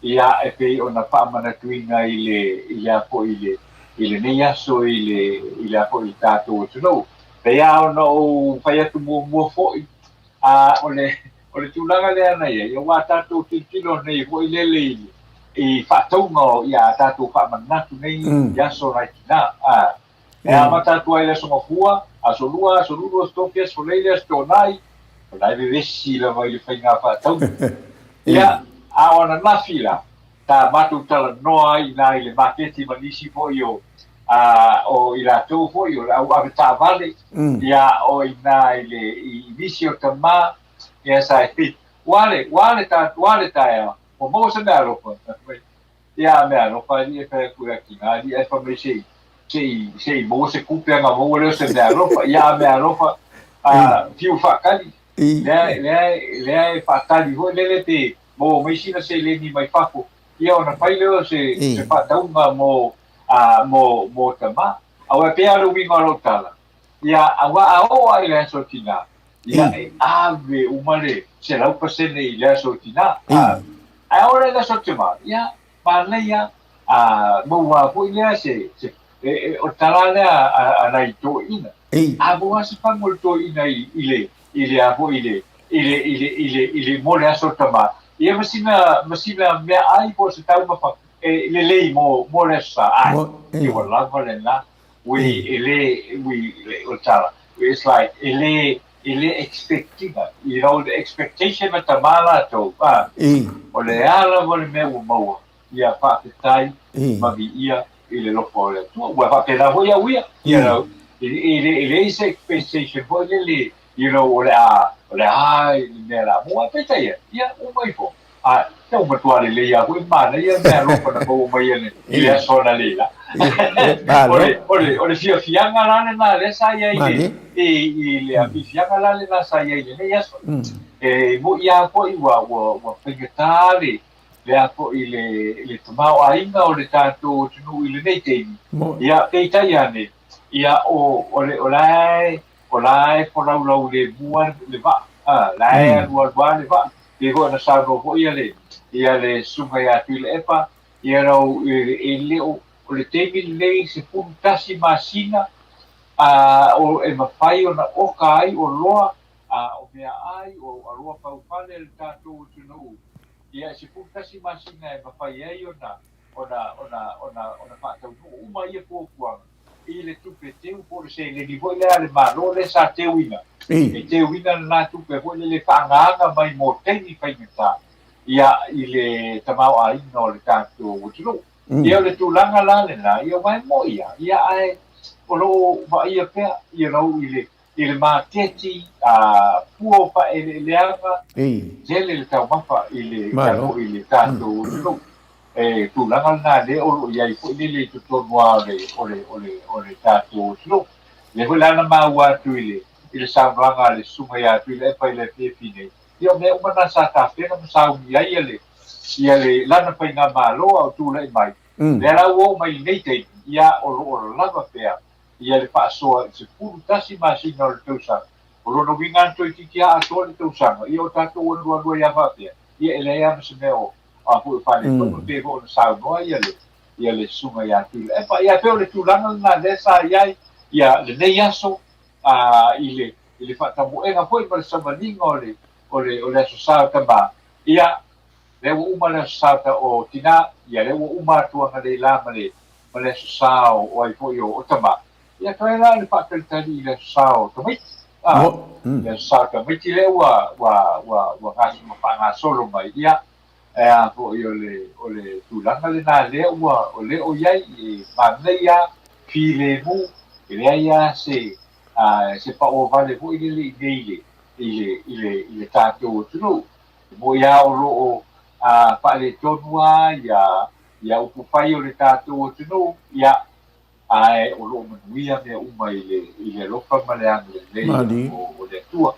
Ia, e pei ona faamanatuina i le, i le a foi i le, i lenei aso i le, i le a foi i le tatou atunuu. Pei lava ona ou fai atu muamua foi, a, o le, o le tulaga lea na i ai, aua tatou tilotilo nei foi lele i, i faatauga o ia a tatou faamanatu nei i aso nai tina. A, e amata atu ai i le Aso Gafua, Aso Lua, Aso Lulu, Aso Tofi, Aso Faraile, Aso Toonai, o la e vevesi lava i le faiga faatauga. Ia, a o ananafi la, sa matou talanoa ai i ina i le maketi ma nisi foi o, a, o i latou foi o le au avetaavale, ia, o i ina i le, i nisi o tama, ia sa i, ua le, ua le ta, ua le taeao, ua maua se meaalofa, Ia mea alofa alii e fai atu ia tina alii ae fai mai sei sei sei maua se tupe ana maua lea o se mea alofa ia a mea alofa a fiu faatali lea lea lea e faatali foi lele pe maua mai sina seleni mai fafo ia ona fai lea o se se faatauga mo a mo mo tama aua e pei lava o le uiga o lou tala ia aua a oo lava i le aso tina ia e ave uma le 100% i le aso tina a Ae oo lea i le aso tama, ia, manaia, a maua foi lea se, se, e, e, o le tala lea a, a nai toeaiina. A maua se fagu o le toeaina i, i le, i le a foi i le, i le, i le, i le, i le, mo le aso tama, ia ma sina, ma sina meaai po o se taumafa e lelei mo, mo le aso sa. Ai, ia ua lava lena. We, e le, we, o le tala, it's like, e le, e le expect ina, you know, the expectation a tama latou, a, o le a lava le mea ua maua, ia faafetai ma viia i le alofa o le Atua. Ua faapena foi au ia, you know, e le, e leai se expectation foi lele, you know, o le a, o le a le mea la maua, peitai ane, ia, uma ifo. A, e ua matua lelei lava foi, manaia le mea alofa na maua mai ane i le aso analeila. O le, o le, o le fiafiaga la lena lea sa i ai i le, i, i le fiafiaga la lena sa i ai i lenei aso. E mo'i lava foi ua, ua, ua faigata le, le a foi le, le tamaoaiga o le tatou atunuu i lenei taimi. Ia, peitai ane, ia, o, o le, o la e, o la e folaulau lemu lava le vaa, a, la e alualu lava le vaa. Pei foi ona saunoa foi ia le, ia le Susuga ia Tuilaepa, ia rau, e le o, o le taimi lenei 11 masina, a, o, e mafai ona oka ai oloa, a, o meaai, o aloa faufale a le tatou atunuu. Ia, e 11 masina e mafai ai ona, ona, ona, ona, ona faataunuu uma ia fuafuaga i le tupe teu po o le seleni foi lea a le Malo lea sa teuina. E teuina lena tupe foi lele faaagaaga mai mo taimi faigata ia i le tamaoaiga o le tatou atunuu. Ia o le tulaga la lena, ia aua e moi lava, ia ae o lo o vaaia pea, you know, i le i le maketi a fua o faaeleeleaga, tele le taumafa i le i le tatou atunuu. E tulaga lena lea o lo o i ai foi lele i totonu lava o le o le o le o le tatou atunuu. Lea foi la na maua atu i le i le saunoaga a le Susuga ia Tuilaepa i le afiafi nei, ia o mea uma na sa tapena ma sauni ai ia le ia le lana faigamalo a o tulai mai. Lea la ua oo mai i lenei taimi, ia o lo o lava pea ia le faasoa i le 11 masina o le tausaga. O lona uiga na toeitiiti lava atoa le tausaga, ia o tatou alualu ai lava faapea, ia e leai lava ma se mea o a foi o faaletonu, pei foi ona saunoa ia le ia le Susuga ia Tuilaepa. Ia pei o le tulaga lena lea sa i ai ia lenei aso a i le i le faatamoega foi ma le savaliga o le o le o le Aso Sa o Tama. Ia lea ua uma le Aso Sa o Tina, ia lea ua uma atu analeila ma le ma le Aso Sa o ai foi o Tama. Ia toe la le faatalitali i le Aso Sa o Tamaiti. A, le Aso Sa o Tamaiti lea ua ua ua ua faagasolo mai. Ia e a foi o le o le tulaga lena lea ua o lea o i ai e manaia filemu, e leai lava se a se paoa vale foi lele i nei i le i le i le i le tatou atunuu. E moi lava o lo o a faaletonu lava ia ia upufai o le tatou atunuu, ia, ae o lo o manuia mea uma i le, i le alofa ma le agalelei o, o le Atua.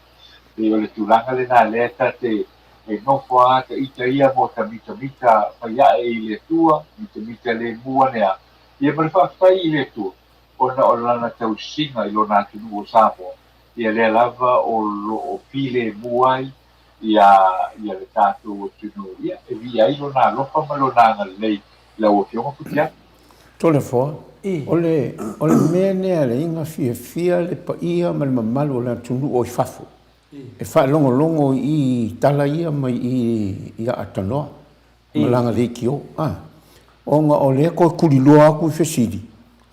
Pei o le tulaga lena lea ta te e nofo lava ta ita ia mo ta mitamita fai ae i le Atua, mitamita lemu ane a, ia ma le faafetai i le Atua, ona o lana tausiga i lona atunuu o Samoa, ia lea lava o lo o filemu ai. ia ia le tatou atunuu, ia, e viia ai Lona alofa ma Lona agalelei i lau Afioga Futiafu. Toleafoa, o le, o le mea lea le iga fiafia le paia ma le mamalu o le atunuu o i fafo e faalogologo i tala ia mai i i Aatanoa ma lana leitio, a, ona o lea toe tuliloa atu i fesili,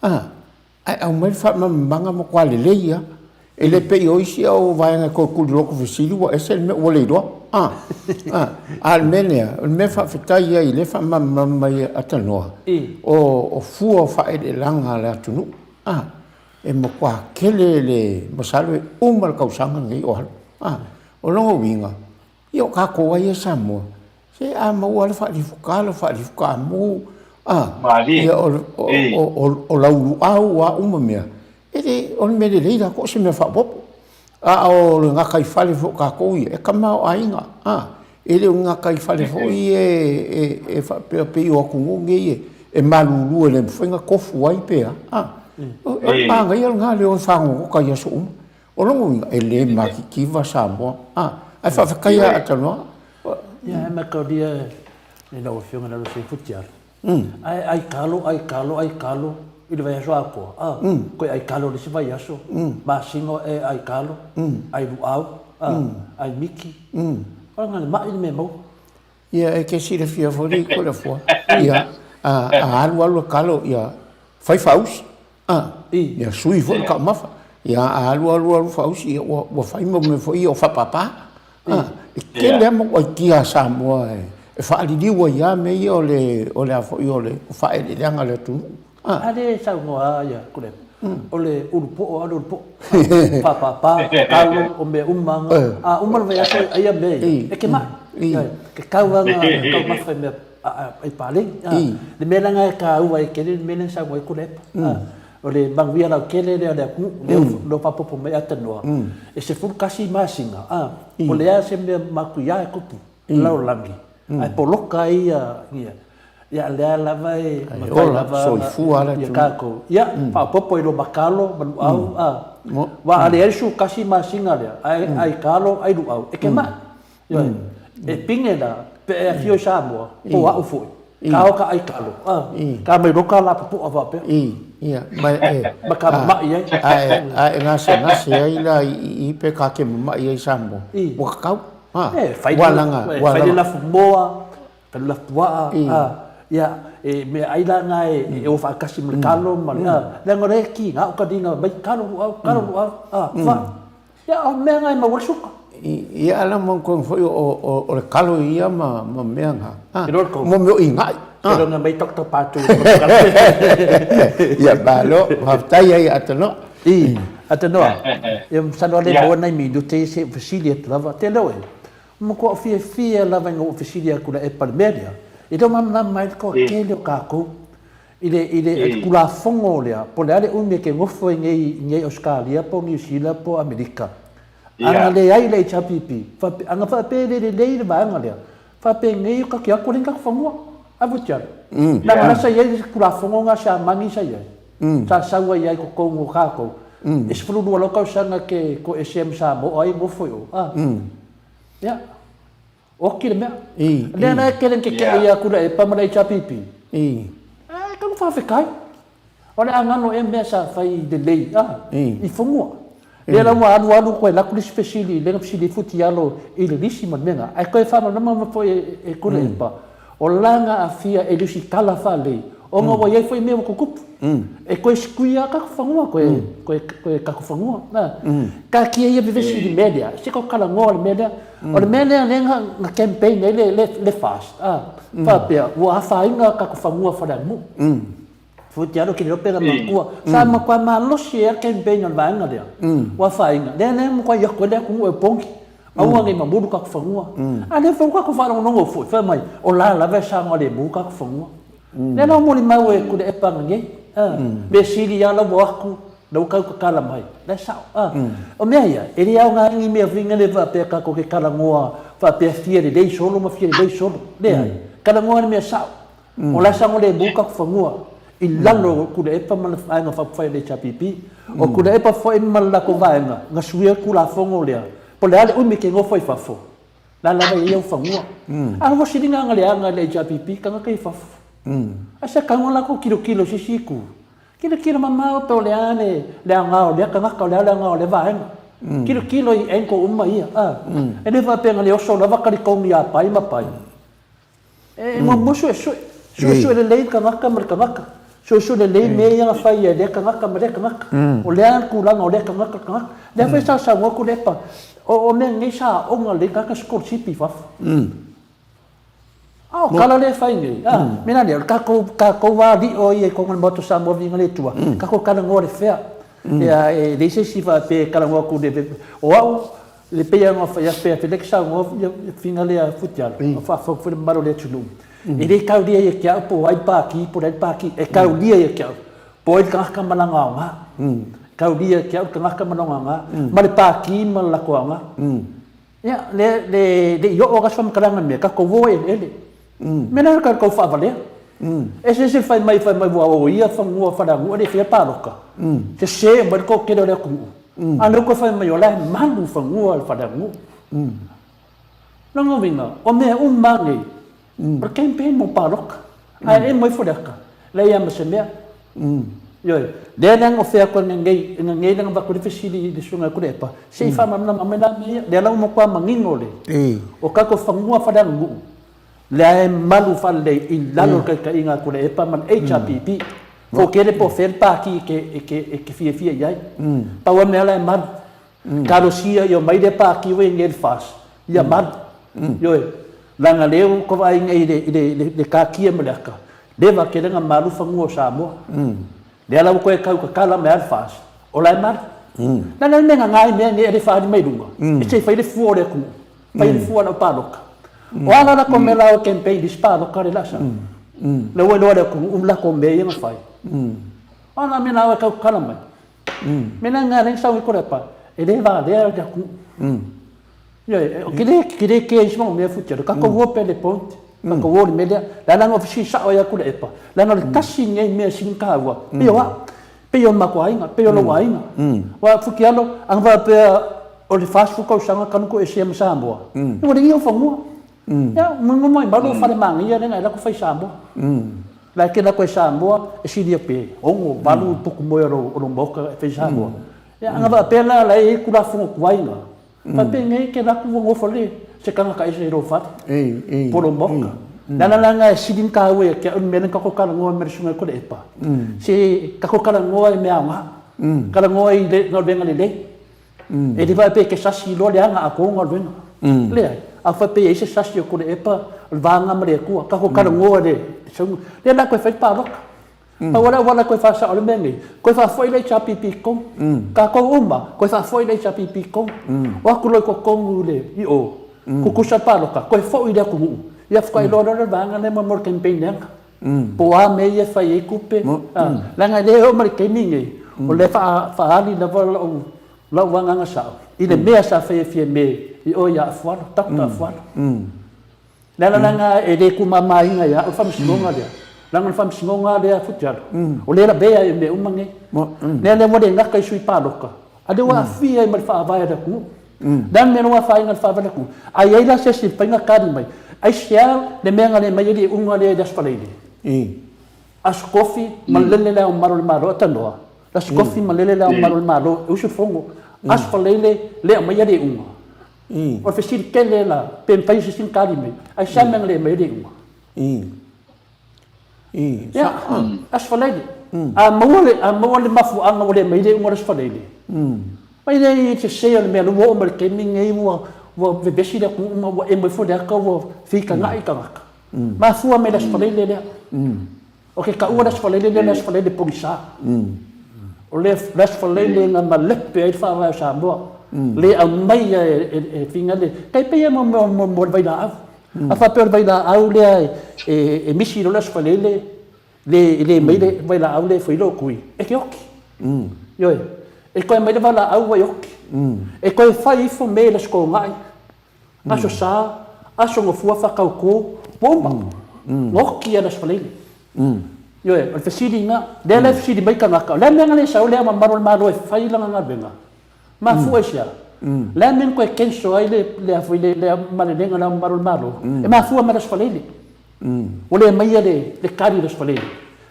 a, Ae aumai le faamalamalamaga matua lelei lava. E le pei o isi au vaega e toe tuliloa atu fesili ua ese le mea ua le iloa. A, a, a o le mea lea, o le mea faafetai ai i lea faamalamalama mai e Atanoa, o, o fua o faaeleeleaga a le atunuu. A, e matua tele le, masalo e uma le tausaga lenei o alu. A, o lona uiga, Ia o tatou ai ia Samoa, se a maua le faalifuka, le faalifukamu, a, ia o, o, o, o, o lauluau a uma mea, e le, o le mea lelei la o se mea faaopoopo. A o le gataifale foi o tatou ia, e tamaoaiga, a, e le o ni gataifale foi e, e, e faapea pei o atunuu nei e, e malulu e le mafai ona tofu ai pe a, a. O, o le manaia lena le o e fagogota i aso uma. O lona uiga, e le matitiva Samoa. A, ae faafetai lava Atanoa. Ia, ae mataulia e lau Afioga i lalo o Seifutialo, ae ai kalo, ai kalo, ai kalo i le vaiaso atoa, a, toe ai kalo i le isi vaiaso, masina e ai kalo, ai luau, a, ai miki. O le mai le mea maua. Ia, e te silafia foi le Toleafoa, ia, a alu alu le kalo, ia, fai faausi. A, ia sui foi le taumafa. Ia, a alu alu alu faausi, ia, ua, ua fai ma mea foi ia o faapapa. A, e tele lava mau aitia a Samoa e, e faaliliu ai lava mea ia o le, o le a foi o le faaeleeleaga a le atunuu. A. A lea e saunoa lava ia Tuilaepa, o le ulu po'o lava le ulu po'o. Faapapa, kalo, o mea uma lava. A uma le vaiaso e ai mea ia, e ke maʻi. Ke kau lava na taumafa i mea ai paleni. Le mea la lena e taua ai tele le mea lea na saunoa ai Tuilaepa. O le manuia lautele lea o le atunuu, lea o faaopoopo mai Atanoa, e 11 masina, po o le a se mea matuia e tupu i le lalolagi, ae poloka ai ia, ia lea lava e mafai lava ia tatou, ia faaopoopo i loma kalo ma luau, aua a leai le 11 masina lea, ae ai kalo ai luau, e te maʻi. Ioe. E pine la, pe e afio i Samoa, po o au foi, ka o ka ai kalo, a, ka mai loa ka la popoa faapea. I, ia, ma e, Ma ka mamaʻi ai. A e, a e gasegase ai la i i pe ka te mamaʻi ai Samoa, ua kakau, a, E, fai le, ua fai le lafu moa, fai le lafu puaa, a, ia, e mea ai la na e, e o faatasi ma le kalo ma le, a, leaga o lea e kiga au ka liga mai kalo luau, kalo luau, a, fa. Ia, o mea na e maua ai le suka. Ia, ala mo koe foi o le kalo ia ma mea na. Mo mea o inai. Ke lona mai tok tok patu. Ia, malo, faafetai ai Atanoa. I, Atanoa, ia masalo lea e maua nai minute ia se i fesili atu lava. Te leo e, matua ou fiafia lava ina ua fesili atu i le epa i le mea lea, e le o malamalama ai le toatele o tatou. I le, i le Tulafono lea, po o le a le umi e ke nofo ai nei i nei Ausetalia po o Niu Sila po o Amerika, a na leai le HRPP, faapea, a na faapea e le lelei le vaega lea, faapenei o kake atu leai ni tatou fanua. Ave te alu. Leaga la sa i ai le Tulafono na Siamani sa i ai, sa sau ai lava i totonu o tatou, e 12 loa tausaga ke toesea ma Samoa ai e nofo i o. A. Ia. Oki le mea. Lea la e kele ke kele ia kula e pa ma le HRPP. E kanu whawhekai. O le angano e mea sa whai lelei a i whangua. Lea la ua alu alu koe laku lisi fesili, le fesili futi alo i le lisi ma le mea nga. Ae koe whamalama ma foi e kula e pa. O la nga awhia e lusi tala whalei. O nga ua iai foi mea ua kukupu. E koe sikuia a kaku whangua, koe, koe, koe kaku whangua. Ka kia ia vevesi i le mea lea, se ko kalangoa le mea lea. O le mea lea lea na, na campaign ai le, le, le FAST, a, faapea, ua afaina kaku whangua whaleamu. Foi te alo ki le ope la matua. Sa matua malosi ai le campaign o le vaega lea. Ua afaina. Lea lea matua i aku ai le atunuu e pongi. Aua nei mamulu kaku fanua. A lea foi kaku faalogologo foi, fai mai, o la lava e saogalemu kaku fanua. Lea la o molimau e kule epa anga nei. A, mea sili a la ua aku, la ua kau kakala mai. La e sao. A, o mea ia, e le aoga ai ni mea vinga le faapea kakou ke kalangoa faapea fia lelei solo ma fia lelei solo. Leai. Kalangoa le mea sao. O la e saogalemu kaku fanua i lalo o Tuilaepa ma le Vaega Faaupufai o le HRPP. O Tuilaepa foi ma le latou vaega na suia le Tulafono lea, po o le a le umi e te nofo ai fafo. La lava i ai au fanua. A ua siliga aga leaga i le HRPP tagata i fafo. Ae se kauga latou tilotilo i se isi itu. Tilotilo mamao pe o le a le le aoga o lea tagata, o le a le aoga o lea vaega. Tilotilo i angle uma ia, a. E le faapea na le oso lava talitonu ia Pai ma Pai. E muamua suesue, suesue lelei le tagata ma le tagata, suesue lelei mea ia na fai e lea tagata ma lea tagata. O le a le tulaga o lea tagata ma tagata. Lea foi sa saunoa Tuilaepa, o mea nei sa aoga lelei tagata sikolasipi i fafo. A o tala lea e fai nei, a, mea la lea, o le tatou, tatou alii ia i totonu o le Maota o Samoa viiga le Atua, tatou talanoa i le fea. Ia, e leai se isi faapea e talanoa atu i le, o au, E pei lava ona fai atu, pei lea e te saunoa le fina lea Futialo, a faafofoga foi le mamalu o le atunuu, e le taulia ia te au po o ai le Pati po o le ai le Pati, e taulia ia te au po o ai le tagata ma lana aoga. E taulia ia te au le tagata ma lona aoga, ma le Pati ma le latou aoga. Ia, le, le, le i oo lava se faamatalaga i mea, tatou o i eleele. Mea la e tatou faavalea. Eseese le fai mai, fai mai ua oia fanua faleaganuu e le i faia palota. Sese mai le toatele o le atunuu. A o lea ua toe fai mai o la e malu fanua le faleaganuu. Lona uiga, o mea uma lava nei, o le campaign mo palota. Ae emo ifo le ata, leai lava ma se mea. Ioe. Lea la na ofea atu ai nei, ina nei la na avatu ai le fesili i le Susuga ia Tuilaepa, se i faamalamalama mai la mea ia. Lea la ua matua manino le, o tatou fanua faaleaganuu, lea e malu faalelei i lalo o le taitaiga a Tuilaepa ma le HRPP. Fokele po o fea le pati e te, e te, e te fiafia i ai. Pau lava mea la e malu. Talosia ia omai lea pati ua i nei le FAS, ia malu. Ioe. Leaga lea ua ta vaai nei i le, i le, i le katia ma le ata, leva tele na malu fanua o Samoa. Lea la ua toe tau tatala mai lava le FAS, o la e malu. Leaga le mea gagā i mea nei e le faaali mai luga, e se i fai le fua o le atunuu, fai le fua o le au palota. O a la latou mea la o campaign i le isi palota lea o le a sau? Lea ua iloa e le atunuu latou mea ia na fai. O a la mea la e tau tatala mai? Mea la na ala ai ona sau ai Tuilaepa, e le valea le atunuu. Ioe, ou te le, te le kea i isi mau mea Futialo, tatou o pea i le point, tatou o i le mea lea. O le a la na fesili sao ai atu Tuilaepa, leaga o le tasi lenei mea e sili ona taua, pei o au, pei o le matou aiga, pei o lou aiga. Aua Futialo, ana faapea o le 40 tausaga talu ona toesea ma Samoa, ua leai ni ou fanua. Ia, maumau lou fale manaia lea na e alu atu fai i Samoa. La e tele atu ai Samoa e silia pe 6, 8 puku moe o lou maota e fai i Samoa. Ia, ana faapea la la e i ai Tulafono tuai na, faapea nei e te alu atu ua nofo le se tagata ese i lou fale, po o lou maota. Le ala la lena e sili ona taua ia te au le mea lea na tatou talanoa ai ma le Susuga i Tuilaepa, se tatou talanoa i mea aoga, talanoa i galuega lelei. E le faapea e te sasi loa le aga atoa o galuega. Leai. A faapea e i ai se sasi o Tuilaepa, o le va lena ma le Atua. Tatou talanoa i le saunoaga. Lea la toe fai le palota. Pau lava le auala e toe faasao ai le mea lenei, toe faafoi le HRPP i totonu. Tatou uma, toe faafoi le HRPP i totonu. O atu loa i totonu i o, tutusa le palota, toe foi i le atunuu, ia faatoa iloa loa lea o le vaega lea mo le campaign leaga. Po o a mea ia e fai ai tupe, leaga e le oo mai i le taimi lenei, o lea e faaali lava lou agaga sao i le mea sa faia e Fiame i o ia Afualo, Doctor Afualo. Le ala lena e le tumamaina ia au le faamasinoga lea, leaga o le faamasinoga lea a Futialo, o lea e lavea ai i mea uma nei. Lea lea ua le gata i sui palota, a lea ua aafia ai ma le faavae a le atunuu. Le a le mea ua afaina i le faavae a le atunuu? A i ai la se isi e mafai ona tali mai, aisea le mea na le aumai ai le iuga lea i le Aso Faraile? Aso Tofi, malele Le Ao Mamalu o le Malo, Atanoa, Aso Tofi, malele Le Ao Mamalu o le Malo e usufono, Aso Faraile le aumaia le iuga. O le fesili tele la, pe mafai e se isi ona tali mai, aisea le mea na le aumai ai le iuga? Ia, Aso Faraile. A maua le, a maua le mafuaaga ua le aumai ai le iuga o le Aso Faraile, mai lea i le sese o le mea, ua oo mai i le taimi lenei ua, ua vevesi le atunuu ma ua emo ifo le ata ua feitaga'i tagata. Mafua mai le Aso Faraile lea. O ke taua le Aso Faraile lea o le Aso Faraile pogisa. O le Aso Faraile na malepe ai le faavae o Samoa. Le aumaia e Figa le, tai pei e mo le vailaau. A faapea o le vailaau lea e misi loa le Aso Faraile, le le aumai le vailaau lea e fai lou tui, e te oti. Ioe. E toe aumai le vailaau ua e oti. E toe fai ifo mea i le Aso Toonai, Aso Sa, Aso Gafua faatauto, ua uma. Ua oti lava i le Aso Faraile. Ioe, o le fesili lena. Lea la e fesili mai tagata, o le a le mea na le sau ai Le Ao Mamalu o le Malo e fai lana galuega? Mafua i se a? Le a mea na toe cancel ai le le a foi le le malelega a Le Ao Mamalu o le Malo? E mafua mai le Aso Faraile. Ua le aumaia le le kali i le Aso Faraile.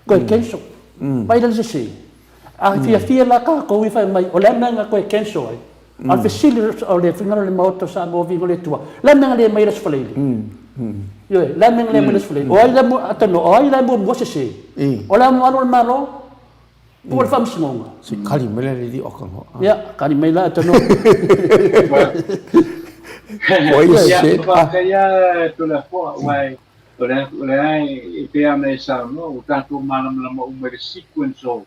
Toe cancel. Vaai la le sese. A fiafia la tatou ia fai mai o le a le mea na toe cancel ai? A o le fesili o le finagalo o le Maota o Samoa viiga o le Atua, o le a le mea na le aumai ai le Aso Faraile? Ioe, o le a le mea na le aumai ai le Aso Faraile? O ai la e atonu o ai la e muamua sese? O Le Ao Mamalu o le Malo po o le Faamasinoga? Se i kali mai la le alii o Akangoa. Ia, kali mai la atonu. O ai e sese? Ia, faafetai lava Toleafoa, aua o lea e pei ona e saunoa, ua tatou malamalama uma i le sequence o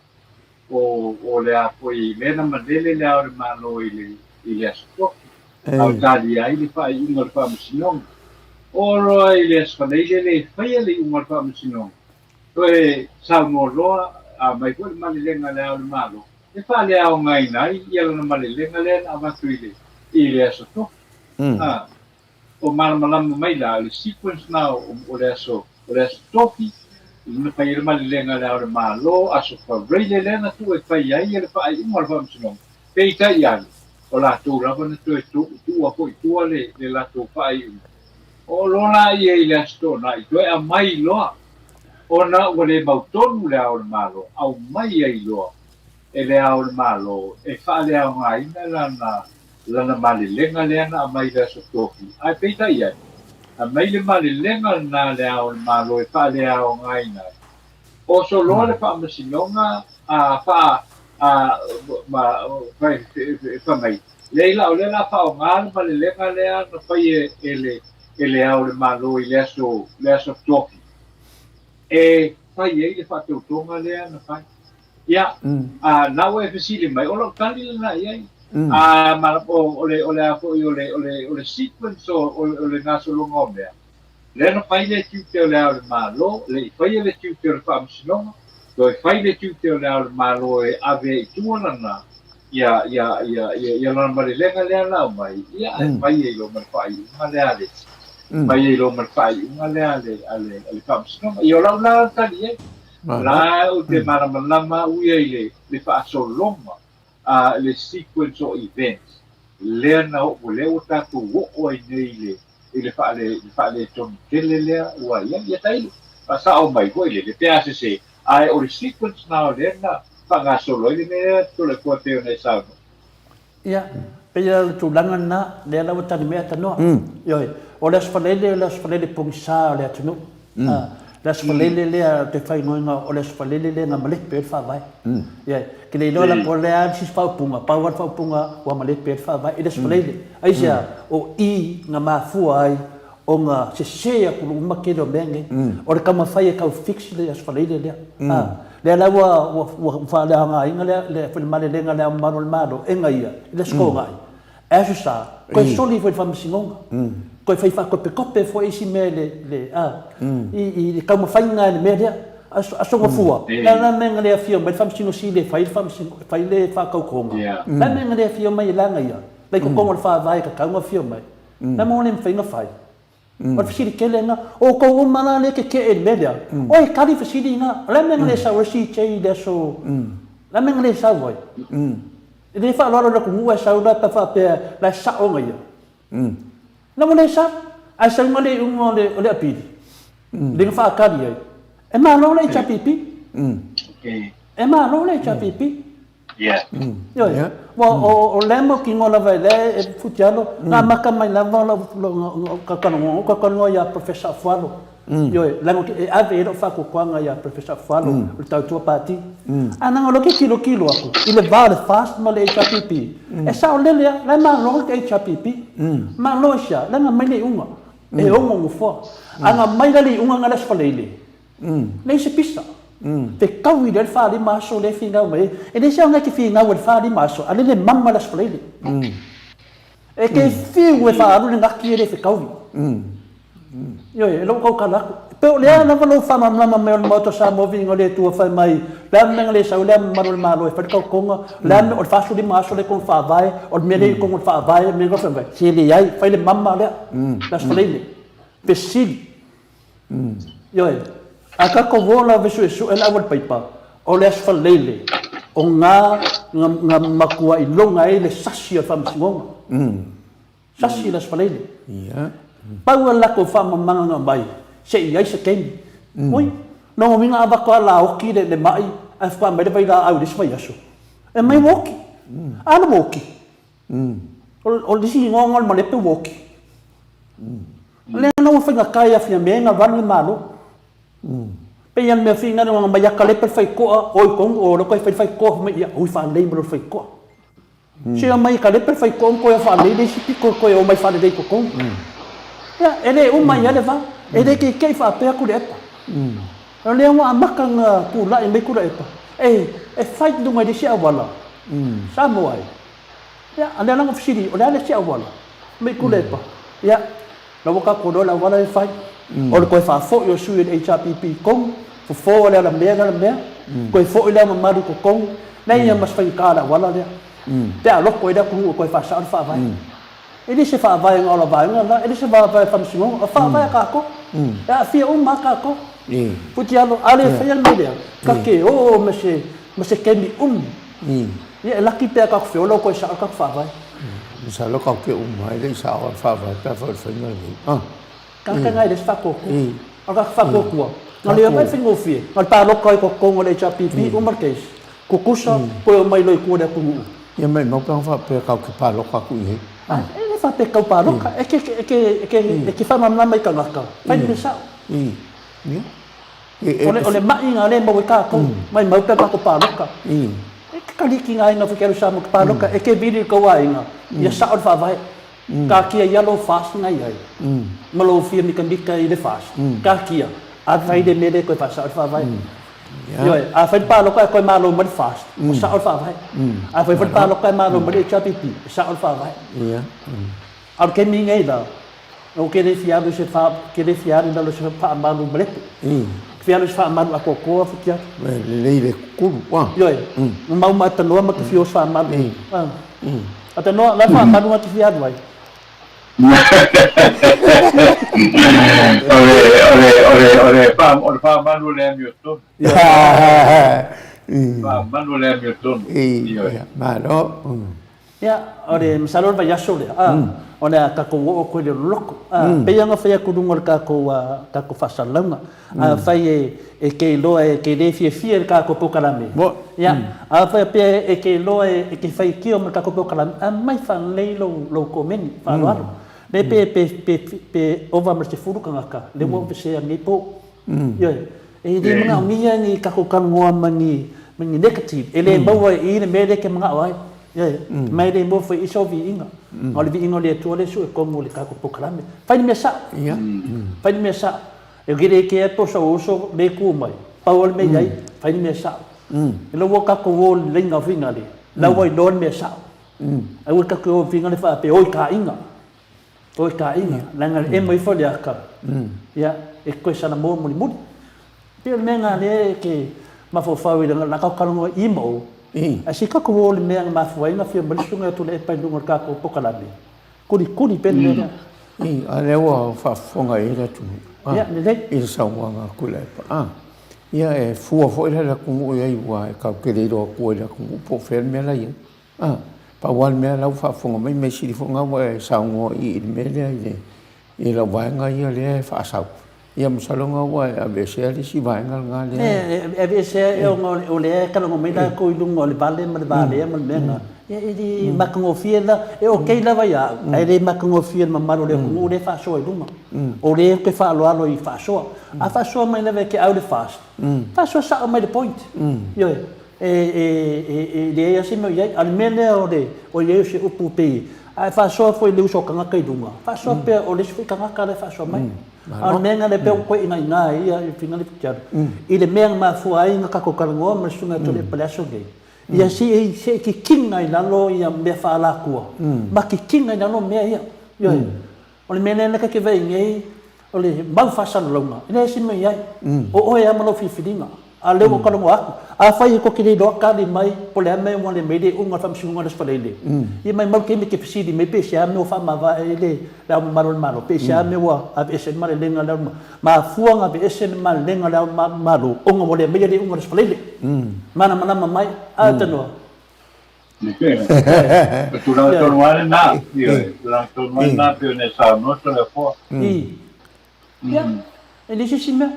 o, o le a foi, lea na malele le Ao o le Malo i le, i le Aso Tofi, a o talia ai le faaiuga o le Faamasinoga. Oo loa i le Aso Faraile le faia le iuga o le Faamasinoga, toe saunoa loa, aumai foi le malelega a le Ao o le Malo, e faaleaogaina ai ia lana malelega lea na avatu i le, i le Aso Tofi. A. O malamalama mai la le sequence na o le aso o le aso Tofi na fai ai le malelega a le Ao o le Malo, aso Faraile lea na tuu e fai ai le faaiuga o le Faamasinoga, peitai ane o latou lava na toe tuua foi i tua le latou faaiuga. Oo loa la ia i le aso Toonai toe aumai loa ona ua le mautonu le Ao o le Malo, aumai ai loa e le Ao o le Malo e faaleaogaina lana lana malelega lea na aumai i le Aso Tofi, ae peitai ane, aumai le malelega lena a Le Ao o le Malo e faaleaogaina ai. Oso loa le Faamasinoga a faa a ma fai fai mai, leai la o lea o le a faaaoga le malelega lea na fai e e le e Le Ao o le Malo i le aso le Aso Tofi e fai ai le faatautoga lea na fai. Ia, a na ua e fesili mai, o lau tali lena i ai. A, ma, o, o le, o le a foi, o le, o le, o le sequence o, o, o le gasologa o mea, lea na fai le tiute o Le Ao o le Malo, le i faia le tiute o le Faamasinoga, toe fai le tiute o Le Ao o le Malo e ave ai i tua lana, ia, ia, ia, ia, ia lana malelega lea na aumai, ia, ae fai ai loa ma le faaiuga lea a le, fai ai loa ma le faaiuga lea a le, a le, a le Faamasinoga. Ia, o lau la tali i ai. La ou te malamalama au ia i le le faasologa a le sequence o events lea na oo lea ua tatou oo ai nei i le i le faale le faaletonu tele lea ua i ai. Ia tailo, faasao mai foi lele pe a sese, ae o le sequence na o lea na faagasolo ai le mea lea Toleafoa e pei ona e saunoa. Ia, pei o le tulaga lena, lea la ua tali mai Atanoa. Ioe, o le Aso Faraile, o le Aso Faraile pogisa o le atunuu. Le Aso Faraile lea ou te faaigoaina o le Aso Faraile lea na malepe ai le Faavae. Ioe, ke le iloa la po o le a le isi faaupuga, pau lava le faaupuga ua malepe ai le Faavae i le Aso Faraile. Aisea? O i na mafua ai ona sese atu uma tele o mea nei. O le taumafai e tau fix le Aso Faraile lea. Lea la ua ua ua faaleaogaina le le foi le malelega a Le Ao Mamalu o le Malo e gaia i le Aso Toonai. Ae Aso Sa, toe soli foi i le Faamasinoga. Toe fai faatopekope foi isi mea i le le a i i le taumafaiga i le mea lea. Aso Aso Gafua, o le a la le mea na le afio mai le Faamasino Sili e fai le Faamasino e fai le faatautoga? O le a le mea na le afio mai e laga ia? La i totonu o le Faavae e tatau ona afio mai. Na mo le mafai ona fai. O le fesili tele lena. O outou uma la lea e tetee i le mea lea, o e tali fesili na. O le a le mea na le sau ai CJ i le aso, o le a le mea na le sau ai? E le faaaloalo i le atunuu ae sau la pe faapea la e sao ona ia. Na ua le sau, ae sau ma le iuga o le apili, lea na faatali ai. E malo le HRPP. E malo le HRPP. Yeah. Ioe. Yeah. Ua o, o lea mautinoa lava e lea e Futialo, na amata mai lava lau talatalanoa, ou talatalanoa ia Professor Afualo. Ioe, leaga e ave i ai lau faatuatuaga ia Professor Afualo, o le Tautua Pati. Ae leaga o lea ou te tilotilo atu i le va o le FAST ma le HRPP, e saolele lava, la e malo le HRPP. Malo aisea? Leaga aumai le iuga, e ono nofoa. A na aumai la le iuga na i le Aso Faraile, Leai se pisa. Fetaui lea le 45 aso lea e finau mai ai. E leai se aoga e te finau ai le 45 aso, a lele mama le Aso Faraile. E te fiu e faaalu le nati e le fetaui. Ioe, e lou tautala atu. E pei o lea lava lou faamalamalama mai o le Maota o Samoa viiga o le Atua fai mai, o le a le mea na le sau ai le mamalu o le Malo e fai le tautoga, o le a le mea, o le 45 aso lea i totonu o le Faavae, o le mea lea i totonu o le Faavae, o le mea lea i totonu o le Faavae. Se leai, fai le mama lea, le Aso Faraile. Fesili. Ioe. A tatou o lava e suesue le aualapaipa, o le Aso Faraile, o ga na matuai iloga ai le sasi o le Faamasinoga. Sasi i le Aso Faraile. Pau a le latou faamamana na aumai, se i i ai se taimi. Oi, lona uiga a avatu lava la oti le mai ae faatoa aumai le vailaau i le isi vaiaso, e aumai ua oti. A la ua oti. O le isi igoa lena o le malepe ua oti. O lea la ua faigata ia Fiame na run le Malo. Pei lava o le mea finagalo na aumai lava kalepe le faitotoa, o i totonu o lea toe fai le faitotoa fai mai ia ui faalelei ma lou faitotoa. Se omai e kalepe le faitotoa ma toe faalelei le isi pito toe omai faalelei i totonu. Ia, e le uma ai lava le va. E le keike'i faapea Tuilaepa. O lea ua amata ona tulai mai Tuilaepa e e fight i luga i le isi auala Samoa ai. Ia, a o lea la na ou fesili, o le a le isi auala? Mai Tuilaepa, ia, La ua tatou iloa le auala e fai. O le toe faafoi o sui o le HRPP i totonu, fofo o le alamea le alamea, toe foi le ao mamalu i totonu, leai lava ma se faigata le auala lea. Pe a loto ai le atunuu e toe faasao le faavae. E le se faavae na o la vaega la, e le se faavae a Faamasinoga, o faavae a tatou. E aafia uma lava tatou. Futialo, a le faia le mea lea, ta te o ma se ma se taimi umi. Ia e laki pe a tatou feola ua toe sao le tatou faavae. Masalo kau ke uma e le i sao le faavae pe afai o le faiga lenei. Ah. Tagata na e le se faatuatua. O le tagata faatuatua, na le omai faigofie, na o le paloka ai totonu o le HRPP, uma le case. Tutusa, toe omai loa i tua i le atunuu. Ia maimau pe ana faapea kau ke paloka aku i ai. Ah. E le faapea kau paloka, e ke, e ke, e ke, e ke faamalamalama i tagata, fai le mea sao. Ia. O le, o le maʻi lea e maua ai kākou, maimau pe a tatou paloka. E ke kaliki ngā aiga whakaru sa mo te paloka, e ke vili i kou aiga, ia sao le faavae. Kakia ia lou fast nga i ai, ma lou fia mikamika i le fast. Kakia, a fai le mea lea koe faasao le faavae. Ioe, a fai le paloka e koe malo mai le fast, ua sao le faavae. A fai foi le paloka e malo mai le HRPP, e sao le faavae. A o le taimi nei la, Ou te le fia alu i se wha, te le fia alu i lalo i se whaamalu malepe. Te fia alu i se whaamalu akoakoa whiti atu. Me lelei le kukulu, wa. Ioe, mau ma tanoa ma te fia o se whaamalu. A tanoa, la whaamalu nga te fia alu ai. O le, o le, o le, o le, o le whaamalu o le amiotonu. Whaamalu o le amiotonu. Ioe. Malo. Ia, o le masalo o le vaiaso lea, a, o le a tatou oo atu i le loloto. A, pei lava ona fai atu i luga o le tatou, tatou faasalalauga, afai e, e te iloa e te le fiafia i le tatou polokalame, ia, afai faapea e te iloa e te faitio ma le tatou polokalame, aumai faalelei lou, lou komeni faaaloalo. Le pe, pe, pe, pe ova ma le 10 tagata, lea ua aveesea i lenei po. Ioe. E le manaomia ni tatou talanoa ma ni, ma ni negative. E le maua i i le mea lea e te manao ai. Ioe. Ma e le maua foi i i sou viiga. A o le viiga o le Atua lea e sue tonu o le tatou polokalame. Fai le mea sao. Fai le mea sao. E le kea po o sou uso le tu mai. Pau lava le mea i ai, fai le mea sao. I lou ua tatou o i le laina o Finale, la ua iloa le mea sao. Aua tatou te o i Finale faapea, oi ka aiga. O i ka aiga, leaga e emo ifo le aka, ia, e toe salamoa mulimuli. Pei o le mea lena lea e te mafaufau i le laka o talanoa i ma o, ae se tatou o le mea na mafua ai ona afio mai le susuga ia Tuilaepa i luga o le tatou polokalame, kulikuli pea le mea lea. I, a lea ua faafofoga i ai le atunuu, a, Ia, lelei. i le saunoaga a Tuilaepa, a, ia e fua foi la le atunuu i ai aua e tatou te le iloa atua i le atunuu po o fea le mea la i ai. A, pau lava le mea la ua faafofoga mai, mea sili foi lena ua e saunoa i i le mea lea i le, i lau vaega ia lea e faasau. Ia masalo lena ua e aveesea le isi vaega lena lea. E aveesea e ona o lea e talanoa mai latou i luga o le vale ma le valea ma le mea lena. Ia e le matagofie la, e okay lava ia au, ae le matagofie i le mamalu o le atunuu lea e faasoa i luga. O lea ou te faaaloalo i faasoa. A faasoa mai lava e te au le FAST, faasoa sao mai i le point. Ioe. E leai lava se mea o i ai. A o le mea lea o le o i ai o se upu pei, a e faasoa foi i le uso a tagata i luga, faasoa pea o le isi foi tagata la e faasoa mai. A o le mea lena lea pei ua toe inaina ai ia Finali Putialu i le mea na mafua ai ona tatou talanoa ma le Susuga ia Tuilaepa i le aso lenei, ia se i se i kikina i lalo ia mea faaalatua ma kikina i lalo mea ia. Ioe. O le mea lea ta te vaai nei, o le mau faasalalauga, e leai se mea i ai. O oe lava ma lou filifiliga. A o lea ua ou talanoa atu. Afai e tou te le iloa tali mai po o le a mea ua le mai le iuga o le Faamasinoga o le Aso Faraile, ia maimau taimi e te fesili mai pe se a mea ua faamavae ai le Ao Mamalu o le Malo, pe se a mea ua aveese ai le malelega a le Ao Mamalu. Mafua ona aveese le malelega a le Ao Mamalu ona ua le aumaia le iuga o le Aso Faraile. Malamalama mai. A tanoa. O tulaga tonu lava lena, ioe, tulaga tonu lava lena pei ona e saunoa Toleafoa. Ia, e leai se isi mea.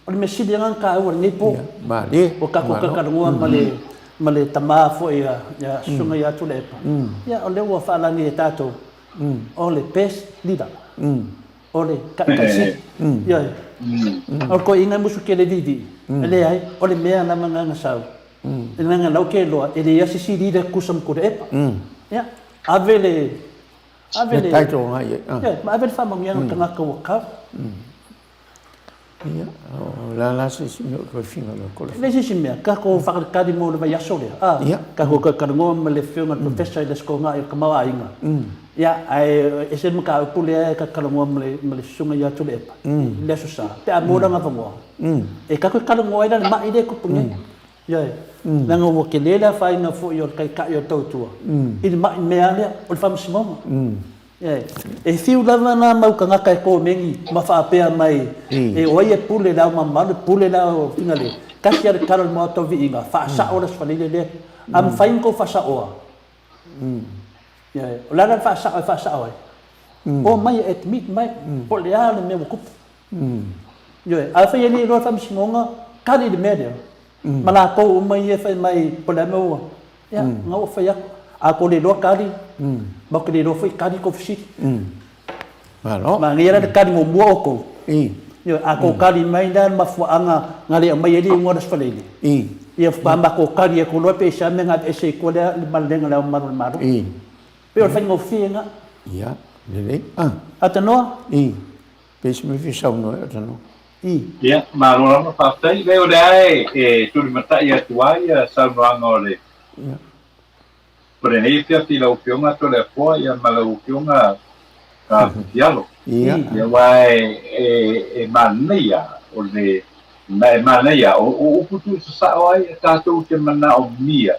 O le mea sili lava na taua i lenei po. Ua tatou talatalanoa ma le ma le tama foi a Susuga ia Tuilaepa, ia o lea ua faalagi e tatou, o le best leader, o le taitai sili. Ioe. O le toeaina e musu tele viivii, e leai, o le mea lava lena na sau. Leaga la ou te iloa, e leai lava se isi leader e tusa ma Tuilaepa. Ia, ave le Ave le title nga ia. Yeah, ma ave le faamanuiaga o tagata ua kau. Ia, o la la se isi mea o toe finagalo ko le. Le se isi mea, tatou whakatakari mo le vaiaso lea. Ah, Ia. Tatou talanoa ma le afioga i le professor i le Aso Toonai o le Tamaoaiga. Ia, ae ese le mataupu lea e talanoa ma le ma le susuga ia Tuilaepa i le Aso Sa, pe a maua lana avanoa. E tatou te talanoa ai la i le mai lea e tupu nei. Ioe. Leaga ua tele le afaina foi o le taitai o le tautua i le mai mea lea o le faamasinoga. Ioe. E fiu lava na mau tagata e komeni ma faapea mai e o ai e pule i le Ao Mamalu, e pule i le Ao Fingalele. Tasi lava le tala o le Maota o Viiga, faasao le Aso Faraile lea. A mafai ona tou faasaoa, ioe, o le a la le faasao e faasao ai? Omai e admit mai po o le a le mea ua tupu. Ioe, afai e le iloa le faamasinoga, kali i le mea lea. Ma latou uma ia e fai mai po o le a mea ua, ia, na ua fai atu. A tou le iloa kali, matou te le iloa foi kali tou fesili. Malo. Manaia la le kali muamua outou. Ioe, a tou kali mai la le mafuaaga na le aumai ai le iuga o le Aso Faraile, ia faatoa matou kali atu loa pe i se a mea na aveese ai tua lea le malelega a Le Ao Mamalu o le Malo. Pei o le faigofie lena. Ia, lelei. Ah. Atanoa? Pe se mea fia saunoa ai o tanoa. I. Ia, malo lava, faafetai. Leai, o lea e, e tulimatai atu ai ia saunoaga o le, Ia. o lenei afiafi i lau Afioga Toleafoa ia ma lau Afioga Fialo. Ia. Ia, aua e, e, e manaia o le, ma e manaia, o, o upu tuusasao ai e tatou te manaomia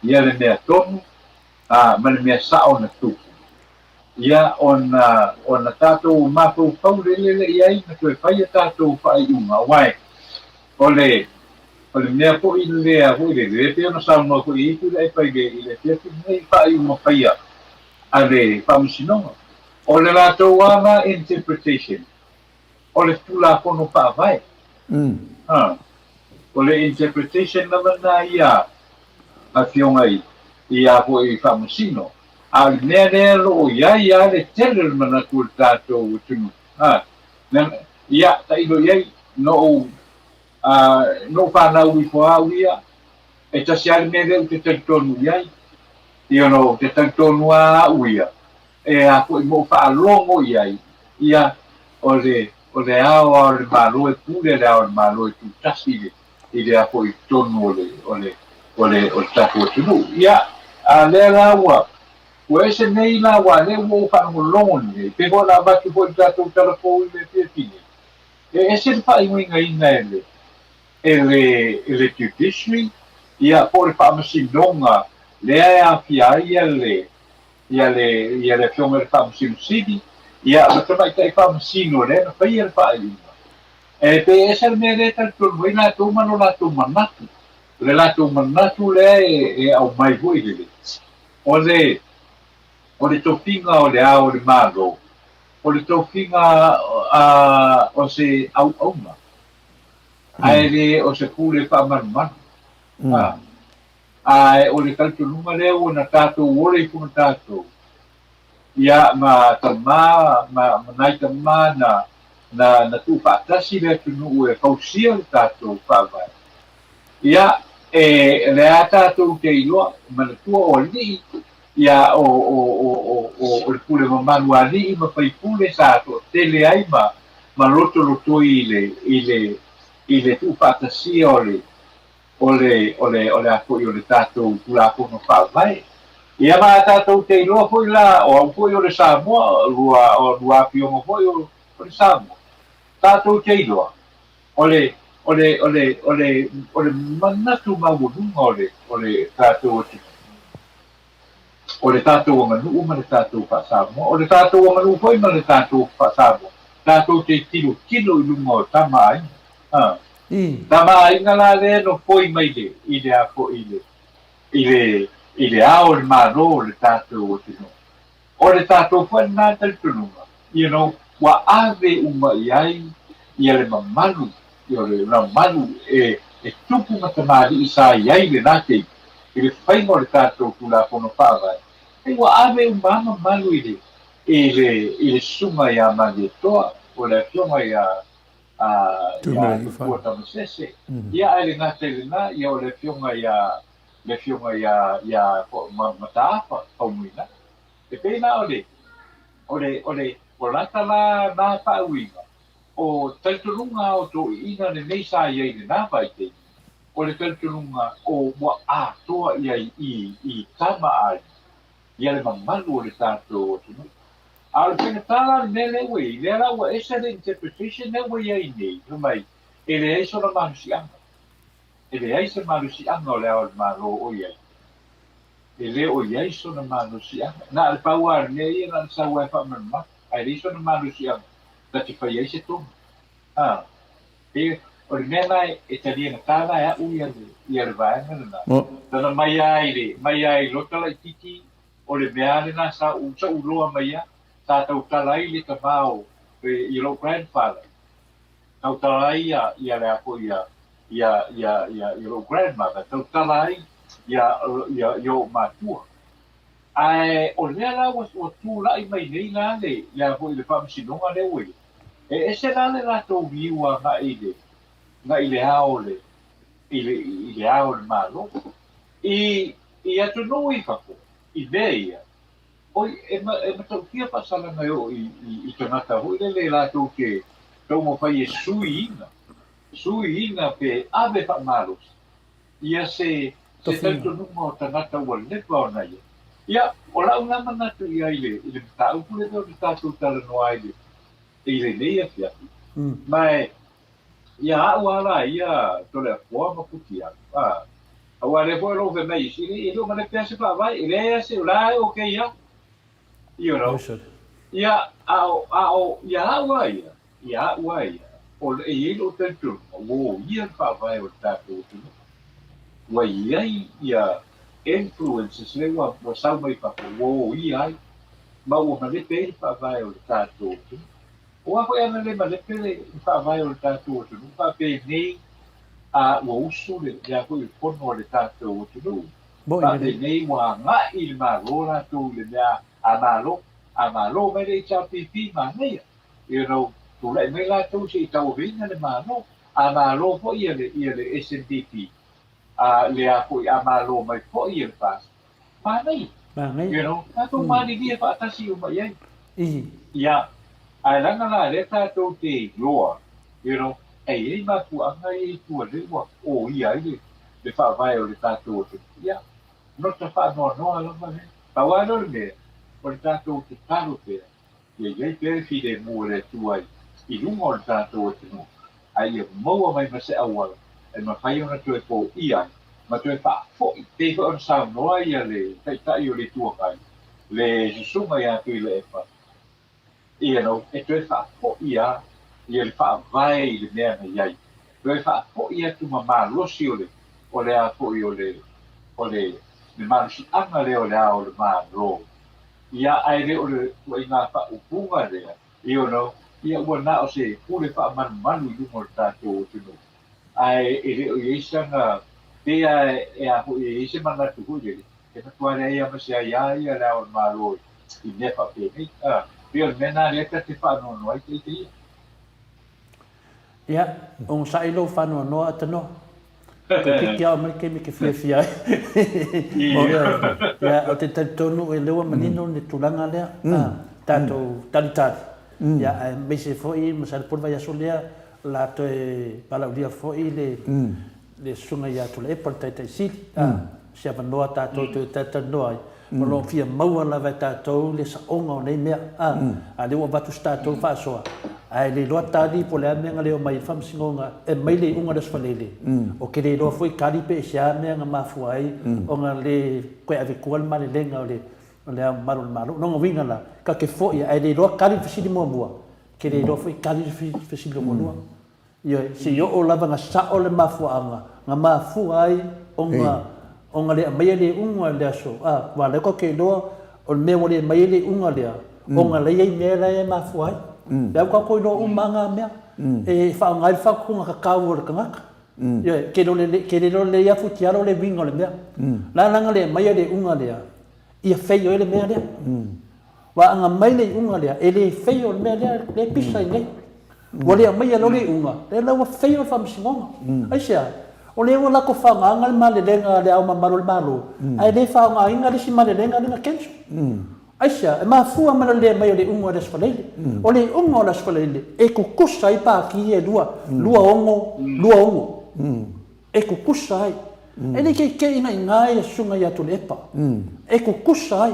ia le mea tonu, a, ma le mea sao na tupu. Ia, ona, ona tatou mafaufau lelele i ai ma toe fai a tatou faaiuga, aua e, o le, o le mea foi lea foi lele, e pei ona saunoa foi i ai Tuilaepa i le, i le afiafi lenei, faaiuga faia a le Faamasinoga. O le latou lava la interpretation, o le Tulafono Faavae. Ha. O le interpretation lava lena ia a Afioga i, i a foi Faamasino. A o le mea lea o lo o i ai lava le tele o le manatu o le tatou atunuu. Ha. Ia, tailo i ai, na ou, na ou fanau ifo lava au ia, e tasi lava le mea lea ou te talitonu i ai. Ia, ou te talitonu lava au ia, e a foi ma ou faalogo i ai, ia, o le, o le ao lava o le Malo e pule le ao o le Malo e tutasi i le, i le a foi i totonu o le, o le, o le, o le tatou atunuu. Ia, a lea la ua, ua ese nei la, aua lea ua ou faalogologo nei, pei foi ona avatu foi i le tatou tala fou i le afiafi nei, e ese le faaigoigaina e le, e le, e le judiciary, ia, po o le faamasinoga lea e aafia ai le, ia le, ia le Afioga i le Faamasino Sili, ia ma Tamaitai Faamasino lea na faia le faaiuga. E pei e ese le mea lea e talitonu ai latou ma lo latou manatu. O le latou manatu lea e, e aumai foi lele, o le, o le tofiga o le Ao o le Malo, o le tofiga a, o se auauna, ae le o se pule faamalumalu. A. Ae o le talitonuga lea ua na tatou ola ifo ma tatou, ia, ma tama, ma, ma nai tama na, na, na tuufaatasi le atunuu e fausia le tatou faavae. Ia, e, lea tatou te iloa, manatua o alii, ia, o, o, o, o, o, o le pule mamalu a alii ma faipule sa toatele ai ma, ma lotolotoi i le, i le, i le tuufaatasia o le, o le, o le, o le a foi o le tatou Tulafono Faavae. Ia ma tatou te iloa foi la, o au foi o le Samoa, lua, o lua afioga foi o, o le Samoa. Tatou te iloa, o le, o le, o le, o le, o le manatu maualuga o le, o le tatou atunuu, o le tatou aganuu ma le tatou faa-Samoa, o le tatou aganuu foi ma le tatou faa-Samoa, tatou te tilotilo i luga o tama a aiga. Ha. Tama a aiga la lea nofoi mai le, i le a foi i le, i le, i le Ao o le Malo o le tatou atunuu. O le tatou foi lena talitonuga, you know, ua ave uma i ai ia le mamalu, o le mamalu e, e tupu ma tamalii sa i ai i lena taimi, i le faiga o le tatou Tulafono Faavae, e ua ave uma lava mamalu i le, i le, i le susuga ia Malietoa, o le afioga ia ia Tupua Tamasese, ia ae le gata i lena, ia o le afioga ia le afioga ia ia Mataafa Faumuina. E pei la o le o le o le o lata la na faauiga, o talitonuga o toeaiina lenei sa i ai i lena vaitaimi, o le talitonuga o ua atoa i ai i i tama a alii ia le mamalu o le tatou atunuu. A o le faigata la o le mea lea ua i ai, lea la ua ese le interpretation lea ua i ai nei, fai mai, e leai sona malosiaga. E leai se malosiaga o le Ao o le Malo o i ai. E le o i ai sona malosiaga. Na o le pau lava o le mea ia, na o le sau lava e faamalumalu, ae leai sona malosiaga ta te fai ai se tonu. A, e, o le mea la e talia gata la e a'u ia le, ia le vaega lena. Lana mai lava i le, mai lava i lota laitiiti, o le mea lava lena sa ou, sa ou iloa mai lava, sa tautala ai le tama o, i lou grandfather, tautala ai ia, ia le a foi ia, ia, ia, ia, ia lou grandmother, tautala ai ia, ia, ia ou matua. Ae o lea la ua, ua tulai mai nei la le, le a foi le faamasinoga lea ua i ai, E ese la le latou view agai i le, agai i le ao o le, i le, i le ao o le Malo. I, i atunuu i fafo, i mea ia, oi, e, ma, e matautia faasalaga e oo i, i, i tagata foi lele latou te taumafai e suiina, suiina pe ave faamalosi ia se, se talitonuga o tagata ua leva ona ia. Ia, o lau lena manatu i ai i le, i le mataupu lea pei ona tatou talanoa ai i le, i lenei afiafi. Ma e, ia a'u a la ia Toleafoa ma Putialu, a, aua lea foi o lo o fai mai isi, e le o malepe lava se faavae, e leai lava se, o la e okay lava, you know. Ia, a o, a o, ia a'u a ia, ia a'u a ia, o, e i ai lou talitonuga, ua oia le faavae o le tatou atunuu. Ua i ai ia influences lea ua, ua sau mai fafo, ua oia ai. ma ua malepe ai le faavae o le tatou atunuu. Aua foi ana le malepe le faavae o le tatou atunuu faapenei a ua usu le lea foi le fono a le tatou atunuu faapenei ua agai i le Malo latou i le mea a Malo, a Malo mai le HRPP manaia, you know, tulai mai latou se i tauaveina le Malo, a Malo foi ia le, ia le SNBP, a lea foi a Malo mai foi ia le FAST, Manaia. Manaia. You know, tatou malilie faatasi uma i ai. I. Ia, ae leaga la lea tatou te iloa, you know, e i ai mafuaaga ia i tua lea ua oia ai le, le faavae o le tatou atunuu. Ia, nota faanoanoa lava lea. Pau lava lea o le mea, o le tatou tatalo pea, Ia i ai pea le filemu o le Atua i luga o le tatou atunuu, a ia maua mai ma se auala e mafai ona toe foia ai ma toe faafoi, pei foi ona saunoa ia le Taitai o le Itu Agai, le Susuga ia Tuilaepa, you know, e toe faafoi lava ia le faavae i le mea na i ai, toe faafoi atu ma malosi o le, o le a foi o le, o le, le malosiaga lea o le Ao o le Malo. Ia, ae le o le ituaiga faaupuga lea, you know, ia ua na o se pule faamalumalu i luga o le tatou atunuu, ae e le o i ai sana, pei lava e a foi e i ai se manatu foi lele, e matua leai lava ma se aia ia le Ao o le Malo i mea faapenei. A, pei o le mea lena lea ta te faanoanoa ai ita ia. Ia, onosai lou faanoanoa Atanoa. Toeitiiti ao mai le taimi e te fiafia ai. Ia, ou te talitonu o lea ua manino le tulaga lea, tatou talitali, ia, aemaise foi masalo po o le vaiaso lea o le a toe valaaulia foi le le Susuga ia Tuilaepa, le Taitai Sili, se avanoa tatou toe talatalanoa ai, o lo o fia maua lava e tatou le saoga o nei mea, a o lea ua avatu se tatou faasoa, ae le iloa tali po o le a mea na le omai ai le Faamasinoga e aumai le iuga o le Aso Faraile. Ou te le iloa foi tali pe i se a mea na mafua ai ona le toe ave i tua le malelega o le Ao Mamalu o le Malo. O lona uiga la, ta te foi ae le iloa tali le fesili muamua, te le iloa foi tali le fesili lona lua. Ioe, se i oo lava na sao le mafuaaga na mafua ai ona. Ona le aumaia le iuga i le aso, a, aua o lea tatou te iloa, o le mea ua le aumaia le iuga lea, ona la e i ai mea la e mafua ai. O lea ua tatou iloa uma lava na mea, e faaaoga ai le faaupuga tatau a le tagata. Ioe, ke le iloa lelei lava futialo le uiga o le mea. O le a la na le aumaia le iuga lea, ia fail ai le mea lea. Aua a na aumai le iuga lea, e le fail le mea lea, lea e pisa i inei. Ua le aumaia loa le iuga, lea la ua fail le faamasinoga. Aisea? O lea ua latou faaaogaina le malelega a Le Ao Mamalu o le Malo, ae le faaaogaina le isi malelega lea na cancel. Aisea? E mafua mai le le aumai o le iuga o le Aso Faraile. O le iuga o le Aso Faraile, e tutusa ai pati ia e lua, 26, 26. E tutusa ai. E le keikeina i ina susuga ia Tuilaepa. E tutusa ai.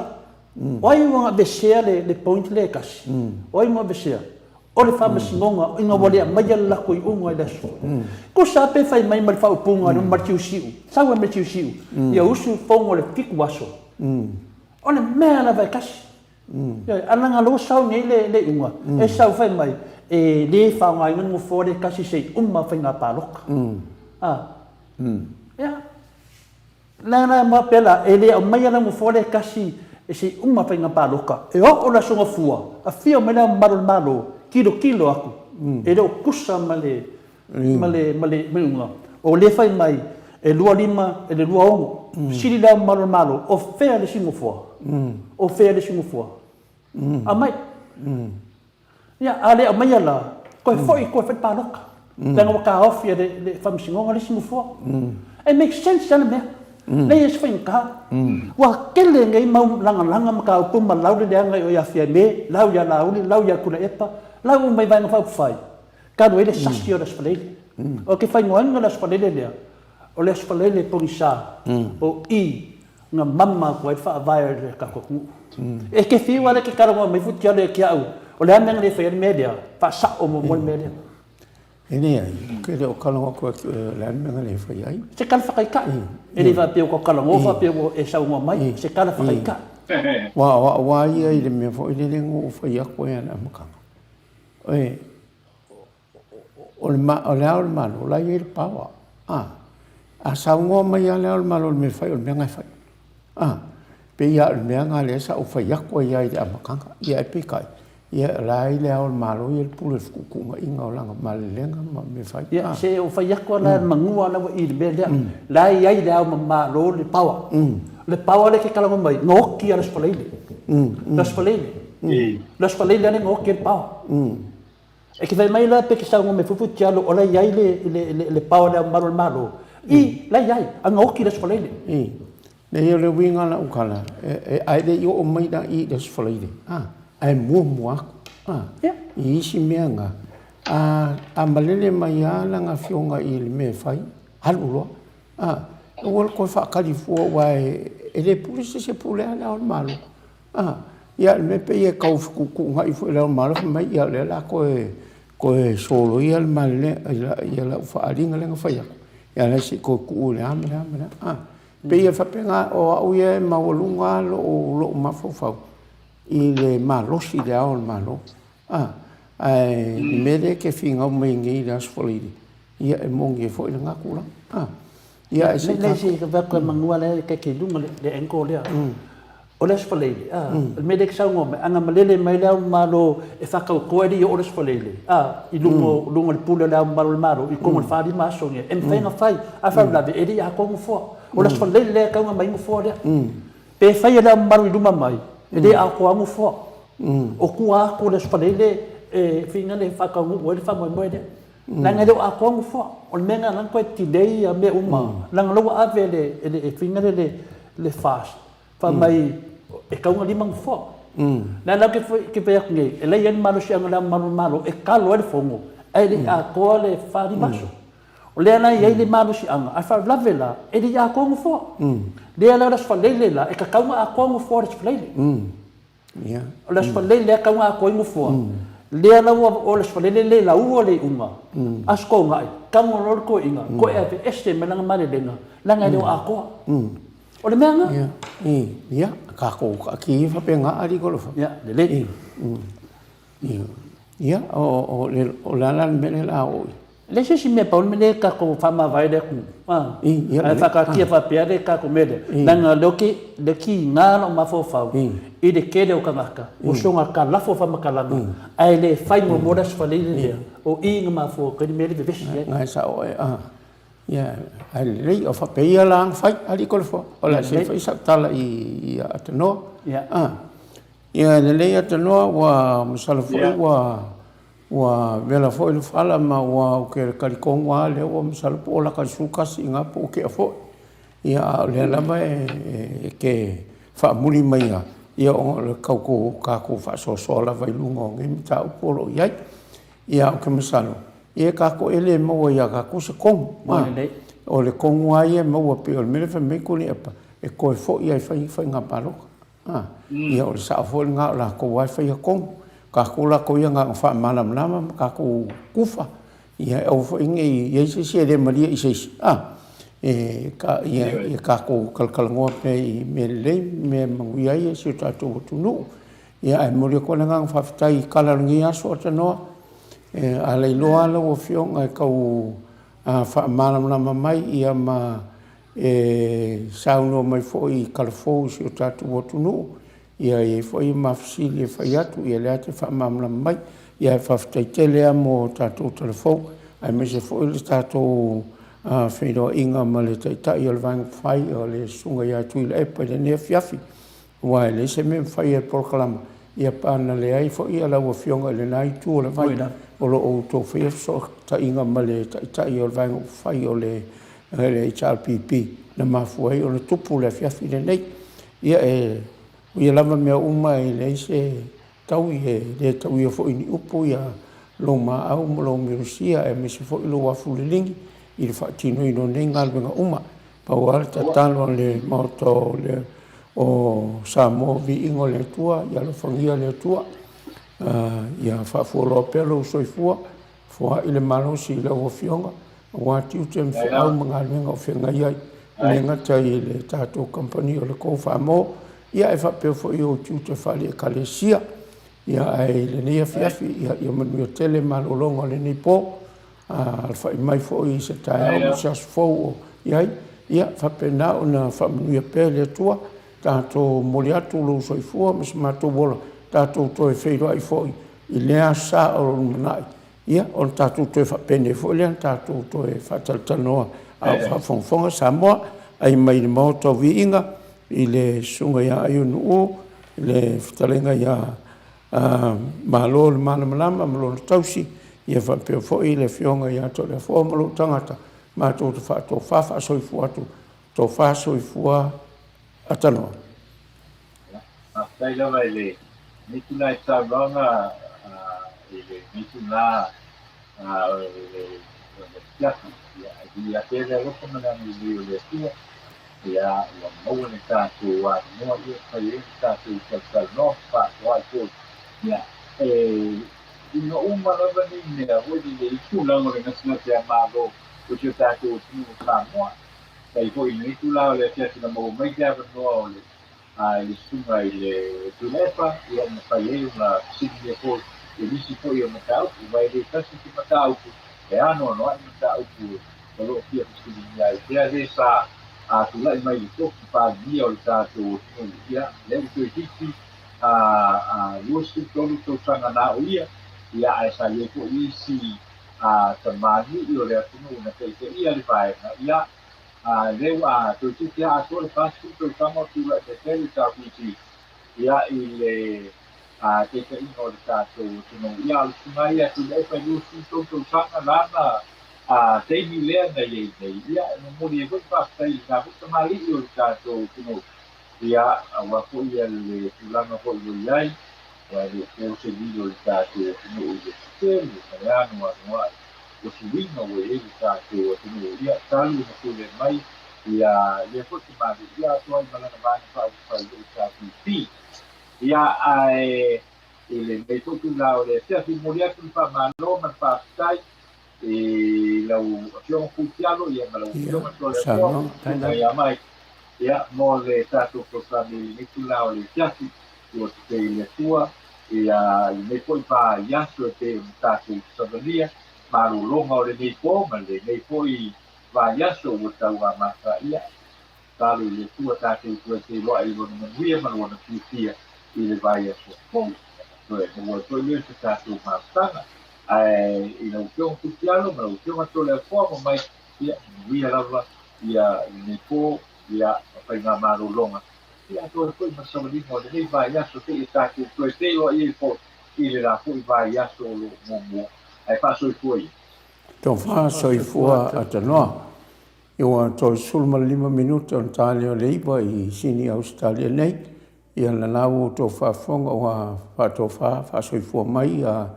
O ai ua aveesea le point lea e tasi? O ai ua aveesea? O le faamasinoga ina ua le aumaia le latou iuga i le aso. Tusa lava pe fai mai ma le faaupuga a Matiusiu, sau e Matiusiu, ia usu fono i le 7 aso. O le mea lava e tasi. Ioe, a leaga o lea ua sau nei le iuga, e sau fai mai, e le faaaogaina le nofoa lea e tasi se i uma faiga palota. A. Ia. Leaga la faapea la, e le aumaia la nofoa lea e tasi e se i uma faiga palota, e oo le Aso Gafua, afio mai Le Ao Mamalu o le Malo, tilotilo atu, e le o tusa ma le, ma le, ma le iuga. O lea fai mai, e 25 i le 26, sili Le Ao Mamalu o le Malo, o fea le isi nofoa? O fea le isi nofoa? Aumai. Ia, a le aumaia la, toe foi toe fai palota. Leaga ua taofi e le Faamasinoga le isi nofoa. E make sense lava le mea. Leai se faigata. Ua tele nei mau lagalaga mataupu ma lau le leaga i o ia Fiame, lau ia Laauli, lau ia Tuilaepa, lau uma i Vaega Faaupufai, talu ai le sasi o le Aso Faraile. O ke fainoaina o le Aso Faraile lea, o le Aso Faraile pogisa o i na mama atu ai le faavae o le tatou atunuu. E te fiu lava e te talanoa mai Futialo ia te au, o le a le mea na le faia ai le mea lea, faasao muamua le mea lea. E leai, ou te le o talanoa atu o le a le mea na le faia ai. Se tala faataitai, e le faapea ua talanoa faapea ua e saunoa mai, o se tala faataitai. Aua o au lava ia i le mea foi lele na ou fai atu ai i le amataga, O le Ao o le Malo, o la e i ai le power. A, a saunoa mai lava le Ao o le Malo i le mea e fai, o le mea lena e fai. A, pei lava o le mea lena lea sa ou fai atu ai lava i le amataga. Ia ae peitai, ia o la e i le Ao o le Malo ia le pule i le fetuutuunaiga o lana malelega ma mea e fai. Ia, se o fai atu lava la manua la ua i i le mea lea. La e i ai le Ao Malo le power. O le power lea e te talanoa mai, na oti lava i le Aso Faraile. Le Aso Faraile. Le Aso Faraile lava lea na oti ai le power. E te fai mai la pe te saunoa mai foi Tialo o la i ai le le le power le Ao Mamalu o le Malo. I, la i ai, a na oti i le Aso Faraile. I. Leai o le uiga o lau tala, e, ae le i oo mai la i le Aso Faraile, a, ae muamua atu, a, i isi mea na, a, a malele mai lava lana afioga i le mea e fai, alu loa, a, aua le toe faatali fua aua e, e le pule se isi e pule lava le Ao o le Malo. A, ia, o le mea pei e tau fetuutuunai foi i le Ao o le Malo, fai mai, ia, o lea o le a toe, toe soloia le male, ia lau faaaliga lea na fai atu, ia la se i toe tuu i le a ma le a ma le a. A, pei e faapena, o au ia e maualuga lava lou, lou mafaufau i le malosi i le Ao o le Malo. A, ae le mea lea e te finau mai nei i le Aso Faraile, ia e moni ai foi lena tulaga. A, ia, ae se i tatou. Leai, se i manua lea e te i luga le angle lea. O le Aso Faraile, a, o le mea lea e te saunoa mai, ana malele mai Le Ao Malo e faatautoa e le i oo le Aso Faraile, a, i luga o, luga o le pule o Le Ao Mamalu o le Malo, i totonu o le 4, 5 aso nei, e mafai ona fai, a faalavelave, e le i atoa nofoa. O le Aso Faraile lea e tatau ona aumai nofoa lea. Pe fai e Le Ao Mamalu i luma mai, e le atoa nofoa. O tua atu o le Aso Faraile e fina le faataunuu ai le faamoemoe lea. Leaga e le o atoa nofoa. O le mea lena na toe delay ia mea uma, leaga o la ua ave e le fina le le FAST, fai mai e tatau ona 5 nofoa. Lea la ou te fai atu nei, e leai le malosiaga o Le Ao Mamalu o le Malo e kalo ai le fono, ae le i atoa le 4, 5 aso. O lea la e i ai le malosiaga, a o le faalavelave la, e le i atoa nofoa. Lea la o le Aso Faraile la, e tatau ona atoa nofoa o le Aso Faraile. O le Aso Faraile lea e tatau ona atoa ai nofoa, lea la ua o le Aso Faraile le laua le iuga, Aso Toonai, tago loa le toeaina, toe aveese mai lana malelega, leaga e le o atoa. O le mea lena. Ia, tatou taatia ia faapena alii talofa. Ia, lelei. Ia, o le a la le mea lea o le a oo i ai? Leai se isi mea pau le mea lea tatou faamavae le atunuu, a, ae faataatia faapea le tatou mea lea, leaga o lea ou te, lea e tiga lou mafaufau i le tele o tagata ua soona talafo faamatalaga ae le fai muamua le Aso Faraile lea, o i na mafua atu ai le mea lea e vevesi ai. Lena e sao oe, a, ia, ae lelei, o faapea ia la ona fai, alii Toleafoa, o le a se i fai sau tala i Atanoa, a. Ia, lelei Atanoa, ua masalo foi ua Ua vela foi le fala ma ua ou te talitonu lava lea ua masalo po o lata i le 11 i ina po ua tea foi. Ia a o lea lava e te faamuli mai lava, ia ona o le tau tatou faasoasoa lava i luga o nei mataupu o lo o i ai. Ia ae ou te masalo, ia tatou e le maua ia tatou se tonu. O le tonu lava ia e maua pei o le mea lea e fai mai Tuilaepa, e toe foi lava e fai faiga palota. Ia o le sao foi lena o latou lava e faia tonu. Tatou latou ia na ona faamalamalama ma tatou tufa. Ia aua foi ne i i ai se isi e le malie i se isi, a, e, ka, ia, ia tatou talatalanoa pea i mea lelei ma mea e manuia ai si o tatou atunuu. Ia ae momoli atu ai le agaga faafetai i tala o lenei aso Atanoa. E, a lailoa lava lau Afioga e tau faamalamalama mai ia ma E saunoa mai foi i kalafou i si o tatou atunuu, ia e i ai foi ma fesili e fai atu, ia lea te faamalamalama mai. Ia e faafetai tele lava mo tatou talafou, aemaise foi le tatou feiloaiga ma le Taitai o le Vaega Faaupufai o le Susuga ia Tuilaepa i lenei afiafi. Aua e leai se mea e mafai e le polokalama, ia pe ana leai foi lau Afioga i lena itu o le vai, o lo o outou faia fesootaiga ma le Taitai o le Vaega Upufai o le HRPP na mafua ai ona tupu le afiafi lenei. Ia e ui lava mea uma e leai se taui, e le tauia foi i ni upu ia lou maau ma lou miosia aemaise foi lou afu liligi i le faatinoina o nei galuega uma. Pau lava le tatalo a le Maota o le o Samoa, viiga o le Atua, ia alofagia le Atua, ia faafualoa pea lou soifua, foai le malosi i lau Afioga, aua tiute ma feau ma galuega o feagai ai, e le gata i le tatou kamupani o le Go Farm, ia ae faapea foi ou tiute faale-Ekalesia. Ia ae i lenei afiafi, ia manuia tele malologa o lenei po. Alafai mai foi i se taeao ma se aso fou o i ai. Ia faapena ona faamanuia pea e le Atua, tatou momoli atu lou soifua ma se matou ola, tatou toe feiloai foi i lea aso sa o lumanai, ia ona tatou toe faapenei foi lea, tatou toe faatalatalanoa a o faafogafoga Samoa. Ai mai le Maota o Viiga i le Susuga ia Aionu'u, le fetalaiga ia Malo le malamalama ma lona tausi, ia faapea foi le Afioga ia Toleafoa ma lou tagata, matou te faatofa faasoifua atu, tofa soifua atanoa. Faafetai lava i lenei tulaga i saunoaga i lenei tulaga o le afiafi. Ia, e viia pea le alofa ma le agalelei o le Atua. Ia, ua maua le tatou avanoa ia e fai ai le tatou talatalanoa ma faasoa ai foi. Ia, e uiga uma lava nei mea foi lele i tulaga o le gasegase a Malo o si o tatou atunuu o Samoa. Faafetai foi i lenei itula o le afiafi na maua mai le avanoa o le a i le susuga i le Tuilaepa, ia na fai ai ona fesiligia foi i nisi foi o mataupu, aua e le tasi se mataupu, e anoanoai mataupu o lo o fia fesiligia ai pea le sa a tulai mai i le tofi Palemia o le tatou atunuu. Ia, lea ua toeitiiti a 23 tausaga na o ia, ia ae sa i ai foi isi a tamalii o le atunuu na taitaia le vaega, ia A lea ua toeitiiti lava atoa le 40 tausaga o tulai mai pea le HRPP ia i le taitaiga o le tatou atunuu. Ia a o le susuga ia a Tuilaepa i 23 tausaga lana taimi lea na i ai nei. Ia e momoli ai foi le faafetai i lena foi tamalii o le tatou atunuu ia aua foi le tulaga foi ua i ai, aua e le o po se lilo i le tatou atunuu i le tele ma le anoanoai o suiga ua i ai le tatou atunuu. Ia, talu ona pule mai ia lea foi tamalii, ia atoa ai ma lana Vaega Faaupufai o le HRPP. Ia, ae i lenei foi itula o le afiafi, momoli atu le faamalo ma le faafetai i lau Afioga Putialo ia ma lau Afioga Toleafoa, susuga ia Mike, ia, mo le tatou polokalame i lenei itula o le afiafi. Ua tetee i le Atua ia lenei foi vaiaso e pei ona tatou savalia. malologa o lenei po ma lenei foi vaiaso ua tauamata. Ia, tatalo i le Atua tatou toe feiloai i Lona manuia ma Lona fiafia i le vaiaso fou. Toe maua ai foi lea o se tatou mafutaga. Ae i lau Afioga Titialo ma lau Afioga Toleafoa ma Mike, ia, manuia lava ia lenei po, ia, ma faigamalologa. Ia atoa ai foi ma savaliga o lenei vaiaso seia tatou toe feiloai ai foi i le la foi vaiaso o lo o muamua. Ae faasoifua ia. Tofa soifua Atanoa. Ua 35 minute ona ta lea o le 9 i Sini Ausetalia nei. Ia lena ua outou faafofoga ua faatofa faasoifua mai ia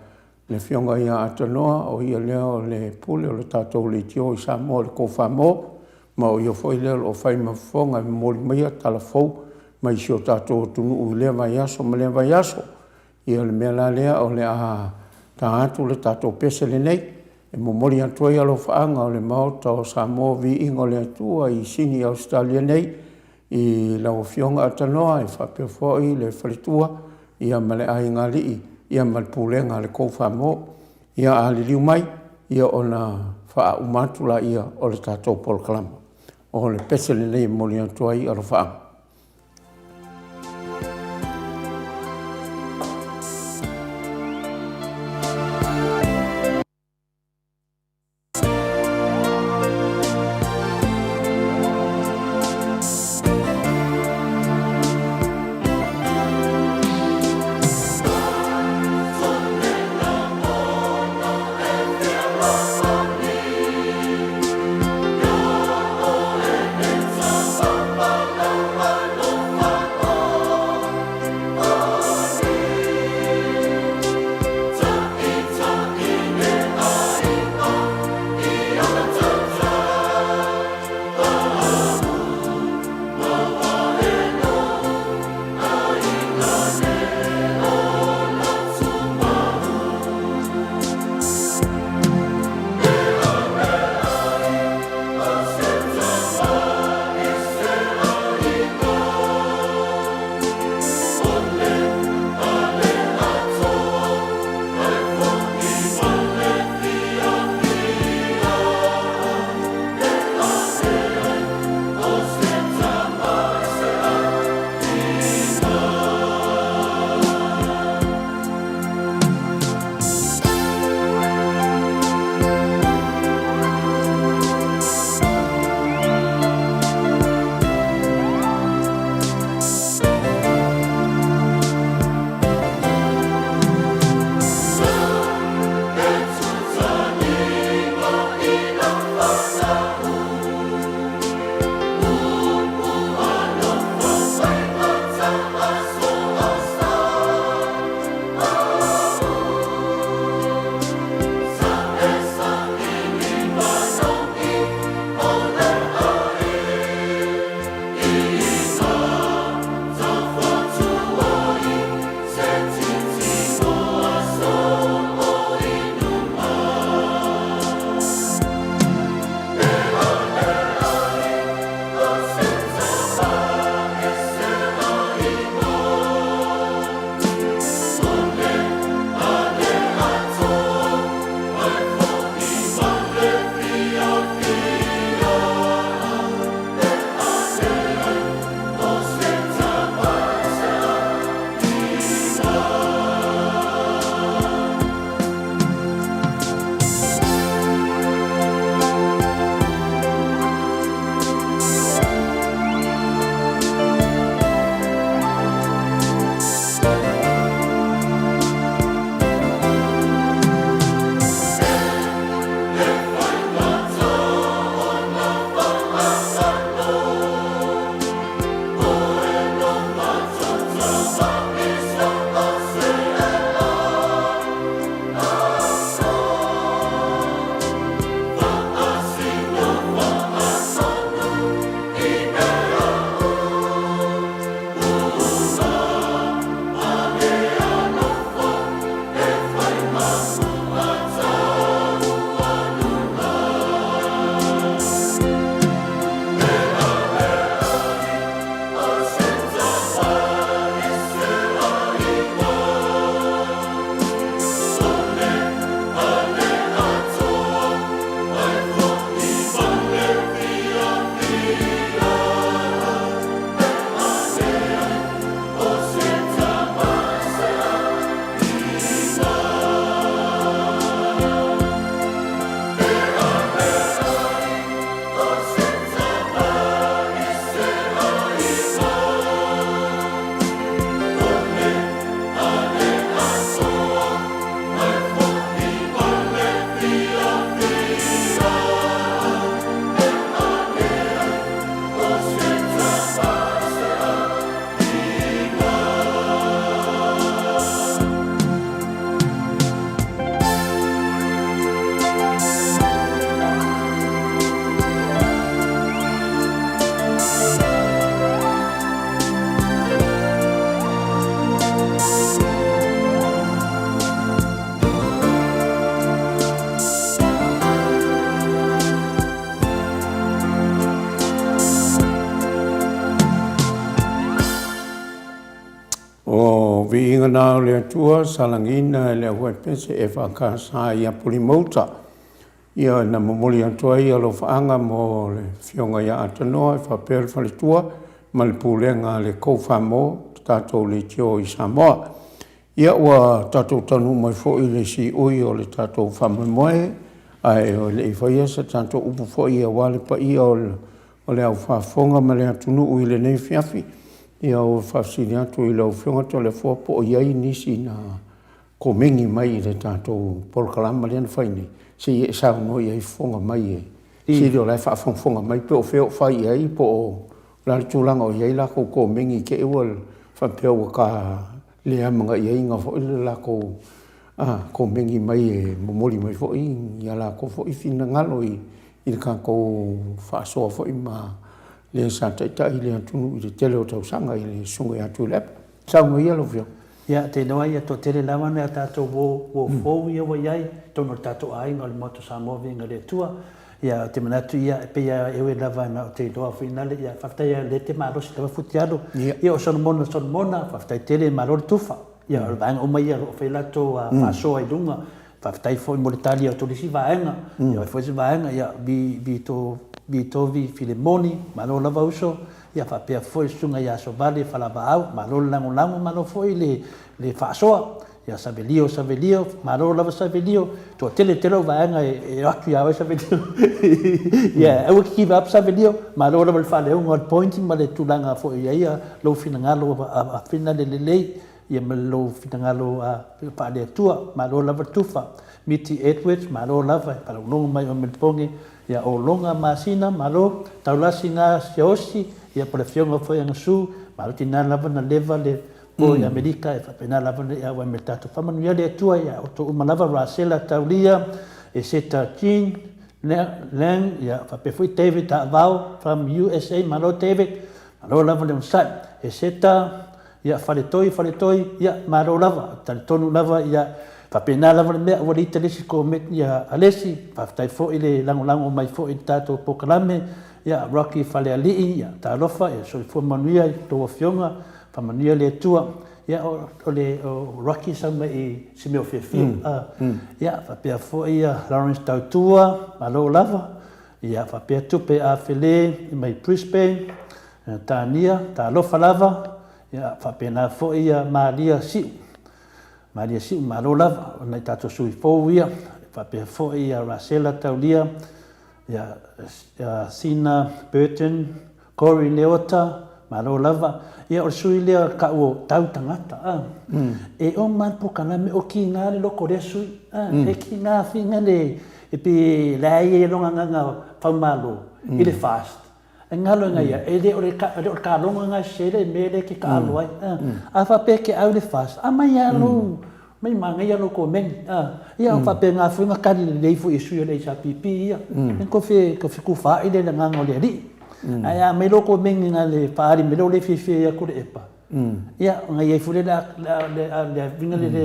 le Afioga ia Atanoa, o ia lea o le Pule o le tatou Leitio i Samoa o le Kofamo, ma o ia foi lea o lo o fai ma fofoga e momoli maia tala fou mai si o tatou atunuu i lea vaiaso ma lea vaiaso. Ia o le mea la lea o le a ta atu le tatou pese lenei e momoli atu ai alofaaga o le Maota o Samoa Viiga o le Atua i Sini Ausetalia nei i lau Afioga Atanoa e faapea foi le faletua ia ma le aigaalii ia ma le pulega a le Kofamo. Ia a liliu mai ia ona faauma atu laia o le tatou polokalama. O le pese lenei e momoli atu ai alofaaga. viiga na o le Atua sa lagiina e le aufaipese EFKS i Apolima-uta. Ia na momoli atu ai alofaaga mo le Afioga ia Atanoa e faapea le faletua ma le pulega a le Koufamo, tatou leitio i Samoa. Ia ua tatou taunuu mai foi i le siui o le tatou faamoemoe, ae e le i faia se tatou upu foi aua le paia o le aufaafofoga ma le atunuu i lenei afiafi. Ia ua faafesili atu i lau Afioga Toleafoa po o i ai nisi na komeni mai i le tatou polokalama lea na fai nei, se i e saunoa i ai fofoga mai e sili o la e faafogafoga mai po o fea o fai i ai po o le a le tulaga o i ai lakou komeni i te i ua faapea ua ta le amanaiaina foi le lakou komeni mai e momoli mai foi ia lakou foi finagalo i le tatou faasoa foi ma le sa taitai i le atunuu i le tele o tausaga i le Susuga ia Tuilaepa. Saunoa ia lau Afioga. Ia, te iloa ia toatele lava nai a tatou uo, uo fou ia ua i ai i totonu o le tatou aiga o le Maota o Samoa Viiga i le Atua. Ia, ou te manatu ia, e pei lava e ui lava ina ou te iloa foi nale, ia, faafetai lava o lea e te malosi lava Futialo. Ia, o Solomona Solomona, faafetai tele, malo le tufa. Ia, o vaega uma ia o lo o fai latou faasoa i luga. Faafetai foi mo le tali atu o le isi vaega. Ia, o ai foi se vaega, ia, Vi, Vito, Vitovi Filemoni, malo lava uso. Ia, faapea foi le susuga ia Sovale Falavaau, malo le lagolago, malo foi le, le faasoa. Ia, Savelio, Savelio, malo lava Savelio. Toatele tele au vaega e, e o atu ia oe Savelio. Ia, aua e te give up Savelio, malo lava le faaleoga o le point ma le tulaga foi i ai lou finagalo a, a fina le lelei. Ia ma lou finagalo faale-Atua. Malo lava le tufa. Miti Edwards, malo lava e faalogologo mai o Melbourne. Ia o Loga Masina, malo. Taulasi Nga Siaosi, ia po le afioga foi a Gasu, malo tina lava na leva le po i Amerika e faapena lava na ia me le tatou faamanuia le Atua ia outou uma lava Rasela Taulia, Eseta Jean, Lang, ia faapea foi David Taavao from USA, malo David, malo lava le onosai. Eseta Ia, Faletoi, Faletoi, ia, malo lava, talitonu lava, ia, faapena lava le mea, ua le ita le isi comment, ia, a le isi, faafetai foi le lagolago mai foi i le tatou polokalame, ia, Rocky Falealii, ia, talofa, ia, soifua manuia i tou afioga, faamanuia le Atua. Ia, o, o le, o Rocky sau mai i se mea o fiafia, a, ia, faapea foi ia Lawrence Tautua, malo lava, ia, faapea Tupe Afele mai Brisbane, Tania, talofa lava, ia faapena foi ia Maria Siu. Maria Siu, malo lava, o nai tatou sui fou ia, faapea foi ia Rasela Taulia, ia, ia Sina Burton, Corey Leota, malo lava. Ia o le sui lea ka ua tau tagata. A. Mm. E o ma pokalame o ki ngā le loko lea sui. A, mm. E ki ngā whinga le, e pi la ia longa nganga whaumalo mm. i le fast. E ngalo nga ia, e le o le ka, le o le kaloga nga sele me le ke kaalo ai. A faapea ke au le fas, a mai a lou, mai mangaia lou komeni. A, ia o faapea nga foi nga kali lelei foi e sui o le HRPP ia. E ko fe, ko fe ku whaai le nganga o le alii. Ae a mai lou komeni nga le whaari me lou le fiafia ia ko le epa. Ia, nga iai foi le le le le vinga le le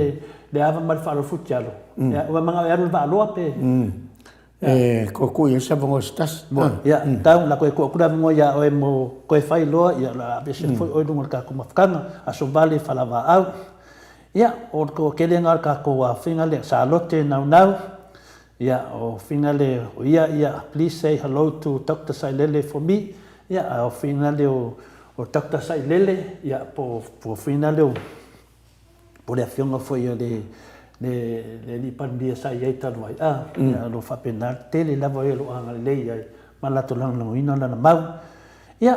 le ava ma le whaalo futialo. Ia, ua manga o e alu le vaaloa pe. E koe kui ai se avanoa se tasi. Moe, ia, tau, la koe kua kura avanoa ia oe mo koe whai loa, ia la awe ese foi oe lunga o le kākou mafukanga, aso vale whalavaau. Ia, o ko kele ngā o le kākou a whinga le, Salote Naunau, ia, o whinga le, o ia, ia, please say hello to Doctor Sailele for me, ia, a o whinga le o, o Doctor Sailele, ia, po, po whinga le o, po o le afioga foi a le le le alii Palemia sa i ai talu ai, a, ia o lo o faapena le tele lava ia o lo o agalelei ai ma latou lagolagoina lana mau. Ia,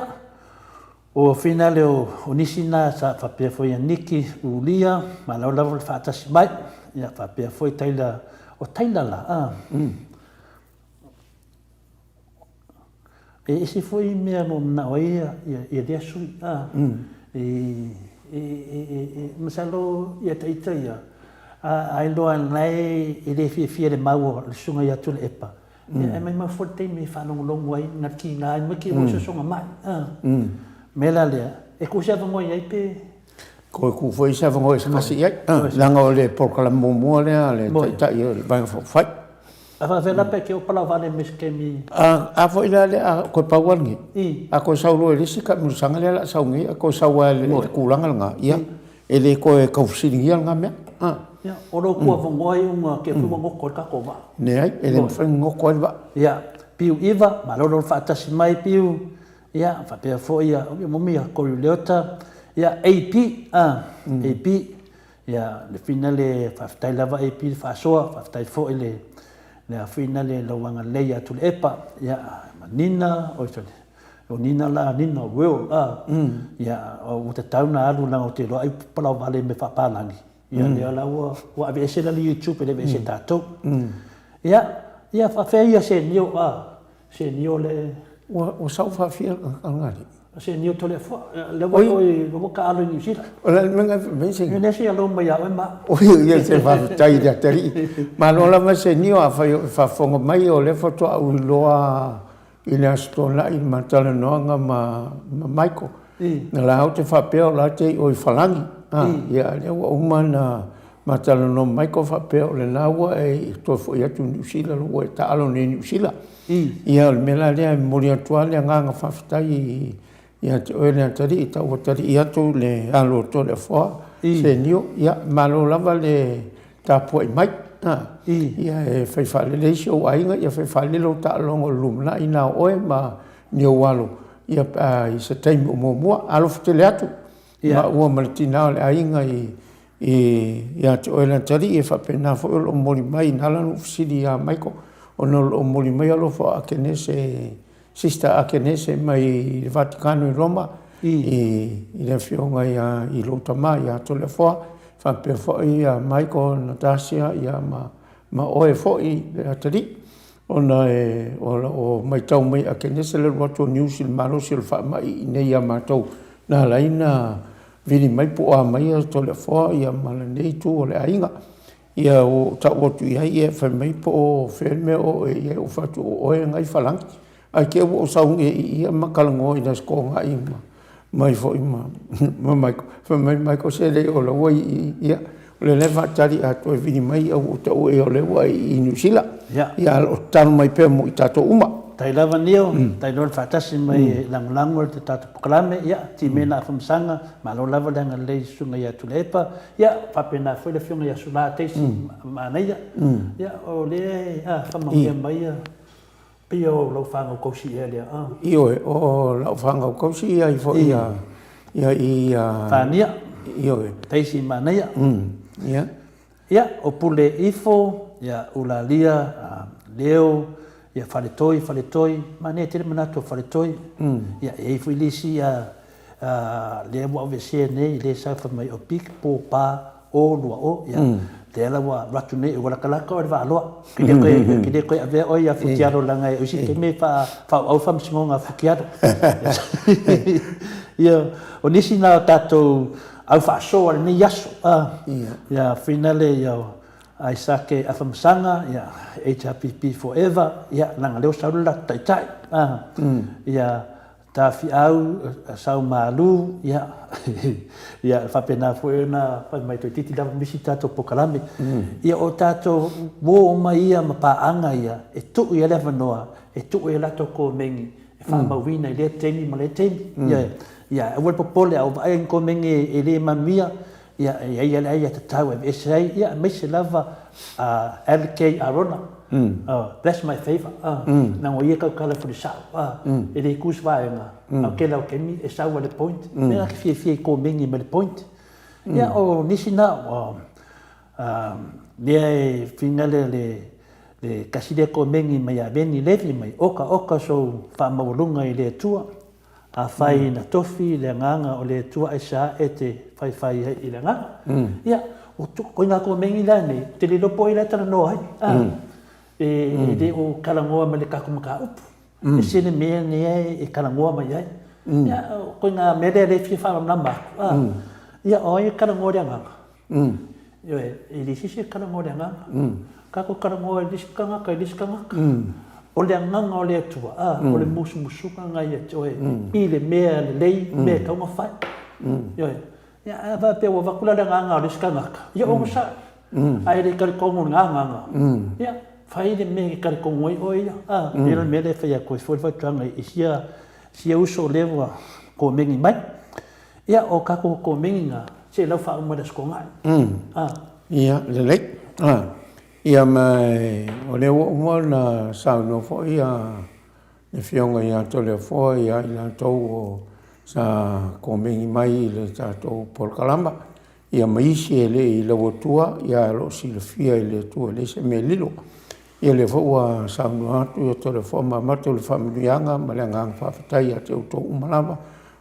o finale o, o nisi na sa faapea foi a Niki Ulia, malo lava le faatasi mai, ia faapea foi Taylor, o Taylor la, a, E ese foi mea o lo o manao ai ia, ia, ia lea sui, a, e, e, e, e, e, masalo ia taita ia, a, a iloa na e, e le fiafia le mau o le susuga ia Tuilaepa, ia e maimau foi le taimi e faalogologo ai na kina ai ma ki mm. sosoga mai, a. Mea la lea, e ku se avanoa i ai pe... Koe ku foi se avanoa i se kasi i ai. Leaga o le polokalame muamua lea a le Taitai o le Vaega Faaupufai. A faafefea la pe ke o palau vale me se kemi? A, a foi la le a koe pau ale nei. A koe sau loa i le isi kamilosaga lea o le a sau nei, a koe sau lava i le tulaga lena, ia. E le toe tau fesiligia lena mea. A. Ia, o lou kuavogoa iuga ke fua goto ai le tatou vaa. Leai, e le mafai ona goto ai le vaa. Ia, Piu Iva, malo lou faatasi mai Piu. Ia, faapea foi ia, ia momi ia Corey Leota. Ia, AP, a, AP. Ia, le fina le, faafetai lava AP le faasoa, faafetai foi le, le afina le lau agalelei ia Tuilaepa. Ia, ma Nina, oi sorry, O Nina la, Nina Will, a, ia, ua tatau ona alu leaga ou te iloa ai palauvale i mea faapalagi. Ia, lea la ua, ua aveese la le YouTube e le aveese e tatou. Ia, ia faafefea ia Senio, a, Senio le... Ua, ua sau faafia le. Senio Toleafoa, lea ua oi, ua taalo i Niu Sila. O le mea na fai mai Senio. Lea se alo mai ia oe ma au. Oi, ia se faafetai i le atalii. Malo lava Senio, afai o e faafofoga mai, o lea faatoa ou iloa I le Aso Toonai i le ma talanoaga ma Michael, na la ou te faapea o la te i o i Falani, ia lea ua uma ona ma talanoa ma Michael faapea o lena ua e toe foi atu i Niu Sila ua e taalo nei i Niu Sila. Ia o le mea la lea e momoli atu lava le agaga faafetai ia te oe le atalii, tau atalii atu le alo o Toleafoa Senio, ia malo lava le tapuai mai. Ia e fai faalelei si ou aiga, ia fai faalelei lou taaloga o le lumanai na o oe ma ni ou alo, ia pe a i se taimi o muamua. Alofa tele atu maua ma le tina o le aiga i ia te oe le atalii, e faapena foi o lo o momoli mai, na ala ona ou fesili ia Michael, ona o lo o momoli mai alofa o Akenese Sister Akenese mai le Vatikano i Roma i le afioga ia i lou tama ia Toleafoa, faapea foi ia Michael, Natasha ia ma ma oe foi le atalii, ona e o lo o matau mai e Akenese le alu atu o news i le malosi o le faamai i inei ia matou, na ala ai ona vili mai po o a mai ia Toleafoa ia ma lenei itu o le aiga. Ia ua ou tau atu i ai, ia fai mai po o fea le mea o oe i ai, ou fai atu o oe na i Falani. Ae te i ua ou sau nei i i ma talanoa i le Aso Toonai ma mai foi ma ma Michael. Fai mai Michael, se leai o la ua i i, ia o lea la e faatali a toe vili mai ua ou tau i ai o lea ua e i Niu Sila. Ia, o lo o tatalo mai pea mo i tatou uma. Tai lava Nio, tai loa le faatasi mai e lagolago le tatou polokalame, ia, timena afamasaga, malo lava le agalelei i susuga ia Tuilaepa, Ia, faapena foi le Afioga ia Sulā Daisy Manaia. Ia, o lea e faamanuia mai ia, pei o lau fanau tausi ea lea. Ioe, o lau fanau tausi ia i foi ia, ia i... Fania. Ioe. Daisy Manaia. Ia. Ia, o Pule Ifo, ia, Ulalia, Leo, ia Faletoi, Faletoi, manaia tele manatu o Faletoi. Ia, e i ai foi le isi lea ua aveesea nei lea sa fai mai o big po pa o lua o ia lea la ua alu atu nei ua latalata oe le vaaloa ke le koe ke le koe avea oe ia Futialo leaga o isi taimi e faaauau faamasinoga a Futialo ia o nisi na o tatou au faasoa i lenei aso ia finale ia Aisake Afamasaga ia HRPP forever ia leaga lea ua sau le latou taitai ia Tafiau, Saumalu, ia, ia faapena foi ona fai mai toeitiiti lava misi tatou polokalame. Ia o tatou uo uma ia ma paaga ia e tuu i ai le avanoa e tuu ai a latou komeni e faamauina i lea taimi ma lea taimi. Ia, ia aua le popole a ua vaai ni komeni e le manuia, Ia, e i ai lava le aiatatau e aveese ai, ia, aemaise lava a LK Arona. That's my favour. Leaga o ia e tautala foi i le sao. E le tu se vaega, a o le tele lava o taimi e sau lava i le point. O mea na te fiafia i komeni mai le point. Ia, o nisi na, lea e finagalo le tasi lea komeni mai ia Veni Levi mai, oka oka sou faamaualuga i le Atua. Afai na tofi le Agaga o le Atua aisa e te faifai ai i le Agaga. Ia, o koina komeni la nei, te le iloa po o ai la e talanoa ai. A, e le o talanoa ma le tatou mataupu. E se le mea lea e talanoa mai ai. Ia, o koina mea lea e fia faamalamalama atu. A, ia, o ai e talanoa i le Agaga? Ioe, e le isi se talanoa i le Agaga. Tatou talanoa i le isi tagata i le isi tagata. O le Agaga o le Atua, a, o le musumusuga lena ia te oe i le mea lelei, mea e tatau ona fai. Ioe. Ia, a faapea ua avatu la le Agaga o le isi tagata, ia onosai. Ae le talitonu i lena Agaga, ia, fai le mea e te talitonu ai oe ia. A, e pei o le mea lea e fai atu ai foi le fautuaga i sia uso lea ua komeni mai. Ia, o tatou komeni na, Se i lau faauma i le Aso Toonai. A. Ia, lelei. A. Ia ma o lea ua uma ona saunoa foi ia le Afioga ia Toleafoa ia i latou o sa komeni mai i le tatou polokalama, ia ma isi e le i lauatua, ia o lo o silafia e le Atua e leai se mea e lilo. Ia lea foi ua saunoa atu ia Toleafoa ma avatu le faamanuiaga ma le agaga faafetai ia te outou uma lava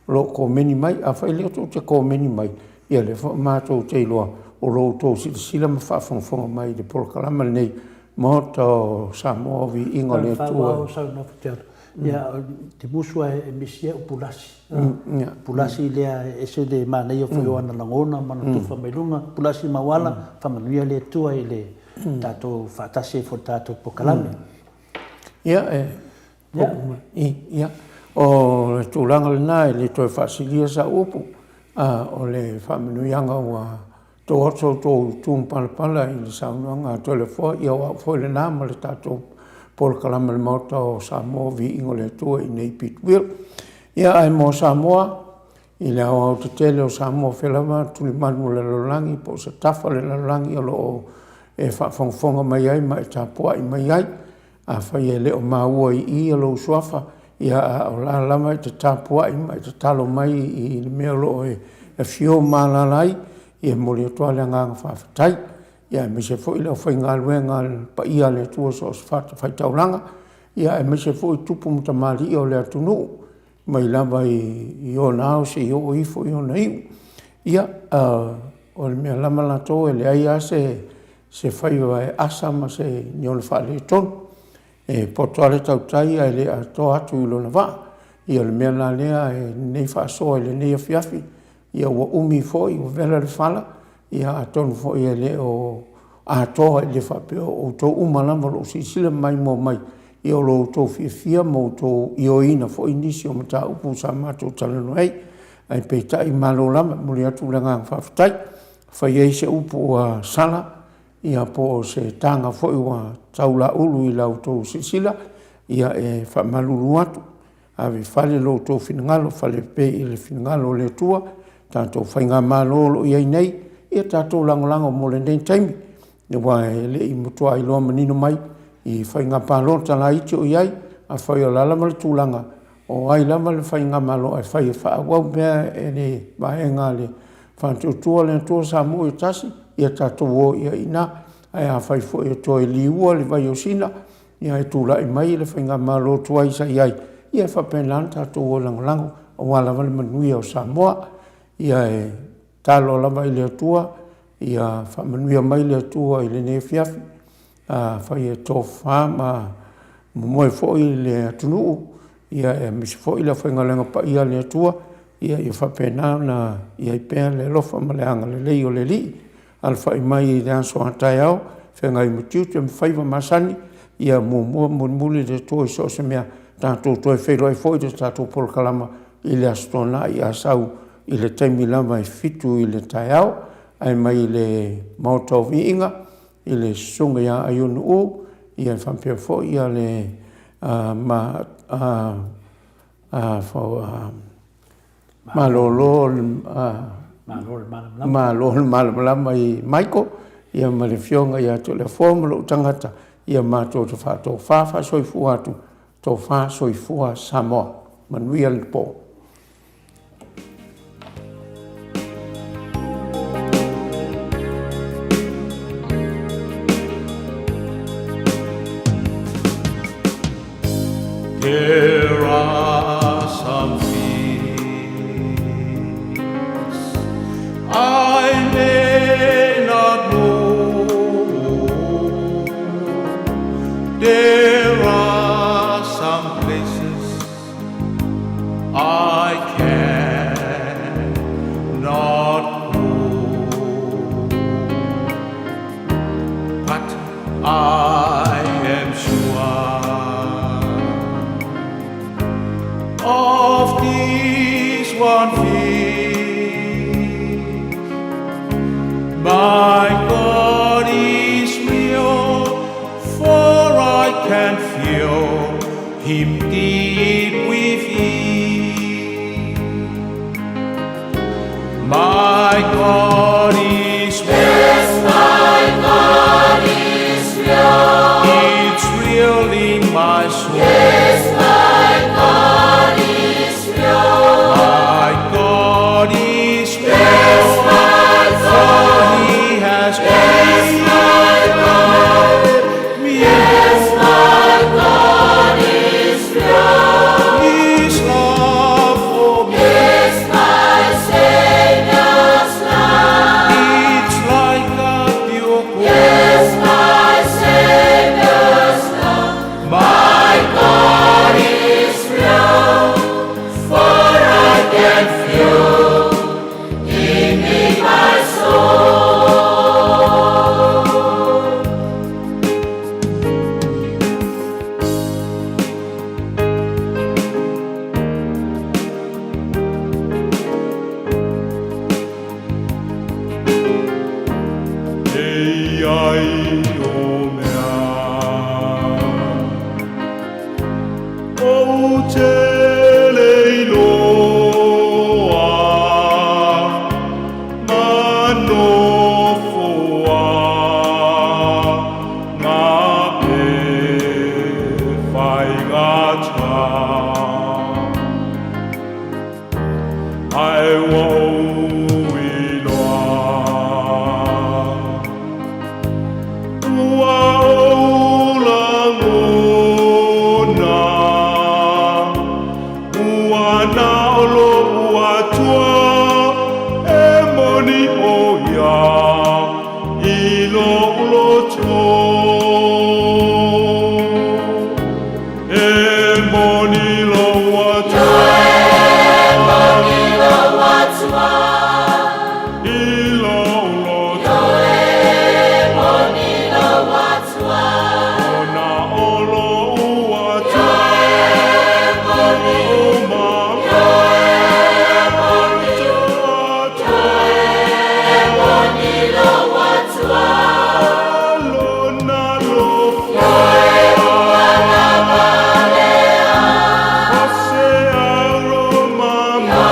o lo o komeni mai. Afai o lea tou te komeni mai, ia lea foi matou te iloa o lo outou silasila ma faafogafoga mai i le polokalama lenei Maota o Samoa, Viiga o le Atua. Ia, te musu a e misi ai o Pulasi. Pulasi lea e ese le manaia foi o ana lagona ma ana tufa mai luga. Pulasi Mauala, faamanuia le Atua i le tatou faatasi ai foi i le tatou polokalame. Ia, e, ia, o le tulaga lena e le toe faasilia sau upu, o le faamanuiaga ua Tou atu outou tumapalapala i le saunoaga a Toleafoa, ia o au foi lena ma le tatou polokalame a le Maota o Samoa, Viiga o le Atua i inei i Pit Will. Ia ae mo Samoa, i le aoaotetele o Samoa o fea lava tulimanu o le lalolagi po o se tafa o le lalolagi o lo o e faafogafoga mai ai ma e tapuai mai ai. Afai e le o maua i i lou suafa, ia a o la lava e te tapuai ma e tatalo mai i le mea o lo o e afio ma alaala ai, ia e momoli atu lava le agaga faafetai. Ia aemaise foi le aufaigaluega a le paia a le Atua i so o se fatafaitaulaga, ia aemaise foi tupu ma tamalii o le atunuu mai lava i ona ao seia oo ifo i ona iu. Ia, o le mea lava latou e leai lava se faiva e asa ma se ni ona faaletonu. E poto lava le tautai ae le atoa atu i lona vaa. Ia o le mea la lea i lenei faasoa i lenei afiafi, ia ua umi foi ua vela le fala, ia atonu foi e le o atoa i le faapea o outou uma lava o lo o silasila ma maimoa mai, ia o lo outou fiafia ma outou ioeina foi nisi o mataupu sa matou talanoa ai. Ae peitai malo lava, e momoli atu le agaga faafetai. Afai e i ai se upu ua sala, ia po o se taga foi ua taulaulu i la outou silasila, ia e faamalulu atu, ave i fale lo outou finagalo, fale pea i le finagalo o le Atua, tatou faigamalo o lo o i ai nei, ia tatou lagolago mo lenei taimi, aua e le i matua iloa manino mai i faiga palota laiti o i ai, afai o le a lava le tulaga, O ai lava le faigamalo ae fai e faaauau pea e le vaega a le Faatuatua le Atua Samoa ua Tasi, ia tatou o i ai i ina. Ae afai foi e toe liua le vai o Sina, ia e tulai mai le faigamalo tuai sa i ai, ia e faapena ona tatou o e lagolago aua lava le manuia o Samoa. Ia e tatalo lava i le Atua ia faamanuia mai le Atua i lenei afiafi. Afai e tofafa ma momoe foi le atunuu, ia aemaise foi le aufaigaluega paia a le Atua, ia faapena ona i ai pea le alofa ma le agalelei o le Alii. Alafai mai i le aso a taeao, feagai ma tiute ma faiva masani, ia muamua mulimuli le Atua i so o se mea, tatou toe feiloai foi i le tatou polokalama i le Aso Toonai a sau i le taimi lava e 7 i le taeao, ae mai le Maota o Viiga, i le Susuga ia Aiono Uu, ia faapea foi ia le ma a malolo malo le malamalama i Michael ia ma le afioga ia Toleafoa ma lou tagata ia matou te faatofa faasoifua atu tofa soifua Samoa manuia le po. There are some things I may not know. There are some places I cannot go. But I am sure of this one thing. My God is real, for I can feel Him deep within. My God. Ae ua ou iloa Ua ou lagona Ua na o lou Atua E moni ʻo ia i lou loto E moni lou Atua E moni lou Atua I lou loto E moni lou Atua Ona o lou Atua E moni o ma E moni Atua E moni lou Atua Lona alofa O se alo mama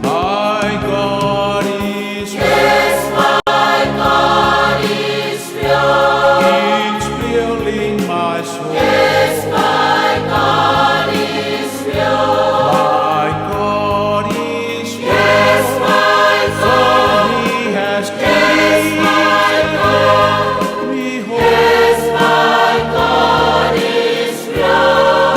My God is Yes, my God is real. It's real in my soul. Yes, my God is real. My God is real. Yes, my For God. He has Yes, my God. taken me home. Yes, my God is real.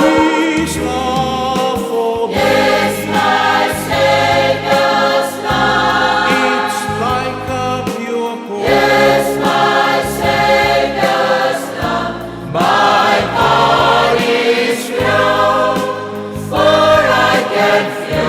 His love for me. Yes, my Savior's love. It's like a pure gold. Yes, my Savior's love. My God is real, for I can feel.